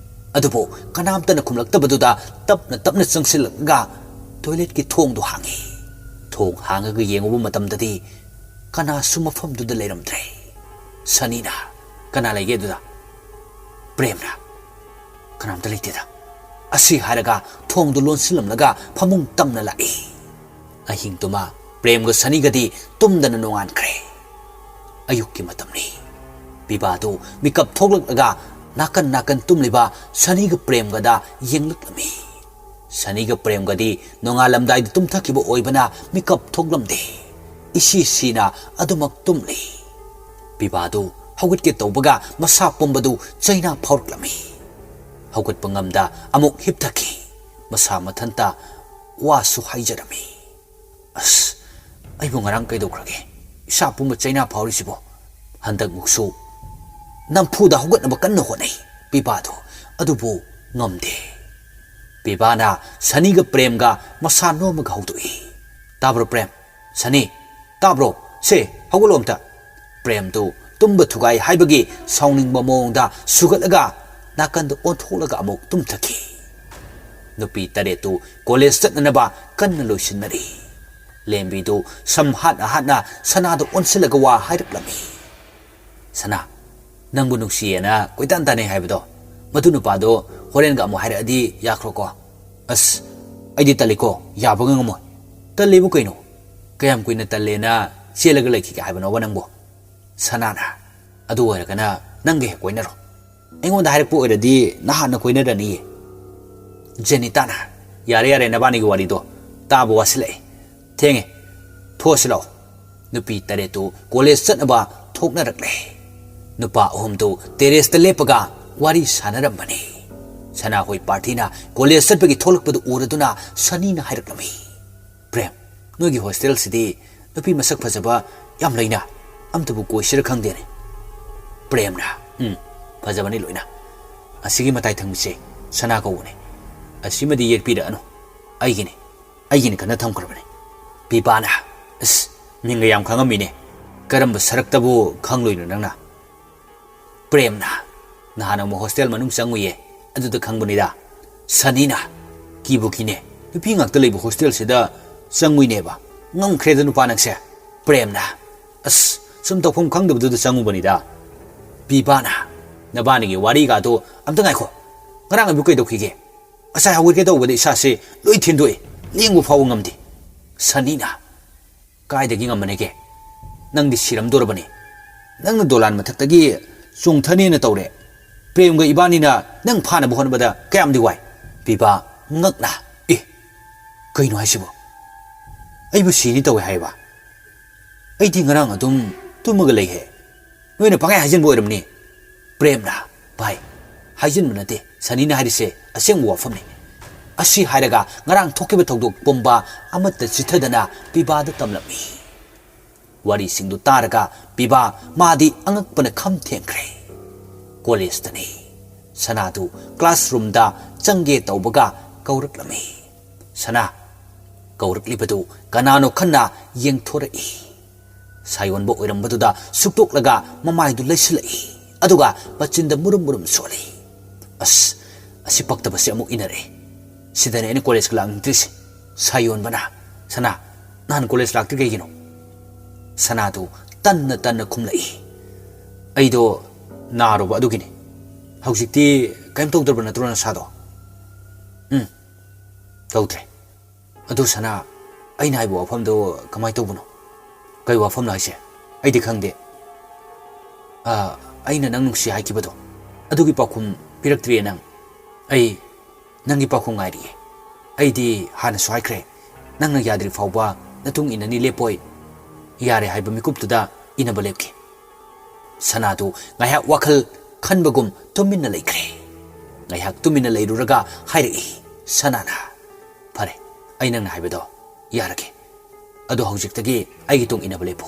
ꯑꯗꯨꯕꯨ ꯀꯅꯥꯝꯇꯅ ꯈꯨꯝꯂꯛꯇꯕꯗꯨꯗ ꯇꯞꯅ ꯇꯞꯅ ꯆꯪꯁꯤꯜꯂꯛꯂꯒ ꯇꯣꯏꯂꯦꯠꯀꯤ ꯊꯣꯡꯗꯨ ꯍꯥꯡꯉꯤ꯫ ꯊꯣꯡ ꯍꯥꯡꯉꯒ ꯌꯦꯡꯉꯨꯕ ꯃꯇꯝꯗꯗꯤ ꯀꯅꯥꯁꯨ ꯃꯐꯝꯗꯨꯗ ꯂꯩꯔꯝꯗ꯭ꯔꯦ꯫ ꯁꯅꯤꯅ, "ꯀꯅꯥ ꯂꯩꯒꯦ ꯑꯗꯨꯗ?" ꯄ꯭ꯔꯦꯝꯅ, "ꯀꯅꯥꯝꯇ ꯂꯩꯇꯦꯗ" ꯑꯁꯤ ꯍꯥꯏꯔꯒ ꯊꯣꯡꯗꯨ ꯂꯣꯟꯁꯤꯜꯂꯝꯂꯒ ꯐꯃꯨꯡ ꯇꯝꯅ ꯂꯥꯛꯏ꯫ ꯑꯍꯤꯡꯗꯨꯃ ꯄ꯭ꯔꯦꯝꯒ ꯁꯅꯤꯒꯗꯤ ꯇꯨꯝꯗꯅ ꯅꯣꯡꯉꯥꯟꯈ꯭ꯔꯦ꯫ ꯑꯌꯨꯛꯀꯤ ꯃꯇꯝꯅꯤ꯫ ꯄꯤꯕꯥꯗꯨ ꯃꯤꯀꯞ ꯊꯣꯛꯂꯛꯂꯒ ꯅꯥꯀꯟ ꯅꯥꯀꯟ ꯇꯨꯝꯂꯤꯕ ꯁꯅꯤꯒ ꯄ꯭ꯔꯦꯝꯒꯗ ꯌꯦꯡꯂꯛꯂꯝꯃꯤ꯫ ꯁꯅꯤꯒ ꯄ꯭ꯔꯦꯝꯒꯗꯤ ꯅꯣꯡꯉꯥꯜꯂꯝꯗꯥꯏꯗ ꯇꯨꯝꯊꯈꯤꯕ ꯑꯣꯏꯕꯅ ꯃꯤꯀꯞ ꯊꯣꯛꯂꯝꯗꯦ꯫ ꯏꯁꯤ ꯁꯤꯅ ꯑꯗꯨꯃꯛ ꯇꯨꯝꯂꯤ꯫ ꯄꯤꯕꯥꯗꯨ ꯍꯧꯒꯠꯀꯦ ꯇꯧꯕꯒ ꯃꯁꯥ ꯄꯨꯝꯕꯗꯨ ꯆꯩꯅꯥ ꯐꯥꯎꯔꯛꯂꯝꯃꯤ꯫ ꯍꯧꯒꯠꯄ ꯉꯝꯗ ꯑꯃꯨꯛ ꯍꯤꯞꯊꯈꯤ꯫ ꯃꯁꯥ ꯃꯊꯟꯇ ꯋꯥꯁꯨ ꯍꯥꯏꯖꯔꯝꯃꯤ꯫ "ꯑꯁ, ꯑꯩꯕꯨ ꯉꯔꯥꯡ ꯀꯩꯗꯧꯈ꯭ꯔꯒꯦ? ꯏꯁꯥ ꯄꯨꯝꯕ ꯆꯩꯅꯥ ꯐꯥꯎꯔꯤꯁꯤꯕꯣ?" ꯍꯟꯗꯛꯃꯨꯛꯁꯨ ꯅꯝꯐꯨꯗ ꯍꯧꯒꯠꯅꯕ ꯀꯟꯅ ꯍꯣꯠꯅꯩ ꯄꯤꯕꯥꯗꯣ, ꯑꯗꯨꯕꯨ ꯉꯝꯗꯦ꯫ ꯄꯤꯕꯥꯅ ꯁꯅꯤꯒ ꯄ꯭ꯔꯦꯝꯒ ꯃꯁꯥ ꯅꯣꯝꯃꯒ ꯍꯧꯗꯣꯛꯏ꯫ "ꯇꯥꯕ꯭ꯔꯣ ꯄ꯭ꯔꯦꯝ? ꯁꯅꯤ, ꯇꯥꯕ꯭ꯔꯣ? ꯁꯦ, ꯍꯧꯒꯠꯂꯣ ꯑꯝꯇ!" ꯄ꯭ꯔꯦꯝꯗꯨ ꯇꯨꯝꯕ ꯊꯨꯒꯥꯏ ꯍꯥꯏꯕꯒꯤ ꯁꯥꯎꯅꯤꯡꯕ ꯃꯑꯣꯡꯗ ꯁꯨꯒꯠꯂꯒ ꯅꯥꯀꯟꯗ ꯑꯣꯟꯊꯣꯛꯂꯒ ꯑꯃꯨꯛ ꯇꯨꯝꯊꯈꯤ꯫ ꯅꯨꯄꯤ ꯇꯔꯦꯠꯇꯨ ꯀꯣꯂꯦꯖ ꯆꯠꯅꯅꯕ ꯀꯟꯅ ꯂꯣꯏꯁꯤꯟꯅꯔꯤ꯫ ꯂꯦꯝꯕꯤꯗꯨ ꯁꯝ ꯍꯥꯠꯅ ꯍꯥꯠꯅ ꯁꯅꯥꯗ ꯑꯣꯟꯁꯤꯜꯂꯒ ꯋꯥ ꯍꯥꯏꯔꯛꯂꯝꯃꯤ꯫ "ꯁꯅꯥ, ꯅꯪꯕꯨ ꯅꯨꯡꯁꯤꯌꯦꯅ ꯀꯣꯏꯇꯥꯟ ꯇꯥꯟꯅꯩ ꯍꯥꯏꯕꯗꯣ, ꯃꯗꯨ ꯅꯨꯄꯥꯗꯣ ꯍꯣꯔꯦꯟꯒ ꯑꯃꯨꯛ ꯍꯥꯏꯔꯛꯑꯗꯤ ꯌꯥꯈ꯭ꯔꯣꯀꯣ?" "ꯑꯁ, ꯑꯩꯗꯤ ꯇꯜꯂꯤꯀꯣ, ꯌꯥꯕꯒ ꯉꯝꯃꯣꯏ꯫" "ꯇꯜꯂꯤꯕꯨ ꯀꯩꯅꯣ? ꯀꯌꯥꯝ ꯀꯨꯏꯅ ꯇꯜꯂꯦꯅ ꯆꯦꯜꯂꯒ ꯂꯩꯈꯤꯒꯦ ꯍꯥꯏꯕꯅꯣꯕ ꯅꯪꯕꯨ?" ꯁꯅꯥꯅ, "ꯑꯗꯨ ꯑꯣꯏꯔꯒꯅ ꯅꯪꯒ ꯍꯦꯛ ꯀꯣꯏꯅꯔꯣ꯫ ꯑꯩꯉꯣꯟꯗ ꯍꯥꯏꯔꯛꯄ ꯑꯣꯏꯔꯗꯤ ꯅꯍꯥꯟꯅ ꯀꯣꯏꯅꯔꯅꯤꯌꯦ꯫" ꯖꯦꯅꯤꯇꯥꯅ, "ꯌꯥꯔꯦ ꯌꯥꯔꯦ, ꯅꯕꯥꯅꯤꯒꯤ ꯋꯥꯔꯤꯗꯣ ꯇꯥꯕ ꯋꯥꯁꯤꯜꯂꯛꯑꯦ꯫ ꯊꯦꯡꯉꯦ, ꯊꯣꯛꯑꯁꯤ ꯂꯥꯛꯑꯣ꯫" ꯅꯨꯄꯤ ꯇꯔꯦꯠꯇꯨ ꯀꯣꯂꯦꯖ ꯆꯠꯅꯕ ꯊꯣꯛꯅꯔꯛꯂꯦ꯫ ꯅꯨꯄꯥ ꯑꯍꯨꯝꯗꯨ ꯇꯦꯔꯦꯁꯇ ꯂꯦꯞꯄꯒ ꯋꯥꯔꯤ ꯁꯥꯟꯅꯔꯝꯕꯅꯤ꯫ ꯁꯅꯥꯍꯣꯏ ꯄꯥꯔꯇꯤꯅ ꯀꯣꯂꯦꯖ ꯆꯠꯄꯒꯤ ꯊꯣꯛꯂꯛꯄꯗꯨ ꯎꯔꯗꯨꯅ ꯁꯅꯤꯅ ꯍꯥꯏꯔꯛꯂꯝꯃꯤ, "ꯄ꯭ꯔꯦꯝ, ꯅꯣꯏꯒꯤ ꯍꯣꯁꯇꯦꯜꯁꯤꯗꯤ ꯅꯨꯄꯤ ꯃꯁꯛ ꯐꯖꯕ ꯌꯥꯝ ꯂꯩꯅ, ꯑꯝꯇꯕꯨ ꯀꯣꯏꯁꯤꯔ ꯈꯪꯗꯦꯅꯦ꯫" ꯄ꯭ꯔꯦꯝꯅ, "ꯎꯝ, ꯐꯖꯕꯅꯤ ꯂꯣꯏꯅ꯫ ꯑꯁꯤꯒꯤ ꯃꯇꯥꯏ ꯊꯪꯕꯁꯦ ꯁꯅꯥ ꯀꯧꯕꯅꯦ꯫ ꯑꯁꯤꯃꯗꯤ ꯌꯦꯛꯄꯤꯔꯛꯑꯅꯨ, ꯑꯩꯒꯤꯅꯤ, ꯑꯩꯒꯤꯅꯤ ꯈꯟꯅ ꯊꯝꯈ꯭ꯔꯕꯅꯦ꯫" ꯄꯤꯕꯥꯅ, "ꯑꯁ, ꯃꯤꯡꯒ ꯌꯥꯝ ꯈꯪꯉꯝꯃꯤꯅꯦ꯫ ꯀꯔꯝꯕ ꯁꯔꯛꯇꯕꯨ ꯈꯪꯂꯣꯏꯅꯣ ꯅꯪꯅ?" ꯄ꯭ꯔꯦꯝꯅ, "ꯅꯍꯥꯟ ꯑꯃꯨꯛ ꯍꯣꯁꯇꯦꯜ ꯃꯅꯨꯡ ꯆꯪꯉꯨꯏꯌꯦ, ꯑꯗꯨꯗ ꯈꯪꯕꯅꯤꯗ ꯁꯅꯤꯅ꯫ "ꯀꯤꯕꯨ ꯀꯤꯅꯦ, ꯅꯨꯄꯤ ꯉꯥꯛꯇ ꯂꯩꯕ ꯍꯣꯁꯇꯦꯜꯁꯤꯗ ꯆꯪꯉꯨꯏꯅꯦꯕ꯫ ꯉꯝꯈ꯭ꯔꯦꯗ ꯅꯨꯄꯥ ꯅꯪꯁꯦ꯫" ꯄ꯭ꯔꯦꯝꯅ, "ꯑꯁ, ꯁꯨꯝ ꯇꯧꯐꯝ ꯈꯪꯗꯕꯗꯨꯗ ꯆꯪꯉꯨꯕꯅꯤꯗ꯫" ꯄꯤꯕꯥꯅ, "ꯅꯕꯥꯅꯤꯒꯤ ꯋꯥꯔꯤꯒꯥꯗꯣ ꯑꯝꯇ ꯉꯥꯏꯈꯣ꯫ ꯉꯔꯥꯡ ꯑꯌꯨꯛ ꯀꯩꯗꯧꯈꯤꯒꯦ? ꯉꯁꯥꯏ ꯍꯧꯒꯠꯀꯦ ꯇꯧꯕꯗ ꯏꯁꯥꯁꯦ ꯂꯣꯏ ꯊꯤꯟꯗꯣꯛꯑꯦ, ꯂꯦꯡꯕ ꯐꯥꯎꯕ ꯉꯝꯗꯦ꯫" ꯁꯅꯤꯅ, "ꯀꯥꯏꯗꯒꯤ ꯉꯝꯃꯅꯤꯒꯦ? ꯅꯪꯗꯤ ꯁꯤꯔꯝꯗꯣꯔꯕꯅꯤ꯫ ꯅꯪꯅ ꯗꯣꯂꯥꯟ ꯃꯊꯛꯇꯒꯤ ꯆꯣꯡꯊꯅꯦꯅ ꯇꯧꯔꯦ꯫ ꯄ꯭ꯔꯦꯝꯒ ꯏꯕꯥꯅꯤꯅ ꯅꯪ ꯐꯥꯅꯕ ꯍꯣꯠꯅꯕꯗ ꯀꯌꯥꯝꯗꯤ ꯋꯥꯏ꯫" ꯄꯤꯕꯥ, ꯉꯛꯅ, "ꯑꯦ, ꯀꯩꯅꯣ ꯍꯥꯏꯁꯤꯕꯣ? ꯑꯩꯕꯨ ꯁꯤꯅꯤ ꯇꯧꯋꯦ ꯍꯥꯏꯕ? ꯑꯩꯗꯤ ꯉꯔꯥꯡ ꯑꯗꯨꯝ ꯇꯨꯝꯃꯒ ꯂꯩꯍꯦ꯫ ꯅꯣꯏꯅ ꯄꯪꯍꯥꯏ ꯍꯥꯏꯖꯤꯟꯕ ꯑꯣꯏꯔꯝꯅꯤ꯫" ꯄ꯭ꯔꯦꯝꯅ, "ꯚꯥꯏ, ꯍꯥꯏꯖꯤꯟꯕ ꯅꯠꯇꯦ, ꯁꯅꯤꯅ ꯍꯥꯏꯔꯤꯁꯦ ꯑꯁꯦꯡꯕ ꯋꯥꯐꯝꯅꯤ꯫" ꯑꯁꯤ ꯍꯥꯏꯔꯒ ꯉꯔꯥꯡ ꯊꯣꯛꯈꯤꯕ ꯊꯧꯗꯣꯛ ꯄꯨꯝꯕ ꯑꯃꯠꯇ ꯆꯤꯊꯗꯅ ꯄꯤꯕꯥꯗ ꯇꯝꯂꯝꯃꯤ꯫ ꯋꯥꯔꯤꯁꯤꯡꯗꯨ ꯇꯥꯔꯒ ꯄꯤꯕꯥ ꯃꯥꯗꯤ ꯑꯉꯛꯄꯅ ꯈꯝ ꯊꯦꯡꯈ꯭ꯔꯦ꯫ ꯀꯣꯂꯦꯖꯇꯅꯤ꯫ ꯁꯅꯥꯗꯨ ꯀ꯭ꯂꯥꯁꯔꯨꯝꯗ ꯆꯪꯒꯦ ꯇꯧꯕꯒ ꯀꯧꯔꯛꯂꯝꯃꯤ꯫ ꯁꯅꯥ ꯀꯧꯔꯛꯂꯤꯕꯗꯨ ꯀꯅꯥꯅꯣ ꯈꯟꯅ ꯌꯦꯡꯊꯣꯔꯛꯏ꯫ ꯁꯥꯌꯣꯟꯕ ꯑꯣꯏꯔꯝꯕꯗꯨꯗ ꯁꯨꯛꯇꯣꯛꯂꯒ ꯃꯃꯥꯏꯗꯨ ꯂꯩꯁꯤꯜꯂꯛꯏ꯫ ꯑꯗꯨꯒ ꯃꯆꯤꯟꯗ ꯃꯨꯔꯨꯝ ꯃꯨꯔꯨꯝ ꯁꯣꯜꯂꯤ꯫ "ꯑꯁ, ꯑꯁꯤ ꯄꯛꯇꯕꯁꯦ ꯑꯃꯨꯛ ꯏꯟꯅꯔꯛꯑꯦ꯫ ꯁꯤꯗꯅꯦ ꯑꯩꯅ ꯀꯣꯂꯦꯖꯀ ꯂꯥꯛꯅꯤꯡꯗ꯭ꯔꯤꯁꯦ꯫" ꯁꯥꯌꯣꯟꯕꯅ, "ꯁꯅꯥ, ꯅꯍꯥꯟ ꯀꯣꯂꯦꯖ ꯂꯥꯛꯇ꯭ꯔꯤ ꯀꯩꯒꯤꯅꯣ?" ꯁꯅꯥꯗꯨ ꯇꯟꯅ ꯇꯟꯅ ꯈꯨꯝꯂꯛꯏ꯫ "ꯑꯩꯗꯣ ꯅꯥꯔꯨꯕ ꯑꯗꯨꯒꯤꯅꯤ꯫ ꯍꯧꯖꯤꯛꯇꯤ ꯀꯔꯤꯝ ꯇꯧꯗ꯭ꯔꯕ ꯅꯠꯇ꯭ꯔꯣ ꯅꯁꯥꯗꯣ?" "ꯎꯝ, ꯇꯧꯗ꯭ꯔꯦ꯫ ꯑꯗꯨ ꯁꯅꯥ, ꯑꯩꯅ ꯍꯥꯏꯕ ꯋꯥꯐꯝꯗꯣ ꯀꯃꯥꯏꯅ ꯇꯧꯕꯅꯣ?" "ꯀꯩ ꯋꯥꯐꯝꯅꯣ ꯍꯥꯏꯁꯦ? ꯑꯩꯗꯤ ꯈꯪꯗꯦ꯫" "ꯑ, ꯑꯩꯅ ꯅꯪ ꯅꯨꯡꯁꯤ ꯍꯥꯏꯈꯤꯕꯗꯣ, ꯑꯗꯨꯒꯤ ꯄꯥꯎꯈꯨꯝ ꯄꯤꯔꯛꯇ꯭ꯔꯤꯌꯦ ꯅꯪ꯫ ꯑꯩ ꯅꯪꯒꯤ ꯄꯥꯎꯈꯨꯝ ꯉꯥꯏꯔꯤꯌꯦ꯫ ꯑꯩꯗꯤ ꯍꯥꯟꯅꯁꯨ ꯍꯥꯏꯈ꯭ꯔꯦ, ꯅꯪꯅ ꯌꯥꯗ꯭ꯔꯤ ꯐꯥꯎꯕ ꯅꯇꯨꯡ ꯏꯟꯅꯅꯤ ꯂꯦꯞꯄꯣꯏ꯫ ꯌꯥꯔꯦ ꯍꯥꯏꯕ ꯃꯤꯀꯨꯞꯇꯨꯗ ꯏꯟꯅꯕ ꯂꯦꯞꯀꯦ꯫" ꯁꯅꯥꯗꯨ ꯉꯥꯏꯍꯥꯛ ꯋꯥꯈꯜ ꯈꯟꯕꯒꯨꯝ ꯇꯨꯃꯤꯟꯅ ꯂꯩꯈ꯭ꯔꯦ꯫ ꯉꯥꯏꯍꯥꯛ ꯇꯨꯃꯤꯟꯅ ꯂꯩꯔꯨꯔꯒ ꯍꯥꯏꯔꯛꯏ ꯁꯅꯥꯅ, "ꯐꯔꯦ, ꯑꯩ ꯅꯪꯅ ꯍꯥꯏꯕꯗꯣ ꯌꯥꯔꯒꯦ꯫ ꯑꯗꯣ ꯍꯧꯖꯤꯛꯇꯒꯤ ꯑꯩꯒꯤ ꯇꯨꯡ ꯏꯟꯅꯕ ꯂꯦꯞꯄꯨ꯫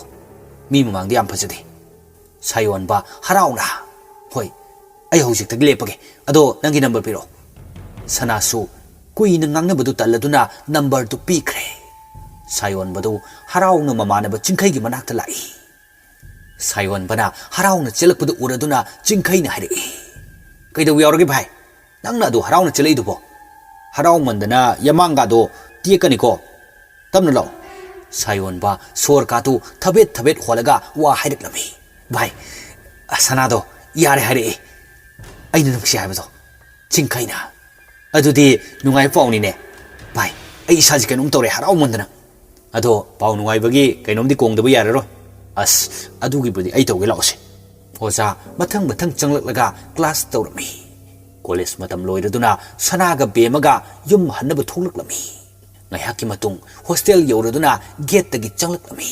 ꯃꯤ ꯃꯃꯥꯡꯗ ꯌꯥꯝ ꯐꯖꯗꯦ꯫" ꯁꯥꯌꯣꯟꯕ ꯍꯔꯥꯎꯅ, "ꯍꯣꯏ, ꯑꯩ ꯍꯧꯖꯤꯛꯇꯒꯤ ꯂꯦꯞꯄꯒꯦ꯫ ꯑꯗꯣ ꯅꯪꯒꯤ ꯅꯝꯕꯔ ꯄꯤꯔꯛꯑꯣ꯫" ꯁꯅꯥꯁꯨ ꯀꯨꯏꯅ ꯉꯥꯡꯅꯕꯗꯨ ꯇꯜꯂꯗꯨꯅ ꯅꯝꯕꯔꯗꯨ ꯄꯤꯈ꯭ꯔꯦ꯫ ꯁꯥꯌꯣꯟꯕꯗꯨ ꯍꯔꯥꯎꯅ ꯃꯃꯥꯟꯅꯕ ꯆꯤꯡꯈꯩꯒꯤ ꯃꯅꯥꯛꯇ ꯂꯥꯛꯏ꯫ ꯁꯥꯌꯣꯟꯕꯅ ꯍꯔꯥꯎꯅ ꯆꯦꯜꯂꯛꯄꯗꯨ ꯎꯔꯗꯨꯅ ꯆꯤꯡꯈꯩꯅ ꯍꯥꯏꯔꯛꯏ, "ꯀꯩꯗꯧꯕ ꯌꯥꯎꯔꯒꯦ ꯚꯥꯏ?" ꯅꯪꯅ ꯑꯗꯨ ꯍꯔꯥꯎꯅ ꯆꯦꯜꯂꯛꯏꯗꯨꯕꯣ? ꯍꯔꯥꯎꯃꯟꯗꯅ ꯌꯃꯥꯡꯒꯥꯗꯣ ꯇꯦꯛꯀꯅꯤꯀꯣ꯫ ꯇꯞꯅ ꯂꯥꯛꯑꯣ꯫ ꯁꯥꯌꯣꯟꯕ ꯁꯣꯔ ꯀꯥꯇꯨ ꯊꯕꯦꯠ ꯊꯕꯦꯠ ꯍꯣꯜꯂꯒ ꯋꯥ ꯍꯥꯏꯔꯛꯂꯝꯃꯤ꯫ "ꯚꯥꯏ, ꯁꯅꯥꯗꯣ ꯌꯥꯔꯦ ꯍꯥꯏꯔꯛꯑꯦ꯫ ꯑꯩꯅ ꯅꯨꯡꯁꯤ ꯍꯥꯏꯕꯗꯣ ꯆꯤꯡꯈꯩꯅ꯫ ꯑꯗꯨꯗꯤ ꯅꯨꯡꯉꯥꯏꯕ ꯄꯥꯎꯅꯤꯅꯦ꯫ ꯚꯥꯏ, ꯑꯩ ꯏꯁꯥꯁꯤ ꯀꯩꯅꯣꯝ ꯇꯧꯔꯦ ꯍꯔꯥꯎꯃꯟꯗꯅ꯫ ꯑꯗꯣ ꯄꯥꯎ ꯅꯨꯡꯉꯥꯏꯕꯒꯤ ꯀꯩꯅꯣꯝꯗꯤ ꯀꯣꯡꯗꯕ ꯌꯥꯔꯔꯣꯏ꯫ ꯑꯁ, ꯑꯗꯨꯒꯤꯕꯨꯗꯤ ꯑꯩ ꯇꯧꯒꯦ, ꯂꯥꯛꯑꯣꯁꯦ꯫" ꯑꯣꯖꯥ ꯃꯊꯪ ꯃꯊꯪ ꯆꯪꯂꯛꯂꯒ ꯀ꯭ꯂꯥꯁ ꯇꯧꯔꯝꯃꯤ꯫ ꯀꯣꯂꯦꯖ ꯃꯇꯝ ꯂꯣꯏꯔꯗꯨꯅ ꯁꯅꯥꯒ ꯕꯦꯝꯃꯒ ꯌꯨꯝ ꯍꯟꯅꯕ ꯊꯣꯛꯂꯛꯂꯝꯃꯤ꯫ ꯉꯥꯏꯍꯥꯛꯀꯤ ꯃꯇꯨꯡ ꯍꯣꯁꯇꯦꯜ ꯌꯧꯔꯗꯨꯅ ꯒꯦꯠꯇꯒꯤ ꯆꯪꯂꯛꯂꯝꯃꯤ꯫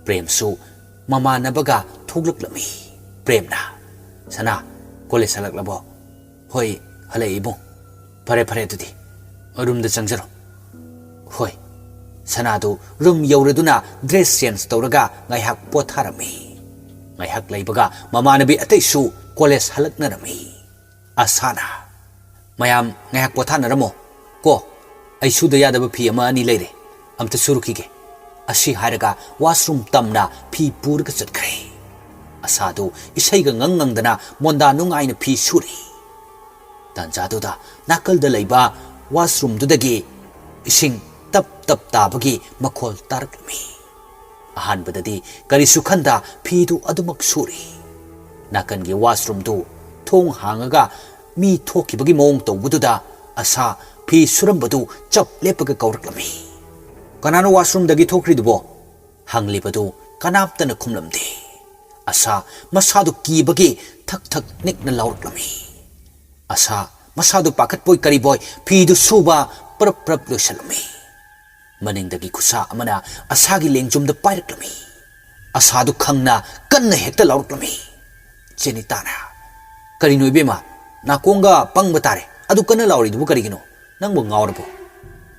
ꯄ꯭ꯔꯦꯝꯁꯨ ꯃꯃꯥꯟꯅꯕꯒ ꯊꯣꯛꯂꯛꯂꯝꯃꯤ꯫ ꯄ꯭ꯔꯦꯝꯅ, "ꯁꯅꯥ, ꯀꯣꯂꯦꯖ ꯍꯜꯂꯛꯂꯕꯣ?" "ꯍꯣꯏ, ꯍꯜꯂꯛꯑꯦ ꯏꯕꯨꯡ꯫" "ꯐꯔꯦ, ꯐꯔꯦ, ꯑꯗꯨꯗꯤ ꯔꯨꯝꯗ ꯆꯪꯖꯔꯣ꯫" "ꯍꯣꯏ꯫" ꯁꯅꯥꯗꯨ ꯔꯨꯝ ꯌꯧꯔꯗꯨꯅ ꯗ꯭ꯔꯦꯁ ꯆꯦꯟꯖ ꯇꯧꯔꯒ ꯉꯥꯏꯍꯥꯛ ꯄꯣꯊꯥꯔꯝꯃꯤ꯫ ꯉꯥꯏꯍꯥꯛ ꯂꯩꯕꯒ ꯃꯃꯥꯟꯅꯕꯤ ꯑꯇꯩꯁꯨ ꯀꯣꯂꯦꯖ ꯍꯜꯂꯛꯅꯔꯝꯃꯤ꯫ ꯑꯁꯥꯅ, "ꯃꯌꯥꯝ ꯉꯥꯏꯍꯥꯛ ꯄꯣꯊꯥꯅꯔꯝꯃꯣ ꯀꯣ, ꯑꯩ ꯁꯨꯗ ꯌꯥꯗꯕ ꯐꯤ ꯑꯃ ꯑꯅꯤ ꯂꯩꯔꯦ, ꯑꯝꯇ ꯁꯨꯔꯨꯈꯤꯒꯦ꯫" ꯑꯁꯤ ꯍꯥꯏꯔꯒ ꯋꯥꯁꯔꯨꯝ ꯇꯝꯅ ꯐꯤ ꯄꯨꯔꯒ ꯆꯠꯈ꯭ꯔꯦ꯫ ꯑꯁꯥꯗꯨ ꯏꯁꯩꯒ ꯉꯪ ꯉꯪꯗꯅ ꯃꯣꯟꯗꯥ ꯅꯨꯡꯉꯥꯏꯅ ꯐꯤ ꯁꯨꯔꯤ꯫ ꯇꯥꯟꯖꯥꯗꯨꯗ ꯅꯥꯀꯜꯗ ꯂꯩꯕ ꯋꯥꯁꯔꯨꯝꯗꯨꯗꯒꯤ ꯏꯁꯤꯡ ꯇꯞ ꯇꯞ ꯇꯥꯕꯒꯤ ꯃꯈꯣꯜ ꯇꯥꯔꯛꯂꯝꯃꯤ꯫ ꯑꯍꯥꯟꯕꯗꯗꯤ ꯀꯔꯤꯁꯨ ꯈꯟꯗ ꯐꯤꯗꯨ ꯑꯗꯨꯃꯛ ꯁꯨꯔꯤ꯫ ꯅꯥꯀꯟꯒꯤ ꯋꯥꯁꯔꯨꯝꯗꯨ ꯊꯣꯡ ꯍꯥꯡꯉꯒ ꯃꯤ ꯊꯣꯛꯈꯤꯕꯒꯤ ꯃꯑꯣꯡ ꯇꯧꯕꯗꯨꯗ ꯑꯁꯥ ꯐꯤ ꯁꯨꯔꯝꯕꯗꯨ ꯆꯞ ꯂꯦꯞꯄꯒ ꯀꯧꯔꯛꯂꯝꯃꯤ꯫ "ꯀꯅꯥꯅꯣ ꯋꯥꯁꯔꯨꯝꯗꯒꯤ ꯊꯣꯛꯈ꯭ꯔꯤꯗꯨꯕꯣ?" ꯍꯪꯂꯤꯕꯗꯨ ꯀꯅꯥꯝꯇꯅ ꯈꯨꯝꯂꯝꯗꯦ꯫ ꯑꯁꯥ ꯃꯁꯥꯗꯨ ꯀꯤꯕꯒꯤ ꯊꯛ ꯊꯛ ꯅꯤꯛꯅ ꯂꯥꯎꯔꯛꯂꯝꯃꯤ꯫ ꯑꯁꯥ ꯃꯁꯥꯗꯨ ꯄꯥꯈꯠꯄꯣꯏ ꯀꯔꯤꯕꯣꯏ ꯐꯤꯗꯨ ꯁꯨꯕ ꯄ꯭ꯔꯞ ꯄ꯭ꯔꯞ ꯂꯣꯏꯁꯤꯜꯂꯝꯃꯤ꯫ ꯃꯅꯤꯡꯗꯒꯤ ꯈꯨꯠꯁꯥ ꯑꯃꯅ ꯑꯁꯥꯒꯤ ꯂꯦꯡꯖꯨꯝꯗ ꯄꯥꯏꯔꯛꯂꯝꯃꯤ꯫ ꯑꯁꯥꯗꯨ ꯈꯪꯅ ꯀꯟꯅ ꯍꯦꯛꯇ ꯂꯥꯎꯔꯛꯂꯝꯃꯤ꯫ ꯖꯦꯅꯤꯇꯥꯅ, "ꯀꯔꯤꯅꯣ ꯏꯕꯦꯝꯃ, ꯅꯥꯀꯣꯡꯒ ꯄꯪꯕ ꯇꯥꯔꯦ, ꯑꯗꯨ ꯀꯟꯅ ꯂꯥꯎꯔꯤꯗꯨꯕꯨ ꯀꯔꯤꯒꯤꯅꯣ? ꯅꯪꯕꯨ ꯉꯥꯎꯔꯕꯣ?"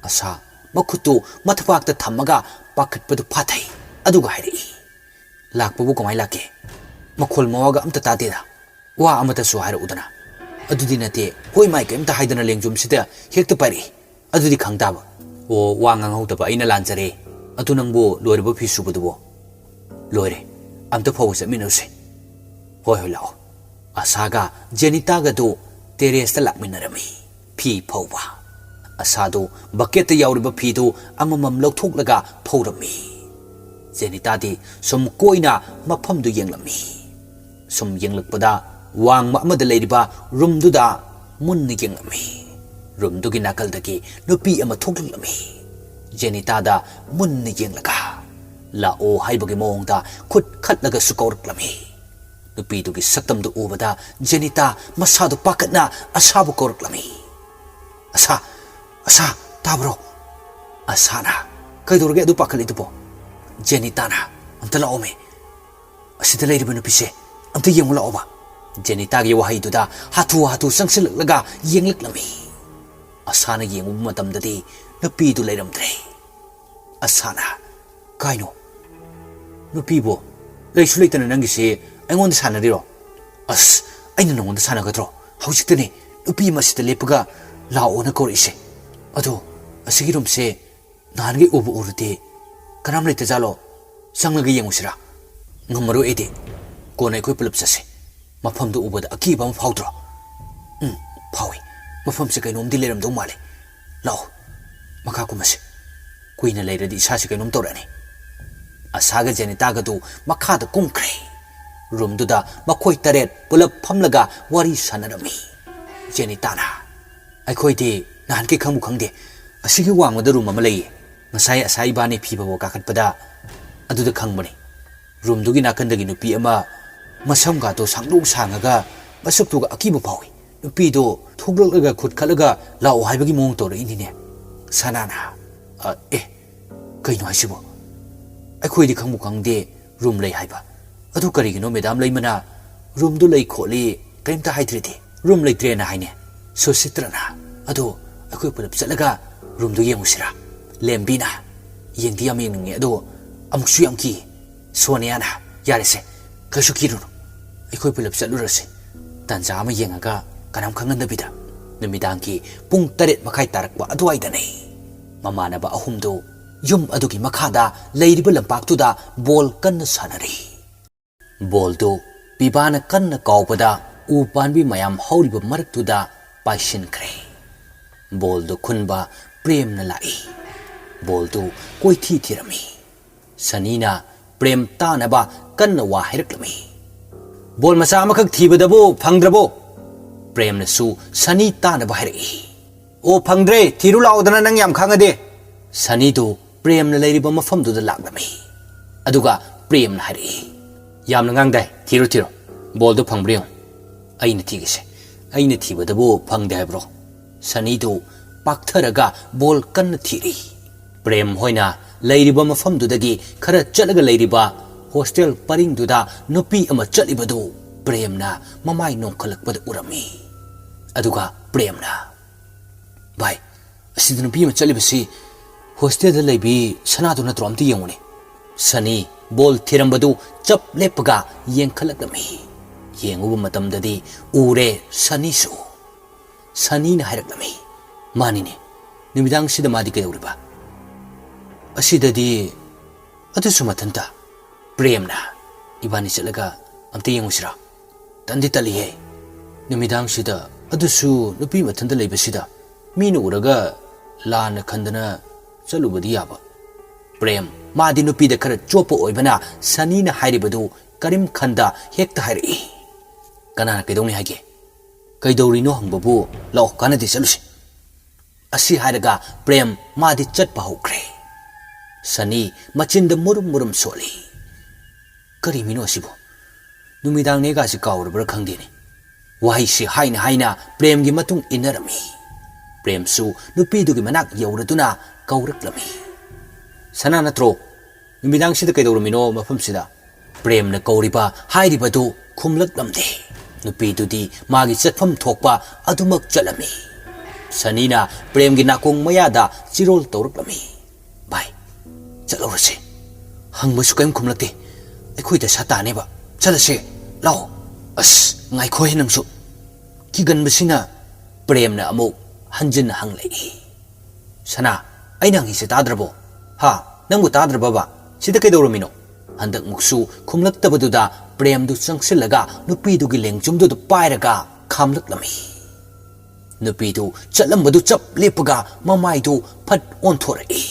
ꯑꯁꯥ ꯃꯈꯨꯠꯇꯨ ꯃꯊꯕꯥꯛꯇ ꯊꯝꯃꯒ ꯄꯥꯈꯠꯄꯗꯨ ꯐꯥꯊꯩ, ꯑꯗꯨꯒ ꯍꯥꯏꯔꯛꯏ, "ꯂꯥꯛꯄꯕꯨ ꯀꯃꯥꯏ ꯂꯥꯛꯀꯦ? ꯃꯈꯣꯜ ꯃꯋꯥꯒ ꯑꯝꯇ ꯇꯥꯗꯦꯗ꯫ ꯋꯥ ꯑꯃꯇꯁꯨ ꯍꯥꯏꯔꯛꯎꯗꯅ꯫" "ꯑꯗꯨꯗꯤ ꯅꯠꯇꯦ, ꯍꯣꯏ ꯃꯥꯏ ꯀꯩꯝꯇ ꯍꯥꯏꯗꯅ ꯂꯦꯡꯖꯨꯝꯁꯤꯗ ꯍꯦꯛꯇ ꯄꯥꯏꯔꯛꯏ꯫ ꯑꯗꯨꯗꯤ ꯈꯪ ꯇꯥꯕ꯫" "ꯑꯣ, ꯋꯥ ꯉꯥꯡꯍꯧꯗꯕ ꯑꯩꯅ ꯂꯥꯟꯖꯔꯦ꯫ ꯑꯗꯨ ꯅꯪꯕꯨ ꯂꯣꯏꯔꯕ ꯐꯤ ꯁꯨꯕꯗꯨꯕꯣ?" "ꯂꯣꯏꯔꯦ꯫ ꯑꯝꯇ ꯐꯥꯎꯕ ꯆꯠꯃꯤꯟꯅꯔꯨꯁꯦ꯫" "ꯍꯣꯏ, ꯍꯣꯏ, ꯂꯥꯛꯑꯣ꯫" ꯑꯁꯥꯒ ꯖꯦꯅꯤꯇꯥꯒꯗꯨ ꯇꯦꯔꯦꯁꯇ ꯂꯥꯛꯃꯤꯟꯅꯔꯝꯃꯤ꯫ ꯐꯤ ꯐꯧꯕ꯫ ꯑꯁꯥꯗꯨ ꯕꯛꯀꯦꯠꯇ ꯌꯥꯎꯔꯤꯕ ꯐꯤꯗꯨ ꯑꯃꯃꯝ ꯂꯧꯊꯣꯛꯂꯒ ꯐꯧꯔꯝꯃꯤ꯫ ꯖꯦꯅꯤꯇꯥꯗꯤ ꯁꯨꯝ ꯀꯣꯏꯅ ꯃꯐꯝꯗꯨ ꯌꯦꯡꯂꯝꯃꯤ꯫ ꯁꯨꯝ ꯌꯦꯡꯂꯛꯄꯗ ꯋꯥꯡꯃ ꯑꯃꯗ ꯂꯩꯔꯤꯕ ꯔꯨꯝꯗꯨꯗ ꯃꯨꯟꯅ ꯌꯦꯡꯂꯝꯃꯤ꯫ ꯔꯨꯝꯗꯨꯒꯤ ꯅꯥꯀꯜꯗꯒꯤ ꯅꯨꯄꯤ ꯑꯃ ꯊꯣꯛꯂꯛꯂꯝꯃꯤ꯫ ꯖꯦꯅꯤꯇꯥꯗ ꯃꯨꯟꯅ ꯌꯦꯡꯂꯒ ꯂꯥꯛꯑꯣ ꯍꯥꯏꯕꯒꯤ ꯃꯑꯣꯡꯗ ꯈꯨꯠ ꯈꯠꯂꯒꯁꯨ ꯀꯧꯔꯛꯂꯝꯃꯤ꯫ ꯅꯨꯄꯤꯗꯨꯒꯤ ꯁꯛꯇꯝꯗꯨ ꯎꯕꯗ ꯖꯦꯅꯤꯇꯥ ꯃꯁꯥꯗꯨ ꯄꯥꯈꯠꯅ ꯑꯁꯥꯕꯨ ꯀꯧꯔꯛꯂꯝꯃꯤ꯫ "ꯑꯁꯥ, ꯑꯁꯥ, ꯇꯥꯕ꯭ꯔꯣ?" ꯑꯁꯥꯅ, "ꯀꯩꯗꯧꯔꯒꯦ ꯑꯗꯨ ꯄꯥꯈꯠꯂꯤꯗꯨꯕꯣ?" ꯖꯦꯅꯤꯇꯥꯅ, "ꯑꯝꯇ ꯂꯥꯛꯑꯣꯃꯦ, ꯑꯁꯤꯗ ꯂꯩꯔꯤꯕ ꯅꯨꯄꯤꯁꯦ ꯑꯝꯇ ꯌꯦꯡꯉꯨ ꯂꯥꯛꯑꯣꯕ꯫" ꯖꯦꯅꯤꯇꯥꯒꯤ ꯋꯥꯍꯩꯗꯨꯗ ꯍꯥꯊꯨ ꯍꯥꯊꯨ ꯆꯪꯁꯤꯜꯂꯛꯂꯒ ꯌꯦꯡꯂꯛꯂꯝꯃꯤ꯫ ꯑꯁꯥꯅ ꯌꯦꯡꯉꯨꯕ ꯃꯇꯝꯗꯗꯤ ꯅꯨꯄꯤꯗꯨ ꯂꯩꯔꯝꯗ꯭ꯔꯦ꯫ ꯑꯁꯥꯅ, "ꯀꯥꯏꯅꯣ? ꯅꯨꯄꯤꯕꯨ ꯂꯩꯁꯨ ꯂꯩꯇꯅ ꯅꯪꯒꯤꯁꯤ ꯑꯩꯉꯣꯟꯗ ꯁꯥꯟꯅꯔꯤꯔꯣ?" "ꯑꯁ, ꯑꯩꯅ ꯅꯉꯣꯟꯗ ꯁꯥꯟꯅꯒꯗ꯭ꯔꯣ? ꯍꯧꯖꯤꯛꯇꯅꯦ ꯅꯨꯄꯤ ꯑꯃ ꯑꯁꯤꯗ ꯂꯦꯞꯄꯒ ꯂꯥꯛꯑꯣꯅ ꯀꯧꯔꯛꯏꯁꯦ꯫ ꯑꯗꯣ ꯑꯁꯤꯒꯤ ꯔꯨꯝꯁꯦ ꯅꯍꯥꯟꯒꯩ ꯎꯕꯨ ꯎꯔꯨꯗꯦ꯫ ꯀꯅꯥꯝ ꯂꯩꯇꯖꯥꯠꯂꯣ? ꯆꯪꯂꯒ ꯌꯦꯡꯉꯨꯁꯤꯔꯥ?" "ꯉꯝꯃꯔꯣꯏ ꯑꯩꯗꯤ꯫ ꯀꯣꯟꯅ ꯑꯩꯈꯣꯏ ꯄꯨꯂꯞ ꯆꯠꯁꯦ꯫ ꯃꯐꯝꯗꯨ ꯎꯕꯗ ꯑꯀꯤꯕ ꯑꯃ ꯐꯥꯎꯗ꯭ꯔꯣ?" "ꯎꯝ, ꯐꯥꯎꯏ꯫ ꯃꯐꯝꯁꯦ ꯀꯩꯅꯣꯝꯗꯤ ꯂꯩꯔꯝꯗꯧ ꯃꯥꯜꯂꯤ꯫ ꯂꯥꯛꯑꯣ, ꯃꯈꯥ ꯀꯨꯝꯃꯁꯤ꯫ ꯀꯨꯏꯅ ꯂꯩꯔꯗꯤ ꯏꯁꯥꯁꯤ ꯀꯩꯅꯣꯝ ꯇꯧꯔꯛꯑꯅꯤ꯫" ꯑꯁꯥꯒ ꯖꯦꯅꯤꯇꯥꯒꯗꯨ ꯃꯈꯥꯗ ꯀꯨꯝꯈ꯭ꯔꯦ꯫ ꯔꯨꯝꯗꯨꯗ ꯃꯈꯣꯏ ꯇꯔꯦꯠ ꯄꯨꯂꯞ ꯐꯝꯂꯒ ꯋꯥꯔꯤ ꯁꯥꯟꯅꯔꯝꯃꯤ꯫ ꯖꯦꯅꯤꯇꯥꯅ, "ꯑꯩꯈꯣꯏꯗꯤ ꯅꯍꯥꯟꯈꯩ ꯈꯪꯕꯨ ꯈꯪꯗꯦ꯫ ꯑꯁꯤꯒꯤ ꯋꯥꯡꯃꯗ ꯔꯨꯝ ꯑꯃ ꯂꯩꯌꯦ꯫ ꯉꯁꯥꯏ ꯑꯁꯥ ꯏꯕꯥꯅꯤ ꯐꯤ ꯐꯧꯕ ꯀꯥꯈꯠꯄꯗ ꯑꯗꯨꯗ ꯈꯪꯕꯅꯤ꯫" ꯔꯨꯝꯗꯨꯒꯤ ꯅꯥꯀꯟꯗꯒꯤ ꯅꯨꯄꯤ ꯑꯃ ꯃꯁꯝꯒꯥꯗꯣ ꯁꯥꯡꯗꯣꯛ ꯁꯥꯡꯉꯒ ꯃꯁꯛꯇꯨꯒ ꯑꯀꯤꯕ ꯐꯥꯎꯏ꯫ ꯅꯨꯄꯤꯗꯣ ꯊꯣꯛꯂꯛꯂꯒ ꯈꯨꯠ ꯈꯠꯂꯒ ꯂꯥꯛꯑꯣ ꯍꯥꯏꯕꯒꯤ ꯃꯑꯣꯡ ꯇꯧꯔꯛꯏꯅꯤꯅꯦ꯫ ꯁꯅꯥꯅ, "ꯑ, ꯑꯦ, ꯀꯩꯅꯣ ꯍꯥꯏꯁꯤꯕꯣ? ꯑꯩꯈꯣꯏꯗꯤ ꯈꯪꯕꯨ ꯈꯪꯗꯦ ꯔꯨꯝ ꯂꯩ ꯍꯥꯏꯕ꯫ ꯑꯗꯨ ꯀꯔꯤꯒꯤꯅꯣ ꯃꯦꯗꯥꯝ ꯂꯩꯃꯅ ꯔꯨꯝꯗꯨ ꯂꯩ ꯈꯣꯠꯂꯤ ꯀꯔꯤꯝꯇ ꯍꯥꯏꯗ꯭ꯔꯤꯗꯤ? ꯔꯨꯝ ꯂꯩꯇ꯭ꯔꯦꯅ ꯍꯥꯏꯅꯦ ꯁꯨꯁꯤꯇ꯭ꯔꯅ꯫ ꯑꯗꯣ ꯑꯩꯈꯣꯏ ꯄꯨꯂꯞ ꯆꯠꯂꯒ ꯔꯨꯝꯗꯨ ꯌꯦꯡꯉꯨꯁꯤꯔꯥ?" ꯂꯦꯝꯕꯤꯅ, "ꯌꯦꯡꯗꯤ ꯌꯥꯝ ꯌꯦꯡꯅꯤꯡꯉꯦ, ꯑꯗꯣ ꯑꯃꯨꯛꯁꯨ ꯌꯥꯝ ꯀꯤ꯫" ꯁꯣꯅꯤꯌꯥꯅ, "ꯌꯥꯔꯦꯁꯦ, ꯀꯩꯁꯨ ꯀꯤꯔꯨꯅꯨ, ꯑꯩꯈꯣꯏ ꯄꯨꯂꯞ ꯆꯠꯂꯨꯔꯁꯤ꯫ ꯇꯥꯟꯖꯥ ꯑꯃ ꯌꯦꯡꯉꯒ ꯀꯅꯥꯝ ꯈꯪꯍꯟꯗꯕꯤꯗ꯫" ꯅꯨꯃꯤꯗꯥꯡꯒꯤ ꯄꯨꯡ ꯇꯔꯦꯠ ꯃꯈꯥꯏ ꯇꯥꯔꯛꯄ ꯑꯗꯨꯋꯥꯏꯗꯅꯤ꯫ ꯃꯃꯥꯟꯅꯕ ꯑꯍꯨꯝꯗꯨ ꯌꯨꯝ ꯑꯗꯨꯒꯤ ꯃꯈꯥꯗ ꯂꯩꯔꯤꯕ ꯂꯝꯄꯥꯛꯇꯨꯗ ꯕꯣꯜ ꯀꯟꯅ ꯁꯥꯟꯅꯔꯤ꯫ ꯕꯣꯜꯗꯨ ꯄꯤꯕꯥꯅ ꯀꯟꯅ ꯀꯥꯎꯕꯗ ꯎ ꯄꯥꯝꯕꯤ ꯃꯌꯥꯝ ꯍꯧꯔꯤꯕ ꯃꯔꯛꯇꯨꯗ ꯄꯥꯏꯁꯤꯟꯈ꯭ꯔꯦ꯫ ꯕꯣꯜꯗꯨ ꯈꯨꯟꯕ ꯄ꯭ꯔꯦꯝꯅ ꯂꯥꯛꯏ꯫ ꯕꯣꯜꯗꯨ ꯀꯣꯏꯊꯤ ꯊꯤꯔꯝꯃꯤ꯫ ꯁꯅꯤꯅ ꯄ꯭ꯔꯦꯝ ꯇꯥꯅꯕ ꯀꯟꯅ ꯋꯥ ꯍꯥꯏꯔꯛꯂꯝꯃꯤ꯫ "ꯕꯣꯜ ꯃꯆꯥ ꯑꯃꯈꯛ ꯊꯤꯕꯗꯕꯨ ꯐꯪꯗ꯭ꯔꯕꯣ?" ꯄ꯭ꯔꯦꯝꯅꯁꯨ ꯁꯅꯤ ꯇꯥꯅꯕ ꯍꯥꯏꯔꯛꯏ꯫ "ꯑꯣ, ꯐꯪꯗ꯭ꯔꯦ, ꯊꯤꯔꯨ ꯂꯥꯛꯑꯣꯗꯅ ꯅꯪ ꯌꯥꯝ ꯈꯪꯉꯗꯤ꯫" ꯁꯅꯤꯗꯨ ꯄ꯭ꯔꯦꯝꯅ ꯂꯩꯔꯤꯕ ꯃꯐꯝꯗꯨꯗ ꯂꯥꯛꯂꯝꯃꯤ꯫ ꯑꯗꯨꯒ ꯄ꯭ꯔꯦꯝꯅ ꯍꯥꯏꯔꯛꯏ, "ꯌꯥꯝꯅ ꯉꯥꯡꯗꯥꯏ, ꯊꯤꯔꯣ ꯊꯤꯔꯣ, ꯕꯣꯜꯗꯨ ꯐꯪꯕ꯭ꯔꯥ ꯌꯦꯡꯉꯨ, ꯑꯩꯅ ꯊꯤꯒꯦꯁꯦ, ꯑꯩꯅ ꯊꯤꯕꯗꯕꯨ ꯐꯪꯗꯦ ꯍꯥꯏꯕ꯭ꯔꯣ?" ꯁꯅꯤꯗꯨ ꯄꯥꯛꯊꯔꯒ ꯕꯣꯜ ꯀꯟꯅ ꯊꯤꯔꯤ꯫ ꯄ꯭ꯔꯦꯝ ꯍꯣꯏꯅ ꯂꯩꯔꯤꯕ ꯃꯐꯝꯗꯨꯗꯒꯤ ꯈꯔ ꯆꯠꯂꯒ ꯂꯩꯔꯤꯕ ꯍꯣꯁꯇꯦꯜ ꯄꯔꯤꯡꯗꯨꯗ ꯅꯨꯄꯤ ꯑꯃ ꯆꯠꯂꯤꯕꯗꯨ ꯄ꯭ꯔꯦꯝꯅ ꯃꯃꯥꯏ ꯅꯣꯡꯈꯠꯂꯛꯄꯗ ꯎꯔꯝꯃꯤ꯫ ꯑꯗꯨꯒ ꯄ꯭ꯔꯦꯝꯅ, "ꯚꯥꯏ, ꯑꯁꯤꯗ ꯅꯨꯄꯤ ꯑꯃ ꯆꯠꯂꯤꯕꯁꯤ ꯍꯣꯁꯇꯦꯜꯗ ꯂꯩꯕꯤ ꯁꯅꯥꯗꯨ ꯅꯠꯇ꯭ꯔꯣ? ꯑꯝꯇ ꯌꯦꯡꯉꯨꯅꯦ꯫" ꯁꯅꯤ ꯕꯣꯜ ꯊꯤꯔꯝꯕꯗꯨ ꯆꯞ ꯂꯦꯞꯄꯒ ꯌꯦꯡꯈꯠꯂꯛꯂꯝꯃꯤ꯫ ꯌꯦꯡꯉꯨꯕ ꯃꯇꯝꯗꯗꯤ ꯎꯔꯦ ꯁꯅꯤꯁꯨ꯫ ꯁꯅꯤꯅ ꯍꯥꯏꯔꯛꯂꯝꯃꯤ, "ꯃꯥꯅꯤꯅꯦ, ꯅꯨꯃꯤꯗꯥꯡꯁꯤꯗ ꯃꯥꯗꯤ ꯀꯩꯗꯧꯔꯤꯕ?" "ꯑꯁꯤꯗꯗꯤ ꯑꯗꯨꯁꯨ ꯃꯊꯟꯇ꯫" ꯄ꯭ꯔꯦꯝꯅ, "ꯏꯕꯥꯅꯤ ꯆꯠꯂꯒ ꯑꯝꯇ ꯌꯦꯡꯉꯨꯁꯤꯔꯥ? ꯇꯟꯗꯤ ꯇꯜꯂꯤꯍꯦ, ꯅꯨꯃꯤꯗꯥꯡꯁꯤꯗ, ꯑꯗꯨꯁꯨ ꯅꯨꯄꯤ ꯃꯊꯟꯇ ꯂꯩꯕꯁꯤꯗ, ꯃꯤꯅ ꯎꯔꯒ ꯂꯥꯟꯅ ꯈꯟꯗꯅ ꯆꯠꯂꯨꯕꯗꯤ ꯌꯥꯕ꯫" ꯄ꯭ꯔꯦꯝ, ꯃꯥꯗꯤ ꯅꯨꯄꯤꯗ ꯈꯔ ꯆꯣꯞꯄ ꯑꯣꯏꯕꯅ, ꯁꯅꯤꯅ ꯍꯥꯏꯔꯤꯕꯗꯨ ꯀꯔꯤꯝ ꯈꯟꯗ ꯍꯦꯛꯇ ꯍꯥꯏꯔꯛꯏ, "ꯀꯅꯥꯅ ꯀꯩꯗꯧꯅꯤ ꯍꯥꯏꯒꯦ? ꯀꯩꯗꯧꯔꯤꯅꯣ ꯍꯪꯕꯕꯨ ꯂꯥꯛꯑꯣ, ꯀꯥꯟꯅꯗꯦ, ꯆꯠꯂꯨꯁꯤ꯫" ꯑꯁꯤ ꯍꯥꯏꯔꯒ ꯄ꯭ꯔꯦꯝ ꯃꯥꯗꯤ ꯆꯠꯄ ꯍꯧꯈ꯭ꯔꯦ꯫ ꯁꯅꯤ ꯃꯆꯤꯟꯗ ꯃꯨꯔꯨꯝ ꯃꯨꯔꯨꯝ ꯁꯣꯜꯂꯤ꯫ "ꯀꯔꯤ ꯃꯤꯅꯣ ꯑꯁꯤꯕꯨ? ꯅꯨꯃꯤꯗꯥꯡꯅꯦꯒꯥꯁꯤ ꯀꯥꯎꯔꯕ꯭ꯔꯥ ꯈꯪꯗꯦꯅꯦ꯫" ꯋꯥꯍꯩꯁꯤ ꯍꯥꯏꯅ ꯍꯥꯏꯅ ꯄ꯭ꯔꯦꯝꯒꯤ ꯃꯇꯨꯡ ꯏꯟꯅꯔꯝꯃꯤ꯫ ꯄ꯭ꯔꯦꯝꯁꯨ ꯅꯨꯄꯤꯗꯨꯒꯤ ꯃꯅꯥꯛ ꯌꯧꯔꯗꯨꯅ ꯀꯧꯔꯛꯂꯝꯃꯤ, "ꯁꯅꯥ ꯅꯠꯇ꯭ꯔꯣ? ꯅꯨꯃꯤꯗꯥꯡꯁꯤꯗ ꯀꯩꯗꯧꯔꯝꯃꯤꯅꯣ ꯃꯐꯝꯁꯤꯗ?" ꯄ꯭ꯔꯦꯝꯅ ꯀꯧꯔꯤꯕ ꯍꯥꯏꯔꯤꯕꯗꯨ ꯈꯨꯝꯂꯛꯂꯝꯗꯦ꯫ ꯅꯨꯄꯤꯗꯨꯗꯤ ꯃꯥꯒꯤ ꯆꯠꯐꯝ ꯊꯣꯛꯄ ꯑꯗꯨꯃꯛ ꯆꯠꯂꯝꯃꯤ꯫ ꯁꯅꯤꯅ ꯄ꯭ꯔꯦꯝꯒꯤ ꯅꯥꯀꯣꯡ ꯃꯌꯥꯗ ꯆꯤꯔꯣꯜ ꯇꯧꯔꯛꯂꯝꯃꯤ, "ꯚꯥꯏ, ꯆꯠꯂꯧꯔꯁꯦ꯫ ꯍꯪꯕꯁꯨ ꯀꯔꯤꯝ ꯈꯨꯝꯂꯛꯇꯦ꯫ ꯑꯩꯈꯣꯏ ꯗꯁꯥ ꯇꯥꯅꯦꯕ꯫ ꯆꯠꯂꯁꯦ, ꯂꯥꯛꯑꯣ꯫" "ꯑꯁ, ꯉꯥꯏꯈꯣꯍꯦ ꯅꯪꯁꯨ꯫" ꯀꯤꯒꯟꯕꯁꯤꯅ ꯄ꯭ꯔꯦꯝꯅ ꯑꯃꯨꯛ ꯍꯟꯖꯤꯟꯅ ꯍꯪꯂꯛꯏ, "ꯁꯅꯥ, ꯑꯩꯅ ꯍꯪꯉꯤꯁꯦ ꯇꯥꯗ꯭ꯔꯕꯣ? ꯍꯥ? ꯅꯪꯕꯨ ꯇꯥꯗ꯭ꯔꯕꯕ? ꯁꯤꯗ ꯀꯩꯗꯧꯔꯝꯃꯤꯅꯣ?" ꯍꯟꯗꯛꯃꯨꯛꯁꯨ ꯈꯨꯝꯂꯛꯇꯕꯗꯨꯗ ꯄ꯭ꯔꯦꯝꯗꯨ ꯆꯪꯁꯤꯜꯂꯒ ꯅꯨꯄꯤꯗꯨꯒꯤ ꯂꯦꯡꯖꯨꯝꯗꯨꯗ ꯄꯥꯏꯔꯒ ꯈꯥꯝꯂꯛꯂꯝꯃꯤ꯫ ꯅꯨꯄꯤꯗꯨ ꯆꯠꯂꯝꯕꯗꯨ ꯆꯞ ꯂꯦꯞꯄꯒ ꯃꯃꯥꯏꯗꯨ ꯐꯠ ꯑꯣꯟꯊꯣꯔꯛꯏ꯫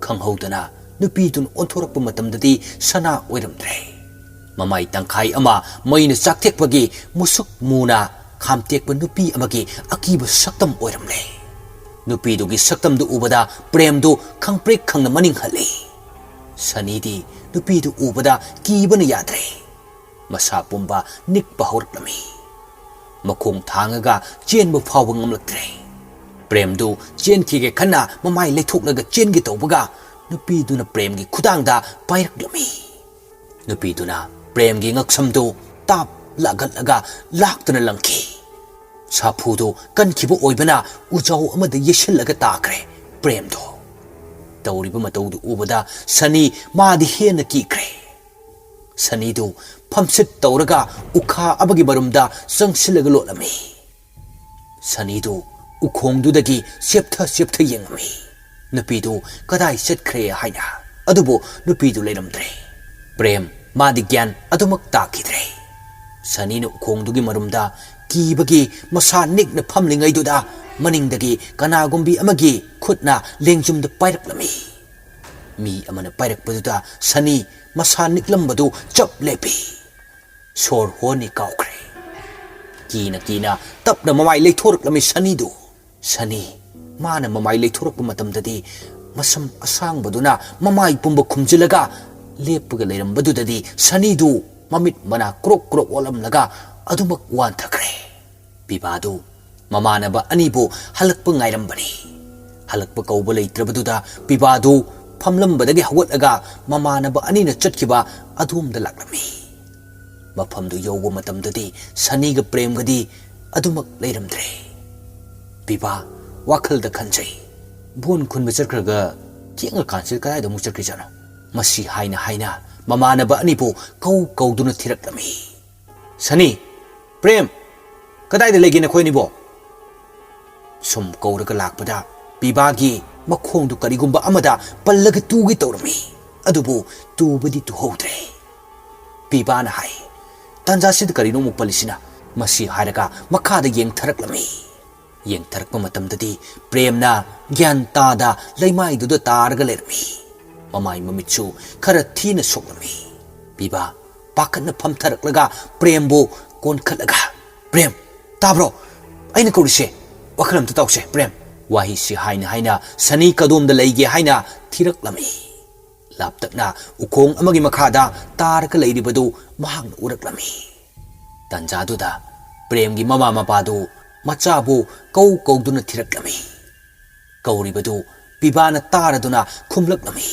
ꯈꯪꯍꯧꯗꯅ ꯅꯨꯄꯤꯗꯨꯅ ꯑꯣꯟꯊꯣꯔꯛꯄ ꯃꯇꯝꯗꯗꯤ ꯁꯅꯥ ꯑꯣꯏꯔꯝꯗ꯭ꯔꯦ꯫ ꯃꯃꯥꯏ ꯇꯪꯈꯥꯏ ꯑꯃ ꯃꯩꯅ ꯆꯥꯛꯊꯦꯛꯄꯒꯤ ꯃꯨꯁꯨꯛ ꯃꯨꯅ ꯈꯥꯝꯇꯦꯛꯄ ꯅꯨꯄꯤ ꯑꯃꯒꯤ ꯑꯀꯤꯕ ꯁꯛꯇꯝ ꯑꯣꯏꯔꯝꯂꯦ꯫ ꯅꯨꯄꯤꯗꯨꯒꯤ ꯁꯛꯇꯝꯗꯨ ꯎꯕꯗ ꯄ꯭ꯔꯦꯝꯗꯨ ꯈꯪꯄ꯭ꯔꯦꯛ ꯈꯪꯅ ꯃꯅꯤꯡ ꯍꯜꯂꯤ꯫ ꯁꯅꯤꯗꯤ ꯅꯨꯄꯤꯗꯨ ꯎꯕꯗ ꯀꯤꯕꯅ ꯌꯥꯗ꯭ꯔꯦ꯫ ꯃꯁꯥ ꯄꯨꯝꯕ ꯅꯤꯛꯄ ꯍꯧꯔꯛꯂꯝꯃꯤ꯫ ꯃꯈꯣꯡ ꯊꯥꯡꯉꯒ ꯆꯦꯟꯕ ꯐꯥꯎꯕ ꯉꯝꯂꯛꯇ꯭ꯔꯦ꯫ ꯄ꯭ꯔꯦꯝꯗꯨ ꯆꯦꯟꯈꯤꯒꯦ ꯈꯟꯅ ꯃꯃꯥꯏ ꯂꯩꯊꯣꯛꯂꯒ ꯆꯦꯟꯒꯦ ꯇꯧꯕꯒ ꯅꯨꯄꯤꯗꯨꯅ ꯄ꯭ꯔꯦꯝꯒꯤ ꯈꯨꯗꯥꯡꯗ ꯄꯥꯏꯔꯛꯂꯝꯃꯤ꯫ ꯅꯨꯄꯤꯗꯨꯅ ꯄ꯭ꯔꯦꯝꯒꯤ ꯉꯛꯁꯝꯗꯨ ꯇꯥꯞ ꯂꯥꯒꯠꯂꯒ ꯂꯥꯛꯇꯨꯅ ꯂꯪꯈꯤ꯫ ꯁꯥꯐꯨꯗꯨ ꯀꯟꯈꯤꯕ ꯑꯣꯏꯕꯅ ꯎꯖꯥꯎ ꯑꯃꯗ ꯌꯩꯁꯤꯜꯂꯒ ꯇꯥꯈ꯭ꯔꯦ ꯄ꯭ꯔꯦꯝꯗꯣ꯫ ꯇꯧꯔꯤꯕ ꯃꯇꯧꯗꯨ ꯎꯕꯗ ꯁꯅꯤ ꯃꯥꯗꯤ ꯍꯦꯟꯅ ꯀꯤꯈ꯭ꯔꯦ꯫ ꯁꯅꯤꯗꯨ ꯐꯝꯁꯤꯠ ꯇꯧꯔꯒ ꯎꯈꯥ ꯑꯃꯒꯤ ꯃꯔꯨꯝꯗ ꯆꯪꯁꯤꯜꯂꯒ ꯂꯣꯠꯂꯝꯃꯤ꯫ ꯁꯅꯤꯗꯨ ꯎꯈꯣꯡꯗꯨꯗꯒꯤ ꯆꯦꯞꯊ ꯆꯦꯞꯊ ꯌꯦꯡꯉꯝꯃꯤ꯫ ꯅꯨꯄꯤꯗꯨ ꯀꯗꯥꯏ ꯆꯠꯈ꯭ꯔꯦ ꯍꯥꯏꯅ꯫ ꯑꯗꯨꯕꯨ ꯅꯨꯄꯤꯗꯨ ꯂꯩꯔꯝꯗ꯭ꯔꯦ꯫ ꯄ꯭ꯔꯦꯝ ꯃꯥꯗꯤ ꯒ꯭ꯌꯥꯟ ꯑꯗꯨꯃꯛ ꯇꯥꯈꯤꯗ꯭ꯔꯦ꯫ ꯁꯅꯤꯅ ꯎꯈꯣꯡꯗꯨꯒꯤ ꯃꯔꯨꯝꯗ ꯀꯤꯕꯒꯤ ꯃꯁꯥ ꯅꯤꯛꯅ ꯐꯝꯂꯤꯉꯩꯗꯨꯗ ꯃꯅꯤꯡꯗꯒꯤ ꯀꯅꯥꯒꯨꯝꯕꯤ ꯑꯃꯒꯤ ꯈꯨꯠꯅ ꯂꯦꯡꯖꯨꯝꯗ ꯄꯥꯏꯔꯛꯂꯝꯃꯤ꯫ ꯃꯤ ꯑꯃꯅ ꯄꯥꯏꯔꯛꯄꯗꯨꯗ ꯁꯅꯤ ꯃꯁꯥ ꯅꯤꯛꯂꯝꯕꯗꯨ ꯆꯞ ꯂꯦꯞꯄꯤ꯫ ꯁꯣꯔ ꯍꯣꯟꯅꯤ ꯀꯥꯎꯈ꯭ꯔꯦ꯫ ꯀꯤꯅ ꯀꯤꯅ ꯇꯞꯅ ꯃꯃꯥꯏ ꯂꯩꯊꯣꯔꯛꯂꯝꯃꯤ ꯁꯅꯤꯗꯨ꯫ ꯁꯅꯤ ꯃꯥꯅ ꯃꯃꯥꯏ ꯂꯩꯊꯣꯔꯛꯄ ꯃꯇꯝꯗꯗꯤ ꯃꯁꯝ ꯑꯁꯥꯡꯕꯗꯨꯅ ꯃꯃꯥꯏ ꯄꯨꯝꯕ ꯈꯨꯝꯖꯤꯜꯂꯒ ꯂꯦꯞꯄꯒ ꯂꯩꯔꯝꯕꯗꯨꯗꯗꯤ ꯁꯅꯤꯗꯨ ꯃꯃꯤꯠ ꯃꯅꯥ ꯀ꯭ꯔꯣꯛ ꯀ꯭ꯔꯣꯛ ꯑꯣꯠꯂꯝꯂꯒ ꯑꯗꯨꯃꯛ ꯋꯥꯟꯊꯈ꯭ꯔꯦ꯫ ꯄꯤꯕꯥꯗꯨ ꯃꯃꯥꯟꯅꯕ ꯑꯅꯤꯕꯨ ꯍꯜꯂꯛꯄ ꯉꯥꯏꯔꯝꯕꯅꯤ꯫ ꯍꯜꯂꯛꯄ ꯀꯧꯕ ꯂꯩꯇ꯭ꯔꯕꯗꯨꯗ ꯄꯤꯕꯥꯗꯨ ꯐꯝꯂꯝꯕꯗꯒꯤ ꯍꯧꯒꯠꯂꯒ ꯃꯃꯥꯟꯅꯕ ꯑꯅꯤꯅ ꯆꯠꯈꯤꯕ ꯑꯗꯣꯝꯗ ꯂꯥꯛꯂꯝꯃꯤ꯫ ꯃꯐꯝꯗꯨ ꯌꯧꯕ ꯃꯇꯝꯗꯗꯤ ꯁꯅꯤꯒ ꯄ꯭ꯔꯦꯝꯒꯗꯤ ꯑꯗꯨꯃꯛ ꯂꯩꯔꯝꯗ꯭ꯔꯦ꯫ ꯄꯤꯕꯥ ꯋꯥꯈꯜꯗ ꯈꯟꯖꯩ, "ꯕꯣꯟ ꯈꯨꯟꯕ ꯆꯠꯈ꯭ꯔꯒ ꯊꯦꯡꯉꯀꯥꯟꯁꯤꯗ ꯀꯗꯥꯏꯗ ꯑꯃꯨꯛ ꯆꯠꯈ꯭ꯔꯤꯖꯥꯠꯅꯣ?" ꯃꯁꯤ ꯍꯥꯏꯅ ꯍꯥꯏꯅ ꯃꯃꯥꯟꯅꯕ ꯑꯅꯤꯕꯨ ꯀꯧ ꯀꯧꯗꯨꯅ ꯊꯤꯔꯛꯂꯝꯃꯤ꯫ "ꯁꯅꯤ, ꯄ꯭ꯔꯦꯝ, ꯀꯗꯥꯏꯗ ꯂꯩꯒꯦ ꯅꯈꯣꯏ ꯑꯅꯤꯕꯣ?" ꯁꯨꯝ ꯀꯧꯔꯒ ꯂꯥꯛꯄꯗ ꯄꯤꯕꯥꯒꯤ ꯃꯈꯣꯡꯗꯨ ꯀꯔꯤꯒꯨꯝꯕ ꯑꯃꯗ ꯄꯜꯂꯒ ꯇꯨꯒꯦ ꯇꯧꯔꯝꯃꯤ꯫ ꯑꯗꯨꯕꯨ ꯇꯨꯕꯗꯤ ꯇꯨꯍꯧꯗ꯭ꯔꯦ꯫ ꯄꯤꯕꯥꯅ ꯍꯥꯏ, "ꯇꯥꯟꯖꯥꯁꯤꯗ ꯀꯔꯤꯅꯣ ꯑꯃꯨꯛ ꯄꯜꯂꯤꯁꯤꯅ?" ꯃꯁꯤ ꯍꯥꯏꯔꯒ ꯃꯈꯥꯗ ꯌꯦꯡꯊꯔꯛꯂꯝꯃꯤ꯫ ꯌꯦꯡꯊꯔꯛꯄ ꯃꯇꯝꯗꯗꯤ ꯄ꯭ꯔꯦꯝꯅ ꯒ꯭ꯌꯥꯟ ꯇꯥꯗ ꯂꯩꯃꯥꯏꯗꯨꯗ ꯇꯥꯔꯒ ꯂꯩꯔꯝꯃꯤ꯫ ꯃꯃꯥꯏ ꯃꯃꯤꯠꯁꯨ ꯈꯔ ꯊꯤꯅ ꯁꯣꯛꯂꯝꯃꯤ꯫ ꯄꯤꯕꯥ ꯄꯥꯈꯠꯅ ꯐꯝꯊꯔꯛꯂꯒ ꯄ꯭ꯔꯦꯝꯕꯨ ꯀꯣꯟꯈꯠꯂꯒ, "ꯄ꯭ꯔꯦꯝ, ꯇꯥꯕ꯭ꯔꯣ? ꯑꯩꯅ ꯀꯧꯔꯤꯁꯦ꯫ ꯋꯥꯈꯜ ꯑꯝꯇ ꯇꯧꯁꯦ, ꯄ꯭ꯔꯦꯝ꯫" ꯋꯥꯍꯩꯁꯤ ꯍꯥꯏꯅ ꯍꯥꯏꯅ ꯁꯅꯤ ꯀꯗꯣꯝꯗ ꯂꯩꯒꯦ ꯍꯥꯏꯅ ꯊꯤꯔꯛꯂꯝꯃꯤ꯫ ꯂꯥꯞꯇꯛꯅ ꯎꯈꯣꯡ ꯑꯃꯒꯤ ꯃꯈꯥꯗ ꯇꯥꯔꯒ ꯂꯩꯔꯤꯕꯗꯨ ꯃꯍꯥꯛꯅ ꯎꯔꯛꯂꯝꯃꯤ꯫ ꯇꯥꯟꯖꯥꯗꯨꯗ ꯄ꯭ꯔꯦꯝꯒꯤ ꯃꯃꯥ ꯃꯄꯥꯗꯨ ꯃꯆꯥꯕꯨ ꯀꯧ ꯀꯧꯗꯨꯅ ꯊꯤꯔꯛꯂꯝꯃꯤ꯫ ꯀꯧꯔꯤꯕꯗꯨ ꯄꯤꯕꯥꯅ ꯇꯥꯔꯗꯨꯅ ꯈꯨꯝꯂꯛꯂꯝꯃꯤ,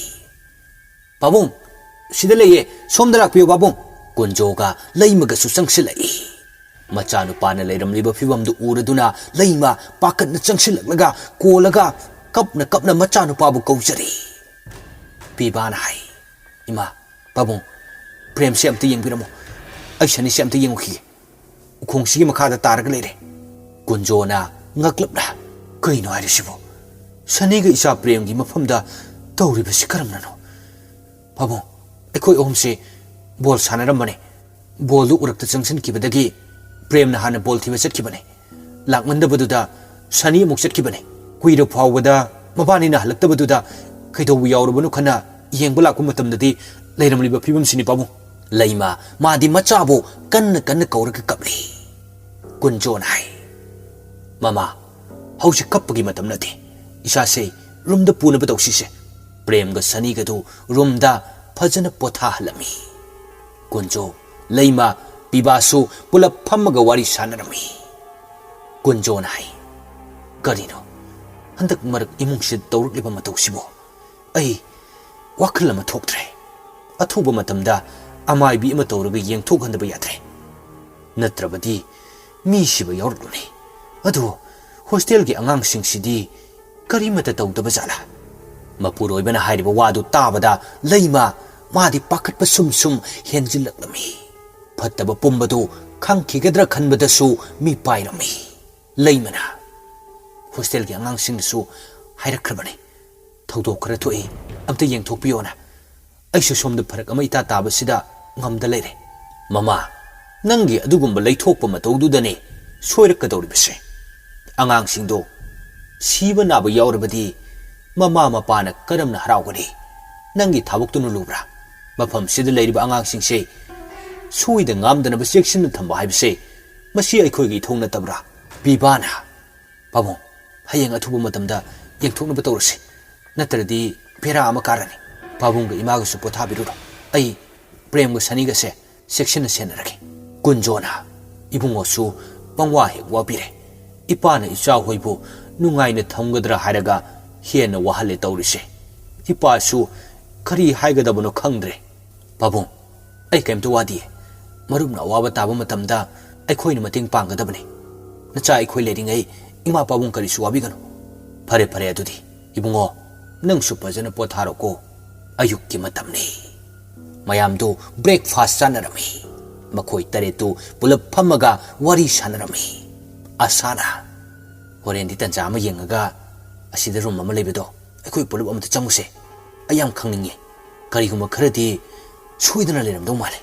"ꯄꯥꯕꯨꯡ, ꯁꯤꯗ ꯂꯩꯌꯦ, ꯁꯣꯝꯗ ꯂꯥꯛꯄꯤꯌꯨ ꯄꯥꯕꯨꯡ꯫" ꯀꯨꯟꯖꯣꯒ ꯂꯩꯃꯒꯁꯨ ꯆꯪꯁꯤꯜꯂꯛꯏ꯫ ꯃꯆꯥꯅꯨꯄꯥꯅ ꯂꯩꯔꯝꯂꯤꯕ ꯐꯤꯕꯝꯗꯨ ꯎꯔꯗꯨꯅ ꯂꯩꯃ ꯄꯥꯈꯠꯅ ꯆꯪꯁꯤꯜꯂꯛꯂꯒ ꯀꯣꯜꯂꯒ ꯀꯞꯅ ꯀꯞꯅ ꯃꯆꯥꯅꯨꯄꯥꯕꯨ ꯀꯧꯖꯔꯤ꯫ ꯄꯤꯕꯥꯅ ꯍꯥꯏ, "ꯏꯃꯥ, ꯄꯥꯕꯨꯡ, ꯄ꯭ꯔꯦꯝꯁꯦ ꯑꯝꯇ ꯌꯦꯡꯕꯤꯔꯝꯃꯣ꯫ ꯑꯩ ꯁꯅꯤꯁꯦ ꯑꯝꯇ ꯌꯦꯡꯉꯨꯈꯤꯒꯦ꯫ ꯎꯈꯣꯡꯁꯤꯒꯤ ꯃꯈꯥꯗ ꯇꯥꯔꯒ ꯂꯩꯔꯦ꯫" ꯀꯨꯟꯖꯣꯅ ꯉꯛꯂꯞꯅ, "ꯀꯩꯅꯣ ꯍꯥꯏꯔꯤꯁꯤꯕꯨ? ꯁꯅꯤꯒ ꯏꯆꯥ ꯄ꯭ꯔꯦꯝꯒꯤ ꯃꯐꯝꯗ ꯇꯧꯔꯤꯕꯁꯤ ꯀꯔꯝꯅꯅꯣ? ꯄꯥꯕꯨꯡ, ꯑꯩꯈꯣꯏ ꯑꯍꯨꯝꯁꯦ ꯕꯣꯜ ꯁꯥꯟꯅꯔꯝꯕꯅꯦ꯫ ꯕꯣꯜꯗꯨ ꯎꯔꯛꯇ ꯆꯪꯁꯤꯟꯈꯤꯕꯗꯒꯤ ꯄ꯭ꯔꯦꯝꯅ ꯍꯥꯟꯅ ꯕꯣꯜ ꯊꯤꯕ ꯆꯠꯈꯤꯕꯅꯦ꯫ ꯂꯥꯛꯃꯟꯗꯕꯗꯨꯗ ꯁꯅꯤ ꯑꯃꯨꯛ ꯆꯠꯈꯤꯕꯅꯦ꯫ ꯀꯨꯏꯔ ꯐꯥꯎꯕꯗ ꯃꯕꯥꯅꯤꯅ ꯍꯜꯂꯛꯇꯕꯗꯨꯗ ꯀꯩꯗꯧꯕ ꯌꯥꯎꯔꯕꯅꯣ ꯈꯟꯅ ꯌꯦꯡꯕ ꯂꯥꯛꯄ ꯃꯇꯝꯗꯗꯤ ꯂꯩꯔꯝꯂꯤꯕ ꯐꯤꯕꯝꯁꯤꯅꯤ ꯄꯥꯕꯨꯡ꯫" ꯂꯩꯃ ꯃꯥꯗꯤ ꯃꯆꯥꯕꯨ ꯀꯟꯅ ꯀꯟꯅ ꯀꯧꯔꯒ ꯀꯞꯂꯤ꯫ ꯀꯨꯟꯖꯣꯅ ꯍꯥꯏ, "ꯃꯃꯥ, ꯍꯧꯖꯤꯛ ꯀꯞꯄꯒꯤ ꯃꯇꯝ ꯅꯠꯇꯦ꯫ ꯏꯆꯥꯁꯦ ꯔꯨꯝꯗ ꯄꯨꯅꯕ ꯇꯧꯁꯤꯁꯦ꯫" ꯄ꯭ꯔꯦꯝꯒ ꯁꯅꯤꯒꯗꯨ ꯔꯨꯝꯗ ꯐꯖꯅ ꯄꯣꯊꯥꯍꯜꯂꯝꯃꯤ꯫ ꯀꯨꯟꯖꯣ, ꯂꯩꯃ, ꯄꯤꯕꯥꯁꯨ ꯄꯨꯂꯞ ꯐꯝꯃꯒ ꯋꯥꯔꯤ ꯁꯥꯟꯅꯔꯝꯃꯤ꯫ ꯀꯨꯟꯖꯣꯅ ꯍꯥꯏ, "ꯀꯔꯤꯅꯣ ꯍꯟꯗꯛ ꯃꯔꯛ ꯏꯃꯨꯡꯁꯤꯗ ꯇꯧꯔꯛꯂꯤꯕ ꯃꯇꯧꯁꯤꯕꯨ? ꯑꯩ ꯋꯥꯈꯜ ꯑꯃ ꯊꯣꯛꯇ꯭ꯔꯦ꯫ ꯑꯊꯨꯕ ꯃꯇꯝꯗ ꯑꯃꯥꯏꯕꯤ ꯑꯃ ꯇꯧꯔꯒ ꯌꯦꯡꯊꯣꯛꯍꯟꯗꯕ ꯌꯥꯗ꯭ꯔꯦ꯫ ꯅꯠꯇ꯭ꯔꯕꯗꯤ ꯃꯤ ꯁꯤꯕ ꯌꯥꯎꯔꯛꯂꯅꯤ꯫ ꯑꯗꯨ ꯍꯣꯁꯇꯦꯜꯒꯤ ꯑꯉꯥꯡꯁꯤꯡꯁꯤꯗꯤ ꯀꯔꯤꯃꯠꯇ ꯇꯧꯗꯕ ꯖꯥꯠꯂꯥ?" ꯃꯄꯨꯔꯣꯏꯕꯅ ꯍꯥꯏꯔꯤꯕ ꯋꯥꯗꯨ ꯇꯥꯕꯗ ꯂꯩꯃ ꯃꯥꯗꯤ ꯄꯥꯈꯠꯄ ꯁꯨꯝ ꯁꯨꯝ ꯍꯦꯟꯖꯤꯜꯂꯛꯂꯝꯃꯤ꯫ ꯐꯠꯇꯕ ꯄꯨꯝꯕꯗꯨ ꯈꯪꯈꯤꯒꯗ꯭ꯔꯥ ꯈꯟꯕꯗꯁꯨ ꯃꯤ ꯄꯥꯏꯔꯝꯃꯤ꯫ ꯂꯩꯃꯅ ꯍꯣꯁꯇꯦꯜꯒꯤ ꯑꯉꯥꯡꯁꯤꯡꯗꯁꯨ ꯍꯥꯏꯔꯛꯈ꯭ꯔꯕꯅꯤ, "ꯊꯧꯗꯣꯛ ꯈꯔ ꯊꯣꯛꯏ, ꯑꯝꯇ ꯌꯦꯡꯊꯣꯛꯄꯤꯌꯣꯅ꯫ ꯑꯩꯁꯨ ꯁꯣꯝꯗ ꯐꯔꯛ ꯑꯃ ꯏꯇꯥ ꯇꯥꯕꯁꯤꯗ ꯉꯝꯗ ꯂꯩꯔꯦ꯫ "ꯃꯃꯥ, ꯅꯪꯒꯤ ꯑꯗꯨꯒꯨꯝꯕ ꯂꯩꯊꯣꯛꯄ ꯃꯇꯧꯗꯨꯗꯅꯦ ꯁꯣꯏꯔꯛꯀꯗꯧꯔꯤꯕꯁꯦ꯫ ꯑꯉꯥꯡꯁꯤꯡꯗꯣ ꯁꯤꯕ ꯅꯥꯕ ꯌꯥꯎꯔꯕꯗꯤ ꯃꯃꯥ ꯃꯄꯥꯅ ꯀꯔꯝꯅ ꯍꯔꯥꯎꯒꯅꯤ? ꯅꯪꯒꯤ ꯊꯕꯛꯇꯨꯅ ꯂꯨꯕ꯭ꯔꯥ? ꯃꯐꯝꯁꯤꯗ ꯂꯩꯔꯤꯕ ꯑꯉꯥꯡꯁꯤꯡꯁꯦ ꯁꯣꯏꯗ ꯉꯥꯝꯗꯅꯕ ꯆꯦꯛꯁꯤꯟꯅ ꯊꯝꯕ ꯍꯥꯏꯕꯁꯦ, ꯃꯁꯤ ꯑꯩꯈꯣꯏꯒꯤ ꯏꯊꯧ ꯅꯠꯇꯕ꯭ꯔꯥ?" ꯕꯤꯕꯥꯅ, "ꯄꯥꯕꯨꯡ, ꯍꯌꯦꯡ ꯑꯊꯨꯕ ꯃꯇꯝꯗ ꯌꯦꯡꯊꯣꯛꯅꯕ ꯇꯧꯔꯁꯤ, ꯅꯠꯇ꯭ꯔꯗꯤ ꯕꯦꯔꯥ ꯑꯃ ꯀꯥꯔꯅꯤ꯫ ꯄꯥꯕꯨꯡꯒ ꯏꯃꯥꯒꯁꯨ ꯄꯣꯊꯥꯕꯤꯔꯨꯔꯣ, ꯑꯩ ꯄ꯭ꯔꯦꯝꯒ ꯁꯅꯤꯒꯁꯦ ꯆꯦꯛꯁꯤꯟꯅ ꯁꯦꯟꯅꯔꯒꯦ꯫" ꯀꯨꯟꯖꯣꯅ, "ꯏꯕꯨꯡꯉꯣꯁꯨ ꯄꯪꯋꯥ ꯍꯦꯛ ꯋꯥꯕꯤꯔꯦ꯫ ꯏꯄꯥꯅ ꯏꯆꯥ ꯍꯣꯏꯕꯨ ꯅꯨꯡꯉꯥꯏꯅ ꯊꯝꯒꯗ꯭ꯔꯥ ꯍꯥꯏꯔꯒ ꯍꯦꯟꯅ ꯋꯥꯍꯜꯂꯦ ꯇꯧꯔꯤꯁꯦ꯫ ꯏꯄꯥꯁꯨ ꯀꯔꯤ ꯍꯥꯏꯒꯗꯕꯅꯣ ꯈꯪꯗ꯭ꯔꯦ꯫ ꯄꯥꯕꯨꯡ, ꯑꯩ ꯀꯔꯤꯝꯇ ꯋꯥꯗꯤꯌꯦ꯫ ꯃꯔꯨꯞꯅ ꯑꯋꯥꯕ ꯇꯥꯕ ꯃꯇꯝꯗ ꯑꯩꯈꯣꯏꯅ ꯃꯇꯦꯡ ꯄꯥꯡꯒꯗꯕꯅꯤ꯫ ꯅꯆꯥ ꯑꯩꯈꯣꯏ ꯂꯩꯔꯤꯉꯩ ꯏꯃꯥ ꯄꯥꯕꯨꯡ ꯀꯔꯤꯁꯨ ꯋꯥꯕꯤꯒꯅꯨ꯫ ꯐꯔꯦ, ꯐꯔꯦ, ꯑꯗꯨꯗꯤ ꯏꯕꯨꯡꯉꯣ, ꯅꯪꯁꯨ ꯐꯖꯅ ꯄꯣꯊꯥꯔꯣꯀꯣ꯫ ꯑꯌꯨꯛꯀꯤ ꯃꯇꯝꯅꯤ꯫" ꯃꯌꯥꯝꯗꯨ breakfast ꯆꯥꯅꯔꯝꯃꯤ꯫ ꯃꯈꯣꯏ ꯇꯔꯦꯠꯇꯨ ꯄꯨꯂꯞ ꯐꯝꯃꯒ ꯋꯥꯔꯤ ꯁꯥꯟꯅꯔꯝꯃꯤ꯫ ꯑꯁꯥꯅ, "ꯍꯣꯔꯦꯟꯗꯤ ꯇꯟꯖꯥ ꯑꯃ ꯌꯦꯡꯉꯒ ꯑꯁꯤꯗ room ꯑꯃ ꯂꯩꯕꯗꯣ ꯑꯩꯈꯣꯏ ꯄꯨꯂꯞ ꯑꯃꯇ ꯆꯪꯉꯨꯁꯦ꯫ ꯑꯩ ꯌꯥꯝ ꯈꯪꯅꯤꯡꯉꯤ꯫ ꯀꯔꯤꯒꯨꯝꯕ ꯈꯔꯗꯤ ꯁꯣꯏꯗꯅ ꯂꯩꯔꯝꯗꯧ ꯃꯥꯜꯂꯦ꯫"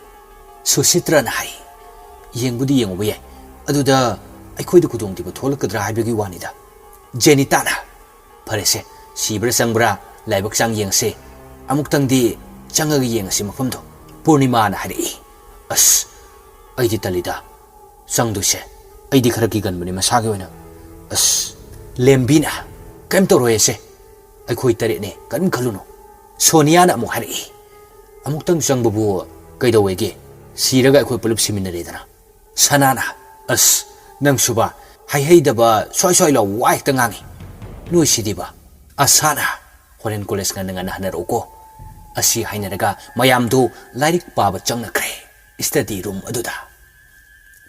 ꯁꯨꯁꯤꯇ꯭ꯔꯅ ꯍꯥꯏ, "ꯌꯦꯡꯕꯨꯗꯤ ꯌꯦꯡꯉꯨꯕ ꯌꯥꯏ, ꯑꯗꯨꯗ ꯑꯩꯈꯣꯏꯗ ꯈꯨꯗꯣꯡꯊꯤꯕ ꯊꯣꯛꯂꯛꯀꯗ꯭ꯔꯥ ꯍꯥꯏꯕꯒꯤ ꯋꯥꯅꯤꯗ꯫" ꯖꯦꯅꯤꯇꯥꯅ, "ꯐꯔꯦꯁꯦ, ꯁꯤꯕ꯭ꯔꯥ ꯆꯪꯕ꯭ꯔꯥ ꯂꯥꯏꯕꯛ ꯆꯥꯡ ꯌꯦꯡꯁꯦ꯫ ꯑꯃꯨꯛꯇꯪꯗꯤ ꯆꯪꯉꯒ ꯌꯦꯡꯉꯁꯤ ꯃꯐꯝꯗꯣ꯫" ꯄꯨꯔꯅꯤꯃꯥꯅ ꯍꯥꯏꯔꯛꯏ, "ꯑꯁ, ꯑꯩꯗꯤ ꯇꯜꯂꯤꯗ ꯆꯪꯗꯣꯏꯁꯦ꯫ ꯑꯩꯗꯤ ꯈꯔ ꯀꯤꯒꯟꯕꯅꯦ ꯃꯁꯥꯒꯤ ꯑꯣꯏꯅ꯫" ꯑꯁ, ꯂꯦꯝꯕꯤꯅ, "ꯀꯩꯝ ꯇꯧꯔꯣꯏꯁꯦ, ꯑꯩꯈꯣꯏ ꯇꯔꯦꯠꯅꯦ, ꯀꯔꯤꯝ ꯈꯜꯂꯨꯅꯨ꯫" ꯁꯣꯅꯤꯌꯥꯅ ꯑꯃꯨꯛ ꯍꯥꯏꯔꯛꯏ, "ꯑꯃꯨꯛꯇꯪ ꯆꯪꯕꯕꯨ ꯀꯩꯗꯧꯋꯦꯒꯦ? ꯁꯤꯔꯒ ꯑꯩꯈꯣꯏ ꯄꯨꯂꯞ ꯁꯤꯃꯤꯟꯅꯔꯦꯗꯅ꯫" ꯁꯅꯥꯅ, "ꯑꯁ, ꯅꯪꯁꯨꯕ ꯍꯩꯍꯩꯗꯕ ꯁ꯭ꯋꯥꯏ ꯁ꯭ꯋꯥꯏ ꯂꯥꯎꯕ ꯋꯥ ꯍꯦꯛꯇ ꯉꯥꯡꯉꯤ꯫ ꯅꯣꯏ ꯁꯤꯗꯤꯕ꯫" ꯑꯁꯥꯅ, "ꯍꯣꯔꯦꯟ college ꯉꯟꯅ ꯉꯟꯅ ꯍꯟꯅꯔꯛꯎꯀꯣ꯫" ꯑꯁꯤ ꯍꯥꯏꯅꯔꯒ ꯃꯌꯥꯝꯗꯨ ꯂꯥꯏꯔꯤꯛ ꯄꯥꯕ ꯆꯪꯅꯈ꯭ꯔꯦ study room ꯑꯗꯨꯗ꯫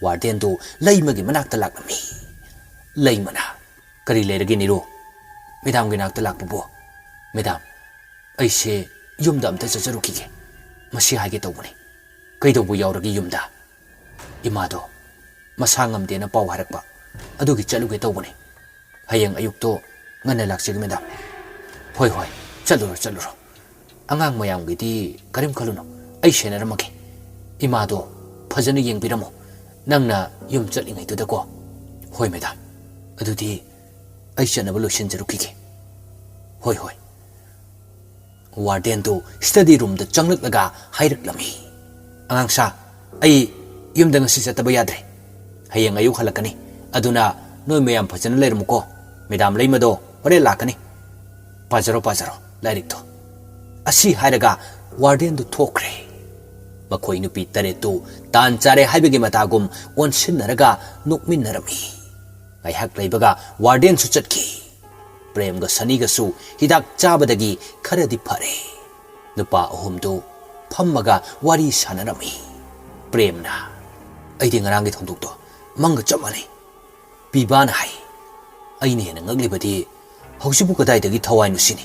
Wardenꯗꯨ ꯂꯩꯃꯒꯤ ꯃꯅꯥꯛꯇ ꯂꯥꯛꯂꯝꯃꯤ꯫ ꯂꯩꯃꯅ, "ꯀꯔꯤ ꯂꯩꯔꯒꯦ ꯅꯤꯔꯨ? Madamꯒꯤ ꯅꯥꯛꯇ ꯂꯥꯛꯄꯕꯨ?" "Madam, ꯑꯩꯁꯦ ꯌꯨꯝꯗ ꯑꯝꯇ ꯆꯠꯆꯔꯨꯈꯤꯒꯦ꯫ ꯃꯁꯤ ꯍꯥꯏꯒꯦ ꯇꯧꯕꯅꯤ꯫" "ꯀꯩꯗꯧꯕ ꯌꯥꯎꯔꯒꯦ ꯌꯨꯝꯗ?" "ꯏꯃꯥꯗꯣ ꯃꯁꯥ ꯉꯝꯗꯦꯅ ꯄꯥꯎ ꯍꯥꯏꯔꯛꯄ, ꯑꯗꯨꯒꯤ ꯆꯠꯂꯨꯒꯦ ꯇꯧꯕꯅꯤ꯫ ꯍꯌꯦꯡ ꯑꯌꯨꯛꯇꯣ ꯉꯟꯅ ꯂꯥꯛꯆꯒꯦ, Madam꯫" "ꯍꯣꯏ, ꯍꯣꯏ, ꯆꯠꯂꯨꯔꯣ, ꯆꯠꯂꯨꯔꯣ꯫ ꯑꯉꯥꯡ ꯃꯌꯥꯝꯒꯤꯗꯤ ꯀꯔꯤꯝ ꯈꯜꯂꯨꯅꯨ, ꯑꯩ ꯁꯦꯟꯅꯔꯝꯃꯒꯦ꯫ ꯏꯃꯥꯗꯣ ꯐꯖꯅ ꯌꯦꯡꯕꯤꯔꯝꯃꯣ, ꯅꯪꯅ ꯌꯨꯝ ꯆꯠꯂꯤꯉꯩꯗꯨꯗꯀꯣ꯫ "ꯍꯣꯏ ꯃꯦꯗꯥꯝ, ꯑꯗꯨꯗꯤ ꯑꯩ ꯆꯠꯅꯕ ꯂꯣꯏꯁꯤꯟꯖꯔꯨꯈꯤꯒꯦ"꯫ "ꯍꯣꯏ, ꯍꯣꯏ"꯫ ꯋꯥꯔꯗꯦꯟꯗꯨ ꯁ꯭ꯇꯗꯤ ꯔꯨꯝꯗ ꯆꯪꯂꯛꯂꯒ ꯍꯥꯏꯔꯛꯂꯝꯃꯤ, "ꯑꯉꯥꯡꯁꯥ, ꯑꯩ ꯌꯨꯝꯗ ꯉꯁꯤ ꯆꯠꯇꯕ ꯌꯥꯗ꯭ꯔꯦ꯫ ꯍꯌꯦꯡ ꯑꯌꯨꯛ ꯍꯜꯂꯛꯀꯅꯤ꯫ ꯑꯗꯨꯅ ꯅꯣꯏ ꯃꯌꯥꯝ ꯐꯖꯅ ꯂꯩꯔꯝꯃꯨꯀꯣ꯫ ꯃꯦꯗꯥꯝ ꯂꯩꯃꯗꯣ ꯍꯣꯔꯦꯟ ꯂꯥꯛꯀꯅꯤ꯫ ꯄꯥꯖꯔꯣ, ꯄꯥꯖꯔꯣ ꯂꯥꯏꯔꯤꯛꯇꯣ"꯫ ꯑꯁꯤ ꯍꯥꯏꯔꯒ ꯋꯥꯔꯗꯦꯟꯗꯨ ꯊꯣꯛꯈ꯭ꯔꯦ꯫ ꯃꯈꯣꯏ ꯅꯨꯄꯤ ꯇꯔꯦꯠꯇꯨ ꯇꯥꯟ ꯆꯥꯔꯦ ꯍꯥꯏꯕꯒꯤ ꯃꯇꯥꯒꯨꯝ ꯑꯣꯟꯁꯤꯟꯅꯔꯒ ꯅꯣꯛꯃꯤꯟꯅꯔꯝꯃꯤ꯫ ꯉꯥꯏꯍꯥꯛ ꯂꯩꯕꯒ ꯋꯥꯔꯗꯦꯟꯁꯨ ꯆꯠꯈꯤ꯫ ꯄ꯭ꯔꯦꯝꯒ ꯁꯅꯤꯒꯁꯨ ꯍꯤꯗꯥꯛ ꯆꯥꯕꯗꯒꯤ ꯈꯔꯗꯤ ꯐꯔꯦ꯫ ꯅꯨꯄꯥ ꯑꯍꯨꯝꯗꯨ ꯐꯝꯃꯒ ꯋꯥꯔꯤ ꯁꯥꯟꯅꯔꯝꯃꯤ꯫ ꯄ꯭ꯔꯦꯝꯅ, "ꯑꯩꯗꯤ ꯉꯔꯥꯡꯒꯤ ꯊꯧꯗꯣꯛꯇꯣ ꯃꯪꯒ ꯆꯞ ꯃꯥꯟꯅꯩ"꯫ ꯄꯤꯕꯥꯅ ꯍꯥꯏ, "ꯑꯩꯅ ꯍꯦꯟꯅ ꯉꯛꯂꯤꯕꯗꯤ ꯍꯧꯖꯤꯛꯄꯨ ꯀꯗꯥꯏꯗꯒꯤ ꯊꯋꯥꯏꯅꯣ ꯁꯤꯅꯤ꯫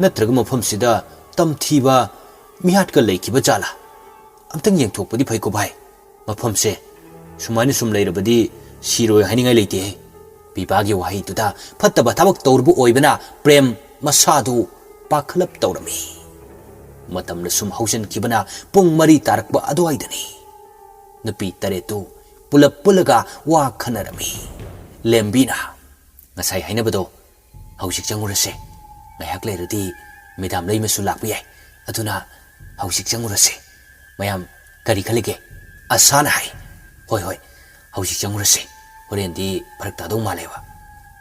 ꯅꯠꯇ꯭ꯔꯒ ꯃꯐꯝꯁꯤꯗ ꯇꯝꯊꯤꯕ ꯃꯤꯍꯥꯠꯀ ꯂꯩꯈꯤꯕ ꯖꯥꯠꯂꯥ? ꯑꯝꯇꯪ ꯌꯦꯡꯊꯣꯛꯄꯗꯤ ꯐꯩꯀꯣ ꯚꯥꯏ꯫ ꯃꯐꯝꯁꯦ ꯁꯨꯃꯥꯏꯅ ꯁꯨꯝ ꯂꯩꯔꯕꯗꯤ ꯁꯤꯔꯣꯏ ꯍꯥꯏꯅꯤꯡꯉꯥꯏ ꯂꯩꯇꯦꯍꯦ"꯫ ꯄꯤꯕꯥꯒꯤ ꯋꯥꯍꯩꯗꯨꯗ ꯐꯠꯇꯕ ꯊꯕꯛ ꯇꯧꯔꯨꯕ ꯑꯣꯏꯕꯅ ꯄ꯭ꯔꯦꯝ ꯃꯁꯥꯗꯨ ꯄꯥꯈꯠꯂꯞ ꯇꯧꯔꯝꯃꯤ꯫ ꯃꯇꯝꯅ ꯁꯨꯝ ꯍꯧꯖꯤꯟꯈꯤꯕꯅ ꯄꯨꯡ ꯃꯔꯤ ꯇꯥꯔꯛꯄ ꯑꯗꯨꯋꯥꯏꯗꯅꯤ꯫ ꯅꯨꯄꯤ ꯇꯔꯦꯠꯇꯨ ꯄꯨꯂꯞ ꯄꯨꯜꯂꯒ ꯋꯥ ꯈꯟꯅꯔꯝꯃꯤ꯫ ꯂꯦꯝꯕꯤꯅ, "ꯉꯁꯥꯏ ꯍꯥꯏꯅꯕꯗꯣ ꯍꯧꯖꯤꯛ ꯆꯪꯉꯨꯔꯁꯦ꯫ ꯉꯥꯏꯍꯥꯛ ꯂꯩꯔꯗꯤ ꯃꯦꯗꯥꯝ ꯂꯩꯃꯁꯨ ꯂꯥꯛꯄ ꯌꯥꯏ꯫ ꯑꯗꯨꯅ ꯍꯧꯖꯤꯛ ꯆꯪꯉꯨꯔꯁꯦ꯫ ꯃꯌꯥꯝ ꯀꯔꯤ ꯈꯜꯂꯤꯒꯦ?" ꯑꯁꯥꯅ ꯍꯥꯏ, "ꯍꯣꯏ, ꯍꯣꯏ, ꯍꯧꯖꯤꯛ ꯆꯪꯉꯨꯔꯁꯦ꯫ ꯍꯣꯔꯦꯟꯗꯤ ꯐꯔꯛ ꯇꯥꯗꯧ ꯃꯥꯜꯂꯦꯕ"꯫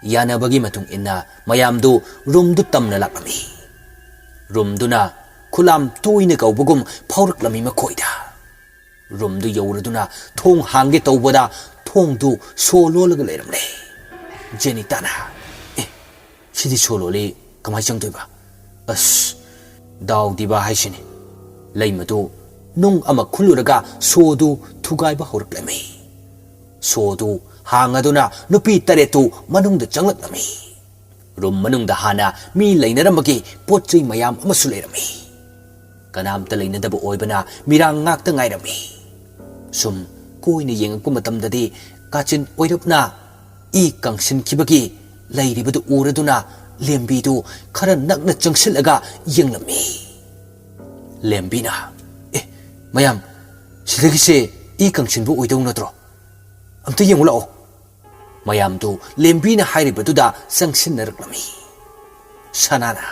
ꯌꯥꯅꯕꯒꯤ ꯃꯇꯨꯡ ꯏꯟꯅ ꯃꯌꯥꯝꯗꯨ ꯔꯨꯝꯗꯨ ꯇꯝꯅ ꯂꯥꯛꯂꯝꯃꯤ꯫ ꯔꯨꯝꯗꯨꯅ ꯈꯨꯂꯥꯝ ꯇꯣꯏꯅ ꯀꯧꯕꯒꯨꯝ ꯐꯥꯎꯔꯛꯂꯝꯃꯤ ꯃꯈꯣꯏꯗ꯫ ꯔꯨꯝꯗꯨ ꯌꯧꯔꯗꯨꯅ ꯊꯣꯡ ꯍꯥꯡꯒꯦ ꯇꯧꯕꯗ ꯊꯣꯡꯗꯨ ꯁꯣ ꯂꯣꯜꯂꯒ ꯂꯩꯔꯝꯂꯦ꯫ ꯖꯦꯅꯤꯇꯥꯅ, "ꯑꯦ, ꯁꯤꯗꯤ ꯁꯣ ꯂꯣꯜꯂꯤ, ꯀꯃꯥꯏ ꯆꯪꯗꯣꯏꯕ? ꯑꯁ, ꯗꯥꯎꯗꯤꯕ ꯍꯥꯏꯁꯤꯅꯤ"꯫ ꯂꯩꯃꯗꯨ ꯅꯨꯡ ꯑꯃ ꯈꯨꯜꯂꯨꯔꯒ ꯁꯣꯗꯨ ꯊꯨꯒꯥꯏꯕ ꯍꯧꯔꯛꯂꯝꯃꯤ꯫ ꯁꯣꯗꯨ ꯍꯥꯡꯉꯗꯨꯅ ꯅꯨꯄꯤ ꯇꯔꯦꯠꯇꯨ ꯃꯅꯨꯡꯗ ꯆꯪꯂꯛꯂꯝꯃꯤ꯫ ꯔꯨꯝ ꯃꯅꯨꯡꯗ ꯍꯥꯟꯅ ꯃꯤ ꯂꯩꯅꯔꯝꯕꯒꯤ ꯄꯣꯠ ꯆꯩ ꯃꯌꯥꯝ ꯑꯃꯁꯨ ꯂꯩꯔꯝꯃꯤ꯫ ꯀꯅꯥꯝꯇ ꯂꯩꯅꯗꯕ ꯑꯣꯏꯕꯅ ꯃꯤꯔꯥꯡ ꯉꯥꯛꯇ ꯉꯥꯏꯔꯝꯃꯤ꯫ ꯁꯨꯝ ꯀꯣꯏꯅ ꯌꯦꯡꯉꯛꯄ ꯃꯇꯝꯗꯗꯤ ꯀꯥꯆꯤꯟ ꯑꯣꯏꯔꯞꯅ ꯏ ꯀꯪꯁꯤꯟꯈꯤꯕꯒꯤ ꯂꯩꯔꯤꯕꯗꯨ ꯎꯔꯗꯨꯅ ꯂꯦꯝꯕꯤꯗꯨ ꯈꯔ ꯅꯛꯅ ꯆꯪꯁꯤꯜꯂꯒ ꯌꯦꯡꯂꯝꯃꯤ꯫ ꯂꯦꯝꯕꯤꯅ, "ꯑꯦ, ꯃꯌꯥꯝ, "ꯁꯤꯗꯒꯤꯁꯦ ꯏ ꯀꯪꯁꯤꯟꯕ ꯑꯣꯏꯗꯧ ꯅꯠꯇ꯭ꯔꯣ? ꯑꯝꯇ ꯌꯦꯡꯉꯨ ꯂꯥꯛꯑꯣ꯫" ꯃꯌꯥꯝꯗꯨ ꯂꯦꯝꯕꯤꯅ ꯍꯥꯏꯔꯤꯕꯗꯨꯗ ꯆꯪꯁꯤꯟꯅꯔꯛꯂꯝꯃꯤ꯫ ꯁꯅꯥꯅ,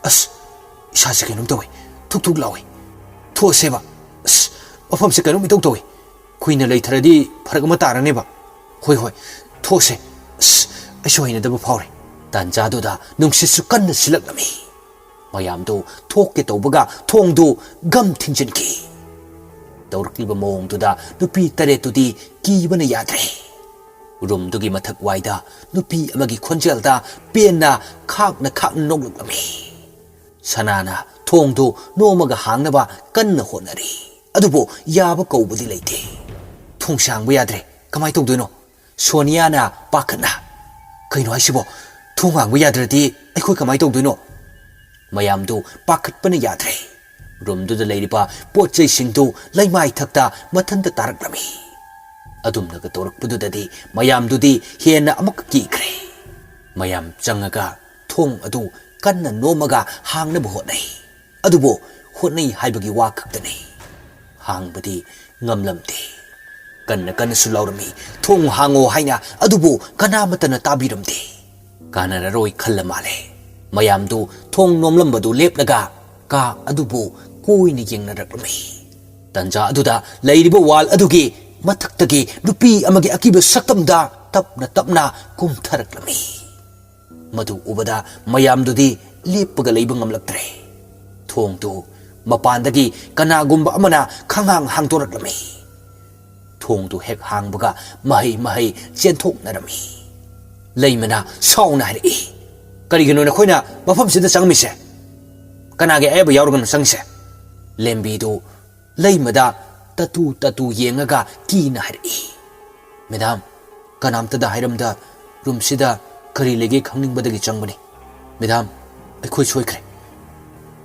"ꯑꯁ, ꯏꯁꯥꯁꯦ ꯀꯩꯅꯣꯝ ꯇꯧꯋꯦ, ꯊꯨꯛ ꯊꯨꯛ ꯂꯥꯎꯋꯦ, ꯊꯣꯛꯑꯁꯦꯕ꯫ ꯑꯁ, ꯃꯐꯝꯁꯦ ꯀꯩꯅꯣꯝ ꯏꯇꯧ ꯇꯧꯋꯦ, ꯀꯨꯏꯅ ꯂꯩꯊꯔꯗꯤ ꯐꯔꯛ ꯑꯃ ꯇꯥꯔꯅꯦꯕ꯫ ꯍꯣꯏ ꯍꯣꯏ, ꯊꯣꯛꯑꯁꯦ꯫ ꯑꯁ, ꯑꯩꯁꯨ ꯍꯩꯅꯗꯕ ꯐꯥꯎꯔꯦ꯫" ꯇꯥꯟꯖꯥꯗꯨꯗ ꯅꯨꯡꯁꯤꯠꯁꯨ ꯀꯟꯅ ꯁꯤꯜꯂꯛꯂꯝꯃꯤ꯫ ꯃꯌꯥꯝꯗꯨ ꯊꯣꯛꯀꯦ ꯇꯧꯕꯒ ꯊꯣꯡꯗꯨ ꯒꯝ ꯊꯤꯡꯖꯤꯟꯈꯤ꯫ ꯇꯧꯔꯛꯂꯤꯕ ꯃꯑꯣꯡꯗꯨꯗ ꯅꯨꯄꯤ ꯇꯔꯦꯠꯇꯨꯗꯤ ꯀꯤꯕꯅ ꯌꯥꯗ꯭ꯔꯦ꯫ ꯔꯨꯝꯗꯨꯒꯤ ꯃꯊꯛ ꯋꯥꯏꯗ ꯅꯨꯄꯤ ꯑꯃꯒꯤ ꯈꯣꯟꯖꯦꯜꯗ ꯄꯦꯟꯅ ꯈꯥꯛꯅ ꯈꯥꯛꯅ ꯅꯣꯛꯂꯛꯂꯝꯃꯤ꯫ ꯁꯅꯥꯅ ꯊꯣꯡꯗꯨ ꯅꯣꯝꯃꯒ ꯍꯥꯡꯅꯕ ꯀꯟꯅ ꯍꯣꯠꯅꯔꯤ꯫ ꯑꯗꯨꯕꯨ ꯌꯥꯕ ꯀꯧꯕꯗꯤ ꯂꯩꯇꯦ꯫ "ꯊꯣꯡꯁꯦ ꯍꯥꯡꯕ ꯌꯥꯗ꯭ꯔꯦ꯫ ꯀꯃꯥꯏ ꯇꯧꯗꯣꯏꯅꯣ?" ꯁꯣꯅꯤꯌꯥꯅ ꯄꯥꯈꯠꯅ, "ꯀꯩꯅꯣ ꯍꯥꯏꯁꯤꯕꯣ? ꯊꯣꯡ ꯍꯥꯡꯕ ꯌꯥꯗ꯭ꯔꯗꯤ ꯑꯩꯈꯣꯏ ꯀꯃꯥꯏ ꯇꯧꯗꯣꯏꯅꯣ?" ꯃꯌꯥꯝꯗꯨ ꯄꯥꯈꯠꯄꯅ ꯌꯥꯗ꯭ꯔꯦ꯫ ꯔꯨꯝꯗꯨꯗ ꯂꯩꯔꯤꯕ ꯄꯣꯠ ꯆꯩꯁꯤꯡꯗꯨ ꯂꯩꯃꯥꯏ ꯊꯛꯇ ꯃꯊꯟꯇ ꯇꯥꯔꯛꯂꯝꯃꯤ꯫ ꯑꯗꯨꯝꯅꯒ ꯇꯧꯔꯛꯄꯗꯨꯗꯗꯤ ꯃꯌꯥꯝꯗꯨꯗꯤ ꯍꯦꯟꯅ ꯑꯃꯨꯛꯀ ꯀꯤꯈ꯭ꯔꯦ꯫ ꯃꯌꯥꯝ ꯆꯪꯉꯒ ꯊꯣꯡ ꯑꯗꯨ ꯀꯟꯅ ꯅꯣꯝꯃꯒ ꯍꯥꯡꯅꯕ ꯍꯣꯠꯅꯩ꯫ ꯑꯗꯨꯕꯨ ꯍꯣꯠꯅꯩ ꯍꯥꯏꯕꯒꯤ ꯋꯥ ꯈꯛꯇꯅꯤ꯫ ꯍꯥꯡꯕꯗꯤ ꯉꯝꯂꯝꯗꯦ꯫ ꯀꯟꯅ ꯀꯟꯅꯁꯨ ꯂꯥꯎꯔꯝꯃꯤ, "ꯊꯣꯡ ꯍꯥꯡꯉꯣ" ꯍꯥꯏꯅ, ꯑꯗꯨꯕꯨ ꯀꯅꯥꯃꯠꯇꯅ ꯇꯥꯕꯤꯔꯝꯗꯦ꯫ ꯀꯥꯟꯅꯔꯔꯣꯏ ꯈꯜꯂ ꯃꯥꯜꯂꯦ꯫ ꯃꯌꯥꯝꯗꯨ ꯊꯣꯡ ꯅꯣꯝꯂꯝꯕꯗꯨ ꯂꯦꯞꯂꯒ ꯀꯥ ꯑꯗꯨꯕꯨ ꯀꯣꯏꯅ ꯌꯦꯡꯅꯔꯛꯂꯝꯃꯤ꯫ ꯇꯟꯖꯥ ꯑꯗꯨꯗ ꯂꯩꯔꯤꯕ ꯋꯥꯜ ꯑꯗꯨꯒꯤ ꯃꯊꯛꯇꯒꯤ ꯅꯨꯄꯤ ꯑꯃꯒꯤ ꯑꯀꯤꯕ ꯁꯛꯇꯝꯗ ꯇꯞꯅ ꯇꯞꯅ ꯀꯨꯝꯊꯔꯛꯂꯝꯃꯤ꯫ ꯃꯗꯨ ꯎꯕꯗ ꯃꯌꯥꯝꯗꯨꯗꯤ ꯂꯦꯞꯄꯒ ꯂꯩꯕ ꯉꯝꯂꯛꯇ꯭ꯔꯦ꯫ ꯊꯣꯡꯗꯨ ꯃꯄꯥꯟꯗꯒꯤ ꯀꯅꯥꯒꯨꯝꯕ ꯑꯃꯅ ꯈꯪꯍꯥꯡ ꯍꯥꯡꯗꯣꯔꯛꯂꯝꯃꯤ꯫ ꯊꯣꯡꯗꯨ ꯍꯦꯛ ꯍꯥꯡꯕꯒ ꯃꯍꯩ ꯃꯍꯩ ꯆꯦꯟꯊꯣꯛꯅꯔꯝꯃꯤ꯫ ꯂꯩꯃꯅ ꯁꯥꯎꯅ ꯍꯥꯏꯔꯛꯏ, "ꯀꯔꯤꯒꯤꯅꯣ ꯅꯈꯣꯏꯅ ꯃꯐꯝꯁꯤꯗ ꯆꯪꯉꯝꯃꯤꯁꯦ? ꯀꯅꯥꯒꯤ ꯑꯌꯥꯕ ꯌꯥꯎꯔꯒꯅꯣ ꯆꯪꯉꯤꯁꯦ?" ꯂꯦꯝꯕꯤꯗꯨ ꯂꯩꯃꯗ ꯇꯇꯨ ꯇꯇꯨ ꯌꯦꯡꯉꯒ ꯀꯤꯅ ꯍꯥꯏꯔꯛꯏ, "ꯃꯦꯗꯥꯝ, ꯀꯅꯥꯝꯇꯗ ꯍꯥꯏꯔꯝꯗ ꯔꯨꯝꯁꯤꯗ ꯀꯔꯤ ꯂꯩꯒꯦ ꯈꯪꯅꯤꯡꯕꯗꯒꯤ ꯆꯪꯕꯅꯤ꯫ ꯃꯦꯗꯥꯝ, ꯑꯩꯈꯣꯏ ꯁꯣꯏꯈ꯭ꯔꯦ꯫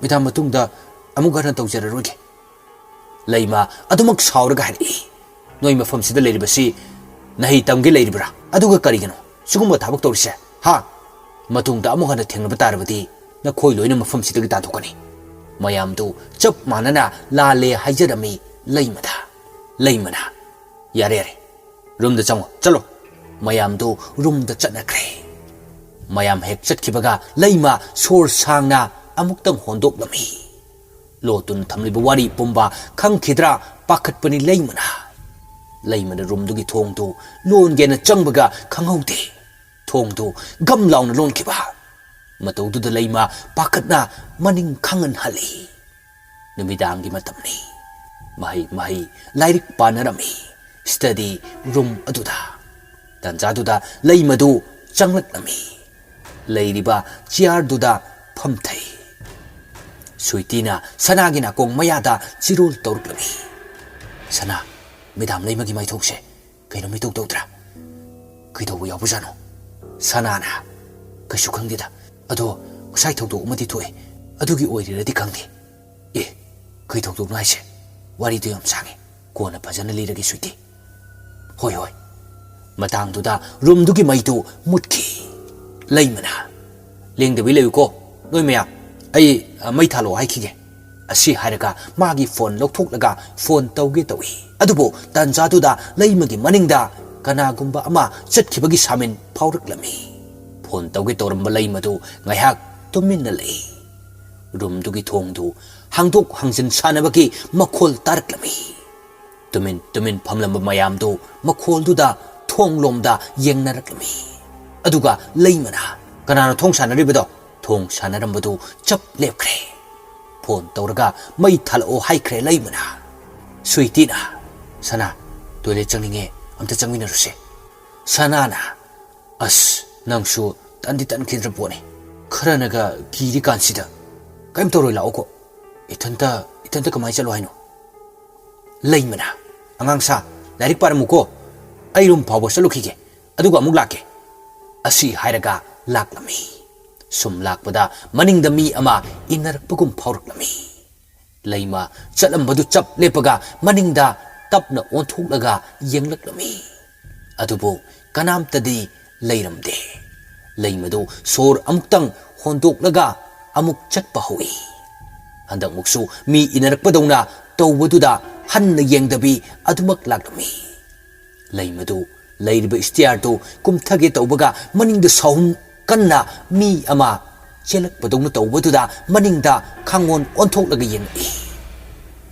ꯃꯦꯗꯥꯝ, ꯃꯇꯨꯡꯗ ꯑꯃꯨꯛ ꯍꯟꯅ ꯇꯧꯖꯔꯔꯣꯏꯒꯦ꯫" ꯂꯩꯃ ꯑꯗꯨꯃꯛ ꯁꯥꯎꯔꯒ ꯍꯥꯏꯔꯛꯏ, "ꯅꯣꯏ ꯃꯐꯝꯁꯤꯗ ꯂꯩꯔꯤꯕꯁꯤ ꯅꯍꯩ ꯇꯝꯒꯦ ꯂꯩꯔꯤꯕ꯭ꯔꯥ? ꯑꯗꯨꯒ ꯀꯔꯤꯒꯤꯅꯣ ꯁꯤꯒꯨꯝꯕ ꯊꯕꯛ ꯇꯧꯔꯤꯁꯦ? ꯍꯥ? ꯃꯇꯨꯡꯗ ꯑꯃꯨꯛ ꯍꯟꯅ ꯊꯦꯡꯅꯕ ꯇꯥꯔꯕꯗꯤ ꯅꯈꯣꯏ ꯂꯣꯏꯅ ꯃꯐꯝꯁꯤꯗꯒꯤ ꯇꯥꯟꯊꯣꯛꯀꯅꯤ꯫" ꯃꯌꯥꯝꯗꯨ ꯆꯞ ꯃꯥꯟꯅꯅ ꯂꯥꯜꯂꯦ ꯍꯥꯏꯖꯔꯝꯃꯤ꯫ ꯂꯩꯃꯗ, ꯂꯩꯃꯅ, "ꯌꯥꯔꯦ, ꯌꯥꯔꯦ, ꯔꯨꯝꯗ ꯆꯪꯉꯣ, ꯆꯠꯂꯣ"꯫ ꯃꯌꯥꯝꯗꯨ ꯔꯨꯝꯗ ꯆꯠꯅꯈ꯭ꯔꯦ꯫ ꯃꯌꯥꯝ ꯍꯦꯛ ꯆꯠꯈꯤꯕꯒ ꯂꯩꯃ ꯁꯣꯔ ꯁꯥꯡꯅ ꯑꯃꯨꯛꯇꯪ ꯍꯣꯟꯗꯣꯛꯂꯝꯃꯤ꯫ ꯂꯣꯇꯨꯅ ꯊꯝꯂꯤꯕ ꯋꯥꯔꯤ ꯄꯨꯝꯕ ꯈꯪꯈꯤꯗ꯭ꯔꯥ ꯄꯥꯈꯠꯄꯅꯤ ꯂꯩꯃꯅ꯫ ꯂꯩꯃꯅ ꯔꯨꯝꯗꯨꯒꯤ ꯊꯣꯡꯗꯨ ꯂꯣꯟꯒꯦꯅ ꯆꯪꯕꯒ ꯈꯪꯍꯧꯗꯦ꯫ ꯊꯣꯡꯗꯨ ꯒꯝ ꯂꯥꯎꯅ ꯂꯣꯟꯈꯤꯕ꯫ ꯃꯇꯧꯗꯨꯗ ꯂꯩꯃ ꯄꯥꯈꯠꯅ ꯃꯅꯤꯡ ꯈꯪꯍꯟ ꯍꯜꯂꯤ꯫ ꯅꯨꯃꯤꯗꯥꯡꯒꯤ ꯃꯇꯝꯅꯤ꯫ ꯃꯍꯩ ꯃꯍꯩ ꯂꯥꯏꯔꯤꯛ ꯄꯥꯅꯔꯝꯃꯤ꯫ ꯁ꯭ꯇꯗꯤ ꯔꯨꯝ ꯑꯗꯨꯗ꯫ ꯇꯥꯟꯖꯥꯗꯨꯗ ꯂꯩꯃꯗꯨ ꯆꯪꯂꯛꯂꯝꯃꯤ꯫ ꯂꯩꯔꯤꯕ ꯆꯤꯌꯥꯔꯗꯨꯗ ꯐꯝꯊꯩ꯫ ꯁ꯭ꯋꯤꯇꯤꯅ ꯁꯅꯥꯒꯤ ꯅꯥꯀꯣꯡ ꯃꯌꯥꯗ ꯆꯤꯔꯣꯜ ꯇꯧꯔꯛꯂꯝꯃꯤ꯫ "ꯁꯅꯥ, ꯃꯦꯗꯥꯝ ꯂꯩꯃꯒꯤ ꯃꯥꯏꯊꯣꯡꯁꯦ ꯀꯩꯅꯣꯝ ꯏꯇꯧ ꯇꯧꯗ꯭ꯔꯥ? ꯀꯩꯗꯧꯕ ꯌꯥꯎꯕꯖꯥꯠꯅꯣ?" ꯁꯅꯥꯅ, "ꯀꯩꯁꯨ ꯈꯪꯗꯦꯗ꯫ ꯑꯗꯣ ꯉꯁꯥꯏ ꯊꯧꯗꯣꯛ ꯑꯃꯗꯤ ꯊꯣꯛꯑꯦ꯫ ꯑꯗꯨꯒꯤ ꯑꯣꯏꯔꯤꯔꯗꯤ ꯈꯪꯗꯦ"꯫ "ꯑꯦ, ꯀꯩ ꯊꯧꯗꯣꯛꯅꯣ ꯍꯥꯏꯁꯦ? ꯋꯥꯔꯤꯗꯣ ꯌꯥꯝ ꯁꯥꯡꯉꯦ꯫ ꯀꯣꯟꯅ ꯐꯖꯅ ꯂꯤꯔꯒꯦ ꯁ꯭ꯋꯤꯇꯤ"꯫ "ꯍꯣꯏ, ꯍꯣꯏ"꯫ ꯃꯇꯥꯡꯗꯨꯗ ꯔꯨꯝꯗꯨꯒꯤ ꯃꯩꯗꯨ ꯃꯨꯠꯈꯤ꯫ ꯂꯩꯃꯅ, "ꯂꯦꯡꯗꯕꯤ ꯂꯩꯌꯨꯀꯣ ꯅꯣꯏ ꯃꯌꯥꯝ꯫ ꯑꯩ, ꯑ, ꯃꯩ ꯊꯥꯜꯂꯛꯑꯣ ꯍꯥꯏꯈꯤꯒꯦ"꯫ ꯑꯁꯤ ꯍꯥꯏꯔꯒ ꯃꯥꯒꯤ ꯐꯣꯟ ꯂꯧꯊꯣꯛꯂꯒ ꯐꯣꯟ ꯇꯧꯒꯦ ꯇꯧꯏ꯫ ꯑꯗꯨꯕꯨ ꯇꯥꯟꯖꯥꯗꯨꯗ ꯂꯩꯃꯒꯤ ꯃꯅꯤꯡꯗ ꯀꯅꯥꯒꯨꯝꯕ ꯑꯃ ꯆꯠꯈꯤꯕꯒꯤ ꯁꯥꯃꯤꯟ ꯐꯥꯎꯔꯛꯂꯝꯃꯤ꯫ ꯐꯣꯟ ꯇꯧꯒꯦ ꯇꯧꯔꯝꯕ ꯂꯩꯃꯗꯨ ꯉꯥꯏꯍꯥꯛ ꯇꯨꯃꯤꯟꯅ ꯂꯩ꯫ ꯔꯨꯝꯗꯨꯒꯤ ꯊꯣꯡꯗꯨ ꯍꯥꯡꯗꯣꯛ ꯍꯥꯡꯖꯤꯟ ꯁꯥꯟꯅꯕꯒꯤ ꯃꯈꯣꯜ ꯇꯥꯔꯛꯂꯝꯃꯤ꯫ ꯇꯨꯃꯤꯟ ꯇꯨꯃꯤꯟ ꯐꯝꯂꯝꯕ ꯃꯌꯥꯝꯗꯨ ꯃꯈꯣꯜꯗꯨꯗ ꯊꯣꯡꯂꯣꯝꯗ ꯌꯦꯡꯅꯔꯛꯂꯝꯃꯤ꯫ ꯑꯗꯨꯒ ꯂꯩꯃꯅ, "ꯀꯅꯥꯅꯣ ꯊꯣꯡ ꯁꯥꯟꯅꯔꯤꯕꯗꯣ?" ꯊꯣꯡ ꯁꯥꯟꯅꯔꯝꯕꯗꯨ ꯆꯞ ꯂꯦꯞꯈ꯭ꯔꯦ꯫ ꯐꯣꯟ ꯇꯧꯔꯒ ꯃꯩ ꯊꯥꯜꯂꯛꯑꯣ ꯍꯥꯏꯈ꯭ꯔꯦ ꯂꯩꯃꯅ꯫ ꯁ꯭ꯋꯤꯇꯤꯅ, "ꯁꯅꯥ, ꯇꯣꯏꯂꯦꯠ ꯆꯪꯅꯤꯡꯉꯦ, ꯑꯝꯇ ꯆꯪꯃꯤꯟꯅꯔꯨꯁꯦ"꯫ ꯁꯅꯥꯅ, "ꯑꯁ, ꯅꯪꯁꯨ ꯇꯟꯗꯤ ꯇꯟꯈꯤꯗ꯭ꯔ ꯄꯣꯠꯅꯤ꯫ ꯈꯔꯅꯒ ꯀꯤꯔꯤ ꯀꯥꯟꯁꯤꯗ꯫ ꯀꯩꯝ ꯇꯧꯔꯣꯏ, ꯂꯥꯛꯑꯣꯀꯣ꯫ ꯏꯊꯟꯇ, ꯏꯊꯟꯇ ꯀꯃꯥꯏꯅ ꯆꯠꯂꯣ ꯍꯥꯏꯅꯣ?" ꯂꯩꯃꯅ, "ꯑꯉꯥꯡ ꯁꯥ, ꯂꯥꯏꯔꯤꯛ ꯄꯥꯔꯝꯃꯨꯀꯣ꯫ ꯑꯩ ꯔꯨꯝ ꯐꯥꯎꯕ ꯆꯠꯂꯨꯈꯤꯒꯦ, ꯑꯗꯨꯒ ꯑꯃꯨꯛ ꯂꯥꯛꯀꯦ"꯫ ꯑꯁꯤ ꯍꯥꯏꯔꯒ ꯂꯥꯛꯂꯝꯃꯤ꯫ ꯁꯨꯝ ꯂꯥꯛꯄꯗ ꯃꯅꯤꯡꯗ ꯃꯤ ꯑꯃ ꯏꯟꯅꯔꯛꯄꯒꯨꯝ ꯐꯥꯎꯔꯛꯂꯝꯃꯤ꯫ ꯂꯩꯃ ꯆꯠꯂꯝꯕꯗꯨ ꯆꯞ ꯂꯦꯞꯄꯒ ꯃꯅꯤꯡꯗ ꯇꯞꯅ ꯑꯣꯟꯊꯣꯛꯂꯒ ꯌꯦꯡꯂꯛꯂꯝꯃꯤ꯫ ꯑꯗꯨꯕꯨ ꯀꯅꯥꯝꯇꯗꯤ ꯂꯩꯔꯝꯗꯦ꯫ ꯂꯩꯃꯗꯨ ꯁꯣꯔ ꯑꯃꯨꯛꯇꯪ ꯍꯣꯟꯗꯣꯛꯂꯒ ꯑꯃꯨꯛ ꯆꯠꯄ ꯍꯧꯏ꯫ ꯍꯟꯗꯛꯃꯨꯛꯁꯨ ꯃꯤ ꯏꯟꯅꯔꯛꯄꯗꯧꯅ ꯇꯧꯕꯗꯨꯗ ꯍꯟꯅ ꯌꯦꯡꯗꯕꯤ ꯑꯗꯨꯃꯛ ꯂꯥꯛꯂꯝꯃꯤ꯫ ꯂꯩꯃꯗꯨ ꯂꯩꯔꯤꯕ ꯏꯁꯇꯤꯌꯥꯔꯗꯨ ꯀꯨꯝꯊꯒꯦ ꯇꯧꯕꯒ ꯃꯅꯤꯡꯗ ꯁꯥꯍꯨꯝ ꯀꯟꯅ ꯃꯤ ꯑꯃ ꯆꯦꯜꯂꯛꯄꯗꯧꯅ ꯇꯧꯕꯗꯨꯗ ꯃꯅꯤꯡꯗ ꯈꯥꯡꯉꯣꯟ ꯑꯣꯟꯊꯣꯛꯂꯒ ꯌꯦꯡꯉꯛꯏ꯫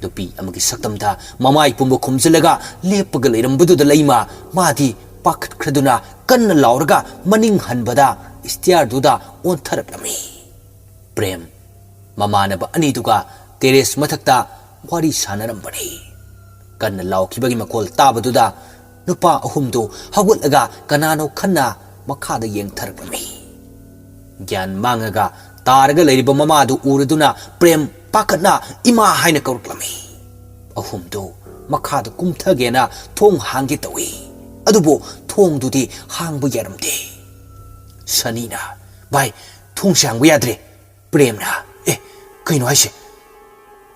ꯅꯨꯄꯤ ꯑꯃꯒꯤ ꯁꯛꯇꯝꯗ ꯃꯃꯥꯏ ꯄꯨꯝꯕ ꯈꯨꯝꯖꯤꯜꯂꯒ ꯂꯦꯞꯄꯒ ꯂꯩꯔꯝꯕꯗꯨꯗ ꯂꯩꯃ ꯃꯥꯗꯤ ꯄꯥꯈꯠꯈ꯭ꯔꯗꯨꯅ ꯀꯟꯅ ꯂꯥꯎꯔꯒ ꯃꯅꯤꯡ ꯍꯟꯕꯗ ꯏꯁꯇꯤꯌꯥꯔꯗꯨꯗ ꯑꯣꯟꯊꯔꯛꯂꯝꯃꯤ꯫ ꯄ꯭ꯔꯦꯝ ꯃꯃꯥꯟꯅꯕ ꯑꯅꯤꯗꯨꯒ ꯇꯦꯔꯦꯁ ꯃꯊꯛꯇ ꯋꯥꯔꯤ ꯁꯥꯟꯅꯔꯝꯕꯅꯤ꯫ ꯀꯟꯅ ꯂꯥꯎꯈꯤꯕꯒꯤ ꯃꯈꯣꯜ ꯇꯥꯕꯗꯨꯗ ꯅꯨꯄꯥ ꯑꯍꯨꯝꯗꯨ ꯍꯧꯒꯠꯂꯒ ꯀꯅꯥꯅꯣ ꯈꯟꯅ ꯃꯈꯥꯗ ꯌꯦꯡꯊꯔꯛꯂꯝꯃꯤ꯫ ꯒ꯭ꯌꯥꯟ ꯃꯥꯡꯉꯒ ꯇꯥꯔꯒ ꯂꯩꯔꯤꯕ ꯃꯃꯥꯗꯨ ꯎꯔꯗꯨꯅ ꯄ꯭ꯔꯦꯝ ꯄꯥꯈꯠꯅ "ꯏꯃꯥ" ꯍꯥꯏꯅ ꯀꯧꯔꯛꯂꯝꯃꯤ꯫ ꯑꯍꯨꯝꯗꯨ ꯃꯈꯥꯗ ꯀꯨꯝꯊꯒꯦꯅ ꯊꯣꯡ ꯍꯥꯡꯒꯦ ꯇꯧꯏ꯫ ꯑꯗꯨꯕꯨ ꯊꯣꯡꯗꯨꯗꯤ ꯍꯥꯡꯕ ꯌꯥꯔꯝꯗꯦ꯫ ꯁꯅꯤꯅ, "ꯚꯥꯏ, ꯊꯣꯡꯁꯦ ꯍꯥꯡꯕ ꯌꯥꯗ꯭ꯔꯦ꯫" ꯄ꯭ꯔꯦꯝꯅ, "ꯑꯦ, ꯀꯩꯅꯣ ꯍꯥꯏꯁꯦ?"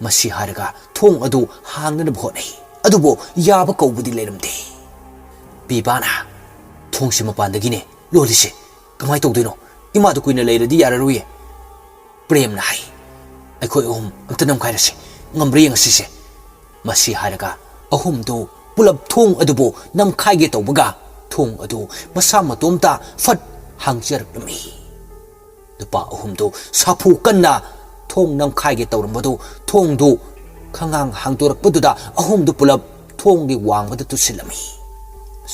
ꯃꯁꯤ ꯍꯥꯏꯔꯒ ꯊꯣꯡ ꯑꯗꯨ ꯍꯥꯡꯅꯅꯕ ꯍꯣꯠꯅꯩ꯫ ꯑꯗꯨꯕꯨ ꯌꯥꯕ ꯀꯧꯕꯗꯤ ꯂꯩꯔꯝꯗꯦ꯫ ꯕꯤꯕꯥꯅ, "ꯊꯣꯡꯁꯤ ꯃꯄꯥꯟꯗꯒꯤꯅꯦ ꯂꯣꯜꯂꯤꯁꯦ꯫ ꯀꯃꯥꯏꯅ ꯇꯧꯗꯣꯏꯅꯣ? ꯏꯃꯥꯗꯨ ꯀꯨꯏꯅ ꯂꯩꯔꯗꯤ ꯌꯥꯔꯔꯣꯏꯌꯦ꯫" ꯄ꯭ꯔꯦꯝꯅ ꯍꯥꯏ, "ꯑꯩꯈꯣꯏ ꯑꯍꯨꯝ ꯑꯝꯇ ꯅꯝꯈꯥꯏꯔꯁꯤ꯫ ꯉꯝꯕ꯭ꯔꯥ ꯌꯦꯡꯉꯁꯤꯁꯦ꯫" ꯃꯁꯤ ꯍꯥꯏꯔꯒ ꯑꯍꯨꯝꯗꯨ ꯄꯨꯂꯞ ꯊꯣꯡ ꯑꯗꯨꯕꯨ ꯅꯝꯈꯥꯏꯒꯦ ꯇꯧꯕꯒ ꯊꯣꯡ ꯑꯗꯨ ꯃꯁꯥ ꯃꯇꯣꯝꯇ ꯐꯠ ꯍꯥꯡꯖꯔꯛꯂꯝꯃꯤ꯫ ꯅꯨꯄꯥ ꯑꯍꯨꯝꯗꯨ ꯁꯥꯐꯨ ꯀꯟꯅ ꯊꯣꯡ ꯅꯝꯈꯥꯏꯒꯦ ꯇꯧꯔꯝꯕꯗꯨ ꯊꯣꯡꯗꯨ ꯈꯪꯍꯥꯡ ꯍꯥꯡꯗꯣꯔꯛꯄꯗꯨꯗ ꯑꯍꯨꯝꯗꯨ ꯄꯨꯂꯞ ꯊꯣꯡꯒꯤ ꯋꯥꯡꯃꯗ ꯇꯨꯁꯤꯜꯂꯝꯃꯤ꯫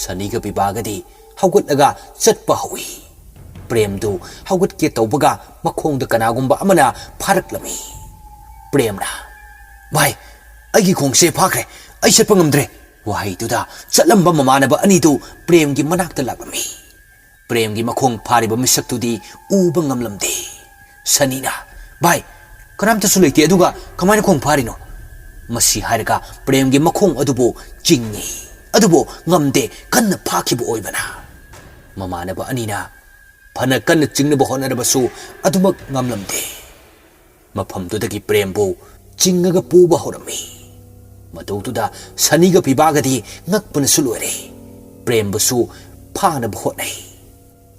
ꯁꯅꯤꯒ ꯕꯤꯕꯥꯒꯗꯤ ꯍꯧꯒꯠꯂꯒ ꯆꯠꯄ ꯍꯧꯏ꯫ ꯄ꯭ꯔꯦꯝꯗꯨ ꯍꯧꯒꯠꯀꯦ ꯇꯧꯕꯒ ꯃꯈꯣꯡꯗ ꯀꯅꯥꯒꯨꯝꯕ ꯑꯃꯅ ꯐꯥꯔꯛꯂꯝꯃꯤ꯫ ꯄ꯭ꯔꯦꯝꯅ, "ꯚꯥꯏ, ꯑꯩꯒꯤ ꯈꯣꯡꯁꯦ ꯐꯥꯈ꯭ꯔꯦ, ꯑꯩ ꯆꯠꯄ ꯉꯝꯗ꯭ꯔꯦ꯫" ꯋꯥꯍꯩꯗꯨꯗ ꯆꯠꯂꯝꯕ ꯃꯃꯥꯟꯅꯕ ꯑꯅꯤꯗꯨ ꯄ꯭ꯔꯦꯝꯒꯤ ꯃꯅꯥꯛꯇ ꯂꯥꯛꯂꯝꯃꯤ꯫ ꯄ꯭ꯔꯦꯝꯒꯤ ꯃꯈꯣꯡ ꯐꯥꯔꯤꯕ ꯃꯤꯁꯛꯇꯨꯗꯤ ꯎꯕ ꯉꯝꯂꯝꯗꯦ꯫ ꯁꯅꯤꯅ, "ꯚꯥꯏ, ꯀꯅꯥꯝꯇꯁꯨ ꯂꯩꯇꯦ, ꯑꯗꯨꯒ ꯀꯃꯥꯏꯅ ꯈꯣꯡ ꯐꯥꯔꯤꯅꯣ?" ꯃꯁꯤ ꯍꯥꯏꯔꯒ ꯄ꯭ꯔꯦꯝꯒꯤ ꯃꯈꯣꯡ ꯑꯗꯨꯕꯨ ꯆꯤꯡꯏ꯫ ꯑꯗꯨꯕꯨ ꯉꯝꯗꯦ, ꯀꯟꯅ ꯐꯥꯈꯤꯕ ꯑꯣꯏꯕꯅ꯫ ꯃꯃꯥꯟꯅꯕ ꯑꯅꯤꯅ ꯐꯅ ꯀꯟꯅ ꯆꯤꯡꯅꯕ ꯍꯣꯠꯅꯔꯕꯁꯨ ꯑꯗꯨꯃꯛ ꯉꯝꯂꯝꯗꯦ꯫ ꯃꯐꯝꯗꯨꯗꯒꯤ ꯄ꯭ꯔꯦꯝꯕꯨ ꯆꯤꯡꯉꯒ ꯄꯨꯕ ꯍꯧꯔꯝꯃꯤ꯫ ꯃꯇꯧꯗꯨꯗ ꯁꯅꯤꯒ ꯕꯤꯕꯥꯒꯗꯤ ꯉꯛꯄꯅꯁꯨ ꯂꯣꯏꯔꯦ꯫ ꯄ꯭ꯔꯦꯝꯕꯨꯁꯨ ꯐꯥꯅꯕ ꯍꯣꯠꯅꯩ꯫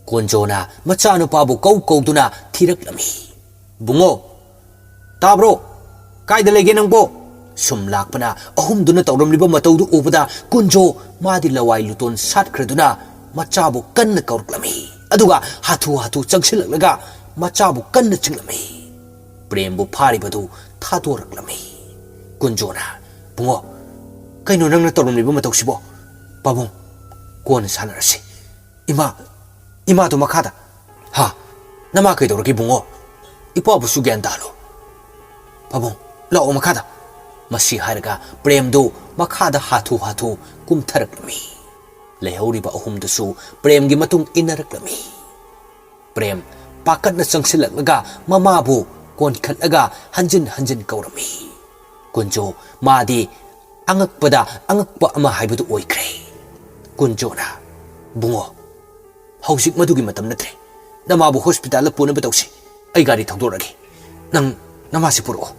ꯀꯣꯟꯖꯣꯅ ꯃꯆꯥꯅꯨꯄꯥꯕꯨ ꯀꯧ ꯀꯧꯗꯨꯅ ꯊꯤꯔꯛꯂꯝꯃꯤ꯫ "ꯕꯨꯡꯉꯣ, ꯇꯥꯕ꯭ꯔꯣ? ꯀꯥꯏꯗ ꯂꯩꯒꯦ ꯅꯪꯕꯣ? ꯁꯨꯝ ꯂꯥꯛꯄꯅ ꯑꯍꯨꯝꯗꯨꯅ ꯇꯧꯔꯝꯂꯤꯕ ꯃꯇꯧꯗꯨ ꯎꯕꯗ ꯀꯨꯟꯖꯣ ꯃꯥꯗꯤ ꯂꯋꯥꯏ ꯂꯨꯇꯣꯟ ꯁꯥꯠꯈ꯭ꯔꯗꯨꯅ ꯃꯆꯥꯕꯨ ꯀꯟꯅ ꯀꯧꯔꯛꯂꯝꯃꯤ꯫ ꯑꯗꯨꯒ ꯍꯥꯊꯨ ꯍꯥꯊꯨ ꯆꯪꯁꯤꯜꯂꯛꯂꯒ ꯃꯆꯥꯕꯨ ꯀꯟꯅ ꯆꯤꯡꯂꯝꯃꯤ꯫ ꯄ꯭ꯔꯦꯝꯕꯨ ꯐꯥꯔꯤꯕꯗꯨ ꯊꯥꯗꯣꯔꯛꯂꯝꯃꯤ꯫ ꯀꯨꯟꯖꯣꯅ, "ꯕꯨꯡꯉꯣ, ꯀꯩꯅꯣ ꯅꯪꯅ ꯇꯧꯔꯝꯂꯤꯕ ꯃꯇꯧꯁꯤꯕꯣ?" "ꯄꯥꯕꯨꯡ, ꯀꯣꯟꯅ ꯁꯥꯟꯅꯔꯁꯤ꯫ ꯏꯃꯥ, ꯏꯃꯥꯗꯣ ꯃꯈꯥꯗ꯫" "ꯍꯥ? ꯅꯃꯥ ꯀꯩꯗꯧꯔꯒꯦ ꯕꯨꯡꯉꯣ? ꯏꯄꯥꯕꯨꯁꯨ ꯒ꯭ꯌꯥꯟ ꯇꯥꯍꯜꯂꯣ꯫ ꯄꯥꯕꯨꯡ, ꯂꯥꯛꯑꯣ ꯃꯈꯥꯗ꯫" ꯃꯁꯤ ꯍꯥꯏꯔꯒ ꯄ꯭ꯔꯦꯝꯗꯨ ꯃꯈꯥꯗ ꯍꯥꯊꯨ ꯍꯥꯊꯨ ꯀꯨꯝꯊꯔꯛꯂꯝꯃꯤ꯫ ꯂꯩꯍꯧꯔꯤꯕ ꯑꯍꯨꯝꯗꯨꯁꯨ ꯄ꯭ꯔꯦꯝꯒꯤ ꯃꯇꯨꯡ ꯏꯟꯅꯔꯛꯂꯝꯃꯤ꯫ ꯄ꯭ꯔꯦꯝ ꯄꯥꯈꯠꯅ ꯆꯪꯁꯤꯜꯂꯛꯂꯒ ꯃꯃꯥꯕꯨ ꯀꯣꯟꯈꯠꯂꯒ ꯍꯟꯖꯤꯟ ꯍꯟꯖꯤꯟ ꯀꯧꯔꯝꯃꯤ꯫ ꯀꯨꯟꯖꯣ ꯃꯥꯗꯤ ꯑꯉꯛꯄꯗ ꯑꯉꯛꯄ ꯑꯃ ꯍꯥꯏꯕꯗꯨ ꯑꯣꯏꯈ꯭ꯔꯦ꯫ ꯀꯨꯟꯖꯣꯅ, "ꯕꯨꯡꯉꯣ, ꯍꯧꯖꯤꯛ ꯃꯗꯨꯒꯤ ꯃꯇꯝ ꯅꯠꯇ꯭ꯔꯦ꯫ ꯅꯃꯥꯕꯨ ꯍꯣꯁꯄꯤꯇꯥꯜꯗ ꯄꯨꯅꯕ ꯇꯧꯁꯤ꯫ ꯑꯩ ꯒꯥꯔꯤ ꯊꯧꯗꯣꯔꯛꯑꯒꯦ꯫ ꯅꯪ ꯅꯃꯥꯁꯤ ꯄꯨꯔꯛꯑꯣ꯫"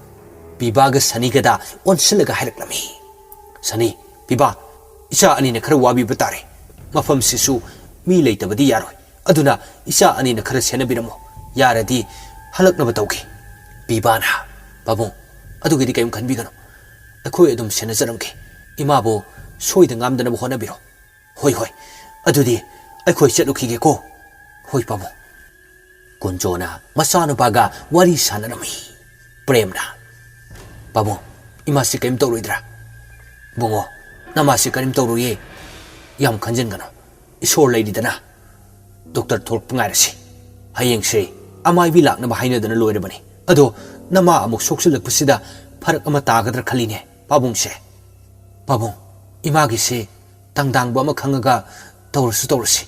ꯄꯤꯕꯥꯒ ꯁꯅꯤꯒꯗ ꯑꯣꯟꯁꯤꯜꯂꯒ ꯍꯥꯏꯔꯛꯂꯝꯃꯤ꯫ "ꯁꯅꯤ, ꯄꯤꯕꯥ, ꯏꯆꯥ ꯑꯅꯤꯅ ꯈꯔ ꯋꯥꯕꯤꯕ ꯇꯥꯔꯦ꯫ ꯃꯐꯝꯁꯤꯁꯨ ꯃꯤ ꯂꯩꯇꯕꯗꯤ ꯌꯥꯔꯣꯏ꯫ ꯑꯗꯨꯅ ꯏꯆꯥ ꯑꯅꯤꯅ ꯈꯔ ꯁꯦꯟꯅꯕꯤꯔꯝꯃꯣ꯫ ꯌꯥꯔꯗꯤ ꯍꯜꯂꯛꯅꯕ ꯇꯧꯒꯦ꯫" ꯄꯤꯕꯥꯅ, "ꯄꯥꯕꯨꯡ, ꯑꯗꯨꯒꯤꯗꯤ ꯀꯔꯤꯝ ꯈꯟꯕꯤꯒꯅꯨ꯫ ꯑꯩꯈꯣꯏ ꯑꯗꯨꯝ ꯁꯦꯟꯅꯖꯔꯝꯒꯦ꯫ ꯏꯃꯥꯕꯨ ꯁꯣꯏꯗ ꯉꯥꯝꯗꯅꯕ ꯍꯣꯠꯅꯕꯤꯔꯣ꯫" "ꯍꯣꯏ, ꯍꯣꯏ꯫ ꯑꯗꯨꯗꯤ ꯑꯩꯈꯣꯏ ꯆꯠꯂꯨꯈꯤꯒꯦꯀꯣ꯫" "ꯍꯣꯏ, ꯄꯥꯕꯨꯡ꯫" ꯀꯨꯟꯖꯣꯅ ꯃꯆꯥꯅꯨꯄꯥꯒ ꯋꯥꯔꯤ ꯁꯥꯟꯅꯔꯝꯃꯤ꯫ ꯄ꯭ꯔꯦꯝꯅ, "ꯄꯥꯕꯨꯡ, ꯏꯃꯥꯁꯤ ꯀꯔꯤꯝ ꯇꯧꯔꯣꯏꯗ꯭ꯔꯥ?" "ꯕꯨꯡꯉꯣ, ꯅꯃꯥꯁꯤ ꯀꯔꯤꯝ ꯇꯧꯔꯣꯏꯌꯦ꯫ ꯌꯥꯝ ꯈꯟꯖꯤꯟꯒꯅꯨ꯫ ꯏꯁꯣꯔ ꯂꯩꯔꯤꯗꯅ꯫ ꯗꯣꯛꯇꯔ ꯊꯣꯛꯂꯛꯄ ꯉꯥꯏꯔꯁꯤ꯫ ꯍꯌꯦꯡꯁꯦ ꯑꯃꯥꯏꯕꯤ ꯂꯥꯛꯅꯕ ꯍꯥꯏꯅꯗꯅ ꯂꯣꯏꯔꯕꯅꯤ꯫ ꯑꯗꯣ ꯅꯃꯥ ꯑꯃꯨꯛ ꯁꯣꯛꯆꯤꯜꯂꯛꯄꯁꯤꯗ ꯐꯔꯛ ꯑꯃ ꯇꯥꯒꯗ꯭ꯔꯥ ꯈꯜꯂꯤꯅꯦ ꯄꯥꯕꯨꯡꯁꯦ꯫ ꯄꯥꯕꯨꯡ, ꯏꯃꯥꯒꯤꯁꯦ ꯇꯪꯗꯥꯡꯕ ꯑꯃ ꯈꯪꯉꯒ ꯇꯧꯔꯁꯨ ꯇꯧꯔꯁꯤ꯫"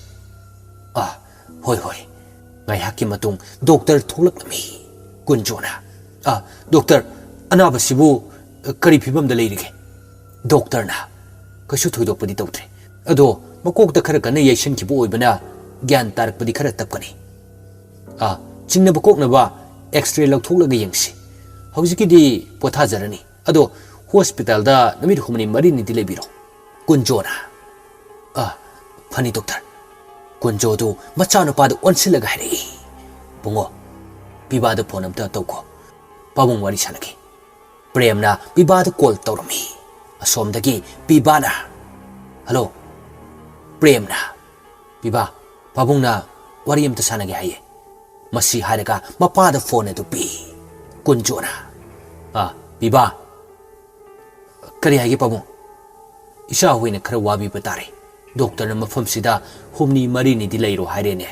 "ꯑꯥ, ꯍꯣꯏ, ꯍꯣꯏ꯫" ꯉꯥꯏꯍꯥꯛꯀꯤ ꯃꯇꯨꯡ ꯗꯣꯛꯇꯔ ꯊꯣꯛꯂꯛꯂꯝꯃꯤ꯫ ꯀꯨꯟꯖꯣꯅ, "ꯑꯥ, ꯗꯣꯛꯇꯔ, ꯑꯅꯥꯕꯁꯤꯕꯨ, ꯑ, ꯀꯔꯤ ꯐꯤꯕꯝꯗ ꯂꯩꯔꯤꯒꯦ?" ꯗꯣꯛꯇꯔꯅ, "ꯀꯩꯁꯨ ꯊꯣꯏꯗꯣꯛꯄꯗꯤ ꯇꯧꯗ꯭ꯔꯦ꯫ ꯑꯗꯣ ꯃꯀꯣꯛꯇ ꯈꯔ ꯀꯟꯅ ꯌꯩꯁꯟꯈꯤꯕ ꯑꯣꯏꯕꯅ ꯒ꯭ꯌꯥꯟ ꯇꯥꯔꯛꯄꯗꯤ ꯈꯔ ꯇꯞꯀꯅꯤ꯫ ꯑꯥ, ꯆꯤꯡꯅꯕ ꯀꯣꯛꯅꯕ ꯑꯦꯛꯁꯔꯦ ꯂꯧꯊꯣꯛꯂꯒ ꯌꯦꯡꯁꯤ꯫ ꯍꯧꯖꯤꯛꯀꯤꯗꯤ ꯄꯣꯊꯥꯖꯔꯅꯤ꯫ ꯑꯗꯣ ꯍꯣꯁꯄꯤꯇꯥꯜꯗ ꯅꯨꯃꯤꯠ ꯍꯨꯝꯅꯤ ꯃꯔꯤꯅꯤꯗꯤ ꯂꯩꯕꯤꯔꯣ꯫" ꯀꯨꯟꯖꯣꯅ, "ꯑ, ꯐꯅꯤ ꯗꯣꯛꯇꯔ꯫" ꯀꯨꯟꯖꯣꯗꯨ ꯃꯆꯥꯅꯨꯄꯥꯗ ꯑꯣꯟꯁꯤꯜꯂꯒ ꯍꯥꯏꯔꯛꯏ, "ꯕꯨꯡꯉꯣ, ꯄꯤꯕꯥꯗ ꯐꯣꯟ ꯑꯝꯇ ꯇꯧꯈꯣ꯫ ꯄꯥꯕꯨꯡ ꯋꯥꯔꯤ ꯁꯥꯟꯅꯒꯦ꯫" ꯄ꯭ꯔꯦꯝꯅ ꯄꯤꯕꯥꯗ ꯀꯣꯜ ꯇꯧꯔꯝꯃꯤ꯫ ꯑꯁꯣꯝꯗꯒꯤ ꯄꯤꯕꯥꯅ, "ꯍꯜꯂꯣ, ꯄ꯭ꯔꯦꯝꯅ, ꯄꯤꯕꯥ, ꯄꯥꯕꯨꯡꯅ ꯋꯥꯔꯤ ꯑꯝꯇ ꯁꯥꯟꯅꯒꯦ ꯍꯥꯏꯌꯦ꯫" ꯃꯁꯤ ꯍꯥꯏꯔꯒ ꯃꯄꯥꯗ ꯐꯣꯟ ꯑꯗꯨ ꯄꯤ꯫ ꯀꯨꯟꯖꯣꯅ, "ꯑ, ꯄꯤꯕꯥ, ꯀꯔꯤ ꯍꯥꯏꯒꯦ ꯄꯥꯕꯨꯡ?" "ꯏꯆꯥ ꯍꯣꯏꯅ ꯈꯔ ꯋꯥꯕꯤꯕ ꯇꯥꯔꯦ꯫ ꯗꯣꯛꯇꯔꯅ ꯃꯐꯝꯁꯤꯗ ꯍꯨꯝꯅꯤ ꯃꯔꯤꯅꯤꯗꯤ ꯂꯩꯔꯣ ꯍꯥꯏꯔꯦꯅꯦ꯫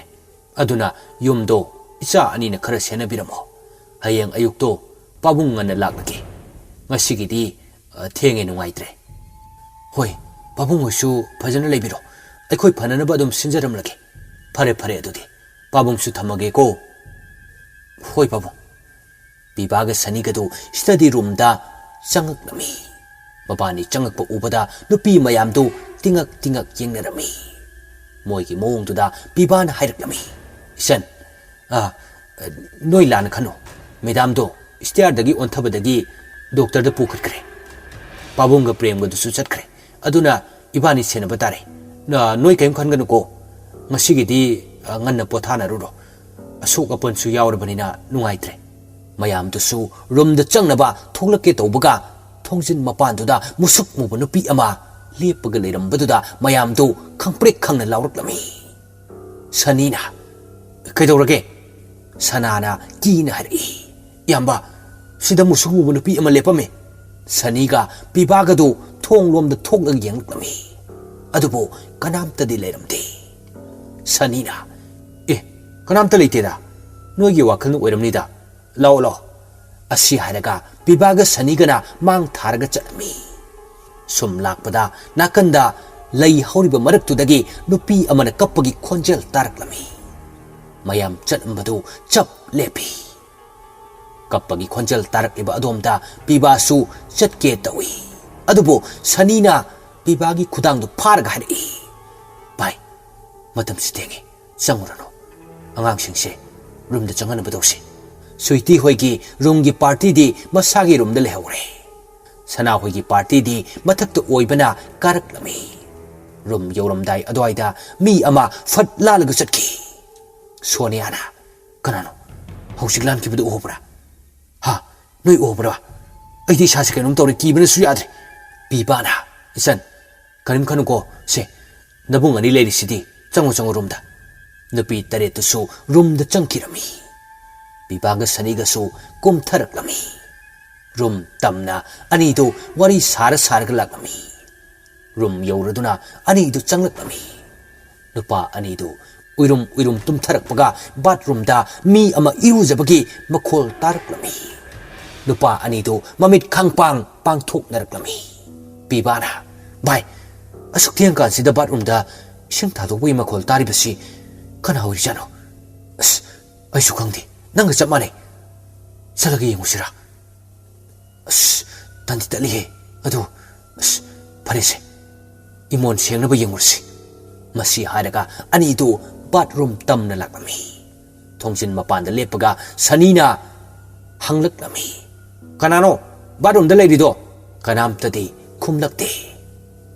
ꯑꯗꯨꯅ ꯌꯨꯝꯗꯣ ꯏꯆꯥ ꯑꯅꯤꯅ ꯈꯔ ꯁꯦꯟꯅꯕꯤꯔꯝꯃꯣ꯫ ꯍꯌꯦꯡ ꯑꯌꯨꯛꯇꯣ ꯄꯥꯕꯨꯡ ꯉꯟꯅ ꯂꯥꯛꯂꯒꯦ꯫ ꯉꯁꯤꯒꯤꯗꯤ, ꯑ, ꯊꯦꯡꯉꯦ, ꯅꯨꯡꯉꯥꯏꯇ꯭ꯔꯦ꯫" "ꯍꯣꯏ, ꯄꯥꯕꯨꯡ ꯍꯣꯏꯁꯨ ꯐꯖꯅ ꯂꯩꯕꯤꯔꯣ꯫ ꯑꯩꯈꯣꯏ ꯐꯅꯅꯕ ꯑꯗꯨꯝ ꯁꯤꯟꯖꯔꯝꯂꯒꯦ꯫" "ꯐꯔꯦ, ꯐꯔꯦ, ꯑꯗꯨꯗꯤ ꯄꯥꯕꯨꯡꯁꯨ ꯊꯝꯃꯒꯦꯀꯣ꯫" "ꯍꯣꯏ, ꯄꯥꯕꯨꯡ꯫" ꯄꯤꯕꯥꯒ ꯁꯅꯤꯒꯗꯨ ꯁ꯭ꯇꯗꯤ ꯔꯨꯝꯗ ꯆꯪꯉꯛꯂꯝꯃꯤ꯫ ꯃꯕꯥꯅꯤ ꯆꯪꯉꯛꯄ ꯎꯕꯗ ꯅꯨꯄꯤ ꯃꯌꯥꯝꯗꯨ ꯇꯤꯉꯛ ꯇꯤꯉꯛ ꯌꯦꯡꯅꯔꯝꯃꯤ꯫ ꯃꯣꯏꯒꯤ ꯃꯑꯣꯡꯗꯨꯗ ꯄꯤꯕꯥꯅ ꯍꯥꯏꯔꯛꯂꯝꯃꯤ, "ꯏꯆꯟ, ꯑ, ꯅꯣꯏ ꯂꯥꯟꯅ ꯈꯟꯅꯨ꯫ ꯃꯦꯗꯥꯝꯗꯣ ꯁ꯭ꯇꯦꯌꯔꯗꯒꯤ ꯑꯣꯟꯊꯕꯗꯒꯤ ꯗꯣꯛꯇꯔꯗ ꯄꯨꯈꯠꯈ꯭ꯔꯦ꯫ ꯄꯥꯕꯨꯡꯒ ꯄ꯭ꯔꯦꯝꯒꯗꯨꯁꯨ ꯆꯠꯈ꯭ꯔꯦ꯫ ꯑꯗꯨꯅ ꯏꯕꯥꯅꯤ ꯁꯦꯟꯅꯕ ꯇꯥꯔꯦ꯫ ꯅ-, ꯅꯣꯏ ꯀꯔꯤꯝ ꯈꯟꯒꯅꯨꯀꯣ꯫ ꯉꯁꯤꯒꯤꯗꯤ, ꯑ, ꯉꯟꯅ ꯄꯣꯊꯥꯅꯔꯨꯔꯣ꯫ ꯑꯁꯣꯛ ꯑꯄꯟꯁꯨ ꯌꯥꯎꯔꯕꯅꯤꯅ ꯅꯨꯡꯉꯥꯏꯇ꯭ꯔꯦ꯫" ꯃꯌꯥꯝꯗꯨꯁꯨ ꯔꯨꯝꯗ ꯆꯪꯅꯕ ꯊꯣꯛꯂꯛꯀꯦ ꯇꯧꯕꯒ, ꯊꯣꯡꯖꯤꯟ ꯃꯄꯥꯟꯗꯨꯗ ꯃꯨꯁꯨꯛ ꯃꯨꯕ ꯅꯨꯄꯤ ꯑꯃ ꯂꯦꯞꯄꯒ ꯂꯩꯔꯝꯕꯗꯨꯗ ꯃꯌꯥꯝꯗꯨ ꯈꯪꯄ꯭ꯔꯦꯛ ꯈꯪꯅ ꯂꯥꯎꯔꯛꯂꯝꯃꯤ꯫ ꯁꯅꯤꯅ, "ꯀꯩꯗꯧꯔꯒꯦ?" ꯁꯅꯥꯅ ꯀꯤꯅ ꯍꯥꯏꯔꯛꯏ, "ꯏꯌꯥꯝꯕ, ꯁꯤꯗ ꯃꯨꯁꯨꯛ ꯃꯨꯕ ꯅꯨꯄꯤ ꯑꯃ ꯂꯦꯞꯄꯝꯃꯦ꯫" ꯁꯅꯤꯒ ꯄꯤꯕꯥꯒꯗꯨ ꯊꯣꯡꯂꯣꯝꯗ ꯊꯣꯛꯂꯒ ꯌꯦꯡꯂꯛꯂꯝꯃꯤ꯫ ꯑꯗꯨꯕꯨ ꯀꯅꯥꯝꯇꯗꯤ ꯂꯩꯔꯝꯗꯦ꯫ ꯁꯅꯤꯅ, "ꯑꯦ, ꯀꯅꯥꯝꯇ ꯂꯩꯇꯦꯗ꯫ ꯅꯣꯏꯒꯤ ꯋꯥꯈꯜꯅ ꯑꯣꯏꯔꯝꯅꯤꯗ꯫ ꯂꯥꯛꯑꯣ, ꯂꯥꯛꯑꯣ꯫" ꯑꯁꯤ ꯍꯥꯏꯔꯒ ꯄꯤꯕꯥꯒ ꯁꯅꯤꯒꯅ ꯃꯥꯡ ꯊꯥꯔꯒ ꯆꯠꯂꯝꯃꯤ꯫ ꯁꯨꯝ ꯂꯥꯛꯄꯗ ꯅꯥꯀꯟꯗ ꯂꯩ ꯍꯧꯔꯤꯕ ꯃꯔꯛꯇꯨꯗꯒꯤ ꯅꯨꯄꯤ ꯑꯃꯅ ꯀꯞꯄꯒꯤ ꯈꯣꯟꯖꯦꯜ ꯇꯥꯔꯛꯂꯝꯃꯤ꯫ ꯃꯌꯥꯝ ꯆꯠꯂꯝꯕꯗꯨ ꯆꯞ ꯂꯦꯞꯄꯤ꯫ ꯀꯞꯄꯒꯤ ꯈꯣꯟꯖꯦꯜ ꯇꯥꯔꯛꯂꯤꯕ ꯑꯗꯣꯝꯗ ꯄꯤꯕꯥꯁꯨ ꯆꯠꯀꯦ ꯇꯧꯏ꯫ ꯑꯗꯨꯕꯨ ꯁꯅꯤꯅ ꯄꯤꯕꯥꯒꯤ ꯈꯨꯗꯥꯡꯗꯨ ꯐꯥꯔꯒ ꯍꯥꯏꯔꯛꯏ, "ꯚꯥꯏ, ꯃꯇꯝꯁꯤ ꯊꯦꯡꯉꯤ, ꯆꯪꯉꯨꯔꯅꯨ꯫ ꯑꯉꯥꯡꯁꯤꯡꯁꯦ ꯔꯨꯝꯗ ꯆꯪꯍꯟꯅꯕ ꯇꯧꯁꯤ꯫ ꯁ꯭ꯋꯤꯇꯤ ꯍꯣꯏꯒꯤ ꯔꯨꯝꯒꯤ ꯄꯥꯔꯇꯤꯗꯤ ꯃꯁꯥꯒꯤ ꯔꯨꯝꯗ ꯂꯩꯍꯧꯔꯦ꯫ ꯁꯅꯥ ꯍꯣꯏꯒꯤ ꯄꯥꯔꯇꯤꯗꯤ ꯃꯊꯛꯇ ꯑꯣꯏꯕꯅ ꯀꯥꯔꯛꯂꯝꯃꯤ꯫" ꯔꯨꯝ ꯌꯧꯔꯝꯗꯥꯏ ꯑꯗꯨꯋꯥꯏꯗ ꯃꯤ ꯑꯃ ꯐꯠ ꯂꯥꯜꯂꯒ ꯆꯠꯈꯤ꯫ ꯁꯣꯅꯤꯌꯥꯅ, "ꯀꯅꯥꯅꯣ? ꯍꯧꯖꯤꯛ ꯂꯥꯟꯈꯤꯕꯗꯨ ꯎꯍꯧꯕ꯭ꯔꯥ? ꯍꯥ? ꯅꯣꯏ ꯎꯍꯧꯕ꯭ꯔꯥ?" ꯑꯩꯗꯤ ꯏꯁꯥꯁꯦ ꯀꯩꯅꯣꯝ ꯇꯧꯔꯦ, ꯀꯤꯕꯅꯁꯨ ꯌꯥꯗ꯭ꯔꯦ꯫ ꯄꯤꯕꯥꯅ, "ꯏꯆꯟ, ꯀꯔꯤꯝ ꯈꯟꯅꯨꯀꯣ, ꯁꯦ, ꯅꯕꯨꯡ ꯑꯅꯤ ꯂꯩꯔꯤꯁꯤꯗꯤ, ꯆꯪꯉꯣ, ꯆꯪꯉꯣ ꯔꯨꯝꯗ"꯫ ꯅꯨꯄꯤ ꯇꯔꯦꯠꯇꯨꯁꯨ ꯔꯨꯝꯗ ꯆꯪꯈꯤꯔꯝꯃꯤ꯫ ꯄꯤꯕꯥꯒ ꯁꯅꯤꯒꯁꯨ ꯀꯨꯝꯊꯔꯛꯂꯝꯃꯤ꯫ ꯔꯨꯝ ꯇꯝꯅ ꯑꯅꯤꯗꯨ ꯋꯥꯔꯤ ꯁꯥꯔ ꯁꯥꯔꯒ ꯂꯥꯛꯂꯝꯃꯤ꯫ ꯔꯨꯝ ꯌꯧꯔꯗꯨꯅ ꯑꯅꯤꯗꯨ ꯆꯪꯂꯛꯂꯝꯃꯤ꯫ ꯅꯨꯄꯥ ꯑꯅꯤꯗꯨ ꯎꯏꯔꯨꯝ ꯎꯏꯔꯨꯝ ꯇꯨꯝꯊꯔꯛꯄꯒ ꯕꯥꯠꯔꯨꯝꯗ ꯃꯤ ꯑꯃ ꯏꯔꯨꯖꯕꯒꯤ ꯃꯈꯣꯜ ꯇꯥꯔꯛꯂꯝꯃꯤ꯫ ꯅꯨꯄꯥ ꯑꯅꯤꯗꯨ ꯃꯃꯤꯠ ꯈꯥꯡꯄꯥꯡ ꯄꯥꯡꯊꯣꯛꯅꯔꯛꯂꯝꯃꯤ꯫ ꯄꯤꯕꯥꯅ, "ꯚꯥꯏ, ꯑꯁꯨꯛ ꯊꯦꯡꯀꯥꯟꯁꯤꯗ ꯕꯥꯠꯔꯨꯝꯗ ꯏꯁꯤꯡ ꯊꯥꯗꯣꯛꯄꯒꯤ ꯃꯈꯣꯜ ꯇꯥꯔꯤꯕꯁꯤ ꯀꯅꯥ ꯑꯣꯏꯔꯤꯖꯥꯠꯅꯣ? ꯑꯁ, ꯑꯩꯁꯨ ꯈꯪꯗꯦ, ꯅꯪꯒ ꯆꯞ ꯃꯥꯟꯅꯩ꯫ ꯆꯠꯂꯒ ꯌꯦꯡꯉꯨꯁꯤꯔꯥ? ꯑꯁ, ꯇꯟꯗꯤ ꯇꯠꯂꯤꯍꯦ꯫ ꯑꯗꯨ, ꯑꯁ, ꯐꯔꯦꯁꯦ, ꯏꯃꯣꯟ ꯁꯦꯡꯅꯕ ꯌꯦꯡꯉꯨꯔꯁꯤ"꯫ ꯃꯁꯤ ꯍꯥꯏꯔꯒ ꯑꯅꯤꯗꯨ ꯕꯥꯠꯔꯨꯝ ꯇꯝꯅ ꯂꯥꯛꯂꯝꯃꯤ꯫ ꯊꯣꯡꯖꯤꯟ ꯃꯄꯥꯟꯗ ꯂꯦꯞꯄꯒ ꯁꯅꯤꯅ ꯍꯪꯂꯛꯂꯝꯃꯤ, "ꯀꯅꯥꯅꯣ? ꯕꯥꯠꯔꯨꯝꯗ ꯂꯩꯔꯤꯗꯣ?" ꯀꯅꯥꯝꯇꯗꯤ ꯈꯨꯝꯂꯛꯇꯦ꯫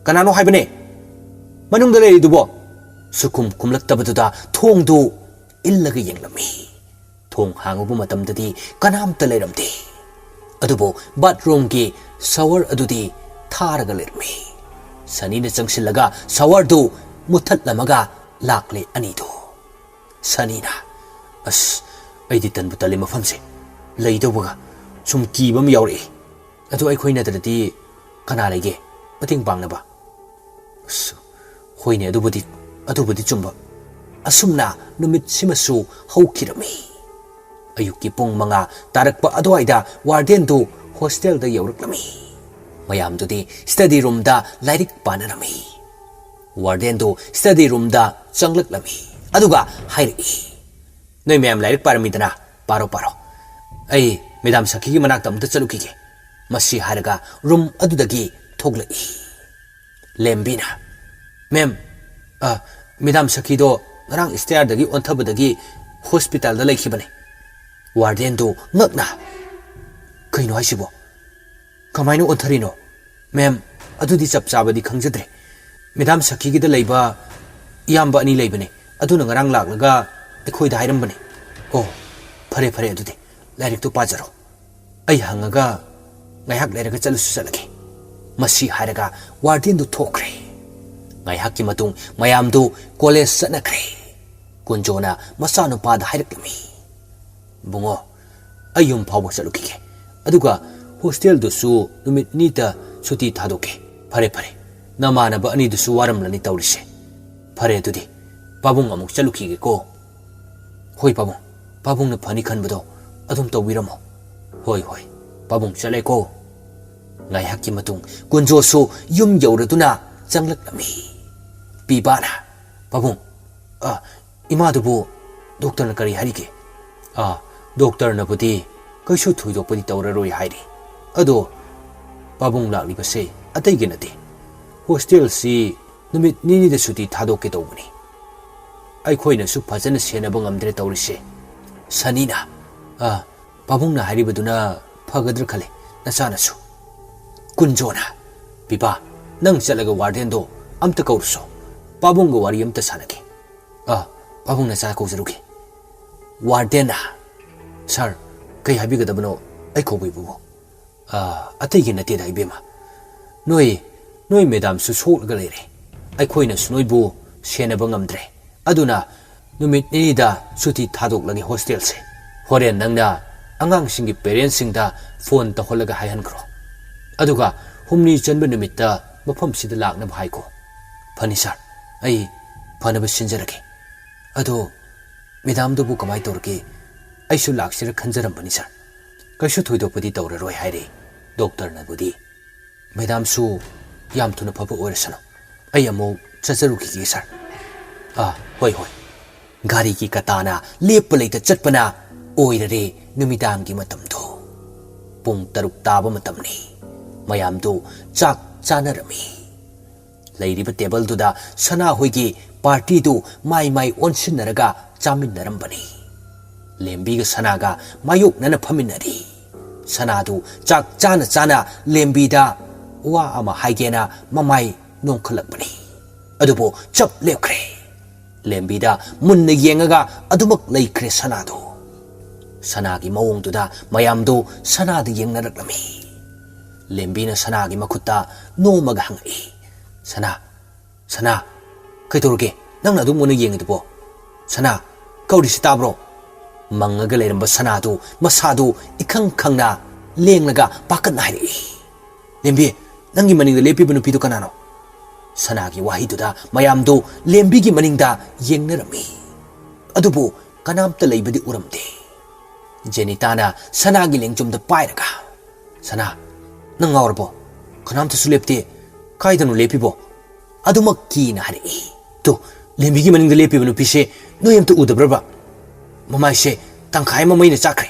"ꯀꯅꯥꯅꯣ ꯍꯥꯏꯕꯅꯦ ꯃꯅꯨꯡꯗ ꯂꯩꯔꯤꯗꯨꯕꯣ?" ꯁꯨꯈꯨꯝ ꯈꯨꯝꯂꯛꯇꯕꯗꯨꯗ ꯊꯣꯡꯗꯨ ꯏꯜꯂꯒ ꯌꯦꯡꯂꯝꯃꯤ꯫ ꯊꯣꯡ ꯍꯥꯡꯂꯨꯕ ꯃꯇꯝꯗꯗꯤ ꯀꯅꯥꯝꯇ ꯂꯩꯔꯝꯗꯦ꯫ ꯑꯗꯨꯕꯨ ꯕꯥꯠꯔꯨꯝꯒꯤ ꯁꯥꯋꯔ ꯑꯗꯨꯗꯤ ꯊꯥꯔꯒ ꯂꯩꯔꯝꯃꯤ꯫ ꯁꯅꯤꯅ ꯆꯪꯁꯤꯜꯂꯒ ꯁꯥꯋꯔꯗꯨ ꯃꯨꯊꯠꯂꯝꯃꯒ ꯂꯥꯛꯂꯦ ꯑꯅꯤꯗꯨ꯫ ꯁꯅꯤꯅ, "ꯑꯁ, ꯑꯩꯗꯤ ꯇꯟꯕꯨ ꯇꯜꯂꯤ ꯃꯐꯝꯁꯦ꯫ ꯂꯩꯗꯧꯕꯒ ꯁꯨꯝ ꯀꯤꯕ ꯑꯃ ꯌꯥꯎꯔꯛꯏ꯫ ꯑꯗꯨ ꯑꯩꯈꯣꯏ ꯅꯠꯇ꯭ꯔꯗꯤ ꯀꯅꯥ ꯂꯩꯒꯦ ꯃꯇꯦꯡ ꯄꯥꯡꯅꯕ?" ꯑꯁ, ꯍꯣꯏꯅꯦ, ꯑꯗꯨꯕꯨꯗꯤ, ꯑꯗꯨꯕꯨꯗꯤ ꯆꯨꯝꯕ꯫ ꯑꯁꯨꯝꯅ ꯅꯨꯃꯤꯠꯁꯤꯃꯁꯨ ꯍꯧꯈꯤꯔꯝꯃꯤ꯫ ꯑꯌꯨꯛꯀꯤ ꯄꯨꯡ ꯃꯉꯥ ꯇꯥꯔꯛꯄ ꯑꯗꯨꯋꯥꯏꯗ ꯋꯥꯔꯗꯦꯟꯗꯨ ꯍꯣꯁꯇꯦꯜꯗ ꯌꯧꯔꯛꯂꯝꯃꯤ꯫ ꯃꯌꯥꯝꯗꯨꯗꯤ ꯁ꯭ꯇꯗꯤ ꯔꯨꯝꯗ ꯂꯥꯏꯔꯤꯛ ꯄꯥꯅꯔꯝꯃꯤ꯫ ꯋꯥꯔꯗꯦꯟꯗꯨ ꯁ꯭ꯇꯗꯤ ꯔꯨꯝꯗ ꯆꯪꯂꯛꯂꯝꯃꯤ꯫ ꯑꯗꯨꯒ ꯍꯥꯏꯔꯛꯏ, "ꯅꯣꯏ ꯃꯌꯥꯝ ꯂꯥꯏꯔꯤꯛ ꯄꯥꯔꯝꯃꯤꯗꯅ, ꯄꯥꯔꯣ, ꯄꯥꯔꯣ꯫ ꯑꯩ ꯃꯦꯗꯥꯝ ꯁꯈꯤꯒꯤ ꯃꯅꯥꯛꯇ ꯑꯃꯨꯛꯇ ꯆꯠꯂꯨꯈꯤꯒꯦ"꯫ ꯃꯁꯤ ꯍꯥꯏꯔꯒ ꯔꯨꯝ ꯑꯗꯨꯗꯒꯤ ꯊꯣꯛꯂꯛꯏ꯫ ꯂꯦꯝꯕꯤꯅ, "ꯃꯦꯝ, ꯑ, ꯃꯦꯗꯥꯝ ꯁꯈꯤꯗꯣ ꯉꯔꯥꯡ ꯁ꯭ꯇꯦꯌꯔꯗꯒꯤ ꯑꯣꯟꯊꯕꯗꯒꯤ ꯍꯣꯁꯄꯤꯇꯥꯜꯗ ꯂꯩꯈꯤꯕꯅꯦ"꯫ ꯋꯥꯔꯗꯦꯟꯗꯨ ꯉꯛꯅ, "ꯀꯩꯅꯣ ꯍꯥꯏꯁꯤꯕꯣ? ꯀꯃꯥꯏꯅ ꯑꯣꯟꯊꯔꯤꯅꯣ?" "ꯃꯦꯝ, ꯑꯗꯨꯗꯤ ꯆꯞ ꯆꯥꯕꯗꯤ ꯈꯪꯖꯗ꯭ꯔꯦ꯫ ꯃꯦꯗꯥꯝ ꯁꯈꯤꯒꯤꯗ ꯂꯩꯕ ꯏꯌꯥꯝꯕ ꯑꯅꯤ ꯂꯩꯕꯅꯦ, ꯑꯗꯨꯅ ꯉꯔꯥꯡ ꯂꯥꯛꯂꯒ ꯑꯩꯈꯣꯏꯗ ꯍꯥꯏꯔꯝꯕꯅꯦ"꯫ "ꯑꯣ, ꯐꯔꯦ, ꯐꯔꯦ, ꯑꯗꯨꯗꯤ ꯂꯥꯏꯔꯤꯛꯇꯨ ꯄꯥꯖꯔꯣ꯫ ꯑꯩ ꯍꯪꯉꯒ ꯉꯥꯏꯍꯥꯛ ꯂꯩꯔꯒ ꯆꯠꯂꯁꯨ ꯆꯠꯂꯒꯦ꯫ ꯃꯁꯤ ꯍꯥꯏꯔꯒ ꯋꯥꯔꯗꯦꯟꯗꯨ ꯊꯣꯛꯈ꯭ꯔꯦ꯫ ꯉꯥꯏꯍꯥꯛꯀꯤ ꯃꯇꯨꯡ ꯃꯌꯥꯝꯗꯨ ꯀꯣꯂꯦꯖ ꯆꯠꯅꯈ꯭ꯔꯦ꯫ ꯀꯨꯟꯖꯣꯅ ꯃꯆꯥꯅꯨꯄꯥꯗ ꯍꯥꯏꯔꯛꯂꯝꯃꯤ, "ꯏꯕꯨꯡꯉꯣ, ꯑꯩ ꯌꯨꯝ ꯐꯥꯎꯕ ꯆꯠꯂꯨꯈꯤꯒꯦ, ꯑꯗꯨꯒ ꯍꯣꯁꯇꯦꯜꯗꯨꯁꯨ ꯅꯨꯃꯤꯠ ꯅꯤꯅꯤꯇ ꯁꯨꯇꯤ ꯊꯥꯗꯣꯛꯀꯦ꯫ ꯐꯔꯦ ꯐꯔꯦ, ꯅꯃꯥꯟꯅꯕ ꯑꯅꯤꯗꯨꯁꯨ ꯋꯥꯔꯝꯂꯅꯤ ꯇꯧꯔꯤꯁꯦ꯫ ꯐꯔꯦ ꯑꯗꯨꯗꯤ, ꯄꯥꯕꯨꯡ ꯑꯃꯨꯛ ꯆꯠꯂꯨꯈꯤꯒꯦꯀꯣ꯫" "ꯍꯣꯏ ꯄꯥꯕꯨꯡ, ꯄꯥꯕꯨꯡꯅ ꯐꯅꯤ ꯈꯟꯕꯗꯣ ꯑꯗꯨꯝ ꯇꯧꯕꯤꯔꯝꯃꯣ꯫" "ꯍꯣꯏ ꯍꯣꯏ, ꯄꯥꯕꯨꯡ ꯆꯠꯂꯦꯀꯣ꯫" ꯉꯥꯏꯍꯥꯛꯀꯤ ꯃꯇꯨꯡ ꯀꯨꯟꯖꯣꯁꯨ ꯌꯨꯝ ꯌꯧꯔꯗꯨꯅ ꯆꯪꯂꯛꯂꯝꯃꯤ꯫ ꯄꯤꯕꯥꯅ, "ꯄꯥꯕꯨꯡ, ꯑ, ꯏꯃꯥꯗꯨꯕꯨ ꯗꯣꯛꯇꯔꯅ ꯀꯔꯤ ꯍꯥꯏꯔꯤꯒꯦ?" "ꯑ, ꯗꯣꯛꯇꯔꯅꯕꯨꯗꯤ ꯀꯩꯁꯨ ꯊꯣꯏꯗꯣꯛꯄꯗꯤ ꯇꯧꯔꯔꯣꯏ ꯍꯥꯏꯔꯤ꯫ ꯑꯗꯣ ꯄꯥꯕꯨꯡ ꯂꯥꯛꯂꯤꯕꯁꯦ ꯑꯇꯩꯒꯤ ꯅꯠꯇꯦ, ꯍꯣꯁꯇꯦꯜꯁꯤ ꯅꯨꯃꯤꯠ ꯅꯤꯅꯤꯗ ꯁꯨꯇꯤ ꯊꯥꯗꯣꯛꯀꯦ ꯇꯧꯕꯅꯤ꯫ ꯑꯩꯈꯣꯏꯅꯁꯨ ꯐꯖꯅ ꯁꯦꯟꯅꯕ ꯉꯝꯗ꯭ꯔꯦ ꯇꯧꯔꯤꯁꯦ꯫" ꯁꯅꯤꯅ, "ꯑ, ꯄꯥꯕꯨꯡꯅ ꯍꯥꯏꯔꯤꯕꯗꯨꯅ ꯐꯒꯗ꯭ꯔꯥ ꯈꯜꯂꯦ, ꯅꯆꯥꯅꯁꯨ꯫" ꯀꯨꯟꯖꯣꯅ, "ꯄꯤꯕꯥ, ꯅꯪ ꯆꯠꯂꯒ ꯋꯥꯔꯗꯦꯟꯗꯣ ꯑꯝꯇ ꯀꯧꯔꯨꯁꯣ, ꯄꯥꯕꯨꯡꯒ ꯋꯥꯔꯤ ꯑꯝꯇ ꯁꯥꯟꯅꯒꯦ꯫" "ꯑ, ꯄꯥꯕꯨꯡ ꯅꯆꯥ ꯀꯧꯖꯔꯨꯒꯦ꯫" ꯋꯥꯔꯗꯦꯟꯅ, "ꯁꯥꯔ, ꯀꯩ ꯍꯥꯏꯕꯤꯒꯗꯕꯅꯣ ꯑꯩ ꯀꯧꯕꯤꯕꯕꯨ?" "ꯑ, ꯑꯇꯩꯒꯤ ꯅꯠꯇꯦꯗ ꯏꯕꯦꯝꯃ, ꯅꯣꯏ, ꯅꯣꯏ ꯃꯦꯗꯥꯝꯁꯨ ꯁꯣꯛꯂꯒ ꯂꯩꯔꯦ꯫ ꯑꯩꯈꯣꯏꯅꯁꯨ ꯅꯣꯏꯕꯨ ꯁꯦꯟꯅꯕ ꯉꯝꯗ꯭ꯔꯦ꯫ ꯑꯗꯨꯅ ꯅꯨꯃꯤꯠ ꯅꯤꯅꯤꯗ ꯁꯨꯇꯤ ꯊꯥꯗꯣꯛꯂꯒꯦ ꯍꯣꯁꯇꯦꯜꯁꯦ꯫ ꯍꯣꯔꯦꯟ ꯅꯪꯅ ꯑꯉꯥꯡꯁꯤꯡꯒꯤ ꯄꯦꯔꯦꯟꯁꯁꯤꯡꯗ ꯐꯣꯟ ꯇꯧꯍꯜꯂꯒ ꯍꯥꯏꯍꯟꯈ꯭ꯔꯣ꯫ ꯑꯗꯨꯒ ꯍꯨꯝꯅꯤ ꯆꯟꯕ ꯅꯨꯃꯤꯠꯇ ꯃꯐꯝꯁꯤꯗ ꯂꯥꯛꯅꯕ ꯍꯥꯏꯈꯣ꯫" "ꯐꯅꯤ ꯁꯥꯔ, ꯑꯩ ꯐꯅꯕ ꯁꯤꯟꯖꯔꯒꯦ꯫ ꯑꯗꯣ ꯃꯦꯗꯥꯝꯗꯨꯕꯨ ꯀꯃꯥꯏ ꯇꯧꯔꯒꯦ? ꯑꯩꯁꯨ ꯂꯥꯛꯁꯤꯔ ꯈꯟꯖꯔꯝꯕꯅꯤ ꯁꯥꯔ꯫ ꯀꯩꯁꯨ ꯊꯣꯏꯗꯣꯛꯄꯗꯤ ꯇꯧꯔꯔꯣꯏ ꯍꯥꯏꯔꯦ ꯗꯣꯛꯇꯔꯅꯕꯨꯗꯤ꯫ ꯃꯦꯗꯥꯝꯁꯨ ꯌꯥꯝ ꯊꯨꯅ ꯐꯕ ꯑꯣꯏꯔꯁꯅꯨ꯫ ꯑꯩ ꯑꯃꯨꯛ ꯆꯠꯆꯔꯨꯈꯤꯒꯦ ꯁꯥꯔ꯫" "ꯑꯥ, ꯍꯣꯏ, ꯍꯣꯏ꯫" ꯒꯥꯔꯤꯒꯤ ꯀꯇꯥꯅ ꯂꯦꯞꯄ ꯂꯩꯇ ꯆꯠꯄꯅ ꯑꯣꯏꯔꯔꯦ ꯅꯨꯃꯤꯗꯥꯡꯒꯤ ꯃꯇꯝꯗꯣ꯫ ꯄꯨꯡ ꯇꯔꯨꯛ ꯇꯥꯕ ꯃꯇꯝꯅꯤ꯫ ꯃꯌꯥꯝꯗꯨ ꯆꯥꯛ ꯆꯥꯅꯔꯝꯃꯤ꯫ ꯂꯩꯔꯤꯕ ꯇꯦꯕꯜꯗꯨꯗ ꯁꯅꯥꯍꯣꯏꯒꯤ ꯄꯥꯔꯇꯤꯗꯨ ꯃꯥꯏ ꯃꯥꯏ ꯑꯣꯟꯁꯤꯟꯅꯔꯒ ꯆꯥꯃꯤꯟꯅꯔꯝꯕꯅꯤ꯫ ꯂꯦꯝꯕꯤꯒ ꯁꯅꯥꯒ ꯃꯥꯌꯣꯛꯅꯅ ꯐꯝꯃꯤꯟꯅꯔꯤ꯫ ꯁꯅꯥꯗꯨ ꯆꯥꯛ ꯆꯥꯅ ꯆꯥꯅ ꯂꯦꯝꯕꯤꯗ ꯋꯥ ꯑꯃ ꯍꯥꯏꯒꯦꯅ ꯃꯃꯥꯏ ꯅꯣꯡꯈꯠꯂꯛꯄꯅꯤ꯫ ꯑꯗꯨꯕꯨ ꯆꯞ ꯂꯦꯞꯈ꯭ꯔꯦ꯫ ꯂꯦꯝꯕꯤꯗ ꯃꯨꯟꯅ ꯌꯦꯡꯉꯒ ꯑꯗꯨꯃꯛ ꯂꯩꯈ꯭ꯔꯦ ꯁꯅꯥꯗꯨ꯫ ꯁꯅꯥꯒꯤ ꯃꯑꯣꯡꯗꯨꯗ ꯃꯌꯥꯝꯗꯨ ꯁꯅꯥꯗ ꯌꯦꯡꯅꯔꯛꯂꯝꯃꯤ꯫ ꯂꯦꯝꯕꯤꯅ ꯁꯅꯥꯒꯤ ꯃꯈꯨꯠꯇ ꯅꯣꯝꯃꯒ ꯍꯪꯉꯛꯏ, "ꯁꯅꯥ, ꯁꯅꯥ, ꯀꯩꯗꯧꯔꯒꯦ? ꯅꯪꯅ ꯑꯗꯨꯝ ꯑꯣꯟꯅ ꯌꯦꯡꯉꯤꯗꯨꯕꯣ? ꯁꯅꯥ, ꯀꯧꯔꯤꯁꯤ ꯇꯥꯕ꯭ꯔꯣ?" ꯃꯪꯉꯒ ꯂꯩꯔꯝꯕ ꯁꯅꯥꯗꯨ ꯃꯁꯥꯗꯨ ꯏꯈꯪ ꯈꯪꯅ ꯂꯦꯡꯂꯒ ꯄꯥꯈꯠꯅ ꯍꯥꯏꯔꯛꯏ, "ꯂꯦꯝꯕꯤ, ꯅꯪꯒꯤ ꯃꯅꯤꯡꯗ ꯂꯦꯞꯄꯤꯕ ꯅꯨꯄꯤꯗꯨ ꯀꯅꯥꯅꯣ?" ꯁꯅꯥꯒꯤ ꯋꯥꯍꯩꯗꯨꯗ ꯃꯌꯥꯝꯗꯨ ꯂꯦꯝꯕꯤꯒꯤ ꯃꯅꯤꯡꯗ ꯌꯦꯡꯅꯔꯝꯃꯤ꯫ ꯑꯗꯨꯕꯨ ꯀꯅꯥꯝꯇ ꯂꯩꯕꯗꯤ ꯎꯔꯝꯗꯦ꯫ ꯖꯦꯅꯤꯇꯥꯅ ꯁꯅꯥꯒꯤ ꯂꯦꯡꯖꯨꯝꯗ ꯄꯥꯏꯔꯒ, "ꯁꯅꯥ, ꯅꯪ ꯉꯥꯎꯔꯕꯣ? ꯀꯅꯥꯝꯇꯁꯨ ꯂꯦꯞꯇꯦ꯫ ꯀꯥꯏꯗꯅꯣ ꯂꯦꯞꯄꯤꯕꯣ?" ꯑꯗꯨꯃꯛ ꯀꯤꯅ ꯍꯥꯏꯔꯛꯏ꯫ "ꯇꯨ, ꯂꯦꯝꯕꯤꯒꯤ ꯃꯅꯤꯡꯗ ꯂꯦꯞꯄꯤꯕ ꯅꯨꯄꯤꯁꯦ ꯅꯣꯏ ꯑꯝꯇ ꯎꯗꯕ꯭ꯔꯕ? ꯃꯃꯥꯏꯁꯦ ꯇꯪꯈꯥꯏ ꯑꯃ ꯃꯩꯅ ꯆꯥꯛꯈ꯭ꯔꯦ꯫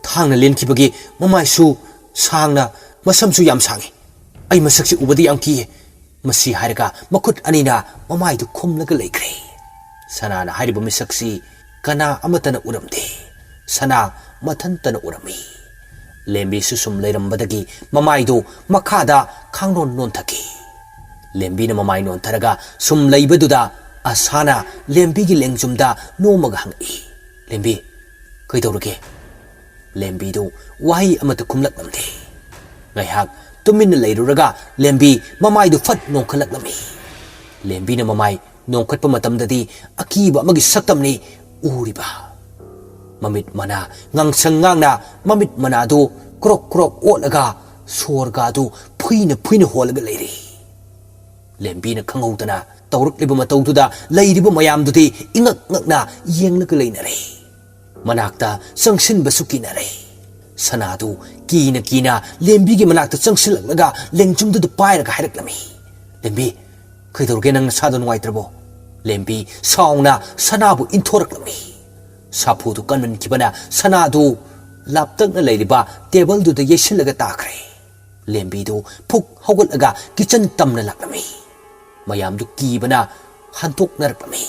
ꯊꯥꯡꯅ ꯂꯦꯟꯈꯤꯕꯒꯤ ꯃꯃꯥꯏꯁꯨ ꯁꯥꯡꯅ, ꯃꯁꯝꯁꯨ ꯌꯥꯝ ꯁꯥꯡꯉꯤ꯫ ꯑꯩ ꯃꯁꯛꯁꯤ ꯎꯕꯗ ꯌꯥꯝ ꯀꯤꯌꯦ꯫" ꯃꯁꯤ ꯍꯥꯏꯔꯒ ꯃꯈꯨꯠ ꯑꯅꯤꯅ ꯃꯃꯥꯏꯗꯨ ꯈꯨꯝꯂꯒ ꯂꯩꯈ꯭ꯔꯦ꯫ ꯁꯅꯥꯅ ꯍꯥꯏꯔꯤꯕ ꯃꯤꯁꯛꯁꯤ ꯀꯅꯥ ꯑꯃꯠꯇꯅ ꯎꯔꯝꯗꯦ꯫ ꯁꯅꯥ ꯃꯊꯟꯇꯅ ꯎꯔꯝꯃꯤ꯫ ꯂꯦꯝꯕꯤꯁꯨ ꯁꯨꯝ ꯂꯩꯔꯝꯕꯗꯒꯤ ꯃꯃꯥꯏꯗꯨ ꯃꯈꯥꯗ ꯈꯥꯡꯅꯣꯟ ꯅꯣꯟꯊꯈꯤ꯫ ꯂꯦꯝꯕꯤꯅ ꯃꯃꯥꯏ ꯅꯣꯟꯊꯔꯒ ꯁꯨꯝ ꯂꯩꯕꯗꯨꯗ ꯑꯁꯥꯅ ꯂꯦꯝꯕꯤꯒꯤ ꯂꯦꯡꯖꯨꯝꯗ ꯅꯣꯝꯃꯒ ꯍꯪꯉꯛꯏ, "ꯂꯦꯝꯕꯤ, ꯀꯩꯗꯧꯔꯒꯦ?" ꯂꯦꯝꯕꯤꯗꯨ ꯋꯥꯍꯩ ꯑꯃꯠꯇ ꯈꯨꯝꯂꯛꯂꯝꯗꯦ꯫ ꯉꯥꯏꯍꯥꯛ ꯇꯨꯃꯤꯟꯅ ꯂꯩꯔꯨꯔꯒ ꯂꯦꯝꯕꯤ ꯃꯃꯥꯏꯗꯨ ꯐꯠ ꯅꯣꯝꯈꯠꯂꯛꯂꯝꯃꯤ꯫ ꯂꯦꯝꯕꯤꯅ ꯃꯃꯥꯏ ꯅꯣꯝꯈꯠꯄ ꯃꯇꯝꯗꯗꯤ ꯑꯀꯤꯕ ꯑꯃꯒꯤ ꯁꯛꯇꯝꯅꯤ ꯎꯔꯤꯕ꯫ ꯃꯃꯤꯠ ꯃꯅꯥ ꯉꯥꯡꯁꯪ ꯉꯥꯡꯅ ꯃꯃꯤꯠ ꯃꯅꯥꯗꯨ ꯀ꯭ꯔꯣꯛ ꯀ꯭ꯔꯣꯛ ꯑꯣꯠꯂꯒ ꯁꯣꯔꯒꯥꯗꯨ ꯐꯨꯏꯅ ꯐꯨꯏꯅ ꯍꯣꯜꯂꯒ ꯂꯩꯔꯤ꯫ ꯂꯦꯝꯕꯤꯅ ꯈꯪꯍꯧꯗꯅ ꯇꯧꯔꯛꯂꯤꯕ ꯃꯇꯧꯗꯨꯗ ꯂꯩꯔꯤꯕ ꯃꯌꯥꯝꯗꯨꯗꯤ ꯏꯉꯛ ꯉꯛꯅ ꯌꯦꯡꯂꯒ ꯂꯩꯅꯔꯦ꯫ ꯃꯅꯥꯛꯇ ꯆꯪꯁꯤꯟꯕꯁꯨ ꯀꯤꯅꯔꯦ꯫ ꯁꯅꯥꯗꯨ ꯀꯤꯅ ꯀꯤꯅ ꯂꯦꯝꯕꯤꯒꯤ ꯃꯅꯥꯛꯇ ꯆꯪꯁꯤꯜꯂꯛꯂꯒ ꯂꯦꯡꯖꯨꯝꯗꯨꯗ ꯄꯥꯏꯔꯒ ꯍꯥꯏꯔꯛꯂꯝꯃꯤ, "ꯂꯦꯝꯕꯤ, ꯀꯩꯗꯧꯔꯒꯦ? ꯅꯪ ꯅꯁꯥꯗꯣ ꯅꯨꯡꯉꯥꯏꯇ꯭ꯔꯕꯣ?" ꯂꯦꯝꯕꯤ ꯁꯥꯎꯅ ꯁꯅꯥꯕꯨ ꯏꯟꯊꯣꯔꯛꯂꯝꯃꯤ꯫ ꯁꯥꯐꯨꯗꯨ ꯀꯟꯃꯟꯈꯤꯕꯅ ꯁꯅꯥꯗꯨ ꯂꯥꯞꯇꯛꯅ ꯂꯩꯔꯤꯕ ꯇꯦꯕꯜꯗꯨꯗ ꯌꯩꯁꯤꯜꯂꯒ ꯇꯥꯈ꯭ꯔꯦ꯫ ꯂꯦꯝꯕꯤꯗꯨ ꯐꯨꯛ ꯍꯧꯒꯠꯂꯒ ꯀꯤꯆꯟ ꯇꯝꯅ ꯂꯥꯛꯂꯝꯃꯤ꯫ ꯃꯌꯥꯝꯗꯨ ꯀꯤꯕꯅ ꯍꯟꯗꯣꯛꯅꯔꯛꯂꯝꯃꯤ꯫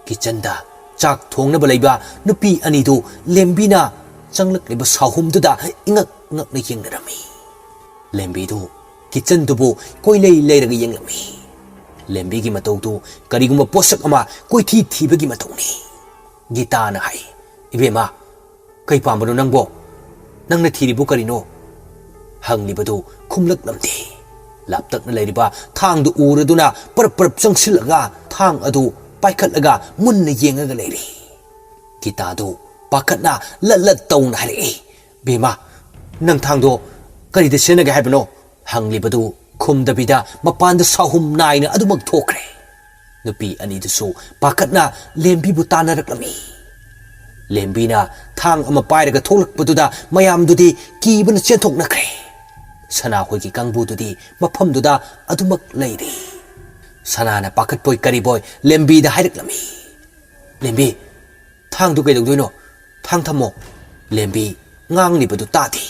ꯀꯤꯆꯟꯗ ꯆꯥꯛ ꯊꯣꯡꯅꯕ ꯂꯩꯕ ꯅꯨꯄꯤ ꯑꯅꯤꯗꯨ ꯂꯦꯝꯕꯤꯅ ꯆꯪꯂꯛꯂꯤꯕ ꯁꯥꯍꯨꯝꯗꯨꯗ ꯏꯉꯛ ꯉꯛꯅ ꯌꯦꯡꯅꯔꯝꯃꯤ꯫ ꯂꯦꯝꯕꯤꯗꯨ ꯀꯤꯆꯟꯗꯨꯕꯨ ꯀꯣꯏꯂꯩ ꯂꯩꯔꯒ ꯌꯦꯡꯂꯝꯃꯤ꯫ ꯂꯦꯝꯕꯤꯒꯤ ꯃꯇꯧꯗꯨ ꯀꯔꯤꯒꯨꯝꯕ ꯄꯣꯠꯁꯛ ꯑꯃ ꯀꯣꯏꯊꯤ ꯊꯤꯕꯒꯤ ꯃꯇꯧꯅꯤ꯫ ꯒꯤꯇꯥꯅ ꯍꯥꯏ, "ꯏꯕꯦꯝꯃ, ꯀꯩ ꯄꯥꯝꯕꯅꯣ ꯅꯪꯕꯣ? ꯅꯪꯅ ꯊꯤꯔꯤꯕꯨ ꯀꯔꯤꯅꯣ?" ꯍꯪꯂꯤꯕꯗꯨ ꯈꯨꯝꯂꯛꯂꯝꯗꯦ꯫ ꯂꯥꯞꯇꯛꯅ ꯂꯩꯔꯤꯕ ꯊꯥꯡꯗꯨ ꯎꯔꯗꯨꯅ ꯄꯔꯞ ꯄꯔꯞ ꯆꯪꯁꯤꯜꯂꯒ ꯊꯥꯡ ꯑꯗꯨ ꯄꯥꯏꯈꯠꯂꯒ ꯃꯨꯟꯅ ꯌꯦꯡꯉꯒ ꯂꯩꯔꯤ꯫ ꯒꯤꯇꯥꯗꯨ ꯄꯥꯈꯠꯅ ꯂꯠ ꯂꯠ ꯇꯧꯅ ꯍꯥꯏꯔꯛꯏ, "ꯕꯦꯝꯃ, ꯅꯪ ꯊꯥꯡꯗꯣ ꯀꯔꯤꯗ ꯁꯤꯖꯤꯟꯅꯒꯦ ꯍꯥꯏꯕꯅꯣ?" ꯍꯪꯂꯤꯕꯗꯨ ꯈꯨꯝꯗꯕꯤꯗ ꯃꯄꯥꯟꯗ ꯁꯥꯍꯨꯝ ꯅꯥꯏꯅ ꯑꯗꯨꯃꯛ ꯊꯣꯛꯈ꯭ꯔꯦ꯫ ꯅꯨꯄꯤ ꯑꯅꯤꯗꯨꯁꯨ ꯄꯥꯈꯠꯅ ꯂꯦꯝꯕꯤꯕꯨ ꯇꯥꯟꯅꯔꯛꯂꯝꯃꯤ꯫ ꯂꯦꯝꯕꯤꯅ ꯊꯥꯡ ꯑꯃ ꯄꯥꯏꯔꯒ ꯊꯣꯛꯂꯛꯄꯗꯨꯗ ꯃꯌꯥꯝꯗꯨꯗꯤ ꯀꯤꯕꯅ ꯆꯦꯟꯊꯣꯛꯅꯈ꯭ꯔꯦ꯫ ꯁꯅꯥ ꯍꯣꯏꯒꯤ ꯀꯥꯡꯕꯨꯗꯨꯗꯤ ꯃꯐꯝꯗꯨꯗ ꯑꯗꯨꯃꯛ ꯂꯩꯔꯤ꯫ ꯁꯅꯥꯅ ꯄꯥꯈꯠꯄꯣꯏ ꯀꯔꯤꯕꯣꯏ ꯂꯦꯝꯕꯤꯗ ꯍꯥꯏꯔꯛꯂꯝꯃꯤ, "ꯂꯦꯝꯕꯤ, ꯊꯥꯡꯗꯨ ꯀꯩꯗꯧꯗꯣꯏꯅꯣ? ꯊꯥꯡ ꯊꯝꯃꯣ!" ꯂꯦꯝꯕꯤ ꯉꯥꯡꯂꯤꯕꯗꯨ ꯇꯥꯗꯦ꯫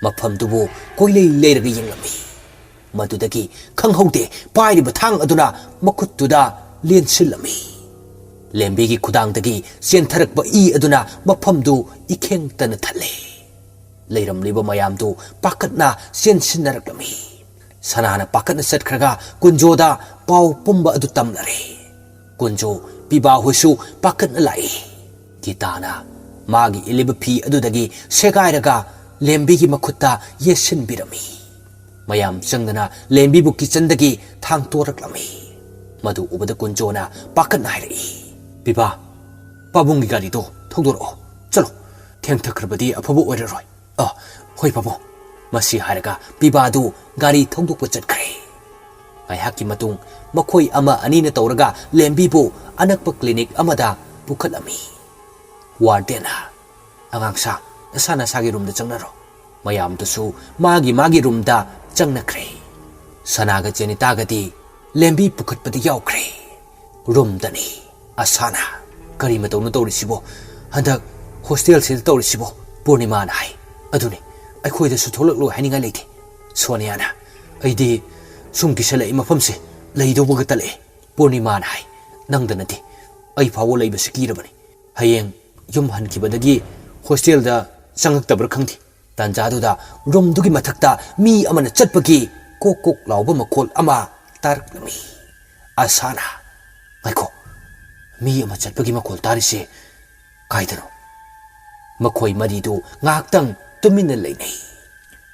ꯃꯐꯝꯗꯨꯕꯨ ꯀꯣꯏꯂꯩ ꯂꯩꯔꯒ ꯌꯦꯡꯂꯝꯃꯤ꯫ ꯃꯗꯨꯗꯒꯤ ꯈꯪꯍꯧꯗꯦ ꯄꯥꯏꯔꯤꯕ ꯊꯥꯡ ꯑꯗꯨꯅ ꯃꯈꯨꯠꯇꯨꯗ ꯂꯦꯟꯁꯤꯜꯂꯝꯃꯤ꯫ ꯂꯦꯝꯕꯤꯒꯤ ꯈꯨꯗꯥꯡꯗꯒꯤ ꯆꯦꯟꯊꯔꯛꯄ ꯏ ꯑꯗꯨꯅ ꯃꯐꯝꯗꯨ ꯏꯈꯦꯡꯇꯅ ꯊꯜꯂꯦ꯫ ꯂꯩꯔꯝꯂꯤꯕ ꯃꯌꯥꯝꯗꯨ ꯄꯥꯈꯠꯅ ꯆꯦꯟꯁꯤꯟꯅꯔꯛꯂꯝꯃꯤ꯫ ꯁꯅꯥꯅ ꯄꯥꯈꯠꯅ ꯆꯠꯈ꯭ꯔꯒ ꯀꯨꯟꯖꯣꯗ ꯄꯥꯎ ꯄꯨꯝꯕ ꯑꯗꯨ ꯇꯝꯂꯔꯦ꯫ ꯀꯨꯟꯖꯣ, ꯄꯤꯕꯥ ꯍꯣꯏꯁꯨ ꯄꯥꯈꯠꯅ ꯂꯥꯛꯏ꯫ ꯒꯤꯇꯥꯅ ꯃꯥꯒꯤ ꯏꯜꯂꯤꯕ ꯐꯤ ꯑꯗꯨꯗꯒꯤ ꯁꯦꯒꯥꯏꯔꯒ ꯂꯦꯝꯕꯤꯒꯤ ꯃꯈꯨꯠꯇ ꯌꯦꯠꯁꯤꯟꯕꯤꯔꯝꯃꯤ꯫ ꯃꯌꯥꯝ ꯆꯪꯗꯅ ꯂꯦꯝꯕꯤꯕꯨ ꯀꯤꯆꯟꯗꯒꯤ ꯊꯥꯡꯇꯣꯔꯛꯂꯝꯃꯤ꯫ ꯃꯗꯨ ꯎꯕꯗ ꯀꯨꯟꯖꯣꯅ ꯄꯥꯈꯠꯅ ꯍꯥꯏꯔꯛꯏ, "ꯄꯤꯕꯥ, ꯄꯥꯕꯨꯡꯒꯤ ꯒꯥꯔꯤꯗꯣ ꯊꯧꯗꯣꯔꯛꯑꯣ, ꯆꯠꯂꯣ꯫ ꯊꯦꯡꯊꯈ꯭ꯔꯕꯗꯤ ꯑꯐꯕ ꯑꯣꯏꯔꯔꯣꯏ꯫" "ꯑ, ꯍꯣꯏ ꯄꯥꯕꯨꯡ꯫" ꯃꯁꯤ ꯍꯥꯏꯔꯒ ꯄꯤꯕꯥꯗꯨ ꯒꯥꯔꯤ ꯊꯧꯗꯣꯛꯄ ꯆꯠꯈ꯭ꯔꯦ꯫ ꯉꯥꯏꯍꯥꯛꯀꯤ ꯃꯇꯨꯡ ꯃꯈꯣꯏ ꯑꯃ ꯑꯅꯤꯅ ꯇꯧꯔꯒ ꯂꯦꯝꯕꯤꯕꯨ ꯑꯅꯛꯄ ꯀ꯭ꯂꯤꯅꯤꯛ ꯑꯃꯗ ꯄꯨꯈꯠꯂꯝꯃꯤ꯫ ꯋꯥꯔꯗꯦꯟꯅ, "ꯑꯉꯥꯡꯁꯥ, ꯅꯁꯥ ꯅꯁꯥꯒꯤ ꯔꯨꯝꯗ ꯆꯪꯅꯔꯣ꯫" ꯃꯌꯥꯝꯗꯨꯁꯨ ꯃꯥꯒꯤ ꯃꯥꯒꯤ ꯔꯨꯝꯗ ꯆꯪꯅꯈ꯭ꯔꯦ꯫ ꯁꯅꯥꯒ ꯖꯦꯅꯤꯇꯥꯒꯗꯤ ꯂꯦꯝꯕꯤ ꯄꯨꯈꯠꯄꯗ ꯌꯥꯎꯈ꯭ꯔꯦ꯫ ꯔꯨꯝꯗꯅꯤ꯫ ꯑꯁꯥꯅ, "ꯀꯔꯤ ꯃꯇꯧꯅꯣ ꯇꯧꯔꯤꯁꯤꯕꯣ? ꯍꯟꯗꯛ ꯍꯣꯁꯇꯦꯜꯁꯤꯗ ꯇꯧꯔꯤꯁꯤꯕꯣ?" ꯄꯨꯔꯅꯤꯃꯥꯅ ꯍꯥꯏ꯫ "ꯑꯗꯨꯅꯤ, ꯑꯩꯈꯣꯏꯗꯁꯨ ꯊꯣꯛꯂꯛꯂꯣꯏ ꯍꯥꯏꯅꯤꯡꯉꯥꯏ ꯂꯩꯇꯦ꯫" ꯁꯣꯅꯤꯌꯥꯅ, "ꯑꯩꯗꯤ ꯁꯨꯝ ꯀꯤꯁꯜꯂꯛꯏ, ꯃꯐꯝꯁꯦ ꯂꯩꯗꯧꯕꯒ ꯇꯜꯂꯛꯑꯦ꯫" ꯄꯨꯔꯅꯤꯃꯥꯅ ꯍꯥꯏ, "ꯅꯪꯗ ꯅꯠꯇꯦ, ꯑꯩ ꯐꯥꯎꯕ ꯂꯩꯕꯁꯤ ꯀꯤꯔꯕꯅꯤ꯫ ꯍꯌꯦꯡ ꯌꯨꯝ ꯍꯟꯈꯤꯕꯗꯒꯤ ꯍꯣꯁꯇꯦꯜꯗ ꯆꯪꯉꯛꯇꯕ꯭ꯔꯥ ꯈꯪꯗꯦ꯫" ꯇꯥꯟꯖꯥꯗꯨꯗ ꯔꯨꯝꯗꯨꯒꯤ ꯃꯊꯛꯇ ꯃꯤ ꯑꯃꯅ ꯆꯠꯄꯒꯤ ꯀꯣꯛ ꯀꯣꯛ ꯂꯥꯎꯕ ꯃꯈꯣꯜ ꯑꯃ ꯇꯥꯔꯛꯂꯝꯃꯤ꯫ ꯑꯁꯥꯅ, "ꯉꯥꯏꯈꯣ, ꯃꯤ ꯑꯃ ꯆꯠꯄꯒꯤ ꯃꯈꯣꯜ ꯇꯥꯔꯤꯁꯦ ꯀꯥꯏꯗꯅꯣ?" ꯃꯈꯣꯏ ꯃꯔꯤꯗꯨ ꯉꯥꯏꯍꯥꯛꯇꯪ ꯇꯨꯃꯤꯟꯅ ꯂꯩꯅꯩ꯫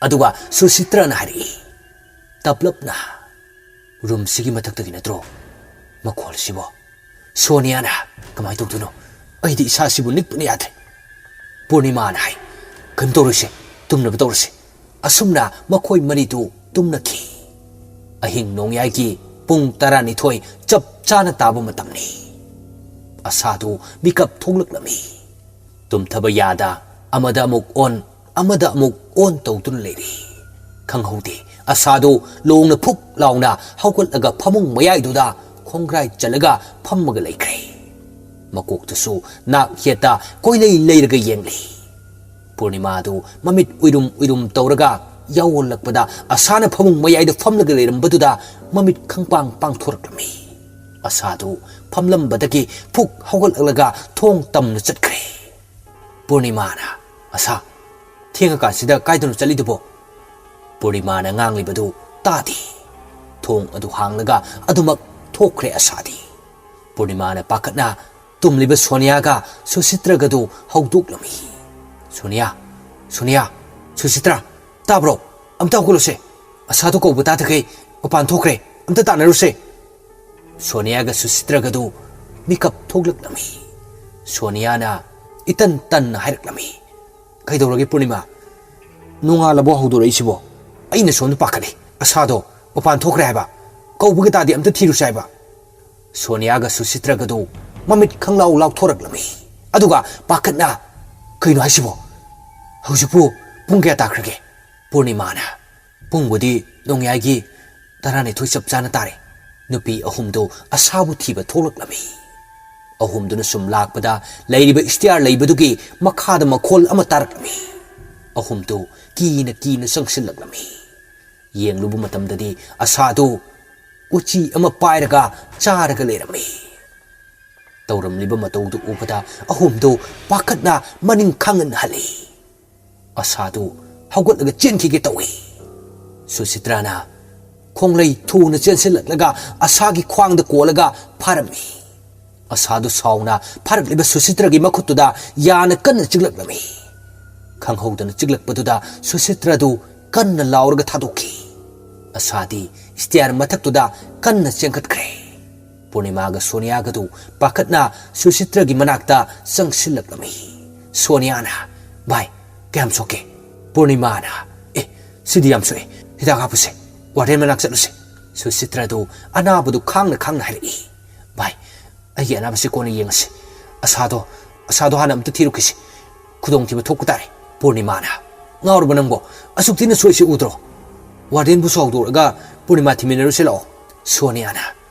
ꯑꯗꯨꯒ ꯁꯨꯁꯤꯇ꯭ꯔꯅ ꯍꯥꯏꯔꯛꯏ, ꯇꯞꯂꯞꯅ, "ꯔꯨꯝꯁꯤꯒꯤ ꯃꯊꯛꯇꯒꯤ ꯅꯠꯇ꯭ꯔꯣ ꯃꯈꯣꯜꯁꯤꯕꯣ?" ꯁꯣꯅꯤꯌꯥꯅ, "ꯀꯃꯥꯏꯅ ꯇꯧꯗꯣꯏꯅꯣ? ꯑꯩꯗꯤ ꯏꯁꯥꯁꯤꯕꯨ ꯅꯤꯛꯄꯅ ꯌꯥꯗ꯭ꯔꯦ꯫" ꯄꯨꯔꯅꯤꯃꯥꯅ ꯍꯥꯏ, "ꯀꯩꯝ ꯇꯧꯔꯣꯏꯁꯦ, ꯇꯨꯝꯅꯕ ꯇꯧꯔꯁꯦ꯫" ꯑꯁꯨꯝꯅ ꯃꯈꯣꯏ ꯃꯔꯤꯗꯨ ꯇꯨꯝꯅꯈꯤ꯫ ꯑꯍꯤꯡ ꯅꯣꯡꯌꯥꯏꯒꯤ ꯄꯨꯡ ꯇꯔꯥꯅꯤꯊꯣꯏ ꯆꯞ ꯆꯥꯅ ꯇꯥꯕ ꯃꯇꯝꯅꯤ꯫ ꯑꯁꯥꯗꯨ ꯃꯤꯀꯞ ꯊꯣꯛꯂꯛꯂꯝꯃꯤ꯫ ꯇꯨꯝꯊꯕ ꯌꯥꯗ ꯑꯃꯗ ꯑꯃꯨꯛ ꯑꯣꯟ, ꯑꯃꯗ ꯑꯃꯨꯛ ꯑꯣꯟ ꯇꯧꯗꯨꯅ ꯂꯩꯔꯤ꯫ ꯈꯪꯍꯧꯗꯦ, ꯑꯁꯥꯗꯨ ꯂꯣꯡꯅ ꯐꯨꯛ ꯂꯥꯎꯅ ꯍꯧꯒꯠꯂꯒ ꯐꯃꯨꯡ ꯃꯌꯥꯏꯗꯨꯗ ꯈꯣꯡꯒ꯭ꯔꯥꯏ ꯆꯜꯂꯒ ꯐꯝꯃꯒ ꯂꯩꯈ꯭ꯔꯦ꯫ ꯃꯀꯣꯛꯇꯁꯨ ꯅꯥꯛ ꯌꯦꯠꯇ ꯀꯣꯏꯂꯩ ꯂꯩꯔꯒ ꯌꯦꯡꯂꯤ꯫ ꯄꯨꯔꯅꯤꯃꯥꯗꯨ ꯃꯃꯤꯠ ꯎꯏꯔꯨꯝ ꯎꯏꯔꯨꯝ ꯇꯧꯔꯒ ꯌꯥꯑꯣꯜꯂꯛꯄꯗ ꯑꯁꯥꯅ ꯐꯃꯨꯡ ꯃꯌꯥꯏꯗ ꯐꯝꯂꯒ ꯂꯩꯔꯝꯕꯗꯨꯗ ꯃꯃꯤꯠ ꯈꯪꯄꯥꯡ ꯄꯥꯡꯊꯣꯔꯛꯂꯝꯃꯤ꯫ ꯑꯁꯥꯗꯨ ꯐꯝꯂꯝꯕꯗꯒꯤ ꯐꯨꯛ ꯍꯧꯒꯠꯂꯛꯂꯒ ꯊꯣꯡ ꯇꯝꯅ ꯆꯠꯈ꯭ꯔꯦ꯫ ꯄꯨꯔꯅꯤꯃꯥꯅ, "ꯑꯁꯥ, ꯊꯦꯡꯉꯀꯥꯟꯁꯤꯗ ꯀꯥꯏꯗꯅꯣ ꯆꯠꯂꯤꯗꯨꯕꯣ?" ꯄꯨꯔꯅꯤꯃꯥꯅ ꯉꯥꯡꯂꯤꯕꯗꯨ ꯇꯥꯗꯦ꯫ ꯊꯣꯡ ꯑꯗꯨ ꯍꯥꯡꯂꯒ ꯑꯗꯨꯃꯛ ꯊꯣꯛꯈ꯭ꯔꯦ ꯑꯁꯥꯗꯤ꯫ ꯄꯨꯔꯅꯤꯃꯥꯅ ꯄꯥꯈꯠꯅ ꯇꯨꯝꯂꯤꯕ ꯁꯣꯅꯤꯌꯥꯒ ꯁꯨꯁꯤꯇ꯭ꯔꯒꯗꯨ ꯍꯧꯗꯣꯛꯂꯝꯃꯤ꯫ "ꯁꯣꯅꯤꯌꯥ, ꯁꯣꯅꯤꯌꯥ, ꯁꯨꯁꯤꯇ꯭ꯔꯥ, ꯇꯥꯕ꯭ꯔꯣ? ꯑꯝꯇ ꯍꯧꯒꯠꯂꯨꯁꯦ꯫ ꯑꯁꯥꯗꯣ ꯀꯧꯕ ꯇꯥꯗꯈꯩ ꯃꯄꯥꯟ ꯊꯣꯛꯈ꯭ꯔꯦ꯫ ꯑꯝꯇ ꯇꯥꯟꯅꯔꯨꯁꯦ꯫" ꯁꯣꯅꯤꯌꯥꯒ ꯁꯨꯁꯤꯇ꯭ꯔꯒꯗꯨ ꯃꯤꯀꯞ ꯊꯣꯛꯂꯛꯂꯝꯃꯤ꯫ ꯁꯣꯅꯤꯌꯥꯅ ꯏꯇꯟ ꯇꯟꯅ ꯍꯥꯏꯔꯛꯂꯝꯃꯤ, "ꯀꯩꯗꯧꯔꯒꯦ ꯄꯨꯔꯅꯤꯃꯥ? ꯅꯣꯡꯉꯥꯜꯂꯕꯣ ꯍꯧꯗꯣꯔꯛꯏꯁꯤꯕꯣ? ꯑꯩꯅ ꯁꯣꯝꯗ ꯄꯥꯈꯠꯂꯤ꯫ ꯑꯁꯥꯗꯣ ꯃꯄꯥꯟ ꯊꯣꯛꯈ꯭ꯔꯦ ꯍꯥꯏꯕ꯫ ꯀꯧꯕꯒ ꯇꯥꯗꯦ, ꯑꯝꯇ ꯊꯤꯔꯨꯁꯦ ꯍꯥꯏꯕ꯫" ꯁꯣꯅꯤꯌꯥꯒ ꯁꯨꯁꯤꯇ꯭ꯔꯒꯗꯨ ꯃꯃꯤꯠ ꯈꯪꯂꯥꯎ ꯂꯥꯎꯊꯣꯔꯛꯂꯝꯃꯤ꯫ ꯑꯗꯨꯒ ꯄꯥꯈꯠꯅ, "ꯀꯩꯅꯣ ꯍꯥꯏꯁꯤꯕꯣ? ꯍꯧꯖꯤꯛꯄꯨ ꯄꯨꯡ ꯀꯌꯥ ꯇꯥꯈ꯭ꯔꯒꯦ?" ꯄꯨꯔꯅꯤꯃꯥꯅ, "ꯄꯨꯡꯕꯨꯗꯤ ꯅꯣꯡꯌꯥꯏꯒꯤ ꯇꯔꯥꯅꯤꯊꯣꯏ ꯆꯞ ꯆꯥꯅ ꯇꯥꯔꯦ꯫" ꯅꯨꯄꯤ ꯑꯍꯨꯝꯗꯨ ꯑꯁꯥꯕꯨ ꯊꯤꯕ ꯊꯣꯛꯂꯛꯂꯝꯃꯤ꯫ ꯑꯍꯨꯝꯗꯨꯅ ꯁꯨꯝ ꯂꯥꯛꯄꯗ ꯂꯩꯔꯤꯕ ꯏꯁꯇꯤꯌꯥꯔ ꯂꯩꯕꯗꯨꯒꯤ ꯃꯈꯥꯗ ꯃꯈꯣꯜ ꯑꯃ ꯇꯥꯔꯛꯂꯝꯃꯤ꯫ ꯑꯍꯨꯝꯗꯨ ꯀꯤꯅ ꯀꯤꯅ ꯆꯪꯁꯤꯜꯂꯛꯂꯝꯃꯤ꯫ ꯌꯦꯡꯂꯨꯕ ꯃꯇꯝꯗꯗꯤ ꯑꯁꯥꯗꯨ ꯎꯆꯤ ꯑꯃ ꯄꯥꯏꯔꯒ ꯆꯥꯔꯒ ꯂꯩꯔꯝꯃꯤ꯫ ꯇꯧꯔꯝꯂꯤꯕ ꯃꯇꯧꯗꯨ ꯎꯕꯗ ꯑꯍꯨꯝꯗꯨ ꯄꯥꯈꯠꯅ ꯃꯅꯤꯡ ꯈꯪꯍꯟ ꯍꯜꯂꯤ꯫ ꯑꯁꯥꯗꯨ ꯍꯧꯒꯠꯂꯒ ꯆꯦꯟꯈꯤꯒꯦ ꯇꯧꯏ꯫ ꯁꯨꯁꯤꯇ꯭ꯔꯥꯅ ꯈꯣꯡꯂꯩ ꯊꯨꯅ ꯆꯦꯟꯁꯤꯜꯂꯛꯂꯒ ꯑꯁꯥꯒꯤ ꯈ꯭ꯋꯥꯡꯗ ꯀꯣꯜꯂꯒ ꯐꯥꯔꯝꯃꯤ꯫ ꯑꯁꯥꯗꯨ ꯁꯥꯎꯅ ꯐꯥꯔꯛꯂꯤꯕ ꯁꯨꯁꯤꯇ꯭ꯔꯒꯤ ꯃꯈꯨꯠꯇꯨꯗ ꯌꯥꯅ ꯀꯟꯅ ꯆꯤꯛꯂꯛꯂꯝꯃꯤ꯫ ꯈꯪꯍꯧꯗꯅ ꯆꯤꯛꯂꯛꯄꯗꯨꯗ ꯁꯨꯁꯤꯇ꯭ꯔꯥꯗꯨ ꯀꯟꯅ ꯂꯥꯎꯔꯒ ꯊꯥꯗꯣꯛꯈꯤ꯫ ꯑꯁꯥꯗꯤ ꯁ꯭ꯇꯦꯌꯔ ꯃꯊꯛꯇꯨꯗ ꯀꯟꯅ ꯆꯦꯟꯈꯠꯈ꯭ꯔꯦ꯫ ꯄꯨꯔꯅꯤꯃꯥꯒ ꯁꯣꯅꯤꯌꯥꯒꯗꯨ ꯄꯥꯈꯠꯅ ꯁꯨꯁꯤꯇ꯭ꯔꯒꯤ ꯃꯅꯥꯛꯇ ꯆꯪꯁꯤꯜꯂꯛꯂꯝꯃꯤ꯫ ꯁꯣꯅꯤꯌꯥꯅ, "ꯚꯥꯏ, ꯀꯌꯥꯝ ꯁꯣꯛꯀꯦ?" ꯄꯨꯔꯅꯤꯃꯥꯅ, "ꯑꯦ, ꯁꯤꯗꯤ ꯌꯥꯝ ꯁꯣꯛꯑꯦ꯫ ꯍꯤꯗꯥꯛ ꯍꯥꯞꯄꯨꯁꯦ꯫ ꯋꯥꯔꯗꯦꯟ ꯃꯅꯥꯛ ꯆꯠꯂꯨꯁꯦ꯫" ꯁꯨꯁꯤꯇ꯭ꯔꯗꯨ ꯑꯅꯥꯕꯗꯨ ꯈꯥꯡꯅ ꯈꯥꯡꯅ ꯍꯥꯏꯔꯛꯏ꯫ "ꯚꯥꯏ, ꯑꯩꯒꯤ ꯑꯅꯥꯕꯁꯤ ꯀꯣꯟꯅ ꯌꯦꯡꯉꯁꯤ꯫ ꯑꯁꯥꯗꯣ, ꯑꯁꯥꯗꯣ ꯍꯥꯟꯅ ꯑꯝꯇ ꯊꯤꯔꯨꯈꯤꯁꯤ꯫ ꯈꯨꯗꯣꯡꯊꯤꯕ ꯊꯣꯛꯄ ꯇꯥꯔꯦ꯫" ꯄꯨꯔꯅꯤꯃꯥꯅ, "ꯉꯥꯎꯔꯕ ꯅꯪꯕꯣ? ꯑꯁꯨꯛ ꯊꯤꯅ ꯁꯣꯛꯏꯁꯤ ꯎꯗ꯭ꯔꯣ? ꯋꯥꯔꯗꯦꯟꯕꯨꯁꯨ ꯍꯧꯗꯣꯔꯛꯑꯒ ꯄꯨꯔꯅꯤꯃꯥ ꯊꯤꯃꯤꯟꯅꯔꯨꯁꯤ ꯂꯥꯛꯑꯣ꯫" ꯁꯣꯅꯤꯌꯥꯅ,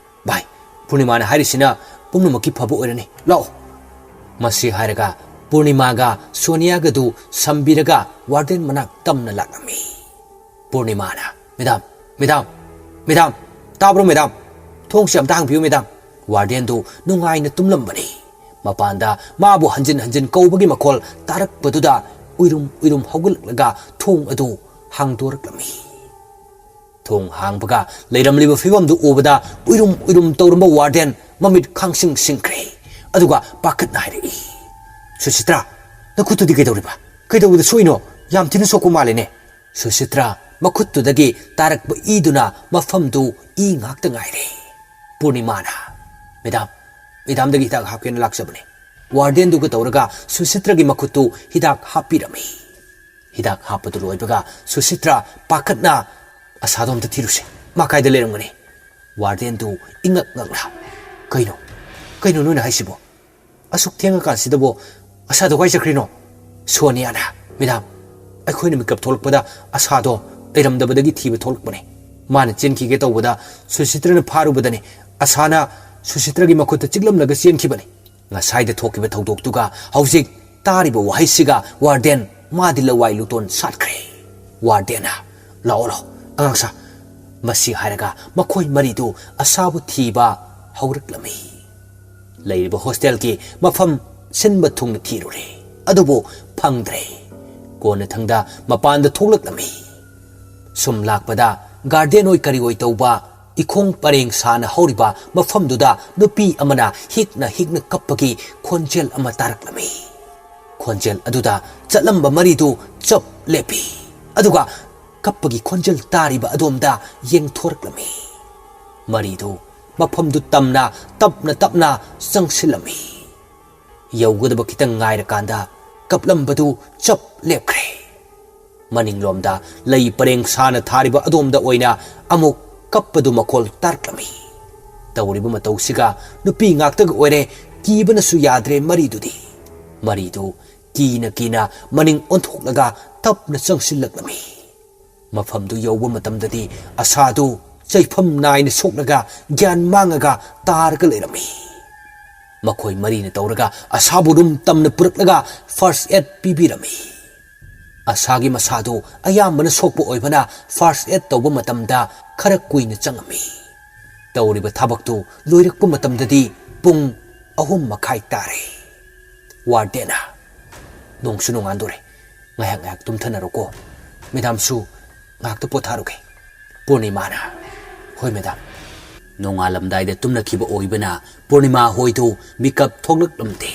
"ꯚꯥꯏ, ꯄꯨꯔꯅꯤꯃꯥꯅ ꯍꯥꯏꯔꯤꯁꯤꯅ ꯄꯨꯝꯅꯃꯛꯀꯤ ꯐꯕ ꯑꯣꯏꯔꯅꯤ꯫ ꯂꯥꯛꯑꯣ꯫" ꯃꯁꯤ ꯍꯥꯏꯔꯒ ꯄꯨꯔꯅꯤꯃꯥꯒ ꯁꯣꯅꯤꯌꯥꯒꯗꯨ ꯁꯝꯕꯤꯔꯒ ꯋꯥꯔꯗꯦꯟ ꯃꯅꯥꯛ ꯇꯝꯅ ꯂꯥꯛꯂꯝꯃꯤ꯫ ꯄꯨꯔꯅꯤꯃꯥꯅ, "ꯃꯦꯗꯥꯝ, ꯃꯦꯗꯥꯝ, ꯃꯦꯗꯥꯝ, ꯇꯥꯕ꯭ꯔꯣ ꯃꯦꯗꯥꯝ? ꯊꯣꯡꯁꯦ ꯑꯝꯇ ꯍꯥꯡꯕꯤꯌꯨ ꯃꯦꯗꯥꯝ꯫" ꯋꯥꯔꯗꯦꯟꯗꯨ ꯅꯨꯡꯉꯥꯏꯅ ꯇꯨꯝꯂꯝꯕꯅꯤ꯫ ꯃꯄꯥꯟꯗ ꯃꯥꯕꯨ ꯍꯟꯖꯤꯟ ꯍꯟꯖꯤꯟ ꯀꯧꯕꯒꯤ ꯃꯈꯣꯜ ꯇꯥꯔꯛꯄꯗꯨꯗ ꯎꯏꯔꯨꯝ ꯎꯏꯔꯨꯝ ꯍꯧꯒꯠꯂꯛꯂꯒ ꯊꯣꯡ ꯑꯗꯨ ꯍꯥꯡꯗꯣꯔꯛꯂꯝꯃꯤ꯫ ꯊꯣꯡ ꯍꯥꯡꯕꯒ ꯂꯩꯔꯝꯂꯤꯕ ꯐꯤꯕꯝꯗꯨ ꯎꯕꯗ ꯎꯏꯔꯨꯝ ꯎꯏꯔꯨꯝ ꯇꯧꯔꯝꯕ ꯋꯥꯔꯗꯦꯟ ꯃꯃꯤꯠ ꯈꯥꯡꯁꯤꯡ ꯁꯤꯡꯈ꯭ꯔꯦ꯫ ꯑꯗꯨꯒ ꯄꯥꯈꯠꯅ ꯍꯥꯏꯔꯛꯏ, "ꯁꯨꯁꯤꯇ꯭ꯔꯥ, ꯅꯈꯨꯠꯇꯨꯗꯤ ꯀꯩꯗꯧꯔꯤꯕ? ꯀꯩꯗꯧꯕꯗ ꯁꯣꯛꯏꯅꯣ? ꯌꯥꯝ ꯊꯤꯅ ꯁꯣꯛꯄ ꯃꯥꯜꯂꯦꯅꯦ꯫" ꯁꯨꯁꯤꯇ꯭ꯔꯥ ꯃꯈꯨꯠꯇꯨꯗꯒꯤ ꯇꯥꯔꯛꯄ ꯏꯗꯨꯅ ꯃꯐꯝꯗꯨ ꯏ ꯉꯥꯛꯇ ꯉꯥꯏꯔꯦ꯫ ꯄꯨꯔꯅꯤꯃꯥꯅ, "ꯃꯦꯗꯥꯝ, ꯃꯦꯗꯥꯝꯗꯒꯤ ꯍꯤꯗꯥꯛ ꯍꯥꯞꯀꯦꯅ ꯂꯥꯛꯆꯕꯅꯦ꯫" ꯋꯥꯔꯗꯦꯟꯗꯨꯒ ꯇꯧꯔꯒ ꯁꯨꯁꯤꯇ꯭ꯔꯒꯤ ꯃꯈꯨꯠꯇꯨ ꯍꯤꯗꯥꯛ ꯍꯥꯞꯄꯤꯔꯝꯃꯤ꯫ ꯍꯤꯗꯥꯛ ꯍꯥꯞꯄꯗꯨ ꯂꯣꯏꯕꯒ ꯁꯨꯁꯤꯇ꯭ꯔꯥ ꯄꯥꯈꯠꯅ, "ꯑꯁꯥꯗꯣ ꯑꯝꯇ ꯊꯤꯔꯨꯁꯦ꯫ ꯃꯥ ꯀꯥꯏꯗ ꯂꯩꯔꯝꯒꯅꯤ?" ꯋꯥꯔꯗꯦꯟꯗꯨ ꯏꯉꯛ ꯉꯛꯅ, "ꯀꯩꯅꯣ? ꯀꯩꯅꯣ ꯅꯣꯏꯅ ꯍꯥꯏꯁꯤꯕꯣ? ꯑꯁꯨꯛ ꯊꯦꯡꯉꯀꯥꯟꯁꯤꯗꯕꯣ ꯑꯁꯥꯗꯣ ꯀꯥꯏ ꯆꯠꯈ꯭ꯔꯤꯅꯣ?" ꯁꯣꯅꯤꯌꯥꯅ, "ꯃꯦꯗꯥꯝ, ꯑꯩꯈꯣꯏꯅ ꯃꯤꯀꯞ ꯊꯣꯛꯂꯛꯄꯗ ꯑꯁꯥꯗꯣ ꯂꯩꯔꯝꯗꯕꯗꯒꯤ ꯊꯤꯕ ꯊꯣꯛꯂꯛꯄꯅꯦ꯫ ꯃꯥꯅ ꯆꯦꯟꯈꯤꯒꯦ ꯇꯧꯕꯗ ꯁꯨꯁꯤꯇ꯭ꯔꯅ ꯐꯥꯔꯨꯕꯗꯅꯦ꯫ ꯑꯁꯥꯅ ꯁꯨꯁꯤꯇ꯭ꯔꯒꯤ ꯃꯈꯨꯠꯇ ꯆꯤꯛꯂꯝꯂꯒ ꯆꯦꯟꯈꯤꯕꯅꯦ꯫" ꯉꯁꯥꯏꯗ ꯊꯣꯛꯈꯤꯕ ꯊꯧꯗꯣꯛꯇꯨꯒ ꯍꯧꯖꯤꯛ ꯇꯥꯔꯤꯕ ꯋꯥꯍꯩꯁꯤꯒ ꯋꯥꯔꯗꯦꯟ ꯃꯥꯗꯤ ꯂꯋꯥꯏ ꯂꯨꯇꯣꯟ ꯁꯥꯠꯈ꯭ꯔꯦ꯫ ꯋꯥꯔꯗꯦꯟꯅ, "ꯂꯥꯛꯑꯣ, ꯂꯥꯛꯑꯣ, ꯑꯉꯥꯡꯁꯥ꯫" ꯃꯁꯤ ꯍꯥꯏꯔꯒ ꯃꯈꯣꯏ ꯃꯔꯤꯗꯨ ꯑꯁꯥꯕꯨ ꯊꯤꯕ ꯍꯧꯔꯛꯂꯝꯃꯤ꯫ ꯂꯩꯔꯤꯕ ꯍꯣꯁꯇꯦꯜꯒꯤ ꯃꯐꯝ ꯁꯤꯟꯕ ꯊꯨꯡꯅ ꯊꯤꯔꯨꯔꯦ, ꯑꯗꯨꯕꯨ ꯐꯪꯗ꯭ꯔꯦ꯫ ꯀꯣꯟꯅꯊꯪꯗ ꯃꯄꯥꯟꯗ ꯊꯣꯛꯂꯛꯂꯝꯃꯤ꯫ ꯁꯨꯝ ꯂꯥꯛꯄꯗ ꯒꯥꯔꯗꯦꯟ ꯑꯣꯏ ꯀꯔꯤ ꯑꯣꯏ ꯇꯧꯕ ꯏꯈꯣꯡ ꯄꯔꯦꯡ ꯁꯥꯅ ꯍꯧꯔꯤꯕ ꯃꯐꯝꯗꯨꯗ ꯅꯨꯄꯤ ꯑꯃꯅ ꯍꯤꯛꯅ ꯍꯤꯛꯅ ꯀꯞꯄꯒꯤ ꯈꯣꯟꯖꯦꯜ ꯑꯃ ꯇꯥꯔꯛꯂꯝꯃꯤ꯫ ꯈꯣꯟꯖꯦꯜ ꯑꯗꯨꯗ ꯆꯠꯂꯝꯕ ꯃꯔꯤꯗꯨ ꯆꯞ ꯂꯦꯞꯄꯤ꯫ ꯑꯗꯨꯒ ꯀꯞꯄꯒꯤ ꯈꯣꯟꯖꯦꯜ ꯇꯥꯔꯤꯕ ꯑꯗꯣꯝꯗ ꯌꯦꯡꯊꯣꯔꯛꯂꯝꯃꯤ꯫ ꯃꯔꯤꯗꯨ ꯃꯐꯝꯗꯨ ꯇꯝꯅ ꯇꯞꯅ ꯇꯞꯅ ꯆꯪꯁꯤꯜꯂꯝꯃꯤ꯫ ꯌꯧꯒꯗꯕ ꯈꯤꯇꯪ ꯉꯥꯏꯔꯀꯥꯟꯗ ꯀꯞꯂꯝꯕꯗꯨ ꯆꯞ ꯂꯦꯞꯈ꯭ꯔꯦ꯫ ꯃꯅꯤꯡꯂꯣꯝꯗ ꯂꯩ ꯄꯔꯦꯡ ꯁꯥꯅ ꯊꯥꯔꯤꯕ ꯑꯗꯣꯝꯗ ꯑꯣꯏꯅ ꯑꯃꯨꯛ ꯀꯞꯄꯗꯨ ꯃꯈꯣꯜ ꯇꯥꯔꯛꯂꯝꯃꯤ꯫ ꯇꯧꯔꯤꯕ ꯃꯇꯧꯁꯤꯒ ꯅꯨꯄꯤ ꯉꯥꯛꯇꯒ ꯑꯣꯏꯔꯦ, ꯀꯤꯕꯅꯁꯨ ꯌꯥꯗ꯭ꯔꯦ ꯃꯔꯤꯗꯨꯗꯤ꯫ ꯃꯔꯤꯗꯨ ꯀꯤꯅ ꯀꯤꯅ ꯃꯅꯤꯡ ꯑꯣꯟꯊꯣꯛꯂꯒ ꯇꯞꯅ ꯆꯪꯁꯤꯜꯂꯛꯂꯝꯃꯤ꯫ ꯃꯐꯝꯗꯨ ꯌꯧꯕ ꯃꯇꯝꯗꯗꯤ ꯑꯁꯥꯗꯨ ꯆꯩꯐꯝ ꯅꯥꯏꯅ ꯁꯣꯛꯂꯒ ꯒ꯭ꯌꯥꯟ ꯃꯥꯡꯉꯒ ꯇꯥꯔꯒ ꯂꯩꯔꯝꯃꯤ꯫ ꯃꯈꯣꯏ ꯃꯔꯤꯅ ꯇꯧꯔꯒ ꯑꯁꯥꯕꯨ ꯔꯨꯝ ꯇꯝꯅ ꯄꯨꯔꯛꯂꯒ ꯐꯥꯔꯁ ꯑꯦꯗ ꯄꯤꯕꯤꯔꯝꯃꯤ꯫ ꯑꯁꯥꯒꯤ ꯃꯁꯥꯗꯨ ꯑꯌꯥꯝꯕꯅ ꯁꯣꯛꯄ ꯑꯣꯏꯕꯅ ꯐꯥꯔꯁ ꯑꯦꯗ ꯇꯧꯕ ꯃꯇꯝꯗ ꯈꯔ ꯀꯨꯏꯅ ꯆꯪꯉꯝꯃꯤ꯫ ꯇꯧꯔꯤꯕ ꯊꯕꯛꯇꯨ ꯂꯣꯏꯔꯛꯄ ꯃꯇꯝꯗꯗꯤ ꯄꯨꯡ ꯑꯍꯨꯝ ꯃꯈꯥꯏ ꯇꯥꯔꯦ꯫ ꯋꯥꯔꯗꯦꯟꯅ, "ꯅꯣꯡꯁꯨ ꯅꯣꯡꯉꯥꯟꯗꯣꯔꯦ, ꯉꯥꯏꯍꯥꯛ ꯉꯥꯏꯍꯥꯛ ꯇꯨꯝꯊꯅꯔꯣꯀꯣ꯫ ꯃꯦꯗꯥꯝꯁꯨ ꯉꯥꯏꯍꯥꯛꯇ ꯄꯣꯊꯥꯔꯨꯒꯦ꯫" ꯄꯨꯔꯅꯤꯃꯥꯅ, "ꯍꯣꯏ ꯃꯦꯗꯥꯝ꯫" ꯅꯣꯡꯉꯥꯜꯂꯝꯗꯥꯏꯗ ꯇꯨꯝꯅꯈꯤꯕ ꯑꯣꯏꯕꯅ ꯄꯨꯔꯅꯤꯃꯥ ꯍꯣꯏꯗꯨ ꯃꯤꯀꯞ ꯊꯣꯛꯂꯛꯂꯝꯗꯦ꯫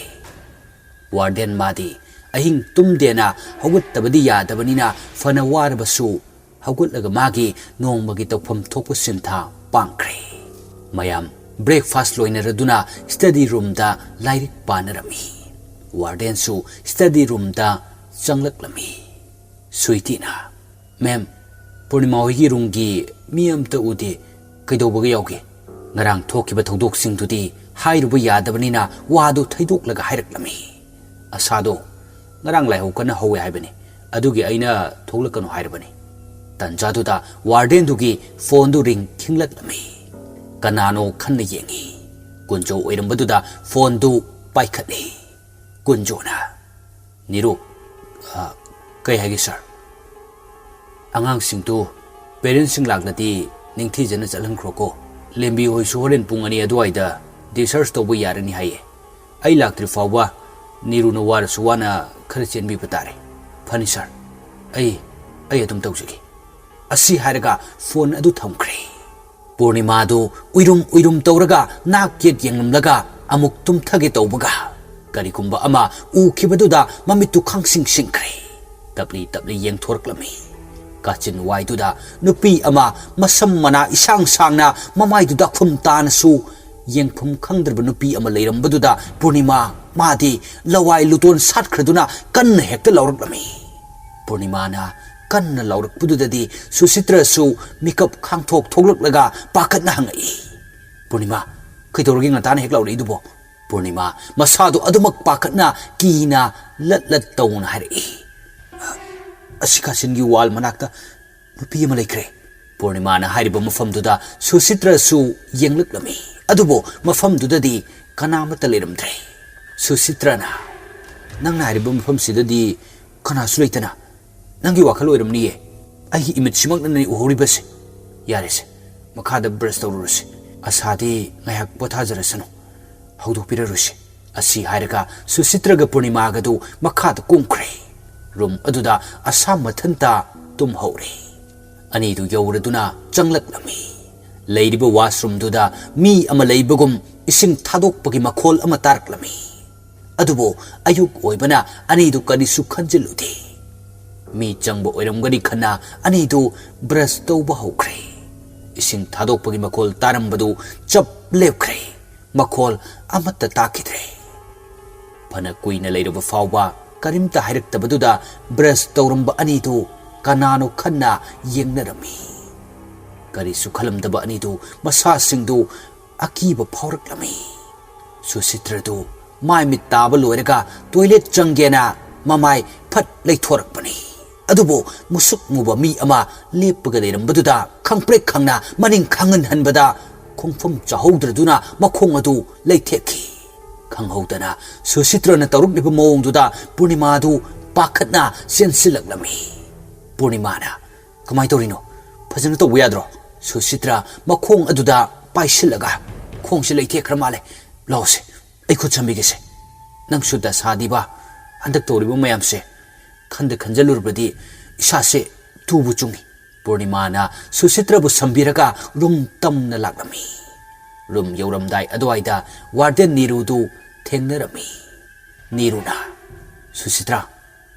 ꯋꯥꯔꯗꯦꯟ ꯃꯥꯗꯤ ꯑꯍꯤꯡ ꯇꯨꯝꯗꯦꯅ ꯍꯧꯒꯠꯇꯕꯗꯤ ꯌꯥꯗꯕꯅꯤꯅ ꯐꯅ ꯋꯥꯔꯕꯁꯨ ꯍꯧꯒꯠꯂꯒ ꯃꯥꯒꯤ ꯅꯣꯡꯃꯒꯤ ꯇꯧꯐꯝ ꯊꯣꯛꯄ ꯁꯤꯟꯊꯥ ꯄꯥꯡꯈ꯭ꯔꯦ꯫ ꯃꯌꯥꯝ ꯕ꯭ꯔꯦꯛꯐꯥꯁ ꯂꯣꯏꯅꯔꯗꯨꯅ ꯁ꯭ꯇꯗꯤ ꯔꯨꯝꯗ ꯂꯥꯏꯔꯤꯛ ꯄꯥꯅꯔꯝꯃꯤ꯫ ꯋꯥꯔꯗꯦꯟꯁꯨ ꯁ꯭ꯇꯗꯤ ꯔꯨꯝꯗ ꯆꯪꯂꯛꯂꯝꯃꯤ꯫ ꯁ꯭ꯋꯤꯇꯤꯅ, "ꯃꯦꯝ, ꯄꯨꯔꯅꯤꯃꯥ ꯍꯣꯏꯒꯤ ꯔꯨꯝꯒꯤ ꯃꯤ ꯑꯝꯇ ꯎꯗꯦ꯫ ꯀꯩꯗꯧꯕꯒ ꯌꯥꯎꯒꯦ?" ꯉꯔꯥꯡ ꯊꯣꯛꯈꯤꯕ ꯊꯧꯗꯣꯛꯁꯤꯡꯗꯨꯗꯤ ꯍꯥꯏꯔꯨꯕ ꯌꯥꯗꯕꯅꯤꯅ ꯋꯥꯗꯨ ꯊꯩꯗꯣꯛꯂꯒ ꯍꯥꯏꯔꯛꯂꯝꯃꯤ꯫ ꯑꯁꯥꯗꯣ ꯉꯔꯥꯡ ꯂꯥꯏꯍꯧ ꯀꯟꯅ ꯍꯧꯋꯦ ꯍꯥꯏꯕꯅꯤ, ꯑꯗꯨꯒꯤ ꯑꯩꯅ ꯊꯣꯛꯂꯛꯀꯅꯨ ꯍꯥꯏꯔꯕꯅꯤ꯫ ꯇꯟꯖꯥꯗꯨꯗ ꯋꯥꯔꯗꯦꯟꯗꯨꯒꯤ ꯐꯣꯟꯗꯨ ꯔꯤꯡ ꯈꯤꯡꯂꯛꯂꯝꯃꯤ꯫ ꯀꯅꯥꯅꯣ ꯈꯟꯅ ꯌꯦꯡꯉꯤ꯫ ꯀꯨꯟꯖꯣ ꯑꯣꯏꯔꯝꯕꯗꯨꯗ ꯐꯣꯟꯗꯨ ꯄꯥꯏꯈꯠꯂꯤ꯫ ꯀꯨꯟꯖꯣꯅ, "ꯅꯤꯔꯨ, ꯑ, ꯀꯩ ꯍꯥꯏꯒꯦ ꯁꯥꯔ?" "ꯑꯉꯥꯡꯁꯤꯡꯗꯨ ꯄꯦꯔꯦꯟꯁꯁꯤꯡ ꯂꯥꯛꯂꯗꯤ ꯅꯤꯡꯊꯤꯖꯅ ꯆꯠꯍꯟꯈ꯭ꯔꯣꯀꯣ꯫ ꯂꯦꯝꯕꯤ ꯍꯣꯏꯁꯨ ꯍꯣꯔꯦꯟ ꯄꯨꯡ ꯑꯅꯤ ꯑꯗꯨꯋꯥꯏꯗ ꯗꯤꯁꯆꯥꯔꯖ ꯇꯧꯕ ꯌꯥꯔꯅꯤ ꯍꯥꯏꯌꯦ꯫ ꯑꯩ ꯂꯥꯛꯇ꯭ꯔꯤ ꯐꯥꯎꯕ ꯅꯤꯔꯨꯅ ꯋꯥꯔꯁꯨ ꯋꯥꯅ ꯈꯔ ꯆꯦꯟꯕꯤꯕ ꯇꯥꯔꯦ꯫" "ꯐꯅꯤ ꯁꯥꯔ, ꯑꯩ, ꯑꯩ ꯑꯗꯨꯝ ꯇꯧꯖꯒꯦ꯫" ꯑꯁꯤ ꯍꯥꯏꯔꯒ ꯐꯣꯟ ꯑꯗꯨ ꯊꯝꯈ꯭ꯔꯦ꯫ ꯄꯨꯔꯅꯤꯃꯥꯗꯨ ꯎꯏꯔꯨꯝ ꯎꯏꯔꯨꯝ ꯇꯧꯔꯒ ꯅꯥꯛ ꯌꯦꯠ ꯌꯦꯡꯂꯝꯂꯒ ꯑꯃꯨꯛ ꯇꯨꯝꯊꯒꯦ ꯇꯧꯕꯒ ꯀꯔꯤꯒꯨꯝꯕ ꯑꯃ ꯎꯈꯤꯕꯗꯨꯗ ꯃꯃꯤꯠꯇꯨ ꯈꯥꯡꯁꯤꯡ ꯁꯤꯡꯈ꯭ꯔꯦ꯫ ꯇꯞꯂꯤ ꯇꯞꯂꯤ ꯌꯦꯡꯊꯣꯔꯛꯂꯝꯃꯤ꯫ ꯀꯥꯆꯤꯟ ꯋꯥꯏꯗꯨꯗ ꯅꯨꯄꯤ ꯑꯃ ꯃꯁꯝ ꯃꯅꯥ ꯏꯁꯥꯡ ꯁꯥꯡꯅ ꯃꯃꯥꯏꯗꯨ ꯗꯥꯛꯐꯝ ꯇꯥꯅꯁꯨ ꯌꯦꯡꯐꯝ ꯈꯪꯗ꯭ꯔꯕ ꯅꯨꯄꯤ ꯑꯃ ꯂꯩꯔꯝꯕꯗꯨꯗ ꯄꯨꯔꯅꯤꯃꯥ ꯃꯥꯗꯤ ꯂꯋꯥꯏ ꯂꯨꯇꯣꯟ ꯁꯥꯠꯈ꯭ꯔꯗꯨꯅ ꯀꯟꯅ ꯍꯦꯛꯇ ꯂꯥꯎꯔꯛꯂꯝꯃꯤ꯫ ꯄꯨꯔꯅꯤꯃꯥꯅ ꯀꯟꯅ ꯂꯥꯎꯔꯛꯄꯗꯨꯗꯗꯤ ꯁꯨꯁꯤꯇ꯭ꯔꯁꯨ ꯃꯤꯀꯞ ꯈꯥꯡꯊꯣꯛ ꯊꯣꯛꯂꯛꯂꯒ ꯄꯥꯈꯠꯅ ꯍꯪꯉꯛꯏ, "ꯄꯨꯔꯅꯤꯃꯥ, ꯀꯩꯗꯧꯔꯒꯦ ꯉꯟꯇꯥꯅ ꯍꯦꯛ ꯂꯥꯎꯔꯛꯏꯗꯨꯕꯣ?" ꯄꯨꯔꯅꯤꯃꯥ ꯃꯁꯥꯗꯣ ꯑꯗꯨꯃꯛ ꯄꯥꯈꯠꯅ ꯀꯤꯅ ꯂꯠ ꯂꯠ ꯇꯧꯅ ꯍꯥꯏꯔꯛꯏ, "ꯑꯁꯤ ꯀꯥꯆꯤꯟꯒꯤ ꯋꯥꯜ ꯃꯅꯥꯛꯇ ꯅꯨꯄꯤ ꯑꯃ ꯂꯩꯈ꯭ꯔꯦ꯫" ꯄꯨꯔꯅꯤꯃꯥꯅ ꯍꯥꯏꯔꯤꯕ ꯃꯐꯝꯗꯨꯗ ꯁꯨꯁꯤꯇ꯭ꯔꯁꯨ ꯌꯦꯡꯂꯛꯂꯝꯃꯤ꯫ ꯑꯗꯨꯕꯨ ꯃꯐꯝꯗꯨꯗꯗꯤ ꯀꯅꯥꯃꯠꯇ ꯂꯩꯔꯝꯗ꯭ꯔꯦ꯫ ꯁꯨꯁꯤꯇ꯭ꯔꯅ, "ꯅꯪꯅ ꯍꯥꯏꯔꯤꯕ ꯃꯐꯝꯁꯤꯗꯗꯤ ꯀꯅꯥꯁꯨ ꯂꯩꯇꯅ ꯅꯪꯒꯤ ꯋꯥꯈꯜ ꯑꯣꯏꯔꯝꯅꯤꯌꯦ꯫ ꯑꯩꯒꯤ ꯏꯃꯤꯠꯁꯤꯃꯛꯅꯅꯦ ꯎꯍꯧꯔꯤꯕꯁꯦ꯫ ꯌꯥꯔꯦꯁꯦ, ꯃꯈꯥꯗ ꯕ꯭ꯔꯁ ꯇꯧꯔꯨꯔꯁꯤ꯫ ꯑꯁꯥꯗꯤ ꯉꯥꯏꯍꯥꯛ ꯄꯣꯊꯥꯖꯔꯁꯅꯨ꯫ ꯍꯧꯗꯣꯛꯄꯤꯔꯔꯣꯏꯁꯤ꯫" ꯑꯁꯤ ꯍꯥꯏꯔꯒ ꯁꯨꯁꯤꯇ꯭ꯔꯒ ꯄꯨꯔꯅꯤꯃꯥꯒꯗꯨ ꯃꯈꯥꯗ ꯀꯨꯝꯈ꯭ꯔꯦ꯫ ꯔꯨꯝ ꯑꯗꯨꯗ ꯑꯁꯥ ꯃꯊꯟꯇ ꯇꯨꯝꯍꯧꯔꯦ꯫ ꯑꯅꯤꯗꯨ ꯌꯧꯔꯗꯨꯅ ꯆꯪꯂꯛꯂꯝꯃꯤ꯫ ꯂꯩꯔꯤꯕ ꯋꯥꯁꯔꯨꯝꯗꯨꯗ ꯃꯤ ꯑꯃ ꯂꯩꯕꯒꯨꯝ ꯏꯁꯤꯡ ꯊꯥꯗꯣꯛꯄꯒꯤ ꯃꯈꯣꯜ ꯑꯃ ꯇꯥꯔꯛꯂꯝꯃꯤ꯫ ꯑꯗꯨꯕꯨ ꯑꯌꯨꯛ ꯑꯣꯏꯕꯅ ꯑꯅꯤꯗꯨ ꯀꯔꯤꯁꯨ ꯈꯟꯖꯤꯜꯂꯨꯗꯦ꯫ ꯃꯤ ꯆꯪꯕ ꯑꯣꯏꯔꯝꯒꯅꯤ ꯈꯟꯅ ꯑꯅꯤꯗꯨ ꯕ꯭ꯔꯁ ꯇꯧꯕ ꯍꯧꯈ꯭ꯔꯦ꯫ ꯏꯁꯤꯡ ꯊꯥꯗꯣꯛꯄꯒꯤ ꯃꯈꯣꯜ ꯇꯥꯔꯝꯕꯗꯨ ꯆꯞ ꯂꯦꯞꯈ꯭ꯔꯦ꯫ ꯃꯈꯣꯜ ꯑꯃꯠꯇ ꯇꯥꯈꯤꯗ꯭ꯔꯦ꯫ ꯐꯅ ꯀꯨꯏꯅ ꯂꯩꯔꯕ ꯐꯥꯎꯕ ꯀꯔꯤꯝꯇ ꯍꯥꯏꯔꯛꯇꯕꯗꯨꯗ ꯕ꯭ꯔꯁ ꯇꯧꯔꯝꯕ ꯑꯅꯤꯗꯨ ꯀꯅꯥꯅꯣ ꯈꯟꯅ ꯌꯦꯡꯅꯔꯝꯃꯤ꯫ ꯀꯔꯤꯁꯨ ꯈꯜꯂꯝꯗꯕ ꯑꯅꯤꯗꯨ ꯃꯁꯥꯁꯤꯡꯗꯨ ꯑꯀꯤꯕ ꯐꯥꯎꯔꯛꯂꯝꯃꯤ꯫ ꯁꯨꯁꯤꯇ꯭ꯔꯗꯨ ꯃꯥꯏ ꯃꯤꯠ ꯇꯥꯕ ꯂꯣꯏꯔꯒ ꯇꯣꯏꯂꯦꯠ ꯆꯪꯒꯦꯅ ꯃꯃꯥꯏ ꯐꯠ ꯂꯩꯊꯣꯔꯛꯄꯅꯤ꯫ ꯑꯗꯨꯕꯨ ꯃꯨꯁꯨꯛ ꯃꯨꯕ ꯃꯤ ꯑꯃ ꯂꯦꯞꯄꯒ ꯂꯩꯔꯝꯕꯗꯨꯗ ꯈꯪꯄ꯭ꯔꯦꯛ ꯈꯪꯅ ꯃꯅꯤꯡ ꯈꯪꯍꯟꯍꯟꯕꯗ ꯈꯣꯡꯐꯝ ꯆꯥꯍꯧꯗ꯭ꯔꯗꯨꯅ ꯃꯈꯣꯡ ꯑꯗꯨ ꯂꯩꯊꯦꯛꯈꯤ꯫ ꯈꯪꯍꯧꯗꯅ ꯁꯨꯁꯤꯇ꯭ꯔꯅ ꯇꯧꯔꯛꯂꯤꯕ ꯃꯑꯣꯡꯗꯨꯗ ꯄꯨꯔꯅꯤꯃꯥꯗꯨ ꯄꯥꯈꯠꯅ ꯆꯦꯟꯁꯤꯜꯂꯛꯂꯝꯃꯤ꯫ ꯄꯨꯔꯅꯤꯃꯥꯅ, "ꯀꯃꯥꯏꯅ ꯇꯧꯔꯤꯅꯣ? ꯐꯖꯅ ꯇꯧꯕ ꯌꯥꯗ꯭ꯔꯣ?" ꯁꯨꯁꯤꯇ꯭ꯔ ꯃꯈꯣꯡ ꯑꯗꯨꯗ ꯄꯥꯏꯁꯤꯜꯂꯒ, "ꯈꯣꯡꯁꯦ ꯂꯩꯊꯦꯛꯈ꯭ꯔ ꯃꯥꯜꯂꯦ꯫ ꯂꯥꯛꯑꯣꯁꯦ, ꯑꯩ ꯈꯨꯠ ꯁꯝꯕꯤꯒꯦꯁꯦ꯫ ꯅꯪꯁꯨ ꯗꯁꯥꯗꯤꯕ, ꯍꯟꯗꯛ ꯇꯧꯔꯤꯕ ꯃꯌꯥꯝꯁꯦ ꯈꯟꯗ ꯈꯟꯖꯜꯂꯨꯔꯕꯗꯤ ꯏꯁꯥꯁꯦ ꯇꯨꯕꯨ ꯆꯨꯡꯉꯤ꯫" ꯄꯨꯔꯅꯤꯃꯥꯅ ꯁꯨꯁꯤꯇ꯭ꯔꯕꯨ ꯁꯝꯕꯤꯔꯒ ꯔꯨꯝ ꯇꯝꯅ ꯂꯥꯛꯂꯝꯃꯤ꯫ ꯔꯨꯝ ꯌꯧꯔꯝꯗꯥꯏ ꯑꯗꯨꯋꯥꯏꯗ ꯋꯥꯔꯗꯦꯟ ꯅꯤꯔꯨꯗꯨ ꯊꯦꯡꯅꯔꯝꯃꯤ꯫ ꯅꯤꯔꯨꯅ, "ꯁꯨꯁꯤꯇ꯭ꯔ,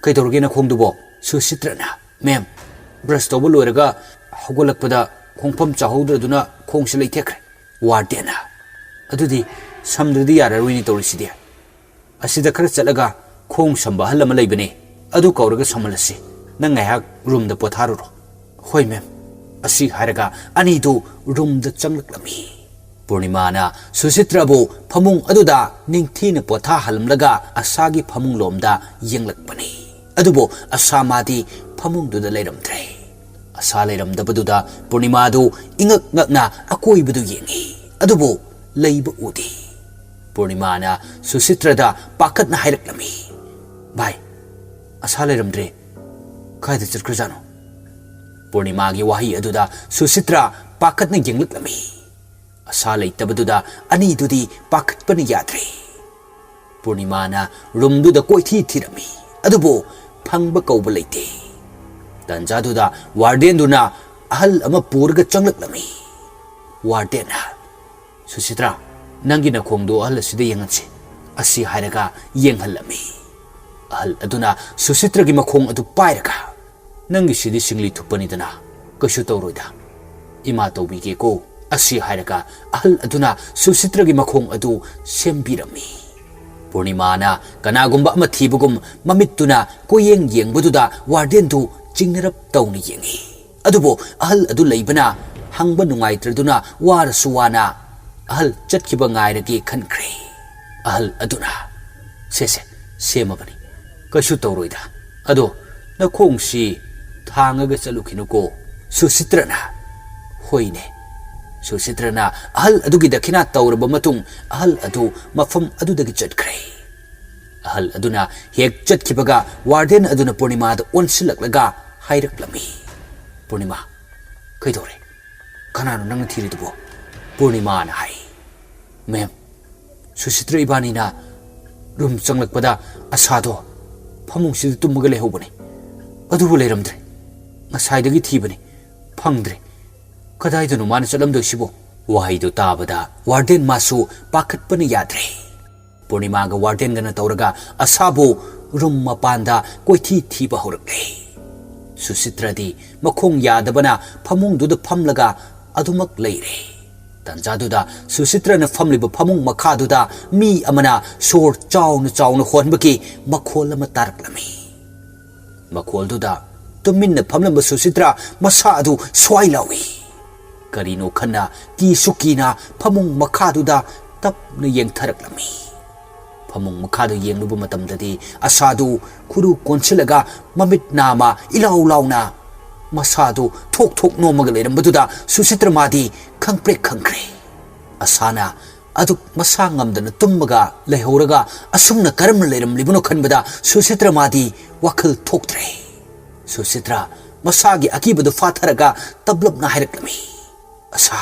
ꯀꯩꯗꯧꯔꯒꯦ ꯅꯈꯣꯡꯗꯨꯕꯣ?" ꯁꯨꯁꯤꯇ꯭ꯔꯅ, "ꯃꯦꯝ, ꯕ꯭ꯔꯁ ꯇꯧꯕ ꯂꯣꯏꯔꯒ ꯍꯧꯒꯠꯂꯛꯄꯗ ꯈꯣꯡꯐꯝ ꯆꯥꯍꯧꯗ꯭ꯔꯗꯨꯅ ꯈꯣꯡꯁꯤ ꯂꯩꯊꯦꯛꯈ꯭ꯔꯦ꯫ ꯋꯥꯔꯗꯦꯟꯅ, "ꯑꯗꯨꯗꯤ ꯁꯝꯗ꯭ꯔꯗꯤ ꯌꯥꯔꯔꯣꯏꯅꯦ ꯇꯧꯔꯤꯁꯤꯗꯤ꯫ ꯑꯁꯤꯗ ꯈꯔ ꯆꯠꯂꯒ ꯈꯣꯡ ꯁꯝꯕ ꯑꯍꯜ ꯑꯃ ꯂꯩꯕꯅꯦ, ꯑꯗꯨ ꯀꯧꯔꯒ ꯁꯝꯍꯜꯂꯁꯤ꯫ ꯅꯪ ꯉꯥꯏꯍꯥꯛ ꯔꯨꯝꯗ ꯄꯣꯊꯥꯔꯨꯔꯣ꯫" "ꯍꯣꯏ ꯃꯦꯝ꯫" ꯑꯁꯤ ꯍꯥꯏꯔꯒ ꯑꯅꯤꯗꯨ ꯔꯨꯝꯗ ꯆꯪꯂꯛꯂꯝꯃꯤ꯫ ꯄꯨꯔꯅꯤꯃꯥꯅ ꯁꯨꯁꯤꯇ꯭ꯔꯕꯨ ꯐꯃꯨꯡ ꯑꯗꯨꯗ ꯅꯤꯡꯊꯤꯅ ꯄꯣꯊꯥꯍꯜꯂꯝꯂꯒ ꯑꯁꯥꯒꯤ ꯐꯃꯨꯡ ꯂꯣꯝꯗ ꯌꯦꯡꯂꯛꯄꯅꯤ꯫ ꯑꯗꯨꯕꯨ ꯑꯁꯥ ꯃꯥꯗꯤ ꯐꯃꯨꯡꯗꯨꯗ ꯂꯩꯔꯝꯗ꯭ꯔꯦ꯫ ꯑꯁꯥ ꯂꯩꯔꯝꯗꯕꯗꯨꯗ ꯄꯨꯔꯅꯤꯃꯥꯗꯨ ꯏꯉꯛ ꯉꯛꯅ ꯑꯀꯣꯏꯕꯗꯨ ꯌꯦꯡꯉꯤ, ꯑꯗꯨꯕꯨ ꯂꯩꯕ ꯎꯗꯦ꯫ ꯄꯨꯔꯅꯤꯃꯥꯅ ꯁꯨꯁꯤꯇ꯭ꯔꯗ ꯄꯥꯈꯠꯅ ꯍꯥꯏꯔꯛꯂꯝꯃꯤ, "ꯚꯥꯏ, ꯑꯁꯥ ꯂꯩꯔꯝꯗ꯭ꯔꯦ꯫ ꯀꯥꯏꯗ ꯆꯠꯈ꯭ꯔꯖꯥꯠꯅꯣ?" ꯄꯨꯔꯅꯤꯃꯥꯒꯤ ꯋꯥꯍꯩ ꯑꯗꯨꯗ ꯁꯨꯁꯤꯇ꯭ꯔ ꯄꯥꯈꯠꯅ ꯌꯦꯡꯂꯛꯂꯝꯃꯤ꯫ ꯑꯁꯥ ꯂꯩꯇꯕꯗꯨꯗ ꯑꯅꯤꯗꯨꯗꯤ ꯄꯥꯈꯠꯄꯅ ꯌꯥꯗ꯭ꯔꯦ꯫ ꯄꯨꯔꯅꯤꯃꯥꯅ ꯔꯨꯝꯗꯨꯗ ꯀꯣꯏꯊꯤ ꯊꯤꯔꯝꯃꯤ, ꯑꯗꯨꯕꯨ ꯐꯪꯕ ꯀꯧꯕ ꯂꯩꯇꯦ꯫ ꯇꯟꯖꯥꯗꯨꯗ ꯋꯥꯔꯗꯦꯟꯗꯨꯅ ꯑꯍꯜ ꯑꯃ ꯄꯨꯔꯒ ꯆꯪꯂꯛꯂꯝꯃꯤ꯫ ꯋꯥꯔꯗꯦꯟꯅ, "ꯁꯨꯁꯤꯇ꯭ꯔꯥ, ꯅꯪꯒꯤ ꯅꯈꯣꯡꯗꯨ ꯑꯍꯜ ꯑꯁꯤꯗ ꯌꯦꯡꯍꯟꯁꯤ," ꯑꯁꯤ ꯍꯥꯏꯔꯒ ꯌꯦꯡꯍꯜꯂꯝꯃꯤ꯫ ꯑꯍꯜ ꯑꯗꯨꯅ ꯁꯨꯁꯤꯇ꯭ꯔꯒꯤ ꯃꯈꯣꯡ ꯑꯗꯨ ꯄꯥꯏꯔꯒ, "ꯅꯪꯒꯤꯁꯤꯗꯤ ꯁꯤꯡꯂꯤ ꯊꯨꯞꯄꯅꯤꯗꯅ, ꯀꯩꯁꯨ ꯇꯧꯔꯣꯏꯗ꯫ ꯏꯃꯥ ꯇꯧꯕꯤꯒꯦꯀꯣ," ꯑꯁꯤ ꯍꯥꯏꯔꯒ ꯑꯍꯜ ꯑꯗꯨꯅ ꯁꯨꯁꯤꯇ꯭ꯔꯒꯤ ꯃꯈꯣꯡ ꯑꯗꯨ ꯁꯦꯝꯕꯤꯔꯝꯃꯤ꯫ ꯄꯨꯔꯅꯤꯃꯥꯅ ꯀꯅꯥꯒꯨꯝꯕ ꯑꯃ ꯊꯤꯕꯒꯨꯝ ꯃꯃꯤꯠꯇꯨꯅ ꯀꯣꯏꯌꯦꯡ ꯌꯦꯡꯕꯗꯨꯗ ꯋꯥꯔꯗꯦꯟꯗꯨ ꯆꯤꯡꯅꯔꯞ ꯇꯧꯅ ꯌꯦꯡꯉꯤ꯫ ꯑꯗꯨꯕꯨ ꯑꯍꯜ ꯑꯗꯨ ꯂꯩꯕꯅ ꯍꯪꯕ ꯅꯨꯡꯉꯥꯏꯇ꯭ꯔꯗꯨꯅ ꯋꯥꯔꯁꯨ ꯋꯥꯅ ꯑꯍꯜ ꯆꯠꯈꯤꯕ ꯉꯥꯏꯔꯒꯦ ꯈꯟꯈ꯭ꯔꯦ꯫ ꯑꯍꯜ ꯑꯗꯨꯅ, "ꯁꯦ ꯁꯦ, ꯁꯦꯝꯃꯕꯅꯤ, ꯀꯩꯁꯨ ꯇꯧꯔꯣꯏꯗ꯫ ꯑꯗꯣ ꯅꯈꯣꯡꯁꯤ ꯊꯥꯡꯉꯒ ꯆꯠꯂꯨꯈꯤꯅꯨꯀꯣ꯫" ꯁꯨꯁꯤꯇ꯭ꯔꯅ, "ꯍꯣꯏꯅꯦ꯫" ꯁꯨꯁꯤꯇ꯭ꯔꯅ ꯑꯍꯜ ꯑꯗꯨꯒꯤ ꯗꯈꯤꯅꯥ ꯇꯧꯔꯕ ꯃꯇꯨꯡ ꯑꯍꯜ ꯑꯗꯨ ꯃꯐꯝ ꯑꯗꯨꯗꯒꯤ ꯆꯠꯈ꯭ꯔꯦ꯫ ꯑꯍꯜ ꯑꯗꯨꯅ ꯍꯦꯛ ꯆꯠꯈꯤꯕꯒ ꯋꯥꯔꯗꯦꯟ ꯑꯗꯨꯅ ꯄꯨꯔꯅꯤꯃꯥꯗ ꯑꯣꯟꯁꯤꯜꯂꯛꯂꯒ ꯍꯥꯏꯔꯛꯂꯝꯃꯤ, "ꯄꯨꯔꯅꯤꯃꯥ, ꯀꯩꯗꯧꯔꯦ? ꯀꯅꯥꯅꯣ ꯅꯪꯅ ꯊꯤꯔꯤꯗꯨꯕꯣ?" ꯄꯨꯔꯅꯤꯃꯥꯅ ꯍꯥꯏ, "ꯃꯦꯝ, ꯁꯨꯁꯤꯇ꯭ꯔ ꯏꯕꯥꯅꯤꯅ ꯔꯨꯝ ꯆꯪꯂꯛꯄꯗ ꯑꯁꯥꯗꯣ ꯐꯃꯨꯡꯁꯤꯗ ꯇꯨꯝꯃꯒ ꯂꯩꯍꯧꯕꯅꯤ꯫ ꯑꯗꯨꯕꯨ ꯂꯩꯔꯝꯗ꯭ꯔꯦ꯫ ꯉꯁꯥꯏꯗꯒꯤ ꯊꯤꯕꯅꯤ, ꯐꯪꯗ꯭ꯔꯦ꯫ ꯀꯗꯥꯏꯗꯅꯣ ꯃꯥꯅ ꯆꯠꯂꯝꯗꯣꯏꯁꯤꯕꯣ?" ꯋꯥꯍꯩꯗꯨ ꯇꯥꯕꯗ ꯋꯥꯔꯗꯦꯟ ꯃꯥꯁꯨ ꯄꯥꯈꯠꯄꯅ ꯌꯥꯗ꯭ꯔꯦ꯫ ꯄꯨꯔꯅꯤꯃꯥꯒ ꯋꯥꯔꯗꯦꯟꯒꯅ ꯇꯧꯔꯒ ꯑꯁꯥꯕꯨ ꯔꯨꯝ ꯃꯄꯥꯟꯗ ꯀꯣꯏꯊꯤ ꯊꯤꯕ ꯍꯧꯔꯛꯂꯦ꯫ ꯁꯨꯁꯤꯇ꯭ꯔꯗꯤ ꯃꯈꯣꯡ ꯌꯥꯗꯕꯅ ꯐꯃꯨꯡꯗꯨꯗ ꯐꯝꯂꯒ ꯑꯗꯨꯃꯛ ꯂꯩꯔꯦ꯫ ꯇꯟꯖꯥꯗꯨꯗ ꯁꯨꯁꯤꯇ꯭ꯔꯅ ꯐꯝꯂꯤꯕ ꯐꯃꯨꯡ ꯃꯈꯥꯗꯨꯗ ꯃꯤ ꯑꯃꯅ ꯁꯣꯔ ꯆꯥꯎꯅ ꯆꯥꯎꯅ ꯍꯣꯟꯕꯒꯤ ꯃꯈꯣꯜ ꯑꯃ ꯇꯥꯔꯛꯂꯝꯃꯤ꯫ ꯃꯈꯣꯜꯗꯨꯗ ꯇꯨꯃꯤꯟꯅ ꯐꯝꯂꯝꯕ ꯁꯨꯁꯤꯇ꯭ꯔ ꯃꯁꯥ ꯑꯗꯨ ꯁ꯭ꯋꯥꯏ ꯂꯥꯎꯏ꯫ ꯀꯔꯤꯅꯣ ꯈꯟꯅ ꯀꯤꯁꯨ ꯀꯤꯅ ꯐꯃꯨꯡ ꯃꯈꯥꯗꯨꯗ ꯇꯞꯅ ꯌꯦꯡꯊꯔꯛꯂꯝꯃꯤ꯫ ꯐꯃꯨꯡ ꯃꯈꯥꯗ ꯌꯦꯡꯂꯨꯕ ꯃꯇꯝꯗꯗꯤ ꯑꯁꯥꯗꯨ ꯈꯨꯔꯨ ꯀꯣꯟꯁꯤꯜꯂꯒ ꯃꯃꯤꯠ ꯅꯥꯃ ꯏꯂꯥꯎ ꯂꯥꯎꯅ ꯃꯁꯥꯗꯨ ꯊꯣꯛ ꯊꯣꯛ ꯅꯣꯝꯃꯒ ꯂꯩꯔꯝꯕꯗꯨꯗ ꯁꯨꯁꯤꯇ꯭ꯔ ꯃꯥꯗꯤ ꯈꯪꯄ꯭ꯔꯦꯛ ꯈꯪꯈ꯭ꯔꯦ꯫ ꯑꯁꯥꯅ ꯑꯗꯨꯛ ꯃꯁꯥ ꯉꯝꯗꯅ ꯇꯨꯝꯃꯒ ꯂꯩꯍꯧꯔꯒ ꯑꯁꯨꯝꯅ ꯀꯔꯝꯅ ꯂꯩꯔꯝꯂꯤꯕꯅꯣ ꯈꯟꯕꯗ ꯁꯨꯁꯤꯇ꯭ꯔ ꯃꯥꯗꯤ ꯋꯥꯈꯜ ꯊꯣꯛꯇ꯭ꯔꯦ꯫ ꯁꯨꯁꯤꯇ꯭ꯔ ꯃꯁꯥꯒꯤ ꯑꯀꯤꯕꯗꯨ ꯐꯥꯊꯔꯒ ꯇꯞꯂꯞꯅ ꯍꯥꯏꯔꯛꯂꯝꯃꯤ, "ꯑꯁꯥ,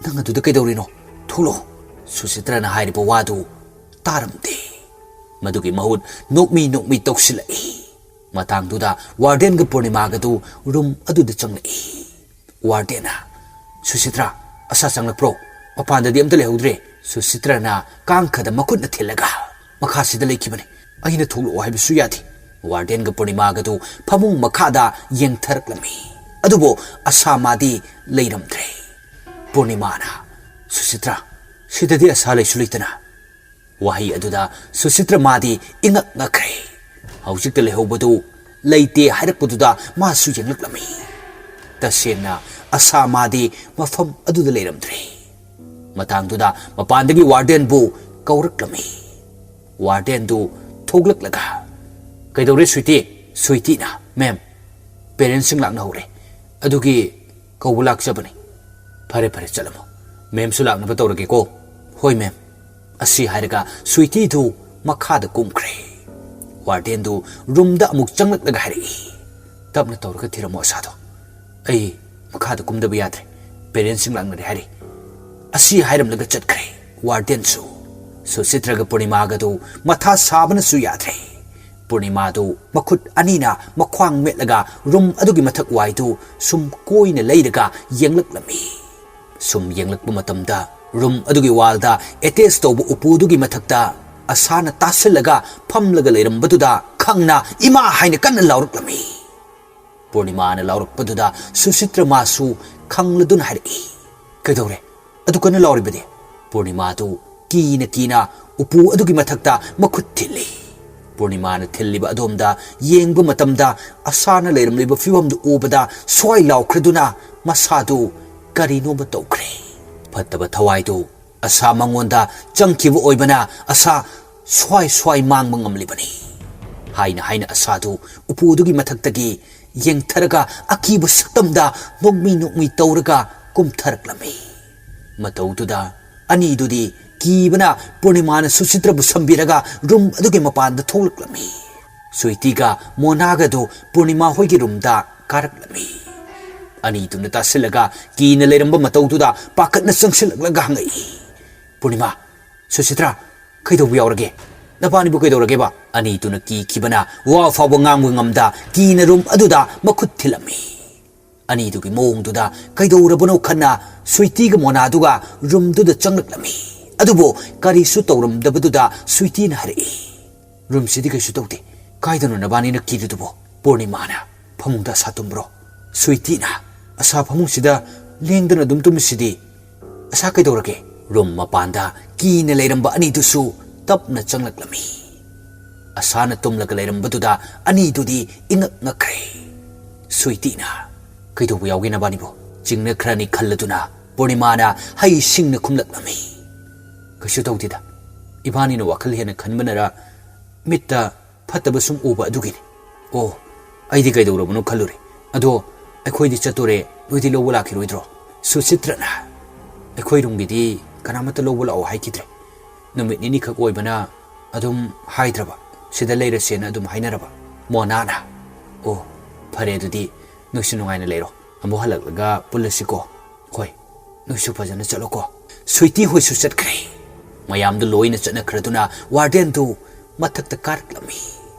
ꯅꯪ ꯑꯗꯨꯗ ꯀꯩꯗꯧꯔꯤꯅꯣ? ꯊꯣꯛꯂꯛꯑꯣ꯫" ꯁꯨꯁꯤꯇ꯭ꯔꯅ ꯍꯥꯏꯔꯤꯕ ꯋꯥꯗꯨ ꯇꯥꯔꯝꯗꯦ꯫ ꯃꯗꯨꯒꯤ ꯃꯍꯨꯠ ꯅꯣꯛꯃꯤ ꯅꯣꯛꯃꯤ ꯇꯧꯁꯤꯜꯂꯛꯏ꯫ ꯃꯇꯥꯡꯗꯨꯗ ꯋꯥꯔꯗꯦꯟꯒ ꯄꯨꯔꯅꯤꯃꯥꯒꯗꯨ ꯔꯨꯝ ꯑꯗꯨꯗ ꯆꯪꯂꯛꯏ꯫ ꯋꯥꯔꯗꯦꯟꯅ, "ꯁꯨꯁꯤꯇ꯭ꯔ, ꯑꯁꯥ ꯆꯪꯂꯛꯄ꯭ꯔꯣ? ꯃꯄꯥꯟꯗꯗꯤ ꯑꯝꯇ ꯂꯩꯍꯧꯗ꯭ꯔꯦ꯫" ꯁꯨꯁꯤꯇ꯭ꯔꯅ ꯀꯥꯡꯈꯗ ꯃꯈꯨꯠꯅ ꯊꯤꯜꯂꯒ, "ꯃꯈꯥꯁꯤꯗ ꯂꯩꯈꯤꯕꯅꯤ꯫ ꯑꯩꯅ ꯊꯣꯛꯂꯛꯑꯣ ꯍꯥꯏꯕꯁꯨ ꯌꯥꯗꯦ꯫" ꯋꯥꯔꯗꯦꯟꯒ ꯄꯨꯔꯅꯤꯃꯥꯒꯗꯨ ꯐꯃꯨꯡ ꯃꯈꯥꯗ ꯌꯦꯡꯊꯔꯛꯂꯝꯃꯤ꯫ ꯑꯗꯨꯕꯨ ꯑꯁꯥ ꯃꯥꯗꯤ ꯂꯩꯔꯝꯗ꯭ꯔꯦ꯫ ꯄꯨꯔꯅꯤꯃꯥꯅ, "ꯁꯨꯁꯤꯇ꯭ꯔ, ꯁꯤꯗꯗꯤ ꯑꯁꯥ ꯂꯩꯁꯨ ꯂꯩꯇꯅ꯫" ꯋꯥꯍꯩ ꯑꯗꯨꯗ ꯁꯨꯁꯤꯇ꯭ꯔ ꯃꯥꯗꯤ ꯏꯉꯛ ꯉꯛꯈ꯭ꯔꯦ꯫ ꯍꯧꯖꯤꯛꯇ ꯂꯩꯍꯧꯕꯗꯨ ꯂꯩꯇꯦ ꯍꯥꯏꯔꯛꯄꯗꯨꯗ ꯃꯥꯁꯨ ꯌꯦꯡꯂꯛꯂꯝꯃꯤ꯫ ꯇꯁꯦꯡꯅ ꯑꯁꯥ ꯃꯥꯗꯤ ꯃꯐꯝ ꯑꯗꯨꯗ ꯂꯩꯔꯝꯗ꯭ꯔꯦ꯫ ꯃꯇꯥꯡꯗꯨꯗ ꯃꯄꯥꯟꯗꯒꯤ ꯋꯥꯔꯗꯦꯟꯕꯨ ꯀꯧꯔꯛꯂꯝꯃꯤ꯫ ꯋꯥꯔꯗꯦꯟꯗꯨ ꯊꯣꯛꯂꯛꯂꯒ, "ꯀꯩꯗꯧꯔꯦ ꯁ꯭ꯋꯤꯇꯤ?" ꯁ꯭ꯋꯤꯇꯤꯅ, "ꯃꯦꯝ, ꯄꯦꯔꯦꯟꯁꯁꯤꯡ ꯂꯥꯛꯅꯍꯧꯔꯦ, ꯑꯗꯨꯒꯤ ꯀꯧꯕ ꯂꯥꯛꯆꯕꯅꯤ꯫" "ꯐꯔꯦ ꯐꯔꯦ, ꯆꯠꯂꯝꯃꯣ꯫ ꯃꯦꯝꯁꯨ ꯂꯥꯛꯅꯕ ꯇꯧꯔꯒꯦꯀꯣ꯫" "ꯍꯣꯏ ꯃꯦꯝ꯫" ꯑꯁꯤ ꯍꯥꯏꯔꯒ ꯁ꯭ꯋꯤꯇꯤꯗꯨ ꯃꯈꯥꯗ ꯀꯨꯝꯈ꯭ꯔꯦ꯫ ꯋꯥꯔꯗꯦꯟꯗꯨ ꯔꯨꯝꯗ ꯑꯃꯨꯛ ꯆꯪꯂꯛꯂꯒ ꯍꯥꯏꯔꯛꯏ, "ꯇꯞꯅ ꯇꯧꯔꯒ ꯊꯤꯔꯝꯃꯣ ꯑꯁꯥꯗꯣ꯫ ꯑꯩ ꯃꯈꯥꯗ ꯀꯨꯝꯗꯕ ꯌꯥꯗ꯭ꯔꯦ꯫ ꯄꯦꯔꯦꯟꯁꯁꯤꯡ ꯂꯥꯛꯅꯔꯦ ꯍꯥꯏꯔꯤ꯫" ꯑꯁꯤ ꯍꯥꯏꯔꯝꯂꯒ ꯆꯠꯈ꯭ꯔꯦ ꯋꯥꯔꯗꯦꯟꯁꯨ꯫ ꯁꯨꯁꯤꯇ꯭ꯔꯒ ꯄꯨꯔꯅꯤꯃꯥꯒꯗꯨ ꯃꯊꯥ ꯁꯥꯕꯅꯁꯨ ꯌꯥꯗ꯭ꯔꯦ꯫ ꯄꯨꯔꯅꯤꯃꯥꯗꯨ ꯃꯈꯨꯠ ꯑꯅꯤꯅ ꯃꯈ꯭ꯋꯥꯡ ꯃꯦꯠꯂꯒ ꯔꯨꯝ ꯑꯗꯨꯒꯤ ꯃꯊꯛ ꯋꯥꯏꯗꯨ ꯁꯨꯝ ꯀꯣꯏꯅ ꯂꯩꯔꯒ ꯌꯦꯡꯂꯛꯂꯝꯃꯤ꯫ ꯁꯨꯝ ꯌꯦꯡꯂꯛꯄ ꯃꯇꯝꯗ ꯔꯨꯝ ꯑꯗꯨꯒꯤ ꯋꯥꯜꯗ ꯑꯦꯇꯦꯆ ꯇꯧꯕ ꯎꯄꯨꯗꯨꯒꯤ ꯃꯊꯛꯇ ꯑꯁꯥꯅ ꯇꯥꯁꯤꯜꯂꯒ ꯐꯝꯂꯒ ꯂꯩꯔꯝꯕꯗꯨꯗ ꯈꯪꯅ "ꯏꯃꯥ!" ꯍꯥꯏꯅ ꯀꯟꯅ ꯂꯥꯎꯔꯛꯂꯝꯃꯤ꯫ ꯄꯨꯔꯅꯤꯃꯥꯅ ꯂꯥꯎꯔꯛꯄꯗꯨꯗ ꯁꯨꯁꯤꯇ꯭ꯔ ꯃꯥꯁꯨ ꯈꯪꯂꯗꯨꯅ ꯍꯥꯏꯔꯛꯏ, "ꯀꯩꯗꯧꯔꯦ? ꯑꯗꯨ ꯀꯟꯅ ꯂꯥꯎꯔꯤꯕꯗꯤ?" ꯄꯨꯔꯅꯤꯃꯥꯗꯨ ꯀꯤꯅ ꯀꯤꯅ ꯎꯄꯨ ꯑꯗꯨꯒꯤ ꯃꯊꯛꯇ ꯃꯈꯨꯠ ꯊꯤꯜꯂꯤ꯫ ꯄꯨꯔꯅꯤꯃꯥꯅ ꯊꯤꯜꯂꯤꯕ ꯑꯗꯣꯝꯗ ꯌꯦꯡꯕ ꯃꯇꯝꯗ ꯑꯁꯥꯅ ꯂꯩꯔꯝꯂꯤꯕ ꯐꯤꯕꯝꯗꯨ ꯎꯕꯗ ꯁ꯭ꯋꯥꯏ ꯂꯥꯎꯈ꯭ꯔꯗꯨꯅ ꯃꯁꯥꯗꯨ ꯀꯔꯤꯅꯣꯃ ꯇꯧꯈ꯭ꯔꯦ꯫ ꯐꯠꯇꯕ ꯊꯋꯥꯏꯗꯨ ꯑꯁꯥ ꯃꯉꯣꯟꯗ ꯆꯪꯈꯤꯕ ꯑꯣꯏꯕꯅ ꯑꯁꯥ ꯁ꯭ꯋꯥꯏ ꯁ꯭ꯋꯥꯏ ꯃꯥꯡꯕ ꯉꯝꯂꯤꯕꯅꯤ꯫ ꯍꯥꯏꯅ ꯍꯥꯏꯅ ꯑꯁꯥꯗꯨ ꯎꯄꯨꯗꯨꯒꯤ ꯃꯊꯛꯇꯒꯤ ꯌꯦꯡꯊꯔꯒ ꯑꯀꯤꯕ ꯁꯛꯇꯝꯗ ꯅꯣꯛꯃꯤ ꯅꯣꯛꯃꯤ ꯇꯧꯔꯒ ꯀꯨꯝꯊꯔꯛꯂꯝꯃꯤ꯫ ꯃꯇꯧꯗꯨꯗ ꯑꯅꯤꯗꯨꯗꯤ ꯀꯤꯕꯅ ꯄꯨꯔꯅꯤꯃꯥꯅ ꯁꯨꯆꯤꯇ꯭ꯔꯕꯨ ꯁꯝꯕꯤꯔꯒ ꯔꯨꯝ ꯑꯗꯨꯒꯤ ꯃꯄꯥꯟꯗ ꯊꯣꯛꯂꯛꯂꯝꯃꯤ꯫ ꯁ꯭ꯋꯤꯇꯤꯒ ꯃꯣꯅꯥꯒꯗꯨ ꯄꯨꯔꯅꯤꯃꯥ ꯍꯣꯏꯒꯤ ꯔꯨꯝꯗ ꯀꯥꯔꯛꯂꯝꯃꯤ꯫ ꯑꯅꯤꯗꯨꯅ ꯇꯥꯁꯤꯜꯂꯒ ꯀꯤꯅ ꯂꯩꯔꯝꯕ ꯃꯇꯧꯗꯨꯗ ꯄꯥꯈꯠꯅ ꯆꯪꯁꯤꯜꯂꯛꯂꯒ ꯍꯪꯉꯛꯏ, "ꯄꯨꯔꯅꯤꯃꯥ, ꯁꯨꯆꯤꯇ꯭ꯔꯥ, ꯀꯩꯗꯧꯕ ꯌꯥꯎꯔꯒꯦ? ꯅꯕꯥꯅꯤꯕꯨ ꯀꯩꯗꯧꯔꯒꯦꯕ?" ꯑꯅꯤꯗꯨꯅ ꯀꯤꯈꯤꯕꯅ ꯋꯥ ꯐꯥꯎꯕ ꯉꯥꯡꯕ ꯉꯝꯗ ꯀꯤꯅ ꯔꯨꯝ ꯑꯗꯨꯗ ꯃꯈꯨꯠ ꯊꯤꯜꯂꯝꯃꯤ꯫ ꯑꯅꯤꯗꯨꯒꯤ ꯃꯑꯣꯡꯗꯨꯗ ꯀꯩꯗꯧꯔꯕꯅꯣ ꯈꯟꯅ ꯁ꯭ꯋꯤꯇꯤꯒ ꯃꯣꯅꯥꯗꯨꯒ ꯔꯨꯝꯗꯨꯗ ꯆꯪꯂꯛꯂꯝꯃꯤ꯫ ꯑꯗꯨꯕꯨ ꯀꯔꯤꯁꯨ ꯇꯧꯔꯝꯗꯕꯗꯨꯗ ꯁ꯭ꯋꯤꯇꯤꯅ ꯍꯥꯏꯔꯛꯏ, "ꯔꯨꯝꯁꯤꯗꯤ ꯀꯩꯁꯨ ꯇꯧꯗꯦ꯫ ꯀꯥꯏꯗꯅꯣ ꯅꯕꯥꯅꯤꯅ ꯀꯤꯔꯤꯗꯨꯕꯣ?" ꯄꯨꯔꯅꯤꯃꯥꯅ, "ꯐꯃꯨꯡꯗ ꯑꯁꯥ ꯇꯨꯝꯕ꯭ꯔꯣ?" ꯁ꯭ꯋꯤꯇꯤꯅ, "ꯑꯁꯥ ꯐꯃꯨꯡꯁꯤꯗ ꯂꯦꯡꯗꯅ ꯑꯗꯨꯝ ꯇꯨꯝꯃꯤꯁꯤꯗꯤ꯫ ꯑꯁꯥ ꯀꯩꯗꯧꯔꯒꯦ?" ꯔꯨꯝ ꯃꯄꯥꯟꯗ ꯀꯤꯅ ꯂꯩꯔꯝꯕ ꯑꯅꯤꯗꯨꯁꯨ ꯇꯞꯅ ꯆꯪꯂꯛꯂꯝꯃꯤ꯫ ꯑꯁꯥꯅ ꯇꯨꯝꯂꯒ ꯂꯩꯔꯝꯕꯗꯨꯗ ꯑꯅꯤꯗꯨꯗꯤ ꯏꯉꯛ ꯉꯛꯈ꯭ꯔꯦ꯫ ꯁ꯭ꯋꯤꯇꯤꯅ, "ꯀꯩꯗꯧꯕ ꯌꯥꯎꯒꯦ ꯅꯕꯥꯅꯤꯕꯨ?" ꯆꯤꯡꯅꯈ꯭ꯔꯅꯤ ꯈꯜꯂꯗꯨꯅ ꯄꯨꯔꯅꯤꯃꯥꯅ ꯍꯩꯁꯤꯡꯅ ꯈꯨꯝꯂꯛꯂꯝꯃꯤ, "ꯀꯩꯁꯨ ꯇꯧꯗꯦꯗ, ꯏꯕꯥꯅꯤꯅ ꯋꯥꯈꯜ ꯍꯦꯟꯅ ꯈꯟꯕꯅꯔ ꯃꯤꯠꯇ ꯐꯠꯇꯕ ꯁꯨꯝ ꯎꯕ ꯑꯗꯨꯒꯤꯅꯤ꯫" "ꯑꯣ, ꯑꯩꯗꯤ ꯀꯩꯗꯧꯔꯕꯅꯣ ꯈꯜꯂꯨꯔꯦ꯫ ꯑꯗꯣ ꯑꯩꯈꯣꯏꯗꯤ ꯆꯠꯇꯣꯔꯦ, ꯅꯣꯏꯗꯤ ꯂꯧꯕ ꯂꯥꯛꯈꯤꯔꯣꯏꯗ꯭ꯔꯣ?" ꯁꯨꯆꯤꯇ꯭ꯔꯅ, "ꯑꯩꯈꯣꯏ ꯔꯨꯝꯒꯤꯗꯤ ꯀꯅꯥꯃꯠꯇ ꯂꯧꯕ ꯂꯥꯛꯑꯣ ꯍꯥꯏꯈꯤꯗ꯭ꯔꯦ꯫ ꯅꯨꯃꯤꯠ ꯅꯤꯅꯤꯈꯛ ꯑꯣꯏꯕꯅ ꯑꯗꯨꯝ ꯍꯥꯏꯗ꯭ꯔꯕ, ꯁꯤꯗ ꯂꯩꯔꯁꯦꯅ ꯑꯗꯨꯝ ꯍꯥꯏꯅꯔꯕ꯫" ꯃꯣꯅꯥꯅ, "ꯑꯣ, ꯐꯔꯦ, ꯑꯗꯨꯗꯤ ꯅꯣꯏꯁꯨ ꯅꯨꯡꯉꯥꯏꯅ ꯂꯩꯔꯣ꯫ ꯑꯃꯨꯛ ꯍꯜꯂꯛꯂꯒ ꯄꯨꯜꯂꯁꯤꯀꯣ꯫ ꯍꯣꯏ, ꯅꯣꯏꯁꯨ ꯐꯖꯅ ꯆꯠꯂꯣꯀꯣ꯫" ꯁ꯭ꯋꯤꯇꯤ ꯍꯣꯏꯁꯨ ꯆꯠꯈ꯭ꯔꯦ꯫ ꯃꯌꯥꯝꯗꯨ ꯂꯣꯏꯅ ꯆꯠꯅꯈ꯭ꯔꯗꯨꯅ ꯋꯥꯔꯗꯦꯟꯗꯨ ꯃꯊꯛꯇ ꯀꯥꯔꯛꯂꯝꯃꯤ꯫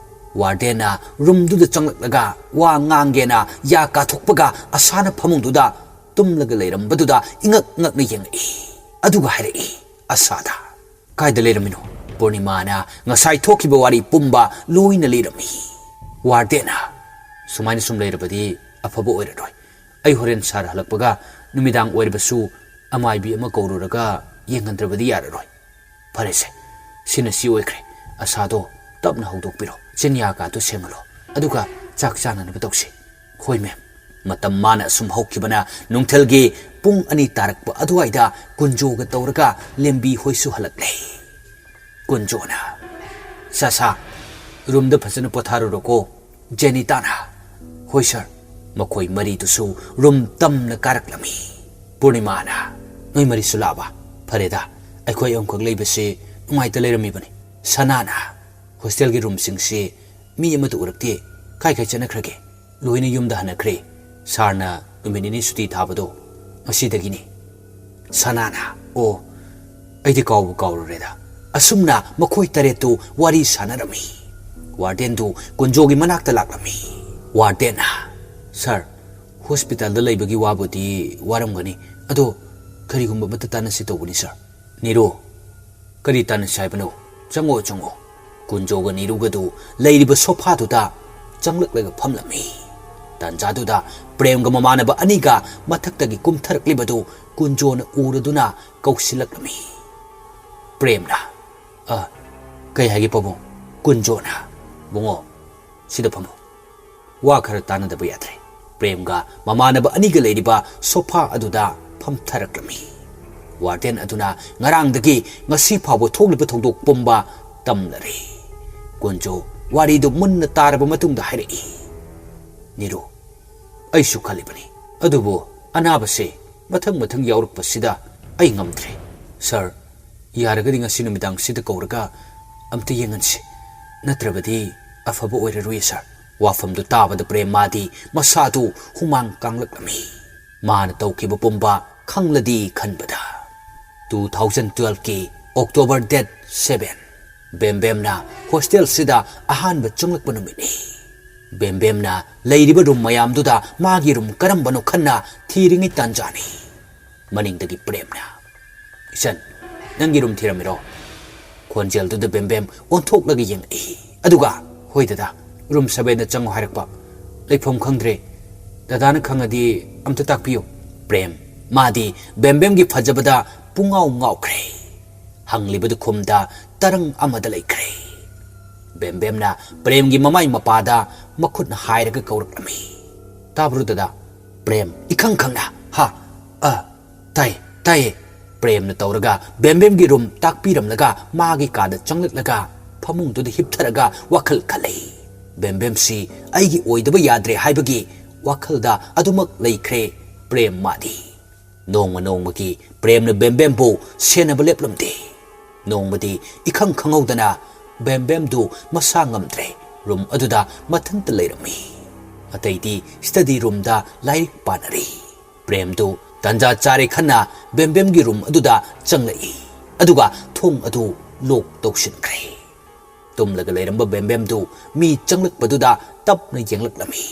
ꯋꯥꯔꯗꯦꯟꯅ ꯔꯨꯝꯗꯨꯗ ꯆꯪꯂꯛꯂꯒ ꯋꯥ ꯉꯥꯡꯒꯦꯅ ꯌꯥ ꯀꯥꯊꯣꯛꯄꯒ ꯑꯁꯥꯅ ꯐꯃꯨꯡꯗꯨꯗ ꯇꯨꯝꯂꯒ ꯂꯩꯔꯝꯕꯗꯨꯗ ꯏꯉꯛ ꯉꯛꯅ ꯌꯦꯡꯂꯛꯏ꯫ ꯑꯗꯨꯒ ꯍꯥꯏꯔꯛꯏ ꯑꯁꯥꯗ, "ꯀꯥꯏꯗ ꯂꯩꯔꯝꯃꯤꯅꯣ?" ꯄꯨꯔꯅꯤꯃꯥꯅ ꯉꯁꯥꯏ ꯊꯣꯛꯈꯤꯕ ꯋꯥꯔꯤ ꯄꯨꯝꯕ ꯂꯣꯏꯅ ꯂꯤꯔꯝꯃꯤ꯫ ꯋꯥꯔꯗꯦꯟꯅ, ꯁꯨꯃꯥꯏꯅ ꯁꯨꯝ ꯂꯩꯔꯕꯗꯤ ꯑꯐꯕ ꯑꯣꯏꯔꯔꯣꯏ꯫ ꯑꯩ ꯍꯣꯔꯦꯟ ꯁꯥꯔ ꯍꯜꯂꯛꯄꯒ ꯅꯨꯃꯤꯗꯥꯡ ꯑꯣꯏꯔꯕꯁꯨ ꯑꯃꯥꯏꯕꯤ ꯑꯃ ꯀꯧꯔꯨꯔꯒ ꯌꯦꯡꯍꯟꯗ꯭ꯔꯕꯗꯤ ꯌꯥꯔꯔꯣꯏ꯫ ꯐꯔꯦꯁꯦ, ꯁꯤꯅ ꯁꯤ ꯑꯣꯏꯈ꯭ꯔꯦ꯫ ꯑꯁꯥꯗꯣ ꯇꯞꯅ ꯍꯧꯗꯣꯛꯄꯤꯔꯣ, ꯆꯤꯟꯌꯥꯒꯗꯣ ꯁꯦꯡꯍꯜꯂꯣ, ꯑꯗꯨꯒ ꯆꯥꯛ ꯆꯥꯅꯅꯕ ꯇꯧꯁꯤ꯫ ꯍꯣꯏ ꯃꯦꯝ꯫ ꯃꯇꯝ ꯃꯥꯅ ꯑꯁꯨꯝ ꯍꯧꯈꯤꯕꯅ ꯅꯨꯡꯊꯤꯜꯒꯤ ꯄꯨꯡ ꯑꯅꯤ ꯇꯥꯔꯛꯄ ꯑꯗꯨꯋꯥꯏꯗ ꯀꯨꯟꯖꯣꯒ ꯇꯧꯔꯒ ꯂꯦꯝꯕꯤ ꯍꯣꯏꯁꯨ ꯍꯜꯂꯛꯂꯦ꯫ ꯀꯨꯟꯖꯣꯅ, "ꯁꯥ ꯁꯥ, ꯔꯨꯝꯗ ꯐꯖꯅ ꯄꯣꯊꯥꯔꯨꯔꯣꯀꯣ, ꯖꯦꯅꯤꯇꯥꯅ"꯫ "ꯍꯣꯏ ꯁꯥꯔ"꯫ ꯃꯈꯣꯏ ꯃꯔꯤꯗꯨꯁꯨ ꯔꯨꯝ ꯇꯝꯅ ꯀꯥꯔꯛꯂꯝꯃꯤ꯫ ꯄꯨꯔꯅꯤꯃꯥꯅ, "ꯅꯣꯏ ꯃꯔꯤꯁꯨ ꯂꯥꯛꯑꯕ? ꯐꯔꯦꯗ, ꯑꯩꯈꯣꯏ ꯑꯍꯨꯝꯈꯛ ꯂꯩꯕꯁꯦ ꯅꯨꯡꯉꯥꯏꯇ ꯂꯩꯔꯝꯃꯤꯕꯅꯤ"꯫ ꯁꯅꯥꯅ, "ꯍꯣꯁꯇꯦꯜꯒꯤ ꯔꯨꯝꯁꯤꯡꯁꯤ ꯃꯤ ꯑꯃꯠꯇ ꯎꯔꯛꯇꯦ꯫ ꯀꯥꯏ ꯀꯥꯏ ꯆꯠꯅꯈ꯭ꯔꯒꯦ?" "ꯂꯣꯏꯅ ꯌꯨꯝꯗ ꯍꯟꯅꯈ꯭ꯔꯦ꯫ ꯁꯥꯔꯅ ꯅꯨꯃꯤꯠ ꯅꯤꯅꯤ ꯁꯨꯇꯤ ꯊꯥꯕꯗꯣ ꯉꯁꯤꯗꯒꯤꯅꯤ"꯫ ꯁꯅꯥꯅ, "ꯑꯣ, ꯑꯩꯗꯤ ꯀꯥꯎꯕꯨ ꯀꯥꯎꯔꯨꯔꯦꯗ"꯫ ꯑꯁꯨꯝꯅ ꯃꯈꯣꯏ ꯇꯔꯦꯠꯇꯨ ꯋꯥꯔꯤ ꯁꯥꯟꯅꯔꯝꯃꯤ꯫ ꯋꯥꯔꯗꯦꯟꯗꯨ ꯀꯨꯟꯖꯣꯒꯤ ꯃꯅꯥꯛꯇ ꯂꯥꯛꯂꯝꯃꯤ꯫ ꯋꯥꯔꯗꯦꯟꯅ, "ꯁꯥꯔ, ꯍꯣꯁꯄꯤꯇꯥꯜꯗ ꯂꯩꯕꯒꯤ ꯋꯥꯕꯨꯗꯤ ꯋꯥꯔꯝꯒꯅꯤ, ꯑꯗꯣ ꯀꯔꯤꯒꯨꯝꯕ ꯑꯃꯠꯇ ꯇꯥꯟꯅꯁꯤ ꯇꯧꯕꯅꯤ ꯁꯥꯔ"꯫ "ꯅꯤꯔꯨ, ꯀꯔꯤ ꯇꯥꯟꯅꯁꯤ ꯍꯥꯏꯕꯅꯣ? ꯆꯪꯉꯣ, ꯆꯪꯉꯣ"꯫ ꯀꯨꯟꯖꯣꯒ ꯅꯤꯔꯨꯒꯗꯨ ꯂꯩꯔꯤꯕ ꯁꯣꯐꯥꯗꯨꯗ ꯆꯪꯂꯛꯂꯒ ꯐꯝꯂꯝꯃꯤ꯫ ꯇꯥꯟꯖꯥꯗꯨꯗ ꯄ꯭ꯔꯦꯝꯒ ꯃꯃꯥꯟꯅꯕ ꯑꯅꯤꯒ ꯃꯊꯛꯇꯒꯤ ꯀꯨꯝꯊꯔꯛꯂꯤꯕꯗꯨ ꯀꯨꯟꯖꯣꯅ ꯎꯔꯗꯨꯅ ꯀꯧꯁꯤꯜꯂꯛꯂꯝꯃꯤ꯫ ꯄ꯭ꯔꯦꯝꯅ, "ꯑ, ꯀꯩ ꯍꯥꯏꯒꯦ ꯄꯥꯕꯨꯡ?" ꯀꯨꯟꯖꯣꯅ, "ꯕꯨꯡꯉꯣ, ꯁꯤꯗ ꯐꯝꯃꯣ꯫ ꯋꯥ ꯈꯔ ꯇꯥꯟꯅꯗꯕ ꯌꯥꯗ꯭ꯔꯦ"꯫ ꯄ꯭ꯔꯦꯝꯒ ꯃꯃꯥꯟꯅꯕ ꯑꯅꯤꯒ ꯂꯩꯔꯤꯕ ꯁꯣꯐꯥ ꯑꯗꯨꯗ ꯐꯝꯊꯔꯛꯂꯝꯃꯤ꯫ ꯋꯥꯔꯗꯦꯟ ꯑꯗꯨꯅ ꯉꯔꯥꯡꯗꯒꯤ ꯉꯁꯤ ꯐꯥꯎꯕ ꯊꯣꯛꯂꯤꯕ ꯊꯧꯗꯣꯛ ꯄꯨꯝꯕ ꯇꯝꯂꯔꯦ꯫ ꯀꯨꯟꯖꯣ ꯋꯥꯔꯤꯗꯨ ꯃꯨꯟꯅ ꯇꯥꯔꯕ ꯃꯇꯨꯡꯗ ꯍꯥꯏꯔꯛꯏ, "ꯅꯤꯔꯨ, ꯑꯩꯁꯨ ꯈꯜꯂꯤꯕꯅꯤ, ꯑꯗꯨꯕꯨ ꯑꯅꯥꯕꯁꯦ ꯃꯊꯪ ꯃꯊꯪ ꯌꯥꯎꯔꯛꯄꯁꯤꯗ ꯑꯩ ꯉꯝꯗ꯭ꯔꯦ꯫ ꯁꯥꯔ, ꯌꯥꯔꯒꯗꯤ ꯉꯁꯤ ꯅꯨꯃꯤꯗꯥꯡꯁꯤꯗ ꯀꯧꯔꯒ ꯑꯝꯇ ꯌꯦꯡꯍꯟꯁꯤ, ꯅꯠꯇ꯭ꯔꯕꯗꯤ ꯑꯐꯕ ꯑꯣꯏꯔꯔꯣꯏ ꯁꯥꯔ"꯫ ꯋꯥꯐꯝꯗꯨ ꯇꯥꯕꯗ ꯄ꯭ꯔꯦꯝ ꯃꯥꯗꯤ ꯃꯁꯥꯗꯨ ꯍꯨꯃꯥꯡ ꯀꯥꯡꯂꯛꯂꯝꯃꯤ꯫ ꯃꯥꯅ ꯇꯧꯈꯤꯕ ꯄꯨꯝꯕ ꯈꯪꯂꯗꯤ ꯈꯟꯕꯗ꯫ Two thousand twelveꯀꯤ October date seven꯫ ꯕꯦꯝꯕꯦꯝꯅ ꯍꯣꯁꯇꯦꯜꯁꯤꯗ ꯑꯍꯥꯟꯕ ꯆꯪꯂꯛꯄ ꯅꯨꯃꯤꯠꯅꯤ꯫ ꯕꯦꯝꯕꯦꯝꯅ ꯂꯩꯔꯤꯕ ꯔꯨꯝ ꯃꯌꯥꯝꯗꯨꯗ ꯃꯥꯒꯤ ꯔꯨꯝ ꯀꯔꯝꯕꯅꯣ ꯈꯟꯅ ꯊꯤꯔꯤꯉꯩ ꯇꯥꯟꯖꯥꯅꯤ꯫ ꯃꯅꯤꯡꯗꯒꯤ ꯄ꯭ꯔꯦꯝꯅ, "ꯏꯆꯟ, ꯅꯪꯒꯤ ꯔꯨꯝ ꯊꯤꯔꯝꯃꯤꯔꯣ?" ꯈꯣꯟꯖꯦꯜꯗꯨꯗ ꯕꯦꯝꯕꯦꯝ ꯑꯣꯟꯊꯣꯛꯂꯒ ꯌꯦꯡꯂꯛꯏ꯫ ꯑꯗꯨꯒ, "ꯍꯣꯏ ꯗꯗꯥ, ꯔꯨꯝ sevenꯗ ꯆꯪꯉꯣ ꯍꯥꯏꯔꯛꯄ꯫ "ꯂꯩꯐꯝ ꯈꯪꯗ꯭ꯔꯦ꯫ ꯗꯗꯥꯅ ꯈꯪꯉꯗꯤ ꯑꯝꯇ ꯇꯥꯛꯄꯤꯌꯨ"꯫ ꯄ꯭ꯔꯦꯝ, ꯃꯥꯗꯤ ꯕꯦꯝꯕꯦꯝꯒꯤ ꯐꯖꯕꯗ ꯄꯨꯡꯉꯥꯎ ꯉꯥꯎꯈ꯭ꯔꯦ꯫ ꯍꯪꯂꯤꯕꯗꯨ ꯈꯨꯝꯗ ꯇꯔꯪ ꯑꯃꯗ ꯂꯩꯈ꯭ꯔꯦ꯫ ꯕꯦꯝꯕꯦꯝꯅ ꯄ꯭ꯔꯦꯝꯒꯤ ꯃꯃꯥꯏ ꯃꯄꯥꯗ ꯃꯈꯨꯠꯅ ꯍꯥꯏꯔꯒ ꯀꯧꯔꯛꯂꯝꯃꯤ꯫ "ꯇꯥꯕ꯭ꯔꯣ ꯗꯗꯥ?" ꯄ꯭ꯔꯦꯝ, ꯏꯈꯪ ꯈꯪꯅ, "ꯍꯥ? ꯑ, ꯇꯥꯏ, ꯇꯥꯏꯌꯦ"꯫ ꯄ꯭ꯔꯦꯝꯅ ꯇꯧꯔꯒ ꯕꯦꯝꯕꯦꯝꯒꯤ ꯔꯨꯝ ꯇꯥꯛꯄꯤꯔꯝꯂꯒ ꯃꯥꯒꯤ ꯀꯥꯗ ꯆꯪꯂꯛꯂꯒ ꯐꯃꯨꯡꯗꯨꯗ ꯍꯤꯞꯊꯔꯒ ꯋꯥꯈꯜ ꯈꯜꯂꯤ꯫ "ꯕꯦꯝꯕꯦꯝꯁꯤ ꯑꯩꯒꯤ ꯑꯣꯏꯗꯕ ꯌꯥꯗ꯭ꯔꯦ" ꯍꯥꯏꯕꯒꯤ ꯋꯥꯈꯜꯗ ꯑꯗꯨꯃꯛ ꯂꯩꯈ꯭ꯔꯦ ꯄ꯭ꯔꯦꯝ ꯃꯥꯗꯤ꯫ ꯅꯣꯡꯃ ꯅꯣꯡꯃꯒꯤ ꯄ꯭ꯔꯦꯝꯅ ꯕꯦꯝꯕꯦꯝꯕꯨ ꯁꯦꯟꯅꯕ ꯂꯦꯞꯂꯝꯗꯦ꯫ ꯅꯣꯡꯃꯗꯤ ꯏꯈꯪ ꯈꯪꯍꯧꯗꯅ ꯕꯦꯝꯕꯦꯝꯗꯨ ꯃꯁꯥ ꯉꯝꯗ꯭ꯔꯦ ꯔꯨꯝ ꯑꯗꯨꯗ ꯃꯊꯟꯇ ꯂꯩꯔꯝꯃꯤ꯫ ꯑꯇꯩꯗꯤ ꯁ꯭ꯇꯗꯤ ꯔꯨꯝꯗ ꯂꯥꯏꯔꯤꯛ ꯄꯥꯅꯔꯤ꯫ ꯄ꯭ꯔꯦꯝꯗꯨ ꯇꯟꯖꯥ ꯆꯥꯔꯦ ꯈꯟꯅ ꯕꯦꯝꯕꯦꯝꯒꯤ ꯔꯨꯝ ꯑꯗꯨꯗ ꯆꯪꯂꯛꯏ꯫ ꯑꯗꯨꯒ ꯊꯣꯡ ꯑꯗꯨ ꯂꯣꯛ ꯇꯧꯁꯤꯟꯈ꯭ꯔꯦ꯫ ꯇꯨꯝꯂꯒ ꯂꯩꯔꯝꯕ ꯕꯦꯝꯕꯦꯝꯗꯨ ꯃꯤ ꯆꯪꯂꯛꯄꯗꯨꯗ ꯇꯞꯅ ꯌꯦꯡꯂꯛꯂꯝꯃꯤ꯫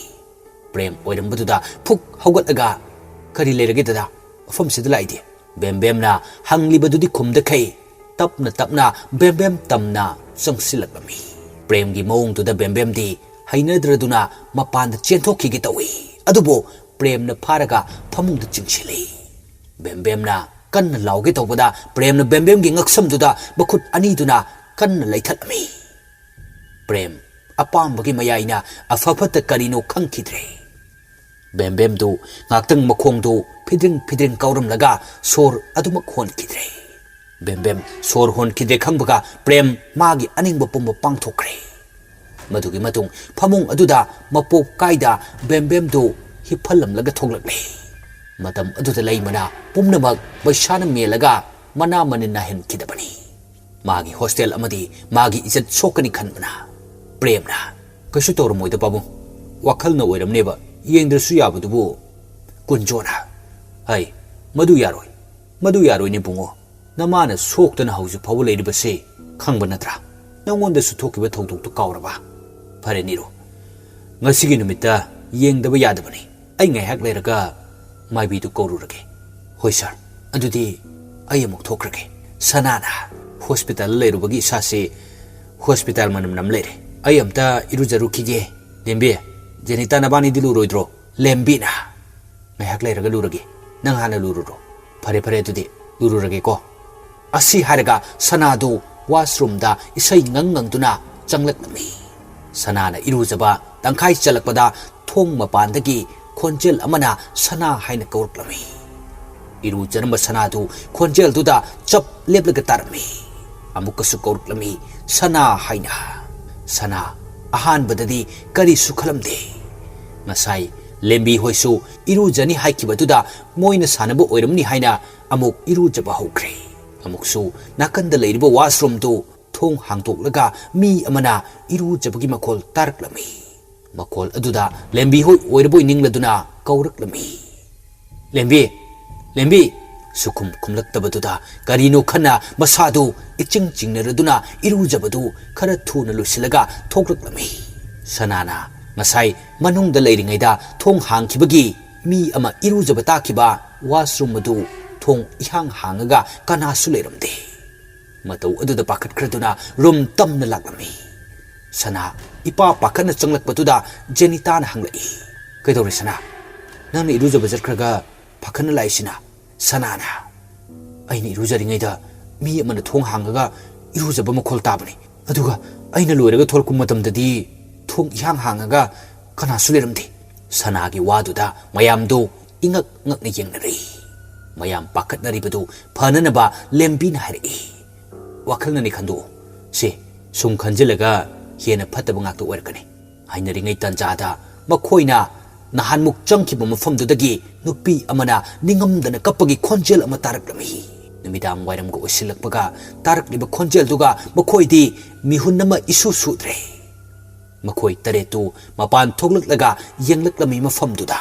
ꯄ꯭ꯔꯦꯝ ꯑꯣꯏꯔꯝꯕꯗꯨꯗ ꯐꯨꯛ ꯍꯧꯒꯠꯂꯒ, "ꯀꯔꯤ ꯂꯩꯔꯒꯦ ꯗꯗꯥ? ꯃꯐꯝꯁꯤꯗ ꯂꯥꯛꯏꯗꯤ?" ꯕꯦꯝꯕꯦꯝꯅ ꯍꯪꯂꯤꯕꯗꯨꯗꯤ ꯈꯨꯝꯗꯈꯩ ꯇꯞꯅ ꯇꯞꯅ ꯕꯦꯝꯕꯦꯝ ꯇꯝꯅ ꯆꯪꯁꯤꯜꯂꯛꯂꯝꯃꯤ꯫ ꯄ꯭ꯔꯦꯝꯒꯤ ꯃꯑꯣꯡꯗꯨꯗ ꯕꯦꯝꯕꯦꯝꯗꯤ ꯍꯩꯅꯗ꯭ꯔꯗꯨꯅ ꯃꯄꯥꯟꯗ ꯆꯦꯟꯊꯣꯛꯈꯤꯒꯦ ꯇꯧꯏ꯫ ꯑꯗꯨꯕꯨ ꯄ꯭ꯔꯦꯝꯅ ꯐꯥꯔꯒ ꯐꯃꯨꯡꯗ ꯆꯤꯡꯁꯤꯜꯂꯤ꯫ ꯕꯦꯝꯕꯦꯝꯅ ꯀꯟꯅ ꯂꯥꯎꯒꯦ ꯇꯧꯕꯗ ꯄ꯭ꯔꯦꯝꯅ ꯕꯦꯝꯕꯦꯝꯒꯤ ꯉꯛꯁꯝꯗꯨꯗ ꯃꯈꯨꯠ ꯑꯅꯤꯗꯨꯅ ꯀꯟꯅ ꯂꯩꯊꯠꯂꯝꯃꯤ꯫ ꯄ꯭ꯔꯦꯝ ꯑꯄꯥꯝꯕꯒꯤ ꯃꯌꯥꯏꯅ ꯑꯐ ꯐꯠꯇ ꯀꯔꯤꯅꯣ ꯈꯪꯈꯤꯗ꯭ꯔꯦ꯫ ꯕꯦꯝꯕꯦꯝꯗꯨ ꯉꯥꯛꯇꯪ ꯃꯈꯣꯡꯗꯨ ꯐꯤꯗ꯭ꯔꯤꯡ ꯐꯤꯗ꯭ꯔꯤꯡ ꯀꯥꯎꯔꯝꯂꯒ ꯁꯣꯔ ꯑꯗꯨꯃꯛ ꯍꯣꯟꯈꯤꯗ꯭ꯔꯦ꯫ ꯕꯦꯝꯕꯦꯝ ꯁꯣꯔ ꯍꯣꯟꯈꯤꯗ꯭ꯔꯦ ꯈꯪꯕꯒ ꯄ꯭ꯔꯦꯝ ꯃꯥꯒꯤ ꯑꯅꯤꯡꯕ ꯄꯨꯝꯕ ꯄꯥꯡꯊꯣꯛꯈ꯭ꯔꯦ꯫ ꯃꯗꯨꯒꯤ ꯃꯇꯨꯡ ꯐꯃꯨꯡ ꯑꯗꯨꯗ ꯃꯄꯣꯞ ꯀꯥꯏꯗ ꯕꯦꯝꯕꯦꯝꯗꯨ ꯍꯤꯞꯍꯜꯂꯝꯂꯒ ꯊꯣꯛꯂꯛꯂꯦ꯫ ꯃꯇꯝ ꯑꯗꯨꯗ ꯂꯩꯃꯅ ꯄꯨꯝꯅꯃꯛ ꯄꯩꯁꯥꯅ ꯃꯦꯜꯂꯒ ꯃꯅꯥ ꯃꯅꯤꯟ ꯅꯥꯏꯍꯟꯈꯤꯗꯕꯅꯤ꯫ ꯃꯥꯒꯤ ꯍꯣꯁꯇꯦꯜ ꯑꯃꯗꯤ ꯃꯥꯒꯤ ꯏꯖꯠ ꯁꯣꯛꯀꯅꯤ ꯈꯟꯕꯅ ꯄ꯭ꯔꯦꯝꯅ, "ꯀꯩꯁꯨ ꯇꯧꯔꯝꯃꯣꯏꯗ ꯄꯥꯕꯨꯡ, ꯋꯥꯈꯜꯅ ꯑꯣꯏꯔꯝꯅꯦꯕ, ꯌꯦꯡꯗ꯭ꯔꯁꯨ ꯌꯥꯕꯗꯨꯕꯨ"꯫ ꯀꯨꯟꯖꯣꯅ, "ꯍꯩ, ꯃꯗꯨ ꯌꯥꯔꯣꯏ, ꯃꯗꯨ ꯌꯥꯔꯣꯏꯅꯦ ꯕꯨꯡꯉꯣ꯫ ꯅꯃꯥꯅ ꯁꯣꯛꯇꯅ ꯍꯧꯖꯤꯛ ꯐꯥꯎꯕ ꯂꯩꯔꯤꯕꯁꯤ ꯈꯪꯕ ꯅꯠꯇ꯭ꯔꯥ? ꯅꯪꯉꯣꯟꯗꯁꯨ ꯊꯣꯛꯈꯤꯕ ꯊꯧꯗꯣꯛꯇꯨ ꯀꯥꯎꯔꯕ? ꯐꯔꯦ ꯅꯤꯔꯨ, ꯉꯁꯤꯒꯤ ꯅꯨꯃꯤꯠꯇ ꯌꯦꯡꯗꯕ ꯌꯥꯗꯕꯅꯤ꯫ ꯑꯩ ꯉꯥꯏꯍꯥꯛ ꯂꯩꯔꯒ ꯃꯥꯏꯕꯤꯗꯨ ꯀꯧꯔꯨꯔꯒꯦ"꯫ "ꯍꯣꯏ ꯁꯥꯔ, ꯑꯗꯨꯗꯤ ꯑꯩ ꯑꯃꯨꯛ ꯊꯣꯛꯈ꯭ꯔꯒꯦ"꯫ ꯁꯅꯥꯅ, "ꯍꯣꯁꯄꯤꯇꯥꯜꯗ ꯂꯩꯔꯨꯕꯒꯤ ꯏꯁꯥꯁꯤ ꯍꯣꯁꯄꯤꯇꯥꯜ ꯃꯅꯝ ꯅꯝ ꯂꯩꯔꯦ꯫ ꯑꯩ ꯑꯝꯇ ꯏꯔꯨꯖꯔꯨꯈꯤꯒꯦ"꯫ "ꯂꯦꯝꯕꯤ, ꯖꯦꯅꯤꯇꯥ, ꯅꯕꯥꯅꯤꯗꯤ ꯂꯨꯔꯣꯏꯗ꯭ꯔꯣ? ꯂꯦꯝꯕꯤꯅ, "ꯉꯥꯏꯍꯥꯛ ꯂꯩꯔꯒ ꯂꯨꯔꯒꯦ, ꯅꯪ ꯍꯥꯟꯅ ꯂꯨꯔꯨꯔꯣ꯫ ꯐꯔꯦ ꯐꯔꯦ, ꯑꯗꯨꯗꯤ ꯂꯨꯔꯨꯔꯒꯦꯀꯣ"꯫ ꯑꯁꯤ ꯍꯥꯏꯔꯒ ꯁꯅꯥꯗꯨ ꯋꯥꯁꯔꯨꯝꯗ ꯏꯁꯩ ꯉꯪ ꯉꯪꯗꯨꯅ ꯆꯪꯂꯛꯂꯝꯃꯤ꯫ ꯁꯅꯥꯅ ꯏꯔꯨꯖꯕ ꯇꯪꯈꯥꯏ ꯆꯜꯂꯛꯄꯗ ꯊꯣꯡ ꯃꯄꯥꯟꯗꯒꯤ ꯈꯣꯟꯖꯦꯜ ꯑꯃꯅ ꯁꯅꯥ ꯍꯥꯏꯅ ꯀꯧꯔꯛꯂꯝꯃꯤ꯫ ꯏꯔꯨꯖꯔꯝꯕ ꯁꯅꯥꯗꯨ ꯈꯣꯟꯖꯦꯜꯗꯨꯗ ꯆꯞ ꯂꯦꯞꯂꯒ ꯇꯥꯔꯝꯃꯤ꯫ ꯑꯃꯨꯛꯀꯁꯨ ꯀꯧꯔꯛꯂꯝꯃꯤ, "ꯁꯅꯥ" ꯍꯥꯏꯅ꯫ ꯁꯅꯥ ꯑꯍꯥꯟꯕꯗꯗꯤ ꯀꯔꯤꯁꯨ ꯈꯜꯂꯝꯗꯦ꯫ ꯉꯁꯥꯏ ꯂꯦꯝꯕꯤ ꯍꯣꯏꯁꯨ ꯏꯔꯨꯖꯅꯤ ꯍꯥꯏꯈꯤꯕꯗꯨꯗ ꯃꯣꯏꯅ ꯁꯥꯟꯅꯕ ꯑꯣꯏꯔꯝꯅꯤ ꯍꯥꯏꯅ ꯑꯃꯨꯛ ꯏꯔꯨꯖꯕ ꯍꯧꯈ꯭ꯔꯦ꯫ ꯑꯃꯨꯛꯁꯨ ꯅꯥꯀꯟꯗ ꯂꯩꯔꯤꯕ ꯋꯥꯁꯔꯨꯝꯗꯨ ꯊꯣꯡ ꯍꯥꯡꯗꯣꯛꯂꯒ ꯃꯤ ꯑꯃꯅ ꯏꯔꯨꯖꯕꯒꯤ ꯃꯈꯣꯜ ꯇꯥꯔꯛꯂꯝꯃꯤ꯫ ꯃꯈꯣꯜ ꯑꯗꯨꯗ ꯂꯦꯝꯕꯤ ꯍꯣꯏ ꯑꯣꯏꯔꯕꯣꯏ ꯅꯤꯡꯂꯗꯨꯅ ꯀꯧꯔꯛꯂꯝꯃꯤ, "ꯂꯦꯝꯕꯤ, ꯂꯦꯝꯕꯤ!" ꯁꯨꯈꯨꯝ ꯈꯨꯝꯂꯛꯇꯕꯗꯨꯗ ꯀꯔꯤꯅꯣ ꯈꯟꯅ ꯃꯁꯥꯗꯨ ꯏꯆꯤꯡ ꯆꯤꯡꯅꯔꯗꯨꯅ ꯏꯔꯨꯖꯕꯗꯨ ꯈꯔ ꯊꯨꯅ ꯂꯣꯏꯁꯤꯜꯂꯒ ꯊꯣꯛꯂꯛꯂꯝꯃꯤ꯫ ꯁꯅꯥꯅ ꯉꯁꯥꯏ ꯃꯅꯨꯡꯗ ꯂꯩꯔꯤꯉꯩꯗ ꯊꯣꯡ ꯍꯥꯡꯈꯤꯕꯒꯤ ꯃꯤ ꯑꯃ ꯏꯔꯨꯖꯕ ꯇꯥꯈꯤꯕ ꯋꯥꯁꯔꯨꯝ ꯑꯗꯨ ꯊꯣꯡ ꯏꯍꯥꯡ ꯍꯥꯡꯉꯒ ꯀꯅꯥꯁꯨ ꯂꯩꯔꯝꯗꯦ꯫ ꯃꯇꯧ ꯑꯗꯨꯗ ꯄꯥꯈꯠꯈ꯭ꯔꯗꯨꯅ ꯔꯨꯝ ꯇꯝꯅ ꯂꯥꯛꯂꯝꯃꯤ꯫ ꯁꯅꯥ ꯏꯄꯥ ꯄꯥꯈꯠꯅ ꯆꯪꯂꯛꯄꯗꯨꯗ ꯖꯦꯅꯤꯇꯥꯅ ꯍꯪꯂꯛꯏ, "ꯀꯩꯗꯧꯔꯦ ꯁꯅꯥ? ꯅꯪꯅ ꯏꯔꯨꯖꯕ ꯆꯠꯈ꯭ꯔꯒ ꯄꯥꯈꯠꯅ ꯂꯥꯛꯏꯁꯤꯅ?" ꯁꯅꯥꯅ, "ꯑꯩꯅ ꯏꯔꯨꯖꯔꯤꯉꯩꯗ ꯃꯤ ꯑꯃꯅ ꯊꯣꯡ ꯍꯥꯡꯉꯒ ꯏꯔꯨꯖꯕ ꯃꯈꯣꯜ ꯇꯥꯕꯅꯤ꯫ ꯑꯗꯨꯒ ꯑꯩꯅ ꯂꯣꯏꯔꯒ ꯊꯣꯛꯂꯛꯄ ꯃꯇꯝꯗꯗꯤ ꯊꯣꯡ ꯏꯍꯥꯡ ꯍꯥꯡꯉꯒ ꯀꯅꯥꯁꯨ ꯂꯩꯔꯝꯗꯦ꯫" ꯁꯅꯥꯒꯤ ꯋꯥꯗꯨꯗ ꯃꯌꯥꯝꯗꯨ ꯏꯉꯛ ꯉꯛꯅ ꯌꯦꯡꯅꯔꯦ꯫ ꯃꯌꯥꯝ ꯄꯥꯈꯠꯅꯔꯤꯕꯗꯨ ꯐꯅꯅꯕ ꯂꯦꯝꯕꯤꯅ ꯍꯥꯏꯔꯛꯏ, "ꯋꯥꯈꯜꯅꯅꯤ ꯈꯟꯗꯣꯛꯎ꯫ ꯁꯦ, ꯁꯨꯝ ꯈꯟꯖꯤꯜꯂꯒ ꯍꯦꯟꯅ ꯐꯠꯇꯕ ꯉꯥꯛꯇ ꯑꯣꯏꯔꯛꯀꯅꯤ꯫" ꯍꯥꯏꯅꯔꯤꯉꯩ ꯇꯥꯟꯖꯥꯗ ꯃꯈꯣꯏꯅ ꯅꯍꯥꯟꯃꯨꯛ ꯆꯪꯈꯤꯕ ꯃꯐꯝꯗꯨꯗꯒꯤ ꯅꯨꯄꯤ ꯑꯃꯅ ꯅꯤꯡꯉꯝꯗꯅ ꯀꯞꯄꯒꯤ ꯈꯣꯟꯖꯦꯜ ꯑꯃ ꯇꯥꯔꯛꯂꯝꯃꯤ꯫ ꯅꯨꯃꯤꯗꯥꯡ ꯋꯥꯏꯔꯝꯒ ꯑꯣꯏꯁꯤꯜꯂꯛꯄꯒ ꯇꯥꯔꯛꯂꯤꯕ ꯈꯣꯟꯖꯦꯜꯗꯨꯒ ꯃꯈꯣꯏꯗꯤ ꯃꯤꯍꯨꯟ ꯑꯃ ꯏꯁꯨ ꯁꯨꯗ꯭ꯔꯦ꯫ ꯃꯈꯣꯏ ꯇꯔꯦꯠꯇꯨ ꯃꯄꯥꯟ ꯊꯣꯛꯂꯛꯂꯒ ꯌꯦꯡꯂꯛꯂꯝꯃꯤ ꯃꯐꯝꯗꯨꯗ꯫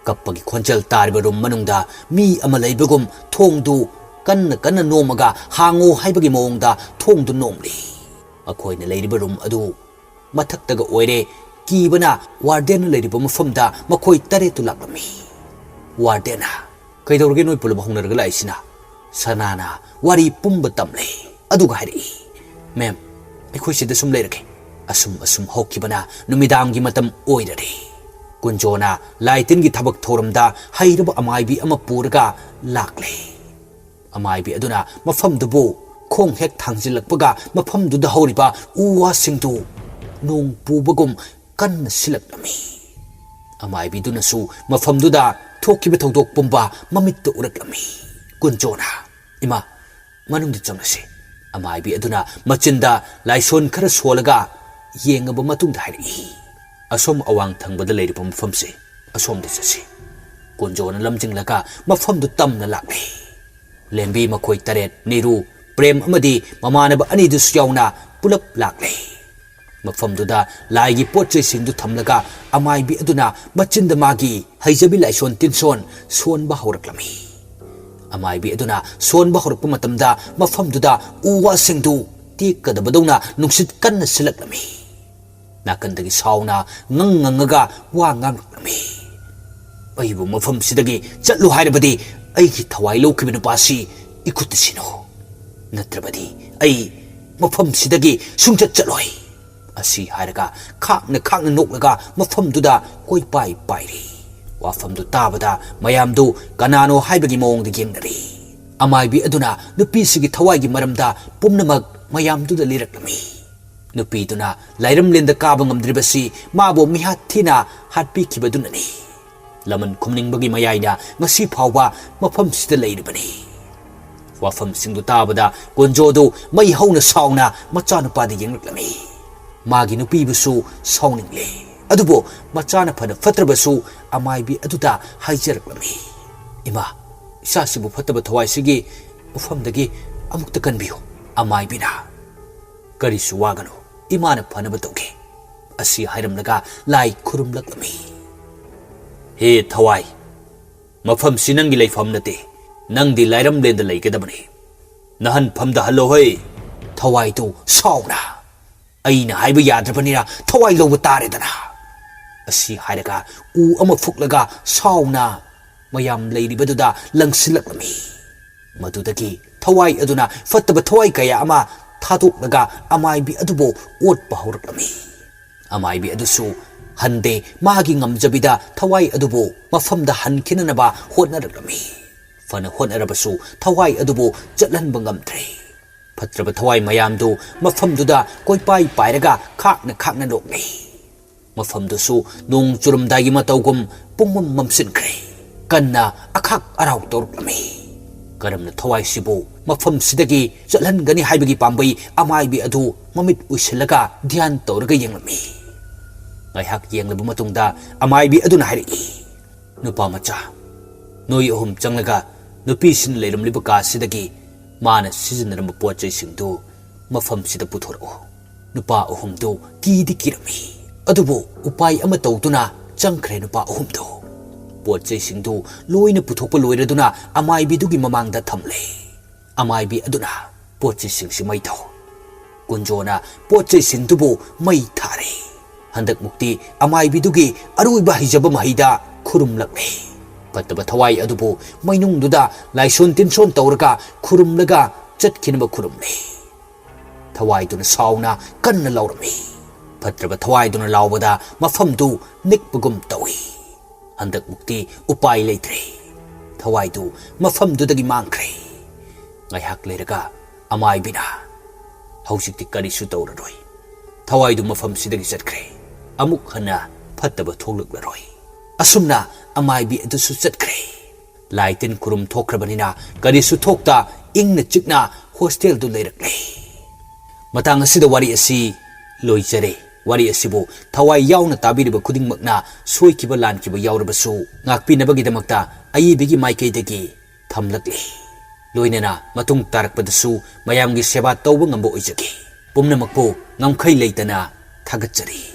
ꯀꯞꯄꯒꯤ ꯈꯣꯟꯖꯦꯜ ꯇꯥꯔꯤꯕ ꯔꯨꯝ ꯃꯅꯨꯡꯗ ꯃꯤ ꯑꯃ ꯂꯩꯕꯒꯨꯝ ꯊꯣꯡꯗꯨ ꯀꯟꯅ ꯀꯟꯅ ꯅꯣꯝꯃꯒ ꯍꯥꯡꯉꯣ ꯍꯥꯏꯕꯒꯤ ꯃꯑꯣꯡꯗ ꯊꯣꯡꯗꯨ ꯅꯣꯝꯂꯤ꯫ ꯃꯈꯣꯏꯅ ꯂꯩꯔꯤꯕ ꯔꯨꯝ ꯑꯗꯨ ꯃꯊꯛꯇꯒ ꯑꯣꯏꯔꯦ꯫ ꯀꯤꯕꯅ ꯋꯥꯔꯗꯦꯟꯅ ꯂꯩꯔꯤꯕ ꯃꯐꯝꯗ ꯃꯈꯣꯏ ꯇꯔꯦꯠꯇꯨ ꯂꯥꯛꯂꯝꯃꯤ꯫ ꯋꯥꯔꯗꯦꯟꯅ, "ꯀꯩꯗꯧꯔꯒꯦ ꯅꯣꯏ ꯄꯨꯂꯞ ꯍꯧꯅꯔꯒ ꯂꯥꯛꯏꯁꯤꯅ?" ꯁꯅꯥꯅ ꯋꯥꯔꯤ ꯄꯨꯝꯕ ꯇꯝꯂꯦ꯫ ꯑꯗꯨꯒ ꯍꯥꯏꯔꯛꯏ, "ꯃꯦꯝ, ꯑꯩꯈꯣꯏ ꯁꯤꯗ ꯁꯨꯝ ꯂꯩꯔꯒꯦ꯫ ꯑꯁꯨꯝ ꯑꯁꯨꯝ ꯍꯧꯈꯤꯕꯅ ꯅꯨꯃꯤꯗꯥꯡꯒꯤ ꯃꯇꯝ ꯑꯣꯏꯔꯔꯦ꯫ ꯀꯨꯟꯖꯣꯅ ꯂꯥꯏ ꯇꯤꯟꯒꯤ ꯊꯕꯛ ꯊꯧꯔꯝꯗ ꯍꯩꯔꯕ ꯑꯃꯥꯏꯕꯤ ꯑꯃ ꯄꯨꯔꯒ ꯂꯥꯛꯂꯦ꯫ ꯑꯃꯥꯏꯕꯤ ꯑꯗꯨꯅ ꯃꯐꯝꯗꯨꯕꯨ ꯈꯣꯡ ꯍꯦꯛ ꯊꯥꯡꯖꯤꯜꯂꯛꯄꯒ ꯃꯐꯝꯗꯨꯗ ꯍꯧꯔꯤꯕ ꯎ ꯋꯥꯁꯤꯡꯗꯨ ꯅꯣꯡ ꯄꯨꯕꯒꯨꯝ ꯀꯟꯅ ꯁꯤꯜꯂꯛꯂꯝꯃꯤ꯫ ꯑꯃꯥꯏꯕꯤꯗꯨꯅꯁꯨ ꯃꯐꯝꯗꯨꯗ ꯊꯣꯛꯈꯤꯕ ꯊꯧꯗꯣꯛ ꯄꯨꯝꯕ ꯃꯃꯤꯠꯇ ꯎꯔꯛꯂꯝꯃꯤ꯫ ꯀꯨꯟꯖꯣꯅ, "ꯏꯃꯥ, ꯃꯅꯨꯡꯗ ꯆꯪꯂꯁꯤ꯫" ꯑꯃꯥꯏꯕꯤ ꯑꯗꯨꯅ ꯃꯆꯤꯟꯗ ꯂꯥꯏꯁꯣꯟ ꯈꯔ ꯁꯣꯜꯂꯒ ꯌꯦꯡꯉꯕ ꯃꯇꯨꯡꯗ ꯍꯥꯏꯔꯛꯏ, "ꯑꯁꯣꯝ ꯑꯋꯥꯡ ꯊꯪꯕꯗ ꯂꯩꯔꯤꯕ ꯃꯐꯝꯁꯦ, ꯑꯁꯣꯝꯗ ꯆꯠꯁꯤ꯫" ꯀꯨꯟꯖꯣꯅ ꯂꯝꯖꯤꯡꯂꯒ ꯃꯐꯝꯗꯨ ꯇꯝꯅ ꯂꯥꯛꯂꯦ꯫ ꯂꯦꯝꯕꯤ ꯃꯈꯣꯏ ꯇꯔꯦꯠ, ꯅꯤꯔꯨ, ꯄ꯭ꯔꯦꯝ ꯑꯃꯗꯤ ꯃꯃꯥꯟꯅꯕ ꯑꯅꯤꯗꯨꯁꯨ ꯌꯥꯎꯅ ꯄꯨꯂꯞ ꯂꯥꯛꯂꯦ꯫ ꯃꯐꯝꯗꯨꯗ ꯂꯥꯏꯒꯤ ꯄꯣꯠ ꯆꯩꯁꯤꯡꯗꯨ ꯊꯝꯂꯒ ꯑꯃꯥꯏꯕꯤ ꯑꯗꯨꯅ ꯃꯆꯤꯟꯗ ꯃꯥꯒꯤ ꯍꯩꯖꯕꯤ ꯂꯥꯏꯁꯣꯟ ꯇꯤꯟꯁꯣꯟ ꯁꯣꯟꯕ ꯍꯧꯔꯛꯂꯝꯃꯤ꯫ ꯑꯃꯥꯏꯕꯤ ꯑꯗꯨꯅ ꯁꯣꯟꯕ ꯍꯧꯔꯛꯄ ꯃꯇꯝꯗ ꯃꯐꯝꯗꯨꯗ ꯎ ꯋꯥꯁꯤꯡꯗꯨ ꯇꯦꯛꯀꯗꯕꯗꯧꯅ ꯅꯨꯡꯁꯤꯠ ꯀꯟꯅ ꯁꯤꯜꯂꯛꯂꯝꯃꯤ꯫ ꯅꯥꯀꯟꯗꯒꯤ ꯁꯥꯎꯅ ꯉꯪ ꯉꯪꯉꯒ ꯋꯥ ꯉꯥꯡꯂꯛꯂꯝꯃꯤ꯫ "ꯑꯩꯕꯨ ꯃꯐꯝꯁꯤꯗꯒꯤ ꯆꯠꯂꯨ ꯍꯥꯏꯔꯕꯗꯤ ꯑꯩꯒꯤ ꯊꯋꯥꯏ ꯂꯧꯈꯤꯕ ꯅꯨꯄꯥꯁꯤ ꯏꯈꯨꯠꯇ ꯁꯤꯟꯅꯧ, ꯅꯠꯇ꯭ꯔꯕꯗꯤ ꯑꯩ ꯃꯐꯝꯁꯤꯗꯒꯤ ꯁꯨꯡꯆꯠ ꯆꯠꯂꯣꯏ꯫" ꯑꯁꯤ ꯍꯥꯏꯔꯒ ꯈꯥꯛꯅ ꯈꯥꯛꯅ ꯅꯣꯛꯂꯒ ꯃꯐꯝꯗꯨꯗ ꯀꯣꯏꯄꯥꯏ ꯄꯥꯏꯔꯤ꯫ ꯋꯥꯐꯝꯗꯨ ꯇꯥꯕꯗ ꯃꯌꯥꯝꯗꯨ ꯀꯅꯥꯅꯣ ꯍꯥꯏꯕꯒꯤ ꯃꯑꯣꯡꯗ ꯌꯦꯡꯅꯔꯤ꯫ ꯑꯃꯥꯏꯕꯤ ꯑꯗꯨꯅ ꯅꯨꯄꯤꯁꯤꯒꯤ ꯊꯋꯥꯏꯒꯤ ꯃꯔꯝꯗ ꯄꯨꯝꯅꯃꯛ ꯃꯌꯥꯝꯗꯨꯗ ꯂꯤꯔꯛꯂꯝꯃꯤ꯫ ꯅꯨꯄꯤꯗꯨꯅ ꯂꯥꯏꯔꯝꯂꯦꯟꯗ ꯀꯥꯕ ꯉꯝꯗ꯭ꯔꯤꯕꯁꯤ ꯃꯥꯕꯨ ꯃꯤꯍꯥꯠ ꯊꯤꯅ ꯍꯥꯠꯄꯤꯈꯤꯕꯗꯨꯅꯅꯤ꯫ ꯂꯃꯟ ꯈꯨꯝꯅꯤꯡꯕꯒꯤ ꯃꯌꯥꯏꯗ ꯉꯁꯤ ꯐꯥꯎꯕ ꯃꯐꯝꯁꯤꯗ ꯂꯩꯔꯤꯕꯅꯤ꯫ ꯋꯥꯐꯝꯁꯤꯡꯗꯨ ꯇꯥꯕꯗ ꯀꯣꯟꯖꯣꯗꯨ ꯃꯩ ꯍꯧꯅ ꯁꯥꯎꯅ ꯃꯆꯥꯅꯨꯄꯥꯗ ꯌꯦꯡꯂꯛꯂꯝꯃꯤ꯫ ꯃꯥꯒꯤ ꯅꯨꯄꯤꯕꯨꯁꯨ ꯁꯥꯎꯅꯤꯡꯂꯦ꯫ ꯑꯗꯨꯕꯨ ꯃꯆꯥꯅ ꯐꯅ ꯐꯠꯇ꯭ꯔꯕꯁꯨ ꯑꯃꯥꯏꯕꯤ ꯑꯗꯨꯗ ꯍꯥꯏꯖꯔꯛꯂꯝꯃꯤ, "ꯏꯃꯥ, ꯏꯆꯥꯁꯤꯕꯨ ꯐꯠꯇꯕ ꯊꯋꯥꯏꯁꯤꯒꯤ ꯃꯐꯝꯗꯒꯤ ꯑꯃꯨꯛꯇ ꯀꯟꯕꯤꯌꯨ꯫" ꯑꯃꯥꯏꯕꯤꯅ, "ꯀꯔꯤꯁꯨ ꯋꯥꯒꯅꯨ, ꯏꯃꯥꯅ ꯐꯅꯕ ꯇꯧꯒꯦ꯫" ꯑꯁꯤ ꯍꯥꯏꯔꯝꯂꯒ ꯂꯥꯏ ꯈꯨꯔꯨꯝꯂꯛꯂꯝꯃꯤ꯫ "ꯍꯦ ꯊꯋꯥꯏ, ꯃꯐꯝꯁꯤ ꯅꯪꯒꯤ ꯂꯩꯐꯝ ꯅꯠꯇꯦ, ꯅꯪꯗꯤ ꯂꯥꯏꯔꯝꯂꯦꯟꯗ ꯂꯩꯒꯗꯕꯅꯤ꯫ ꯅꯍꯟꯐꯝꯗ ꯍꯜꯂꯣ ꯍꯩ꯫" ꯊꯋꯥꯏꯗꯨ ꯁꯥꯎꯅ, "ꯑꯩꯅ ꯍꯥꯏꯕ ꯌꯥꯗ꯭ꯔꯕꯅꯤꯅ ꯊꯋꯥꯏ ꯂꯧꯕ ꯇꯥꯔꯦꯗꯅ꯫" ꯑꯁꯤ ꯍꯥꯏꯔꯒ ꯎ ꯑꯃ ꯐꯨꯛꯂꯒ ꯁꯥꯎꯅ ꯃꯌꯥꯝ ꯂꯩꯔꯤꯕꯗꯨꯗ ꯂꯪꯁꯤꯜꯂꯛꯂꯝꯃꯤ꯫ ꯃꯗꯨꯗꯒꯤ ꯊꯋꯥꯏ ꯑꯗꯨꯅ ꯐꯠꯇꯕ ꯊꯋꯥꯏ ꯀꯌꯥ ꯑꯃ ꯊꯥꯗꯣꯛꯂꯒ ꯑꯃꯥꯏꯕꯤ ꯑꯗꯨꯕꯨ ꯑꯣꯠꯄ ꯍꯧꯔꯛꯂꯝꯃꯤ꯫ ꯑꯃꯥꯏꯕꯤ ꯑꯗꯨꯁꯨ ꯍꯟꯗꯦ, ꯃꯥꯒꯤ ꯉꯝꯖꯕꯤꯗ ꯊꯋꯥꯏ ꯑꯗꯨꯕꯨ ꯃꯐꯝꯗ ꯍꯟꯈꯤꯅꯅꯕ ꯍꯣꯠꯅꯔꯛꯂꯝꯃꯤ꯫ ꯐꯅ ꯍꯣꯠꯅꯔꯕꯁꯨ ꯊꯋꯥꯏ ꯑꯗꯨꯕꯨ ꯆꯠꯍꯟꯕ ꯉꯝꯗ꯭ꯔꯦ꯫ ꯐꯠꯇ꯭ꯔꯕ ꯊꯋꯥꯏ ꯃꯌꯥꯝꯗꯨ ꯃꯐꯝꯗꯨꯗ ꯀꯣꯏꯄꯥꯏ ꯄꯥꯏꯔꯒ ꯈꯥꯛꯅ ꯈꯥꯛꯅ ꯂꯣꯛꯂꯤ꯫ ꯃꯐꯝꯗꯨꯁꯨ ꯅꯣꯡ ꯆꯨꯔꯝꯗꯥꯏꯒꯤ ꯃꯇꯧꯒꯨꯝ ꯄꯨꯡꯃꯝ ꯃꯝꯁꯤꯟꯈ꯭ꯔꯦ꯫ ꯀꯟꯅ ꯑꯈꯥꯛ ꯑꯔꯥꯎ ꯇꯧꯔꯛꯂꯝꯃꯤ꯫ ꯀꯔꯝꯅ ꯊꯋꯥꯏꯁꯤꯕꯨ ꯃꯐꯝꯁꯤꯗꯒꯤ ꯆꯠꯍꯟꯒꯅꯤ ꯍꯥꯏꯕꯒꯤ ꯄꯥꯝꯕꯩ ꯑꯃꯥꯏꯕꯤ ꯑꯗꯨ ꯃꯃꯤꯠ ꯎꯏꯁꯤꯜꯂꯒ ꯙ꯭ꯌꯥꯟ ꯇꯧꯔꯒ ꯌꯦꯡꯂꯝꯃꯤ꯫ ꯉꯥꯏꯍꯥꯛ ꯌꯦꯡꯂꯕ ꯃꯇꯨꯡꯗ ꯑꯃꯥꯏꯕꯤ ꯑꯗꯨꯅ ꯍꯥꯏꯔꯛꯏ, "ꯅꯨꯄꯥ ꯃꯆꯥ, ꯅꯣꯏ ꯑꯍꯨꯝ ꯆꯪꯂꯒ ꯅꯨꯄꯤꯁꯤꯡ ꯂꯩꯔꯝꯂꯤꯕ ꯀꯥꯁꯤꯗꯒꯤ ꯃꯥꯅ ꯁꯤꯖꯤꯟꯅꯔꯝꯕ ꯄꯣꯠ ꯆꯩꯁꯤꯡꯗꯨ ꯃꯐꯝꯁꯤꯗ ꯄꯨꯊꯣꯔꯛꯎ꯫" ꯅꯨꯄꯥ ꯑꯍꯨꯝꯗꯨ ꯀꯤꯗꯤ ꯀꯤꯔꯝꯃꯤ, ꯑꯗꯨꯕꯨ ꯎꯄꯥꯏ ꯑꯃ ꯇꯧꯗꯨꯅ ꯆꯪꯈ꯭ꯔꯦ ꯅꯨꯄꯥ ꯑꯍꯨꯝꯗꯨ꯫ ꯄꯣꯠ ꯆꯩꯁꯤꯡꯗꯨ ꯂꯣꯏꯅ ꯄꯨꯊꯣꯛꯄ ꯂꯣꯏꯔꯗꯨꯅ ꯑꯃꯥꯏꯕꯤꯗꯨꯒꯤ ꯃꯃꯥꯡꯗ ꯊꯝꯂꯦ꯫ ꯑꯃꯥꯏꯕꯤ ꯑꯗꯨꯅ ꯄꯣꯠ ꯆꯩꯁꯤꯡꯁꯤ ꯃꯩ ꯊꯥꯎ꯫ ꯀꯨꯟꯖꯣꯅ ꯄꯣꯠ ꯆꯩꯁꯤꯡꯗꯨꯕꯨ ꯃꯩ ꯊꯥꯔꯦ꯫ ꯍꯟꯗꯛꯃꯨꯛꯇꯤ ꯑꯃꯥꯏꯕꯤꯗꯨꯒꯤ ꯑꯔꯣꯏꯕ ꯍꯩꯖꯕ ꯃꯍꯩꯗ ꯈꯨꯔꯨꯝꯂꯛꯂꯦ꯫ ꯐꯠꯇꯕ ꯊꯋꯥꯏ ꯑꯗꯨꯕꯨ ꯃꯩꯅꯨꯡꯗꯨꯗ ꯂꯥꯏꯁꯣꯟ ꯇꯤꯟꯁꯣꯟ ꯇꯧꯔꯒ ꯈꯨꯔꯨꯝꯂꯒ ꯆꯠꯈꯤꯅꯕ ꯈꯨꯔꯨꯝꯂꯦ꯫ ꯊꯋꯥꯏꯗꯨꯅ ꯁꯥꯎꯅ ꯀꯟꯅ ꯂꯥꯎꯔꯝꯃꯤ꯫ ꯐꯠꯇ꯭ꯔꯕ ꯊꯋꯥꯏꯗꯨꯅ ꯂꯥꯎꯕꯗ ꯃꯐꯝꯗꯨ ꯅꯤꯛꯄꯒꯨꯝ ꯇꯧꯏ꯫ ꯍꯟꯗꯛꯃꯨꯛꯇꯤ ꯎꯄꯥꯏ ꯂꯩꯇ꯭ꯔꯦ꯫ ꯊꯋꯥꯏꯗꯨ ꯃꯐꯝꯗꯨꯗꯒꯤ ꯃꯥꯡꯈ꯭ꯔꯦ꯫ ꯉꯥꯏꯍꯥꯛ ꯂꯩꯔꯒ ꯑꯃꯥꯏꯕꯤꯅ, "ꯍꯧꯖꯤꯛꯇꯤ ꯀꯔꯤꯁꯨ ꯇꯧꯔꯔꯣꯏ꯫ ꯊꯋꯥꯏꯗꯨ ꯃꯐꯝꯁꯤꯗꯒꯤ ꯆꯠꯈ꯭ꯔꯦ꯫ ꯑꯃꯨꯛ ꯍꯟꯅ ꯐꯠꯇꯕ ꯊꯣꯛꯂꯛꯂꯔꯣꯏ꯫" ꯑꯁꯨꯝꯅ ꯑꯃꯥꯏꯕꯤ ꯑꯗꯨꯁꯨ ꯆꯠꯈ꯭ꯔꯦ꯫ ꯂꯥꯏ ꯇꯤꯟ ꯈꯨꯔꯨꯝ ꯊꯣꯛꯈ꯭ꯔꯕꯅꯤꯅ ꯀꯔꯤꯁꯨ ꯊꯣꯛꯇ ꯏꯪꯅ ꯆꯤꯛꯅ ꯍꯣꯁꯇꯦꯜꯗꯨ ꯂꯩꯔꯛꯂꯦ꯫ ꯃꯇꯥꯡ ꯑꯁꯤꯗ ꯋꯥꯔꯤ ꯑꯁꯤ ꯂꯣꯏꯖꯔꯦ꯫ ꯋꯥꯔꯤ ꯑꯁꯤꯕꯨ ꯊꯋꯥꯏ ꯌꯥꯎꯅ ꯇꯥꯕꯤꯔꯤꯕ ꯈꯨꯗꯤꯡꯃꯛꯅ ꯁꯣꯏꯈꯤꯕ ꯂꯥꯟꯈꯤꯕ ꯌꯥꯎꯔꯕꯁꯨ ꯉꯥꯛꯄꯤꯅꯕꯒꯤꯗꯃꯛꯇ ꯑꯏꯕꯤꯒꯤ ꯃꯥꯏꯀꯩꯗꯒꯤ ꯊꯝꯂꯛꯂꯤ꯫ ꯂꯣꯏꯅꯅ ꯃꯇꯨꯡ ꯇꯥꯔꯛꯄꯗꯁꯨ ꯃꯌꯥꯝꯒꯤ ꯁꯦꯕꯥ ꯇꯧꯕ ꯉꯝꯕ ꯑꯣꯏꯖꯒꯦ꯫ ꯄꯨꯝꯅꯃꯛꯄꯨ ꯉꯝꯈꯩ ꯂꯩꯇꯅ ꯊꯥꯒꯠꯆꯔꯤ꯫